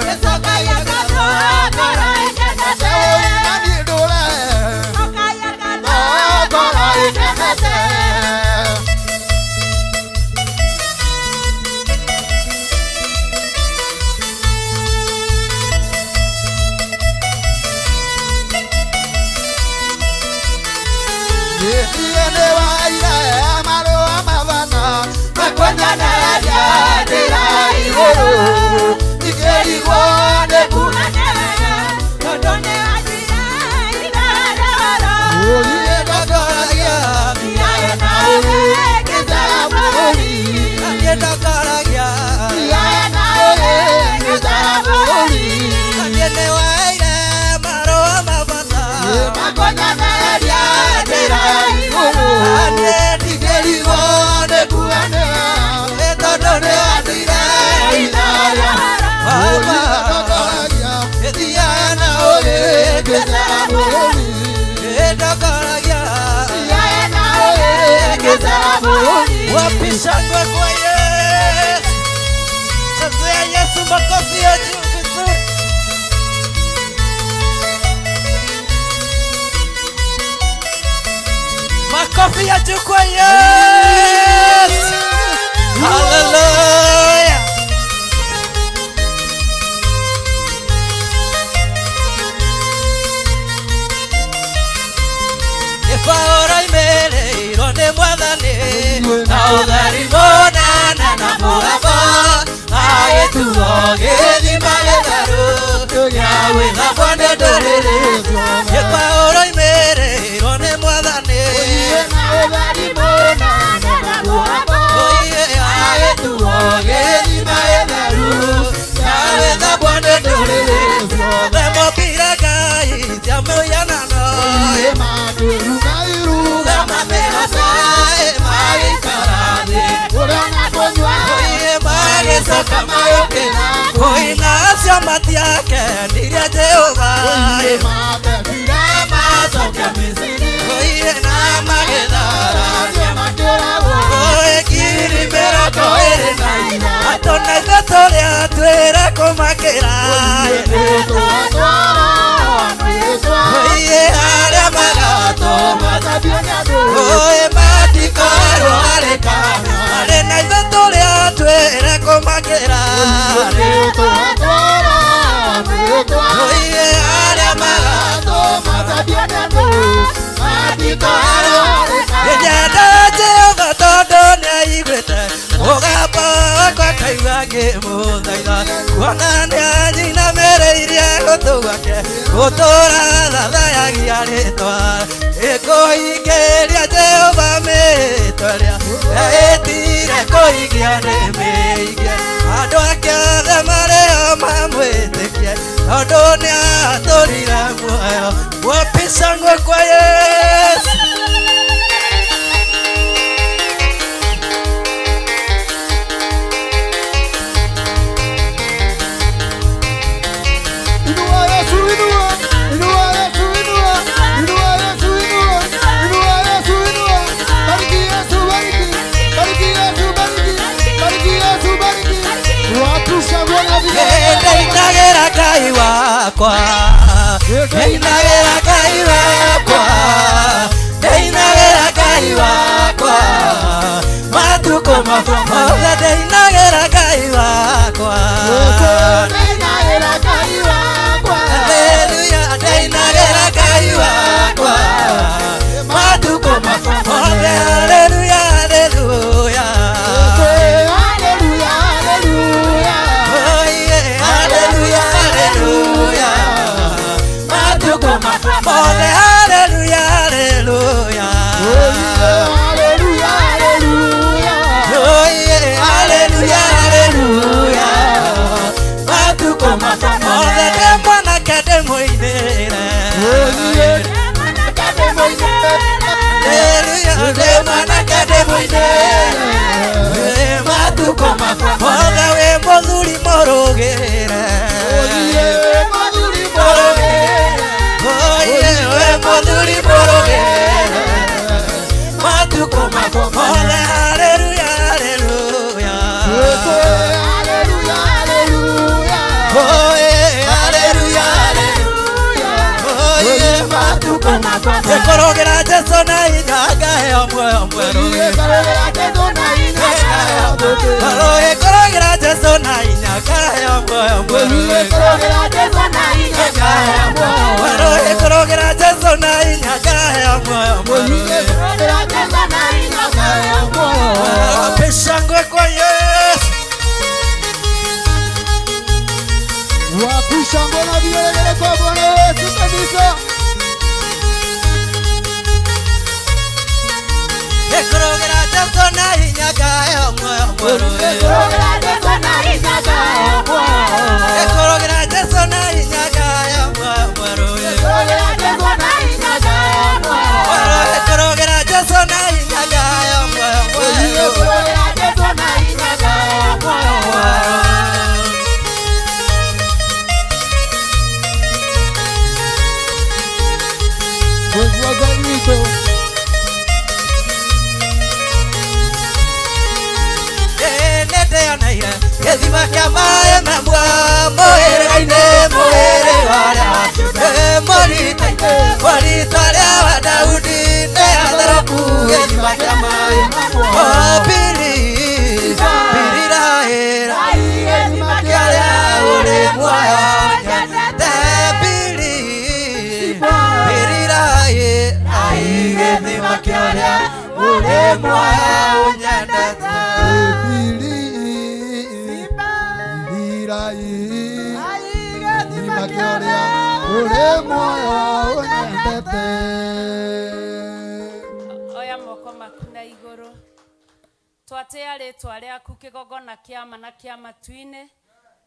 Nĩcokagia ngatho ngoro ĩkenete. Ũiĩ na niĩ ndũre. Cokagia ngatho Ngoro ĩkenete. Niĩ nĩ waire marũa mabana makonyanararia ndĩra igũrũ ikĩrigwo nĩ kuga nĩ wega, tondũ nĩ wanjĩra itharoro. Ũiĩ ndogoragia Thiaga nawe ngĩcera bũrũri. Niĩ ndogoragia Thiaga nawe ngĩcera bũrũri. Niĩ nĩ waire marũa mabata Makonyanararia ndĩra igũrũ Niĩ ikĩrigwo nĩ kuga nĩ wega, tondũ nĩ wanduire itharoro. Baba Ndogoragia thiaga na ũrĩ ngĩcera bũrũri. Niĩ ndogoragia Thiaga na ũrĩ ngĩcera bũrũri. Wapi shangwe kwa Yesu? Chezea Yesu makofi ya juu vizuri. Makofi ya juu kwa Yesu. Hallelujah. Ifaora imereirwo nĩ Mwathani na ũtheri mũnene na mũgambo agĩtuo gĩthima gĩtheru gĩa gwĩthambwo nĩ ndũrĩrĩ. Ifaora imereirwo nĩ Mwathani Na ũtheri mũnene na mũgambo agĩtuo gĩthima gĩtheru gĩa gwĩthambwo nĩ ndũrĩrĩ. Themokire Ngai cia mũhianano Koina acio matiakenirie Jehova Oiye na magĩtharania Oĩ ngiri mĩrongo ĩrĩ na ithatũ na ithatũ rĩa twĩre kũmakĩra Oiye arĩa magatũma Oĩ matikorwo arĩ kana arĩ na ithatũ rĩa twĩre kũmakĩra Oiye arĩa magatũma Nyenda Jehova tondũ nĩaiguĩte mũgambo wakwa akaigua ngĩmũthaitha kuona nĩanyinamĩrĩirie gũtũ gwake gũtũũra thathayagia rĩtwa ĩkũhingĩria Jehova mĩĩtwa ĩrĩa eĩtire kũhingia nĩ mĩhingie andũ ake othe marĩo mamwĩtĩkie tondũ nĩatũrire muoyo. Wapi shangwe kwa Yesu? Inua Yesu, inua, inua Yesu, inua, inua Yesu, inua, inua Yesu, inua. Bariki Yesu, bariki, bariki Yesu, bariki, bariki Yesu, bariki. Wapi shangwe na vigelegele? Ndeinagĩra Ngai wakwa, ndeinagĩra Ngai wakwa, ndeinagĩra Ngai wakwa, matukũ mothe ndeinagĩra Ngai wakwa. Ndeinagĩra Ngai wakwa. Haleluya, ndeinagĩra Ngai wakwa, matukũ mothe. Haleluya, haleluya. Haleluya, haleluya. Oh yeah, haleluya, haleluya. Haleluya ndĩ mwanake ndĩ mũine matuko makwa mothe wĩ mũthuri mũrũgĩre wĩ mũthuri mũrũgĩre matuko makwa mothe haleluya haleluya haleluya haleluya matuko makwa Ekorogera Jesu na hinya ngaheo muoyo mwerũ Ekorogera Jesu na hinya ngaheo muoyo mwerũ Ekorogera Jesu na hinya ngaheo muoyo mwerũ Shangwe kwa Yesu Wapi shangwe na vigelegele kwa Bwana wetu kanisa. Ekorogera Jesu na hinya ngaheo muoyo mwerũ Ekorogera Jesu na hinya ngaheo Ekorogera Jesu na hinya ngaheo muoyo mwerũ Ekorogera Jesu na hinya ngaheo muoyo mwerũ Gĩthima kĩa maĩ me muoyo mũhĩrĩga-inĩ mũhĩrĩga ũrĩa mũrita rĩa wa Daudi nĩ atherũku gĩthima kĩa maĩ pili pili rahĩra gĩthima kĩrĩa ũrĩ muoyo nyendete pili pili rahĩra gĩthima kĩrĩa ũrĩ muoyo nyendete Oya moko maku na igũrũ twatĩa rĩtwa rĩaku kĩgongona kĩa ma na kĩa matu-inĩ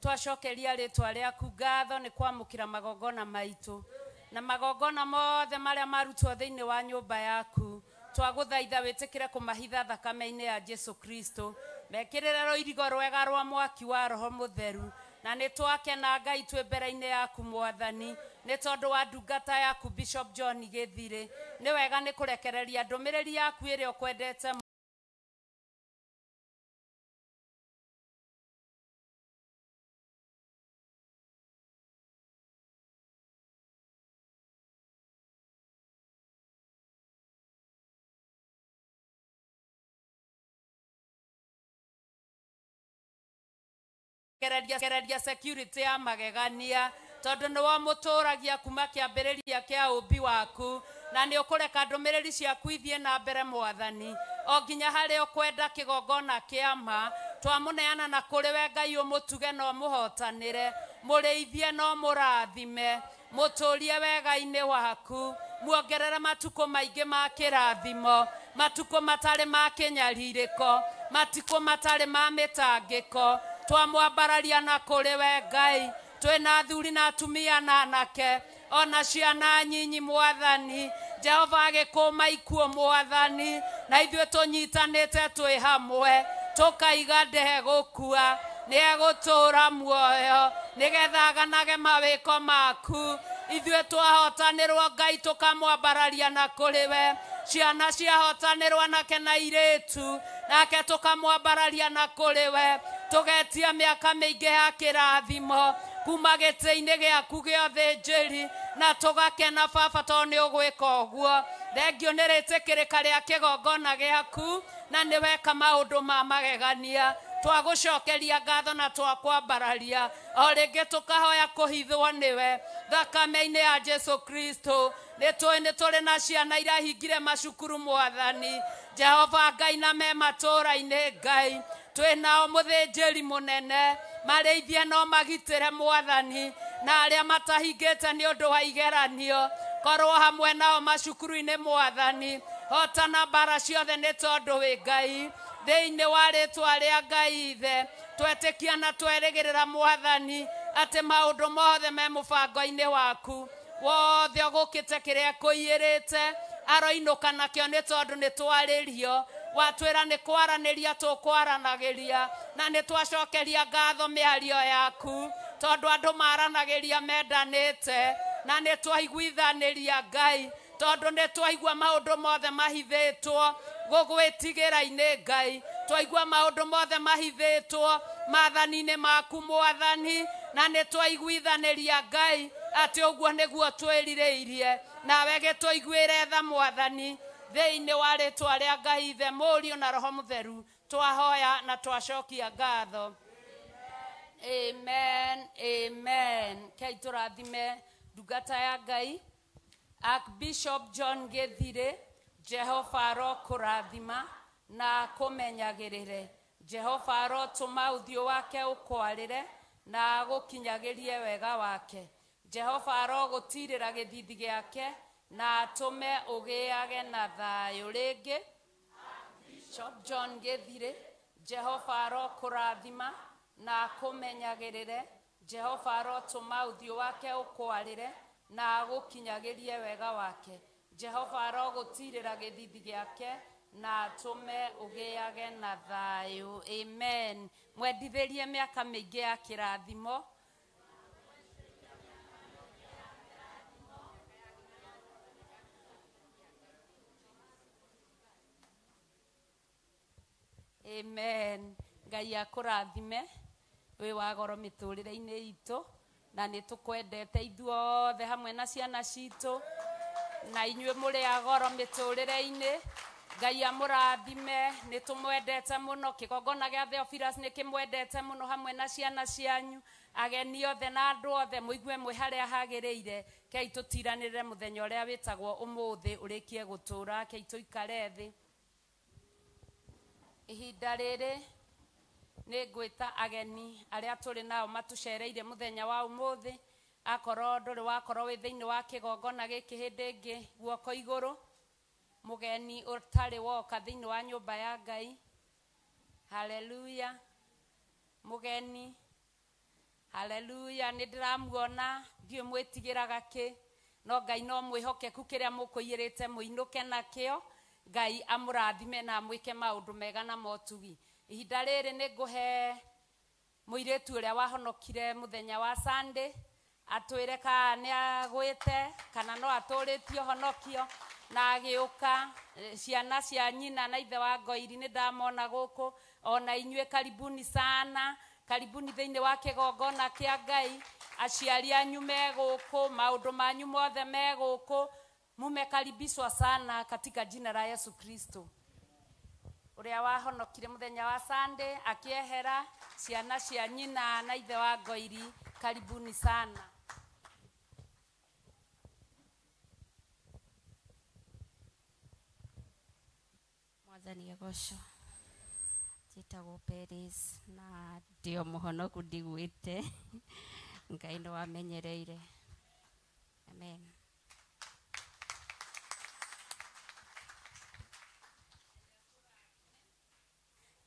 twacokeria rĩtwa rĩaku ngatho nĩ kwamũkĩra magongona maitũ na magongona mothe marĩa marutwo thĩinĩ wa nyũmba yaku twagũthaitha wĩtĩkĩre kũmahitha thakame-inĩ ya Jesu Kristo mekĩrĩre rũirigo rwega rwa mwaki wa Roho Mũtheru na nĩ twakena Ngai twĩ mbere-inĩ yaku Mwathani nĩ tondũ wa ndungata yaku Bishop John Gĩthirĩ nĩ wega nĩ kũrekereria ndũmĩrĩri yaku ĩrĩa ũkwendete kereria security ya magegania tondu ni wa muturagia kuma kiambiriria kia umbi waku na ni ukureka ndumiriri ciaku ithie na mbere Mwathani o nginya hari ukwenda kigongona kia ma twamuneana na kuri we Ngai umutuge no muhotanire muriithie no murathime muturie wega-ini waku muongerere matuko maingi ma kirathimo matuko matari ma kinyaririko matuko matari ma mitangiko twamwambararia na kuri we Ngai twina athuri na atumia na anake ona ciana nyinyi Mwathani Jehova agĩkũma ikuũ Mwathani na ithuĩ tũnyitanĩte twĩ hamwe tũkaiga ndegũkua nĩegũtũũra muoyo nĩgetha aganage mawĩko maku ithuĩ twahotanĩrwo Ngai tũkamwambararia na kũrĩ we ciana ciahotanĩrwo nake na irĩtu nake tũkamwambararia na kũrĩ we tũgetia mĩaka mĩingĩ ya kĩrathimo kuma gĩtĩ-inĩ gĩaku gĩa ũthĩnjĩri na tũgakena baba tondũ nĩ ũgwĩka ũguo thengio nĩ rĩtĩkĩrĩka rĩa kĩgongona gĩaku na nĩ weka maũndũ ma magegania twagũcokeria ngatho na twakwambararia o rĩngĩ tũkahoya kũhithwo nĩwe thakame-inĩ ya Jesu Kristo nĩ tũĩ nĩ tũrĩ na ciana irahingire macukuru Mwathani Jehova Ngai na me matũũra-inĩ Ngai twĩ nao mũthĩnjĩri mũnene marĩithie no magitĩre Mwathani na arĩa matahingĩte nĩ ũndũ wa igeranio korwo hamwe nao macukuru-inĩ Mwathani hotana mbara ciothe nĩ tondũ wĩ Ngai thĩinĩ wa rĩtwa rĩa Ngai ithe twetĩkia na twerĩgĩrĩra Mwathani atĩ maũndũ mothe me mũbango-inĩ waku wothe ũgũkĩte kĩrĩa kũiyĩrĩte Aroinũka nakĩo nĩ tondũ nĩ twarĩrio. Watwĩra nĩ kwaranĩria tũkwaranagĩria na nĩ twacokeria ngatho mĩario yaku tondũ andũ maranagĩria mendanĩte na nĩ twaiguithanĩria Ngai tondũ nĩ twaigua maũndũ mothe mahithĩtwo gũgwĩtigĩra-inĩ Ngai twaigua maũndũ mothe mahithĩtwo maathani-inĩ maku Mwathani na nĩ twaiguithanĩria Ngai atĩ ũguo nĩguo twĩrirĩirie nawe gĩtũiguĩre tha Mwathani thĩinĩ wa rĩtwa rĩa Ngai Ithe Mũriũ na Roho Mũtheru twahoya na twacokia ngatho. Amen, amen. Kei tũrathime ndungata ya Ngai Archbishop John Githire. Jehova arokũrathima na akũmenyagĩrĩre. Jehova arotũma ũthiũ wake ũkwarĩre na agũkinyagĩrie wega wake. Jehova arogũtirĩra gĩthithi gĩake na atũme ũgĩage na thayũ rĩngĩ. Bishop John Githire, Jehova arokũrathima na akũmenyagĩrĩre. Jehova arotũma ũthiũ wake ũkwarĩre na agũkinyagĩrie wega wake. Jehova arogũtirĩra gĩthithi gĩake na atũme ũgĩage na thayũ. Amen. Mwendithĩrie mĩaka mĩingĩ ya kĩrathimo. Amen. Ngai akũrathime wĩ wa goro mĩtũrĩre-inĩ itũ na nĩ tũkwendete ithuothe hamwe na ciana citũ na inyuĩ mũrĩ a goro mĩtũrĩre-inĩ. Ngai amũrathime, nĩ tũmwendete mũno. Kĩgongona gĩa Theophilus nĩ kĩmwendete mũno hamwe na ciana cianyu, ageni othe na andũ othe mũigue mwĩ harĩa hagĩrĩire. Kei tũtiranĩrĩre mũthenya ũrĩa wĩtagwo ũmũthĩ ũrĩkie gũtũra. Kei tũikare thĩ. Ihinda rĩrĩ nĩ ngwĩta ageni arĩa tũrĩ nao matũcereire mũthenya wa ũmũthĩ. Akorwo ndũrĩ wakorwo wĩ thĩinĩ wa kĩgongona gĩkĩ hĩndĩ ĩngĩ, guoko igũrũ. Mũgeni ũtarĩ woka thĩinĩ wa nyũmba ya Ngai. Haleluya. Mũgeni. Haleluya. Nĩ ndĩramuona, ndiũĩ mwĩtigĩraga kĩ, no Ngai no mwĩhokeku kĩrĩa mũkũiyĩrĩte mũinũke nakĩo. Ngai amũrathime na amwĩke maũndũ mega na motugi. Ihinda rĩrĩ nĩ ngũhe mũirĩtu ũrĩa wahonokire mũthenya wa Sunday atwĩre kana nĩ agwĩte kana no atũrĩtie ũhonokio na agĩũka. Ciana cia nyina na ithe wa Ngoiri nĩ ndamona gũkũ. Ona inyuĩ karibuni sana, karibuni thĩinĩ wa kĩgongona kĩa Ngai. Aciari anyu me gũkũ, maũndũ manyu mothe me gũkũ. Mumekaribishwa sana katika jina la Yesu Kristo. Ũrĩa wahonokire mũthenya wa Sunday akĩehera, ciana cia nyina na ithe wa Ngoiri, karibuni sana. Mwathani agocwo. Njĩtagwo Peris na ndĩ o mũhonoku ndigwĩte. Ngai nĩ wamenyereire. Amen.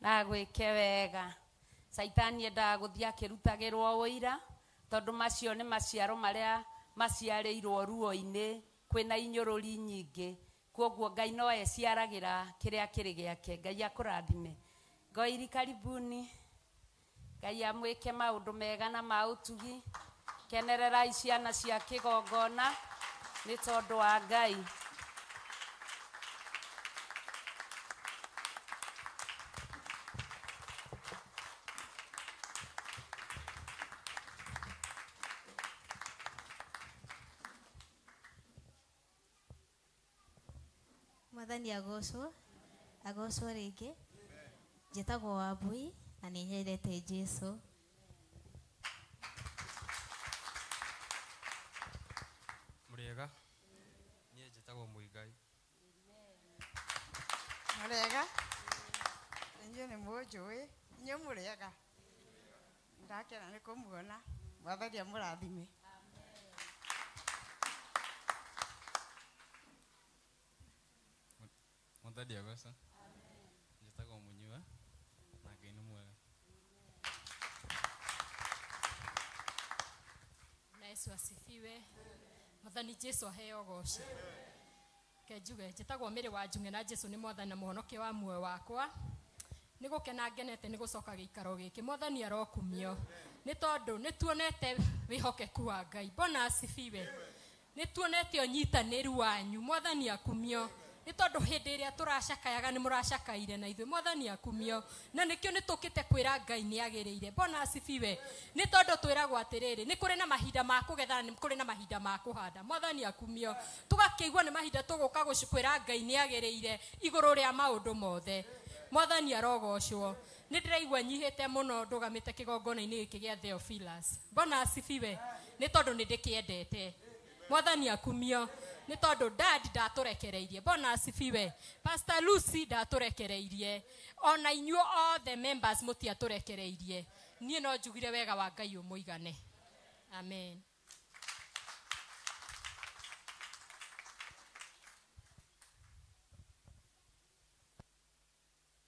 Na gwĩke wega. Caitani endaga gũthiĩ akĩrutagĩrwo ũira tondũ macio nĩ maciaro marĩa maciarĩirwo ruo-inĩ kwĩna inyũrũri nyingĩ. Kwoguo Ngai no eciaragĩra kĩrĩa kĩrĩ gĩake. Ngai akũrathime. Ngoiri karibuni. Ngai amwĩke maũndũ mega na ma ũtugi. Kenererai ciana cia kĩgongona nĩ tondũ wa Ngai. Mwathani agocwo, agocwo rĩngĩ. Njĩtagwo Wambui na nĩ nyendete Jesũ. Mũrĩega, niĩ njĩtagwo Mũigai. Mũrĩega, inyuĩ nĩ mũnjũĩ, inyuĩ mũrĩega. Ndakena nĩ kũmuona. Mwathani amũrathime. Mwathani agocwo. Njĩtagwo Mũnyua na Ngai nĩ mwega. Na Yesu asifiwe. Mwathani Jesu aheo goci. Njuge njĩtagwo Mĩrĩ wa Njung'e na Jesu nĩ mwathani na mũhonokia wa muoyo wakwa. Nĩ gũkena ngenete nĩ gũcoka gĩikaro gĩkĩ. Mwathani arokumio nĩ tondũ nĩ tuonete wĩhokeku wa Ngai. Bwana asifiwe. Nĩ tuonete ũnyitanĩru wanyu. Mwathani akumio nĩ tondũ hĩndĩ ĩrĩa tũracakayaga nĩ mũracakaire na ithuĩ. Mwathani akumio. Na nĩkĩo nĩ tũkĩte kwĩra Ngai nĩ agĩrĩire. Bwana asifiwe. Nĩ tondũ twĩragwo atĩrĩrĩ, nĩ kũrĩ na mahinda ma kũgetha na nĩ kũrĩ na mahinda ma kũhanda. Mwathani akumio. Tũgakĩigua nĩ mahinda tũgũka kwĩra Ngai nĩ agĩrĩire igũrũ rĩa maũndũ mothe. Mwathani arogocwo. Nĩ ndĩraigua nyihĩte mũno ndũgamĩte kĩgongona-inĩ gĩkĩ gĩa Theophilus. Bwana asifiwe. Nĩ tondũ nĩ ndĩkĩendete. Mwathani akumio. Nĩ tondũ dad ndatũrekereirie. Bwana asifiwe. Pastor Lucy ndatũrekereirie. Ona inyuĩ othe members mũtiatũrekereirie. Niĩ no njugire wega wa Ngai ũmũigane. Amen.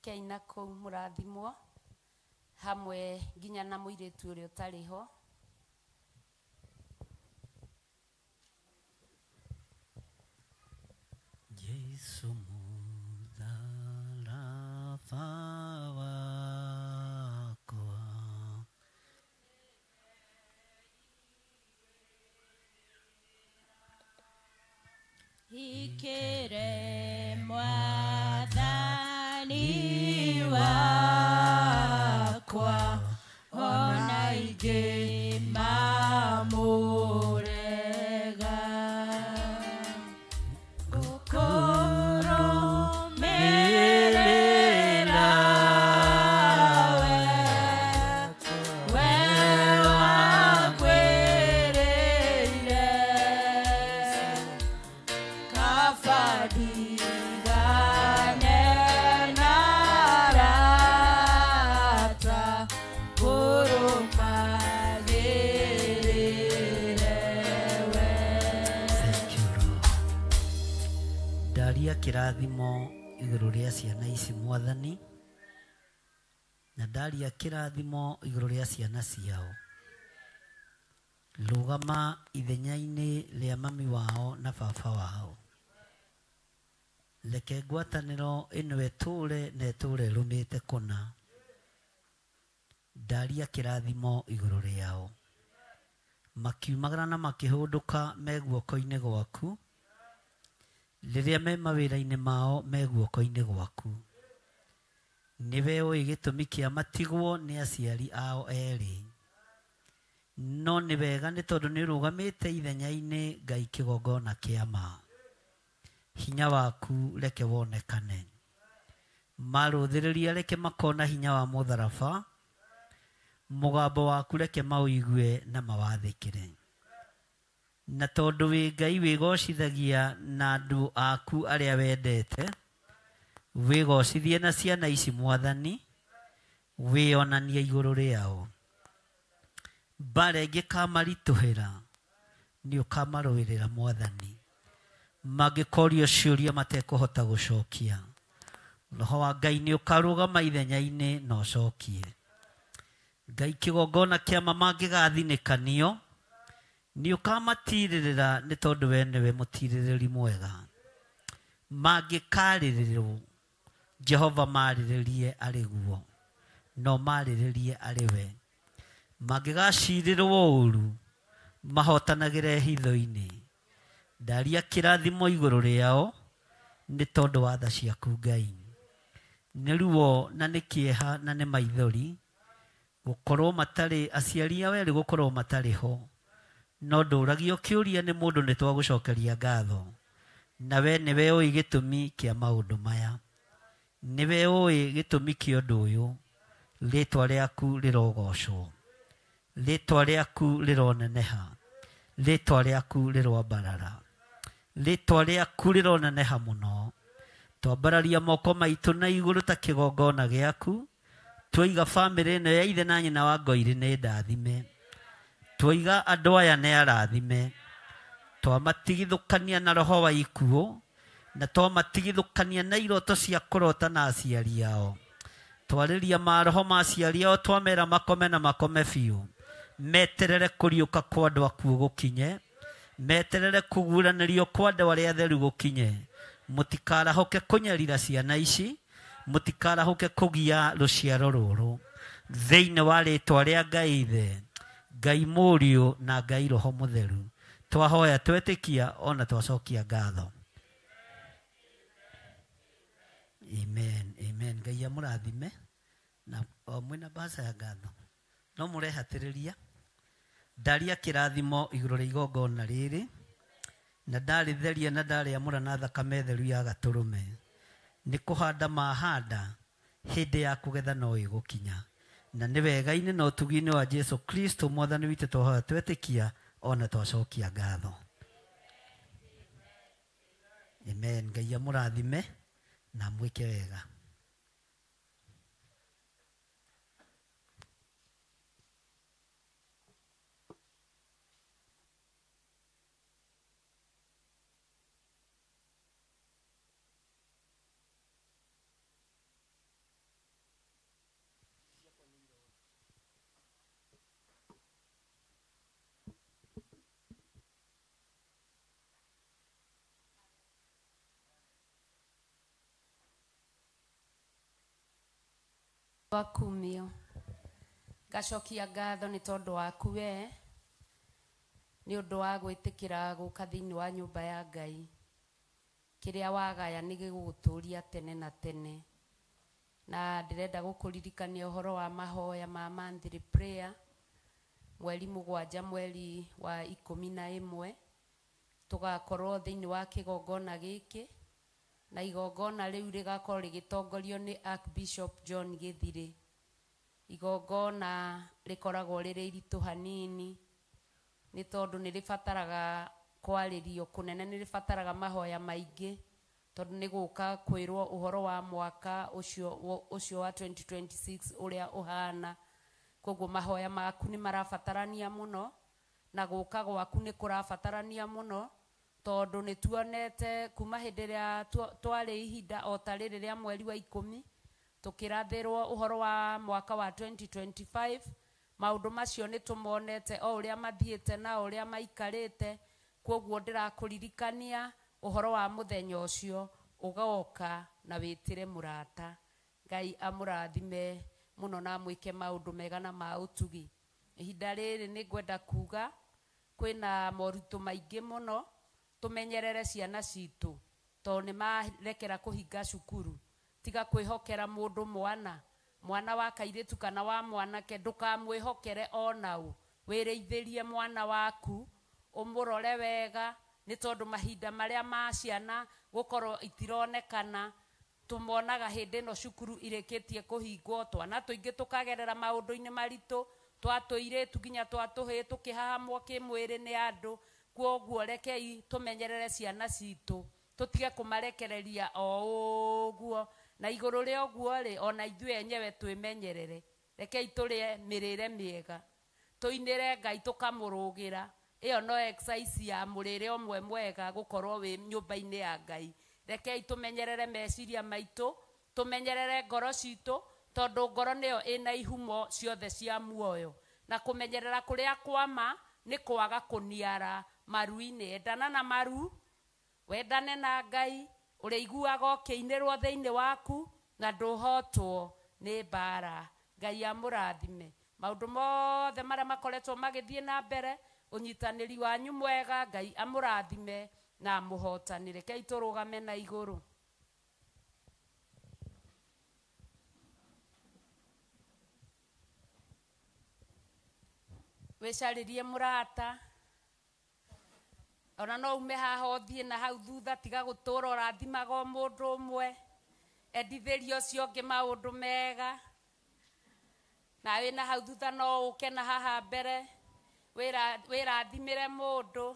Keina kũu mũrathimwo hamwe nginya na mũirĩtu ũrĩa ũtarĩ ho. Jesu mutharaba wakwa Ikere mwathani wakwa ona ingĩ mamũrega ngũkũrũmĩrĩra we, we wakwĩrĩire kaba ndigane na arata ngũrũmagĩrĩre we. Ndaria kĩrathimo igũrũ rĩa ciana ici mwathani, na ndaria kĩrathimo igũrũ rĩa ciana ciao. Rũgama ithenya-inĩ rĩa mami wao na baba wao. Reke ngwatanĩro ĩno ĩtũũre na ĩtũũre ĩrũmĩte kũna. Ndaria kĩrathimo igũrũ rĩao. Makiumagara na makĩhũndũka me guoko-inĩ gwaku, rĩrĩa me mawĩra-inĩ mao me guoko-inĩ gwaku. Nĩwe ũĩ gĩtũmi kĩa matigwo nĩ aciari ao erĩ. No nĩ wega nĩ tondũ nĩ ũrũgamĩte ithenya-inĩ Ngai kĩgongona kĩa ma. Hinya waku reke wonekane. Marũthĩrĩria reke makona hinya wa mũtharaba. Mũgambo waku reke maũigue na mawathĩkĩre. Na tondũ wĩ Ngai wĩgocithagia na andũ aku arĩa wendete, wĩgocithie na ciana ici mwathani, wĩonanie igũrũ rĩao. Mbara ĩngĩkamaritũhĩra, nĩ ũkamarũĩrĩra mwathani. Mangĩkorio ciũria matekũhota gũcokia, Roho wa Ngai nĩ ũkarũgama ithenya-inĩ na ũcokie. Ngai kĩgongona kĩa ma mangĩgathinĩkanio, nĩ ũkamatirĩrĩra nĩ tondũ we nĩwe mũtirĩrĩri mwega. Mangĩkarĩrĩrwo, Jehova marĩrĩrie arĩ guo, no marĩrĩrie arĩ we. Mangĩgacirĩrwo ũũru, mahotanagĩre hitho-inĩ. Ndaria kĩrathimo igũrũ rĩao nĩ tondũ wa tha ciaku Ngai. Nĩ ruo na nĩ kĩeha na nĩ maithori gũkorwo matarĩ aciari ao erĩ gũkorwo matarĩ ho. No ndũragio kĩũria nĩ mũndũ nĩ twagũcokeria ngatho. Na we nĩwe ũĩ gĩtũmi kĩa maũndũ maya. Nĩwe ũĩ gĩtũmi kĩa ũndũ ũyũ. Rĩtwa rĩaku rĩrogocwo. Rĩtwa rĩaku rĩroneneha. Rĩtwa rĩaku rĩroambarara. Rĩtwa rĩaku rĩroneneha mũno. Twambararia moko maitũ na igũrũ ta kĩgongona gĩaku. Twaiga bamĩrĩ ĩno ya ithe na nyina wa Ngoirĩ nĩ ndathime. Twaiga andũ aya nĩ arathime. Twamatigithũkania na roho wa ikuũ, na twamatigithũkania na iroto cia kũrota na aciari ao. Twarĩria maroho ma aciari ao, twamera makome na makome biũ. Meterere kũriũka kwa andũ akuũ gũkinye. Meterere kũguũranĩrio kwa andũ arĩa atheru gũkinye. Mũtikarahoke kũnyarira ciana ici, mũtikarahoke kũgia rũciaro rũrũ. Thĩinĩ wa rĩtwa rĩa Ngai Ithe, Ngai Mũriũ na Ngai Roho Mũtheru, twahoya twetĩkia ona twacokia ngatho. Amen, amen. Ngai amũrathime na o mwĩna mbaca ya ngatho no mũrehatĩrĩria. Ndaria kĩrathimo igũrũ rĩa igongona rĩrĩ, na ndarĩtheria na ndarĩamũra na thakame theru ya gatũrũme. Nĩ kũhanda mahanda, hĩndĩ ya kũgetha no ĩgũkinya. Na nĩ wega-inĩ na ũtugi-inĩ wa Jesu Kristo mwathani witũ twahoya twetĩkia ona twacokia ngatho. Amen. Ngai amũrathime na mwĩke wega. Wakumio ngacokia ngatho nĩ tondũ waku we, nĩ ũndũ wa gwĩtĩkĩra gũka thĩinĩ wa nyũmba ya Ngai. Kĩrĩa wagaya nĩ gĩgũgũtũria tene na tene. Na ndĩrenda gũkũririkania ũhoro wa mahoya ma monthly prayer mweri 7 mweri wa 11 tũgakorwo thĩinĩ wa kĩgongona gĩkĩ, na igongona rĩu rĩgakorwo rĩgĩtongorio nĩ Archbishop John Gĩthirĩ. Igongona rĩkoragwo rĩrĩ iritũ hanini nĩ tondũ nĩ rĩbataraga kwarĩrio kũnene, nĩ rĩbataraga mahoya maingĩ tondũ nĩ gũka kwĩrwo ũhoro wa mwaka ũcio wa 2026 ũrĩa ũhana. Koguo mahoya maku nĩ marabatarania mũno, na gũka gwaku nĩ kũrabatarania mũno, tondũ nĩ tuonete kuma hĩndĩ ĩrĩa twarĩ ihinda o ta rĩrĩ rĩa mweri wa 10 tũkĩrathĩrwo ũhoro wa mwaka wa 2025. Maũndũ macio nĩ tũmonete o ũrĩa mathiĩte na ũrĩa maikarĩte. Koguo ndĩrakũririkania ũhoro wa mũthenya ũcio ũgoka na wĩtĩre mũrata. Ngai amũrathime mũno na amwĩke maũndũ mega na ma ũtugi. Ihinda rĩrĩ nĩ ngwenda kuga kwĩna moritũ maingĩ mũno. Tũmenyerere ciana citũ tondũ nĩ marekera kũhinga cukuru. Tiga kwĩhokera mũndũ mwana wa kairĩtu kana wa mwanake, ndũkamwĩhokere onaũ. Wĩrĩithĩrie mwana waku, ũmũrore wega, nĩ tondũ mahinda marĩa ma ciana gũkorwo itironekana tũmonaga hĩndĩ ĩno cukuru irĩkĩtie kũhingwo. Twana tũingĩ tũkagerera maũndũ-inĩ maritũ, twatũirĩtu nginya twatũhĩĩ tũkĩhahamwo kĩmwĩrĩ nĩ andũ. Koguo rekei tũmenyerere ciana citũ, tũtige kũmarekereria o ũguo. Na igũrũ rĩa ũguo rĩ, ona ithuĩ enyewe twĩmenyerere. Rekei tũrĩe mĩrĩre mĩega, tũinĩre Ngai tũkamũrũgĩra. Ĩyo no exercise ya mũrĩre ũmwe mwega gũkorwo wĩ nyũmba-inĩ ya Ngai. Rekei tũmenyerere meciria maitũ, tũmenyerere ngoro citũ, tondũ ngoro nĩyo ĩna ihumo ciothe cia muoyo. Na kũmenyerera kũrĩa kwama nĩ kwaga kũniara maru-inĩ. Endana na maru, wendane na Ngai, ũrĩiguaga ũkĩinĩrwo thĩinĩ waku na ndũhotwo nĩ mbara. Ngai amũrathime. Maũndũ mothe marĩa makoretwo magĩthiĩ na mbere, ũnyitanĩri wanyu mwega, Ngai amũrathime na amũhotanĩre. Rekei tũrũgame na igũrũ. Wĩcarĩrie mũrata, ona no ume haha ũthiĩ na hau thutha, tiga gũtũra ũrathimaga o mũndũ ũmwe. Endithĩrie ũcio ũngĩ maũndũ mega. Na wĩna hau thutha no ũke na haha mbere, wĩrathimĩre mũndũ.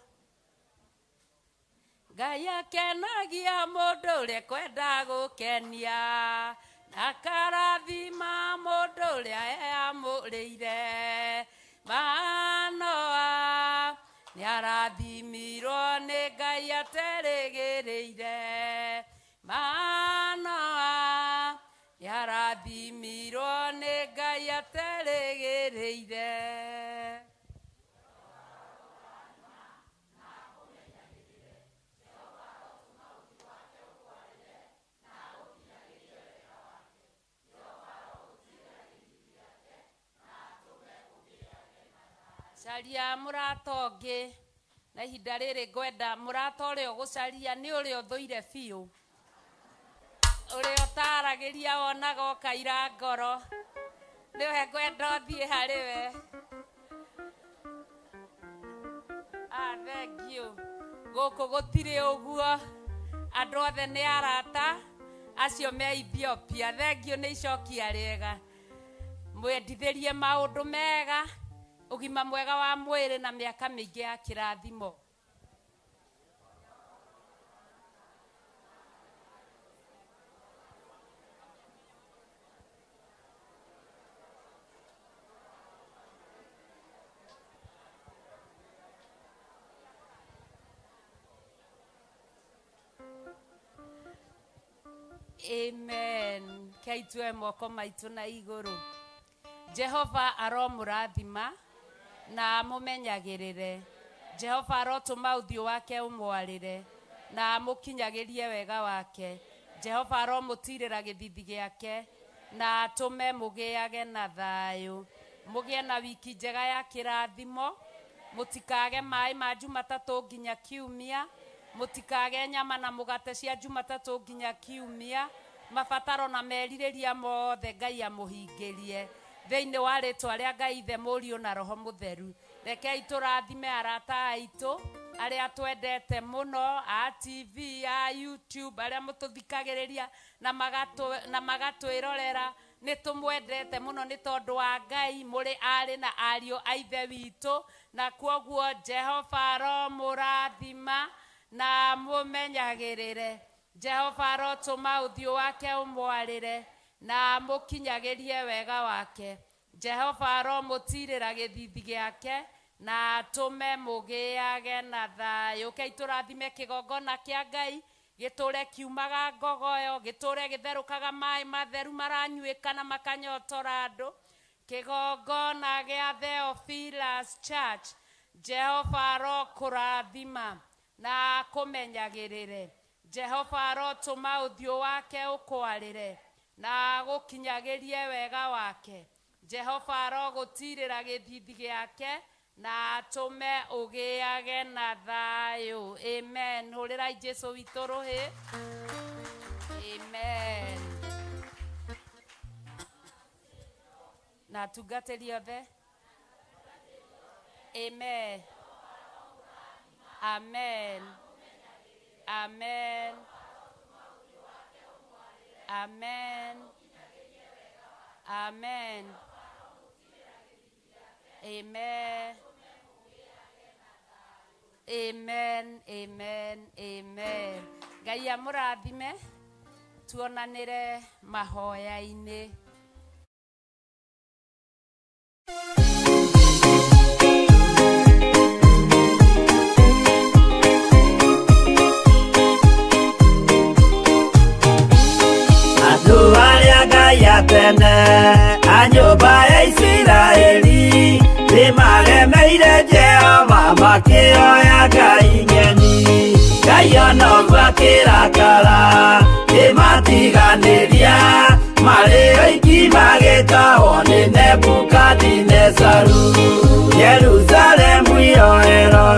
Ngai akenagia mũndũ ũrĩa kwenda gũkenia, na akarathima mũndũ ũrĩa eamũrĩire. Manoa nĩarathimirwo nĩ Ngai aterĩgĩrĩire. Manoa nĩarathimirwo nĩ Ngai aterĩgĩrĩire. Caria mũrata ũngĩ na ihinda rĩrĩ ngwenda mũrata ũrĩa ũgũcaria nĩ ũrĩa ũthũire biũ, ũrĩa ũtaragĩria wonaga ũkaira ngoro, nĩwe ngwenda ũthiĩ harĩ we. Ah, thank you. Gũkũ gũtirĩ ũguo, andũ othe nĩ arata acio me Ethiopia. Thank you nĩ icokia rĩega. Mwendithĩrie maũndũ mega, ũgima mwega wa mwĩrĩ na mĩaka mĩingĩ ya kĩrathimo. Amen. Kei tuoe moko maitũ na igũrũ. Jehova aromũrathima na amũmenyagĩrĩre. Jehova arotũma ũthiũ wake ũmwarĩre na amũkinyagĩrie wega wake. Jehova aromũtirĩra gĩthithi gĩake na atũme mũgĩage na thayũ. Mũgĩe na wiki njega ya kĩrathimo. Mũtikage maĩ ma Jumatatũ nginya Kiumia. Mũtikage nyama na mũgate cia Jumatatũ nginya Kiumia. Mabataro na merirĩria mothe Ngai amũhingĩrie thĩinĩ wa rĩtwa rĩa Ngai Ithe, Mũriũ na Roho Mũtheru. Rekei tũrathime arata aitũ arĩa twendete mũno, a TV, a YouTube, arĩa mũtũthikagĩrĩria na magatwĩrorera. Nĩ tũmwendete mũno nĩ tondũ wa Ngai, mũrĩ arĩ na ariũ a Ithe witũ, na kwoguo Jehova aromũrathima na amũmenyagĩrĩre. Jehova arotũma ũthiũ wake ũmwarĩre na amũkinyagĩrie wega wake. Jehova aromũtirĩra gĩthithi gĩake na atũme mũgĩage na thayũ. Kei tũrathime kĩgongona kĩa Ngai gĩtũre kiumaga ngogoyo, gĩtũre gĩtherũkaga maĩ matheru maranyuĩka na makanyotora andũ. Kĩgongona gĩa Theophilus Church, Jehova arokũrathima na akũmenyagĩrĩre. Jehova arotũma ũthiũ wake ũkwarĩre na agũkinyagĩrie wega wake. Jehova arogũtirĩra gĩthithi gĩake na atũme ũgĩage na thayũ. Amen. Hũrĩrai Jesũ witũ rũhĩ. Amen. Na atungatĩri othe. Amen. Amen. Amen. Amen. Amen. Amen. Amen. Amen. Amen. Ngai amũrathime, tuonanĩre mahoya-inĩ. Andũ arĩa Ngai atene a nyũmba ya Isiraeli nĩmaremeire Jehova makĩoya ngai ng'eni. Ngai ona ũguo akĩrakara kĩmatiganĩria, marĩ oiki magĩtahwo nĩ Nebukadinezaru. Jerusalemu iroero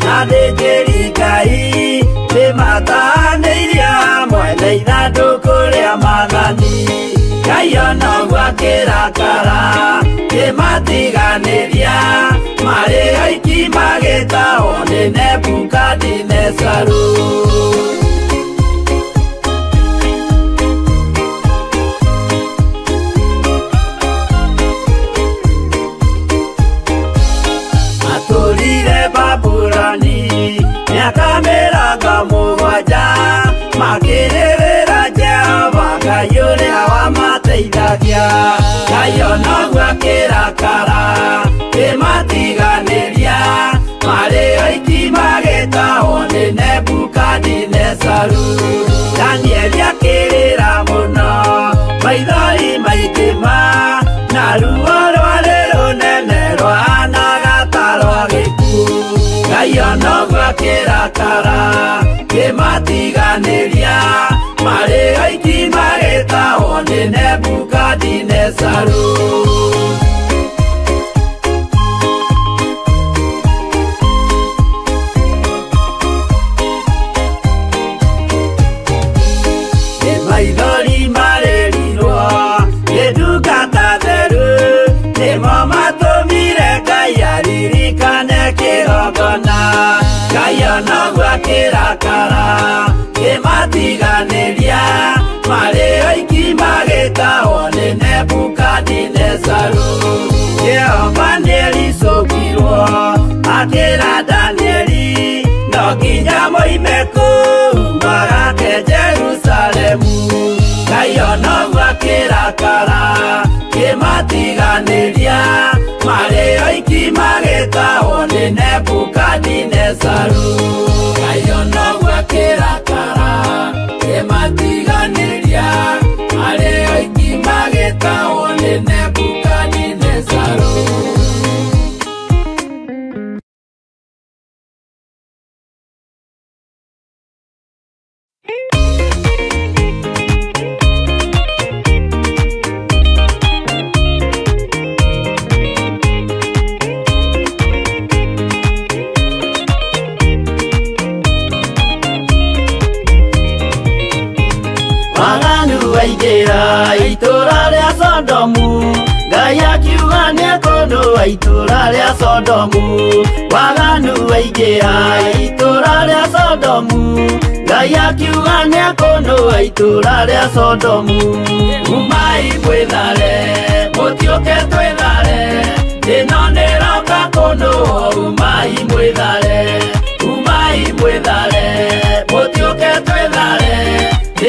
na athĩnjĩri Ngai nĩmatahanĩirio hamwe na ithandũkũ rĩa maathani. Ngai ona ũguo akĩrakara kĩmatiganĩria, marĩ oiki magĩtahwo nĩ Nebukadinezaru. Matũrire Babuloni mĩaka 70, makĩrĩrĩra Jehova Ngai ũrĩa wamateithagia. Ngai ona ũguo akĩrakara kĩmatiganĩria, marĩ oiki magĩtahwo nĩ Nebukadinezaru. Danieli akĩrĩra mũno, maithori maingĩ ma, na ruo rwarĩ rũnene rwahanaga ta rwa gĩkuũ. Ngai ona ũguo akĩrakara kĩmatiganĩria, marĩ oiki magĩtahwo nĩ Nebukadinezaru. mũigana Ngai onoguo akĩrakara kĩmatiganĩria marĩ oiki magĩtahwo nĩ Nebukadinezaru. Jehova nĩericũkirwo akĩra Danieli no nginya moime kũu magake Jerusalemu. Ngai onoguo akĩrakara kĩmatiganĩria marĩ oiki magĩtahwo nĩ Nebukadinezaru. Ngai onoguo akĩrakara kĩmatiganĩria marĩ oiki magĩtahwo nĩ Nebukadinezaru. Itũra rĩa Sodomu Ngai akiuga nĩekũnũa itũra rĩa Sodomu. Waganu waingĩra itũra rĩa Sodomu Ngai akiuga nĩekũnũa itũra rĩa Sodomu. Umai mwĩthare mũtiũke twĩthare ĩno nĩroka kũnũo. Umai mwĩthare umai mwĩthare mũtiũke twĩthare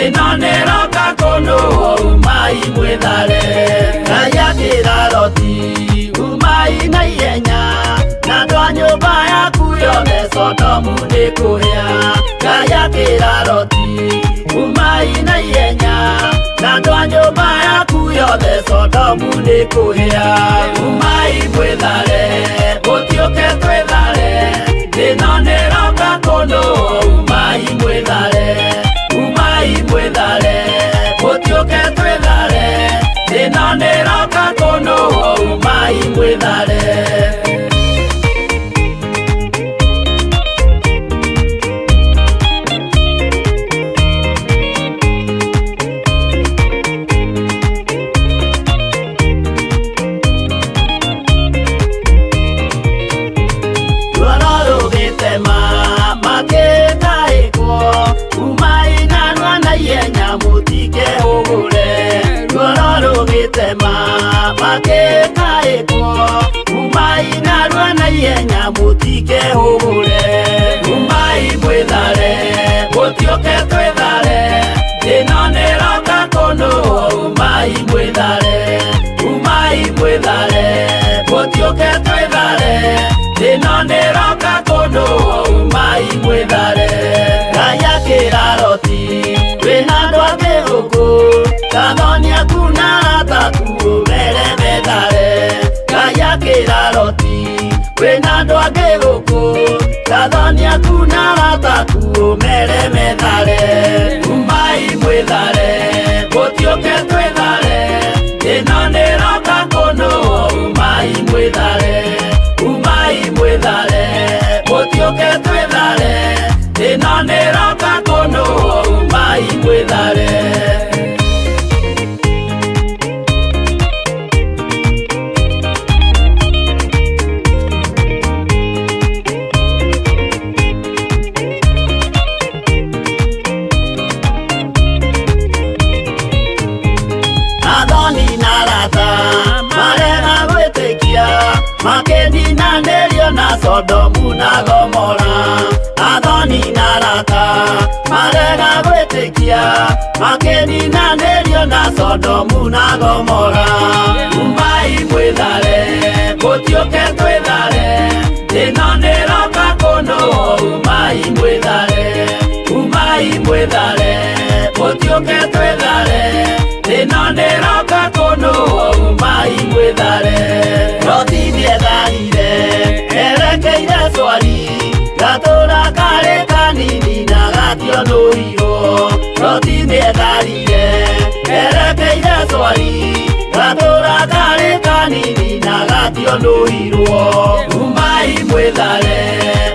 ĩno nĩroka kũnũo. Umai mwĩthare Ngai akĩra Loti umai na ihenya na andũ a nyũmba yaku yothe Sodomu nĩkũhĩa. Ngai akĩra Loti umai na ihenya na andũ a nyũmba yaku yothe Sodomu nĩkũhĩa. Umai mwĩthare mũtiũke twĩthare ĩno nĩroka kũnũo. Umai mwĩthare umai mwĩthare mũtiũke twĩthare ĩno nĩroka kũnũo. Umai mwĩthare. Ruoro rũgĩtema makĩtaĩkwo umai narua na ihenya mũtikehũgũre. Ruoro rũgĩtema makĩtaĩkwo umai narua na ihenya mũtikehũgũre. Umai mwĩthare mũtiũke twĩthare ĩno nĩroka kũnũo. Umai mwĩthare umai mwĩthare mũtiũke twĩthare ĩno nĩroka kũnũo. Umai mwĩthare Ngai akĩra Loti wĩna andũ angĩ gũkũ tathoni aku na arata aku ũmere methare. Ngai akĩra Loti wĩna andũ angĩ gũkũ tathoni aku na arata aku ũmere methare. Umai mwĩthare mũtiũke twĩthare ĩno nĩroka kũnũo. Umai mwĩthare umai mwĩthare mũtiũke twĩthare ĩno nĩroka kũnũo. Umai mwĩthare. Athoni na arata marega gwĩtĩkia makĩninanĩrio na Sodomu na Gomora. Athoni na arata marega gwĩtĩkia makĩninanĩrio na Sodomu na Gomora. Umai mwĩthare mũtiũke twĩthare ĩno nĩroka kũnũo. Umai mwĩthare umai mwĩthare mũtiũke twĩthare ĩno nĩroka kũnũo. Umai mwĩthare Loti nĩetharire erekeire Swari gatũra karĩ kanini na gationũirwo. Loti nĩetharire erekeire Swari gatũra karĩ kanini na gationũirwo. Umai mwĩthare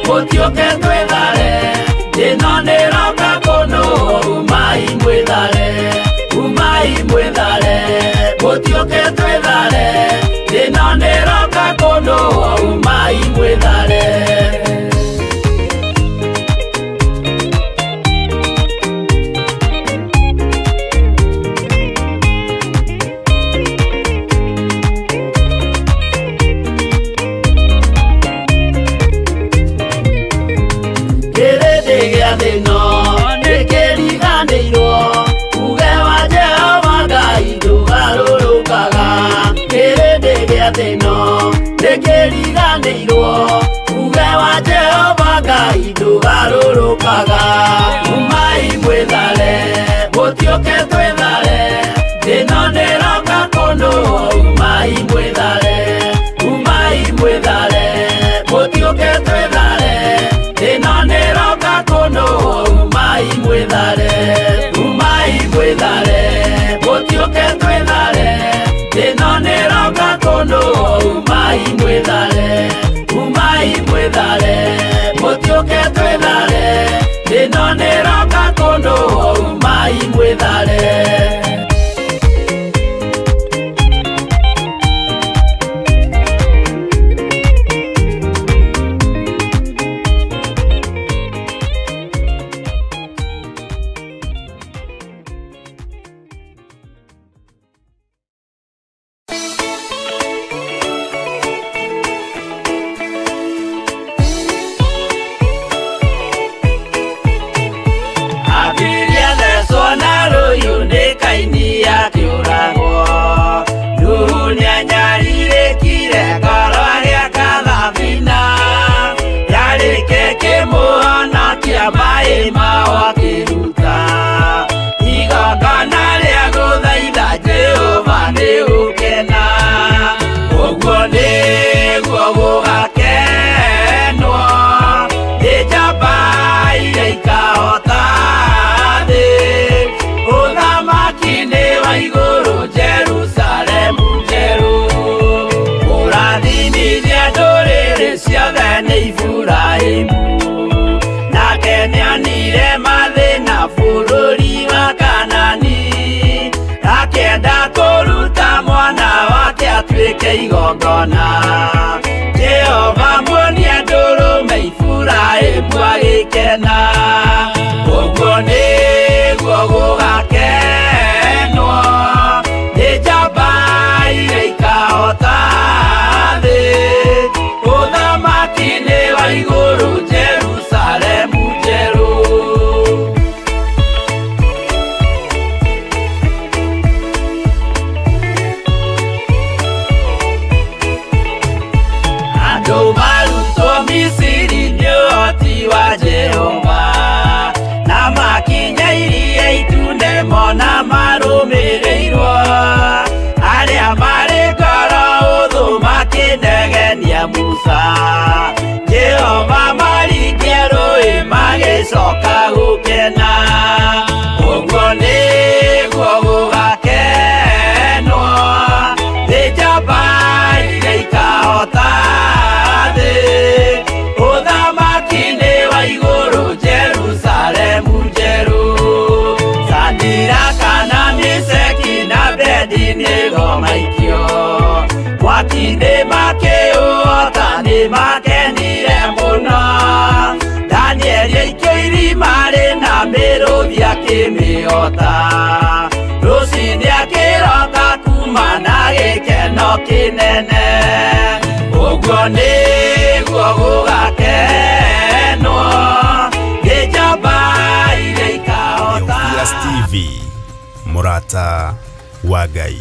mũtiũke twĩthare ĩno nĩroka kũnũo. Umai mwĩthare umai mwĩthare mũtiũke twĩthare ĩno nĩroka kũnũo. Umai mwĩthare. ĩikũrũkaga. Umai mwĩthare, mũtiũke twĩthare, thĩno nĩroka kũndũ. Umai mwĩthare, umai mwĩthare, mũtiũke twĩthare, thĩno nĩroka kũndũ. Umai mwĩthare, umai mwĩthare, mũtiũke twĩthare, thĩno nĩroka kũndũ. Umai mwĩthare, umai mwĩthare, mũtiũke twĩthare, thĩno nĩroka kũndũ. Umai mwĩthare. Igongona Jehova muonia ndũrũme Iburahĩmu agĩkena. Ũguo nĩguo gũgakenwo nĩ njamba iria ikahota thĩ. Ũthamaki nĩ wa igũrũ, Jerusalemu njerũ. Musa Jehova maringie rũĩ magĩcoka gũkena. Ũguo nĩguo gũgakenwo nĩ njamba iria ikahota thĩ. Ũthamaki nĩ wa igũrũ, Jerusalemu njerũ. Sadiraka na Meshaki na Abednego maikio mwaki-inĩ makĩũota nĩmakenire mũno. Danieli aikio irima rĩna mĩrũthi akĩmĩota. Rũciinĩ akĩroka kuma na gĩkeno kĩnene. Ũguo nĩguo gũgakenwo nĩ njamba iria ikahota. Theophilus TV, mũrata wa Ngai.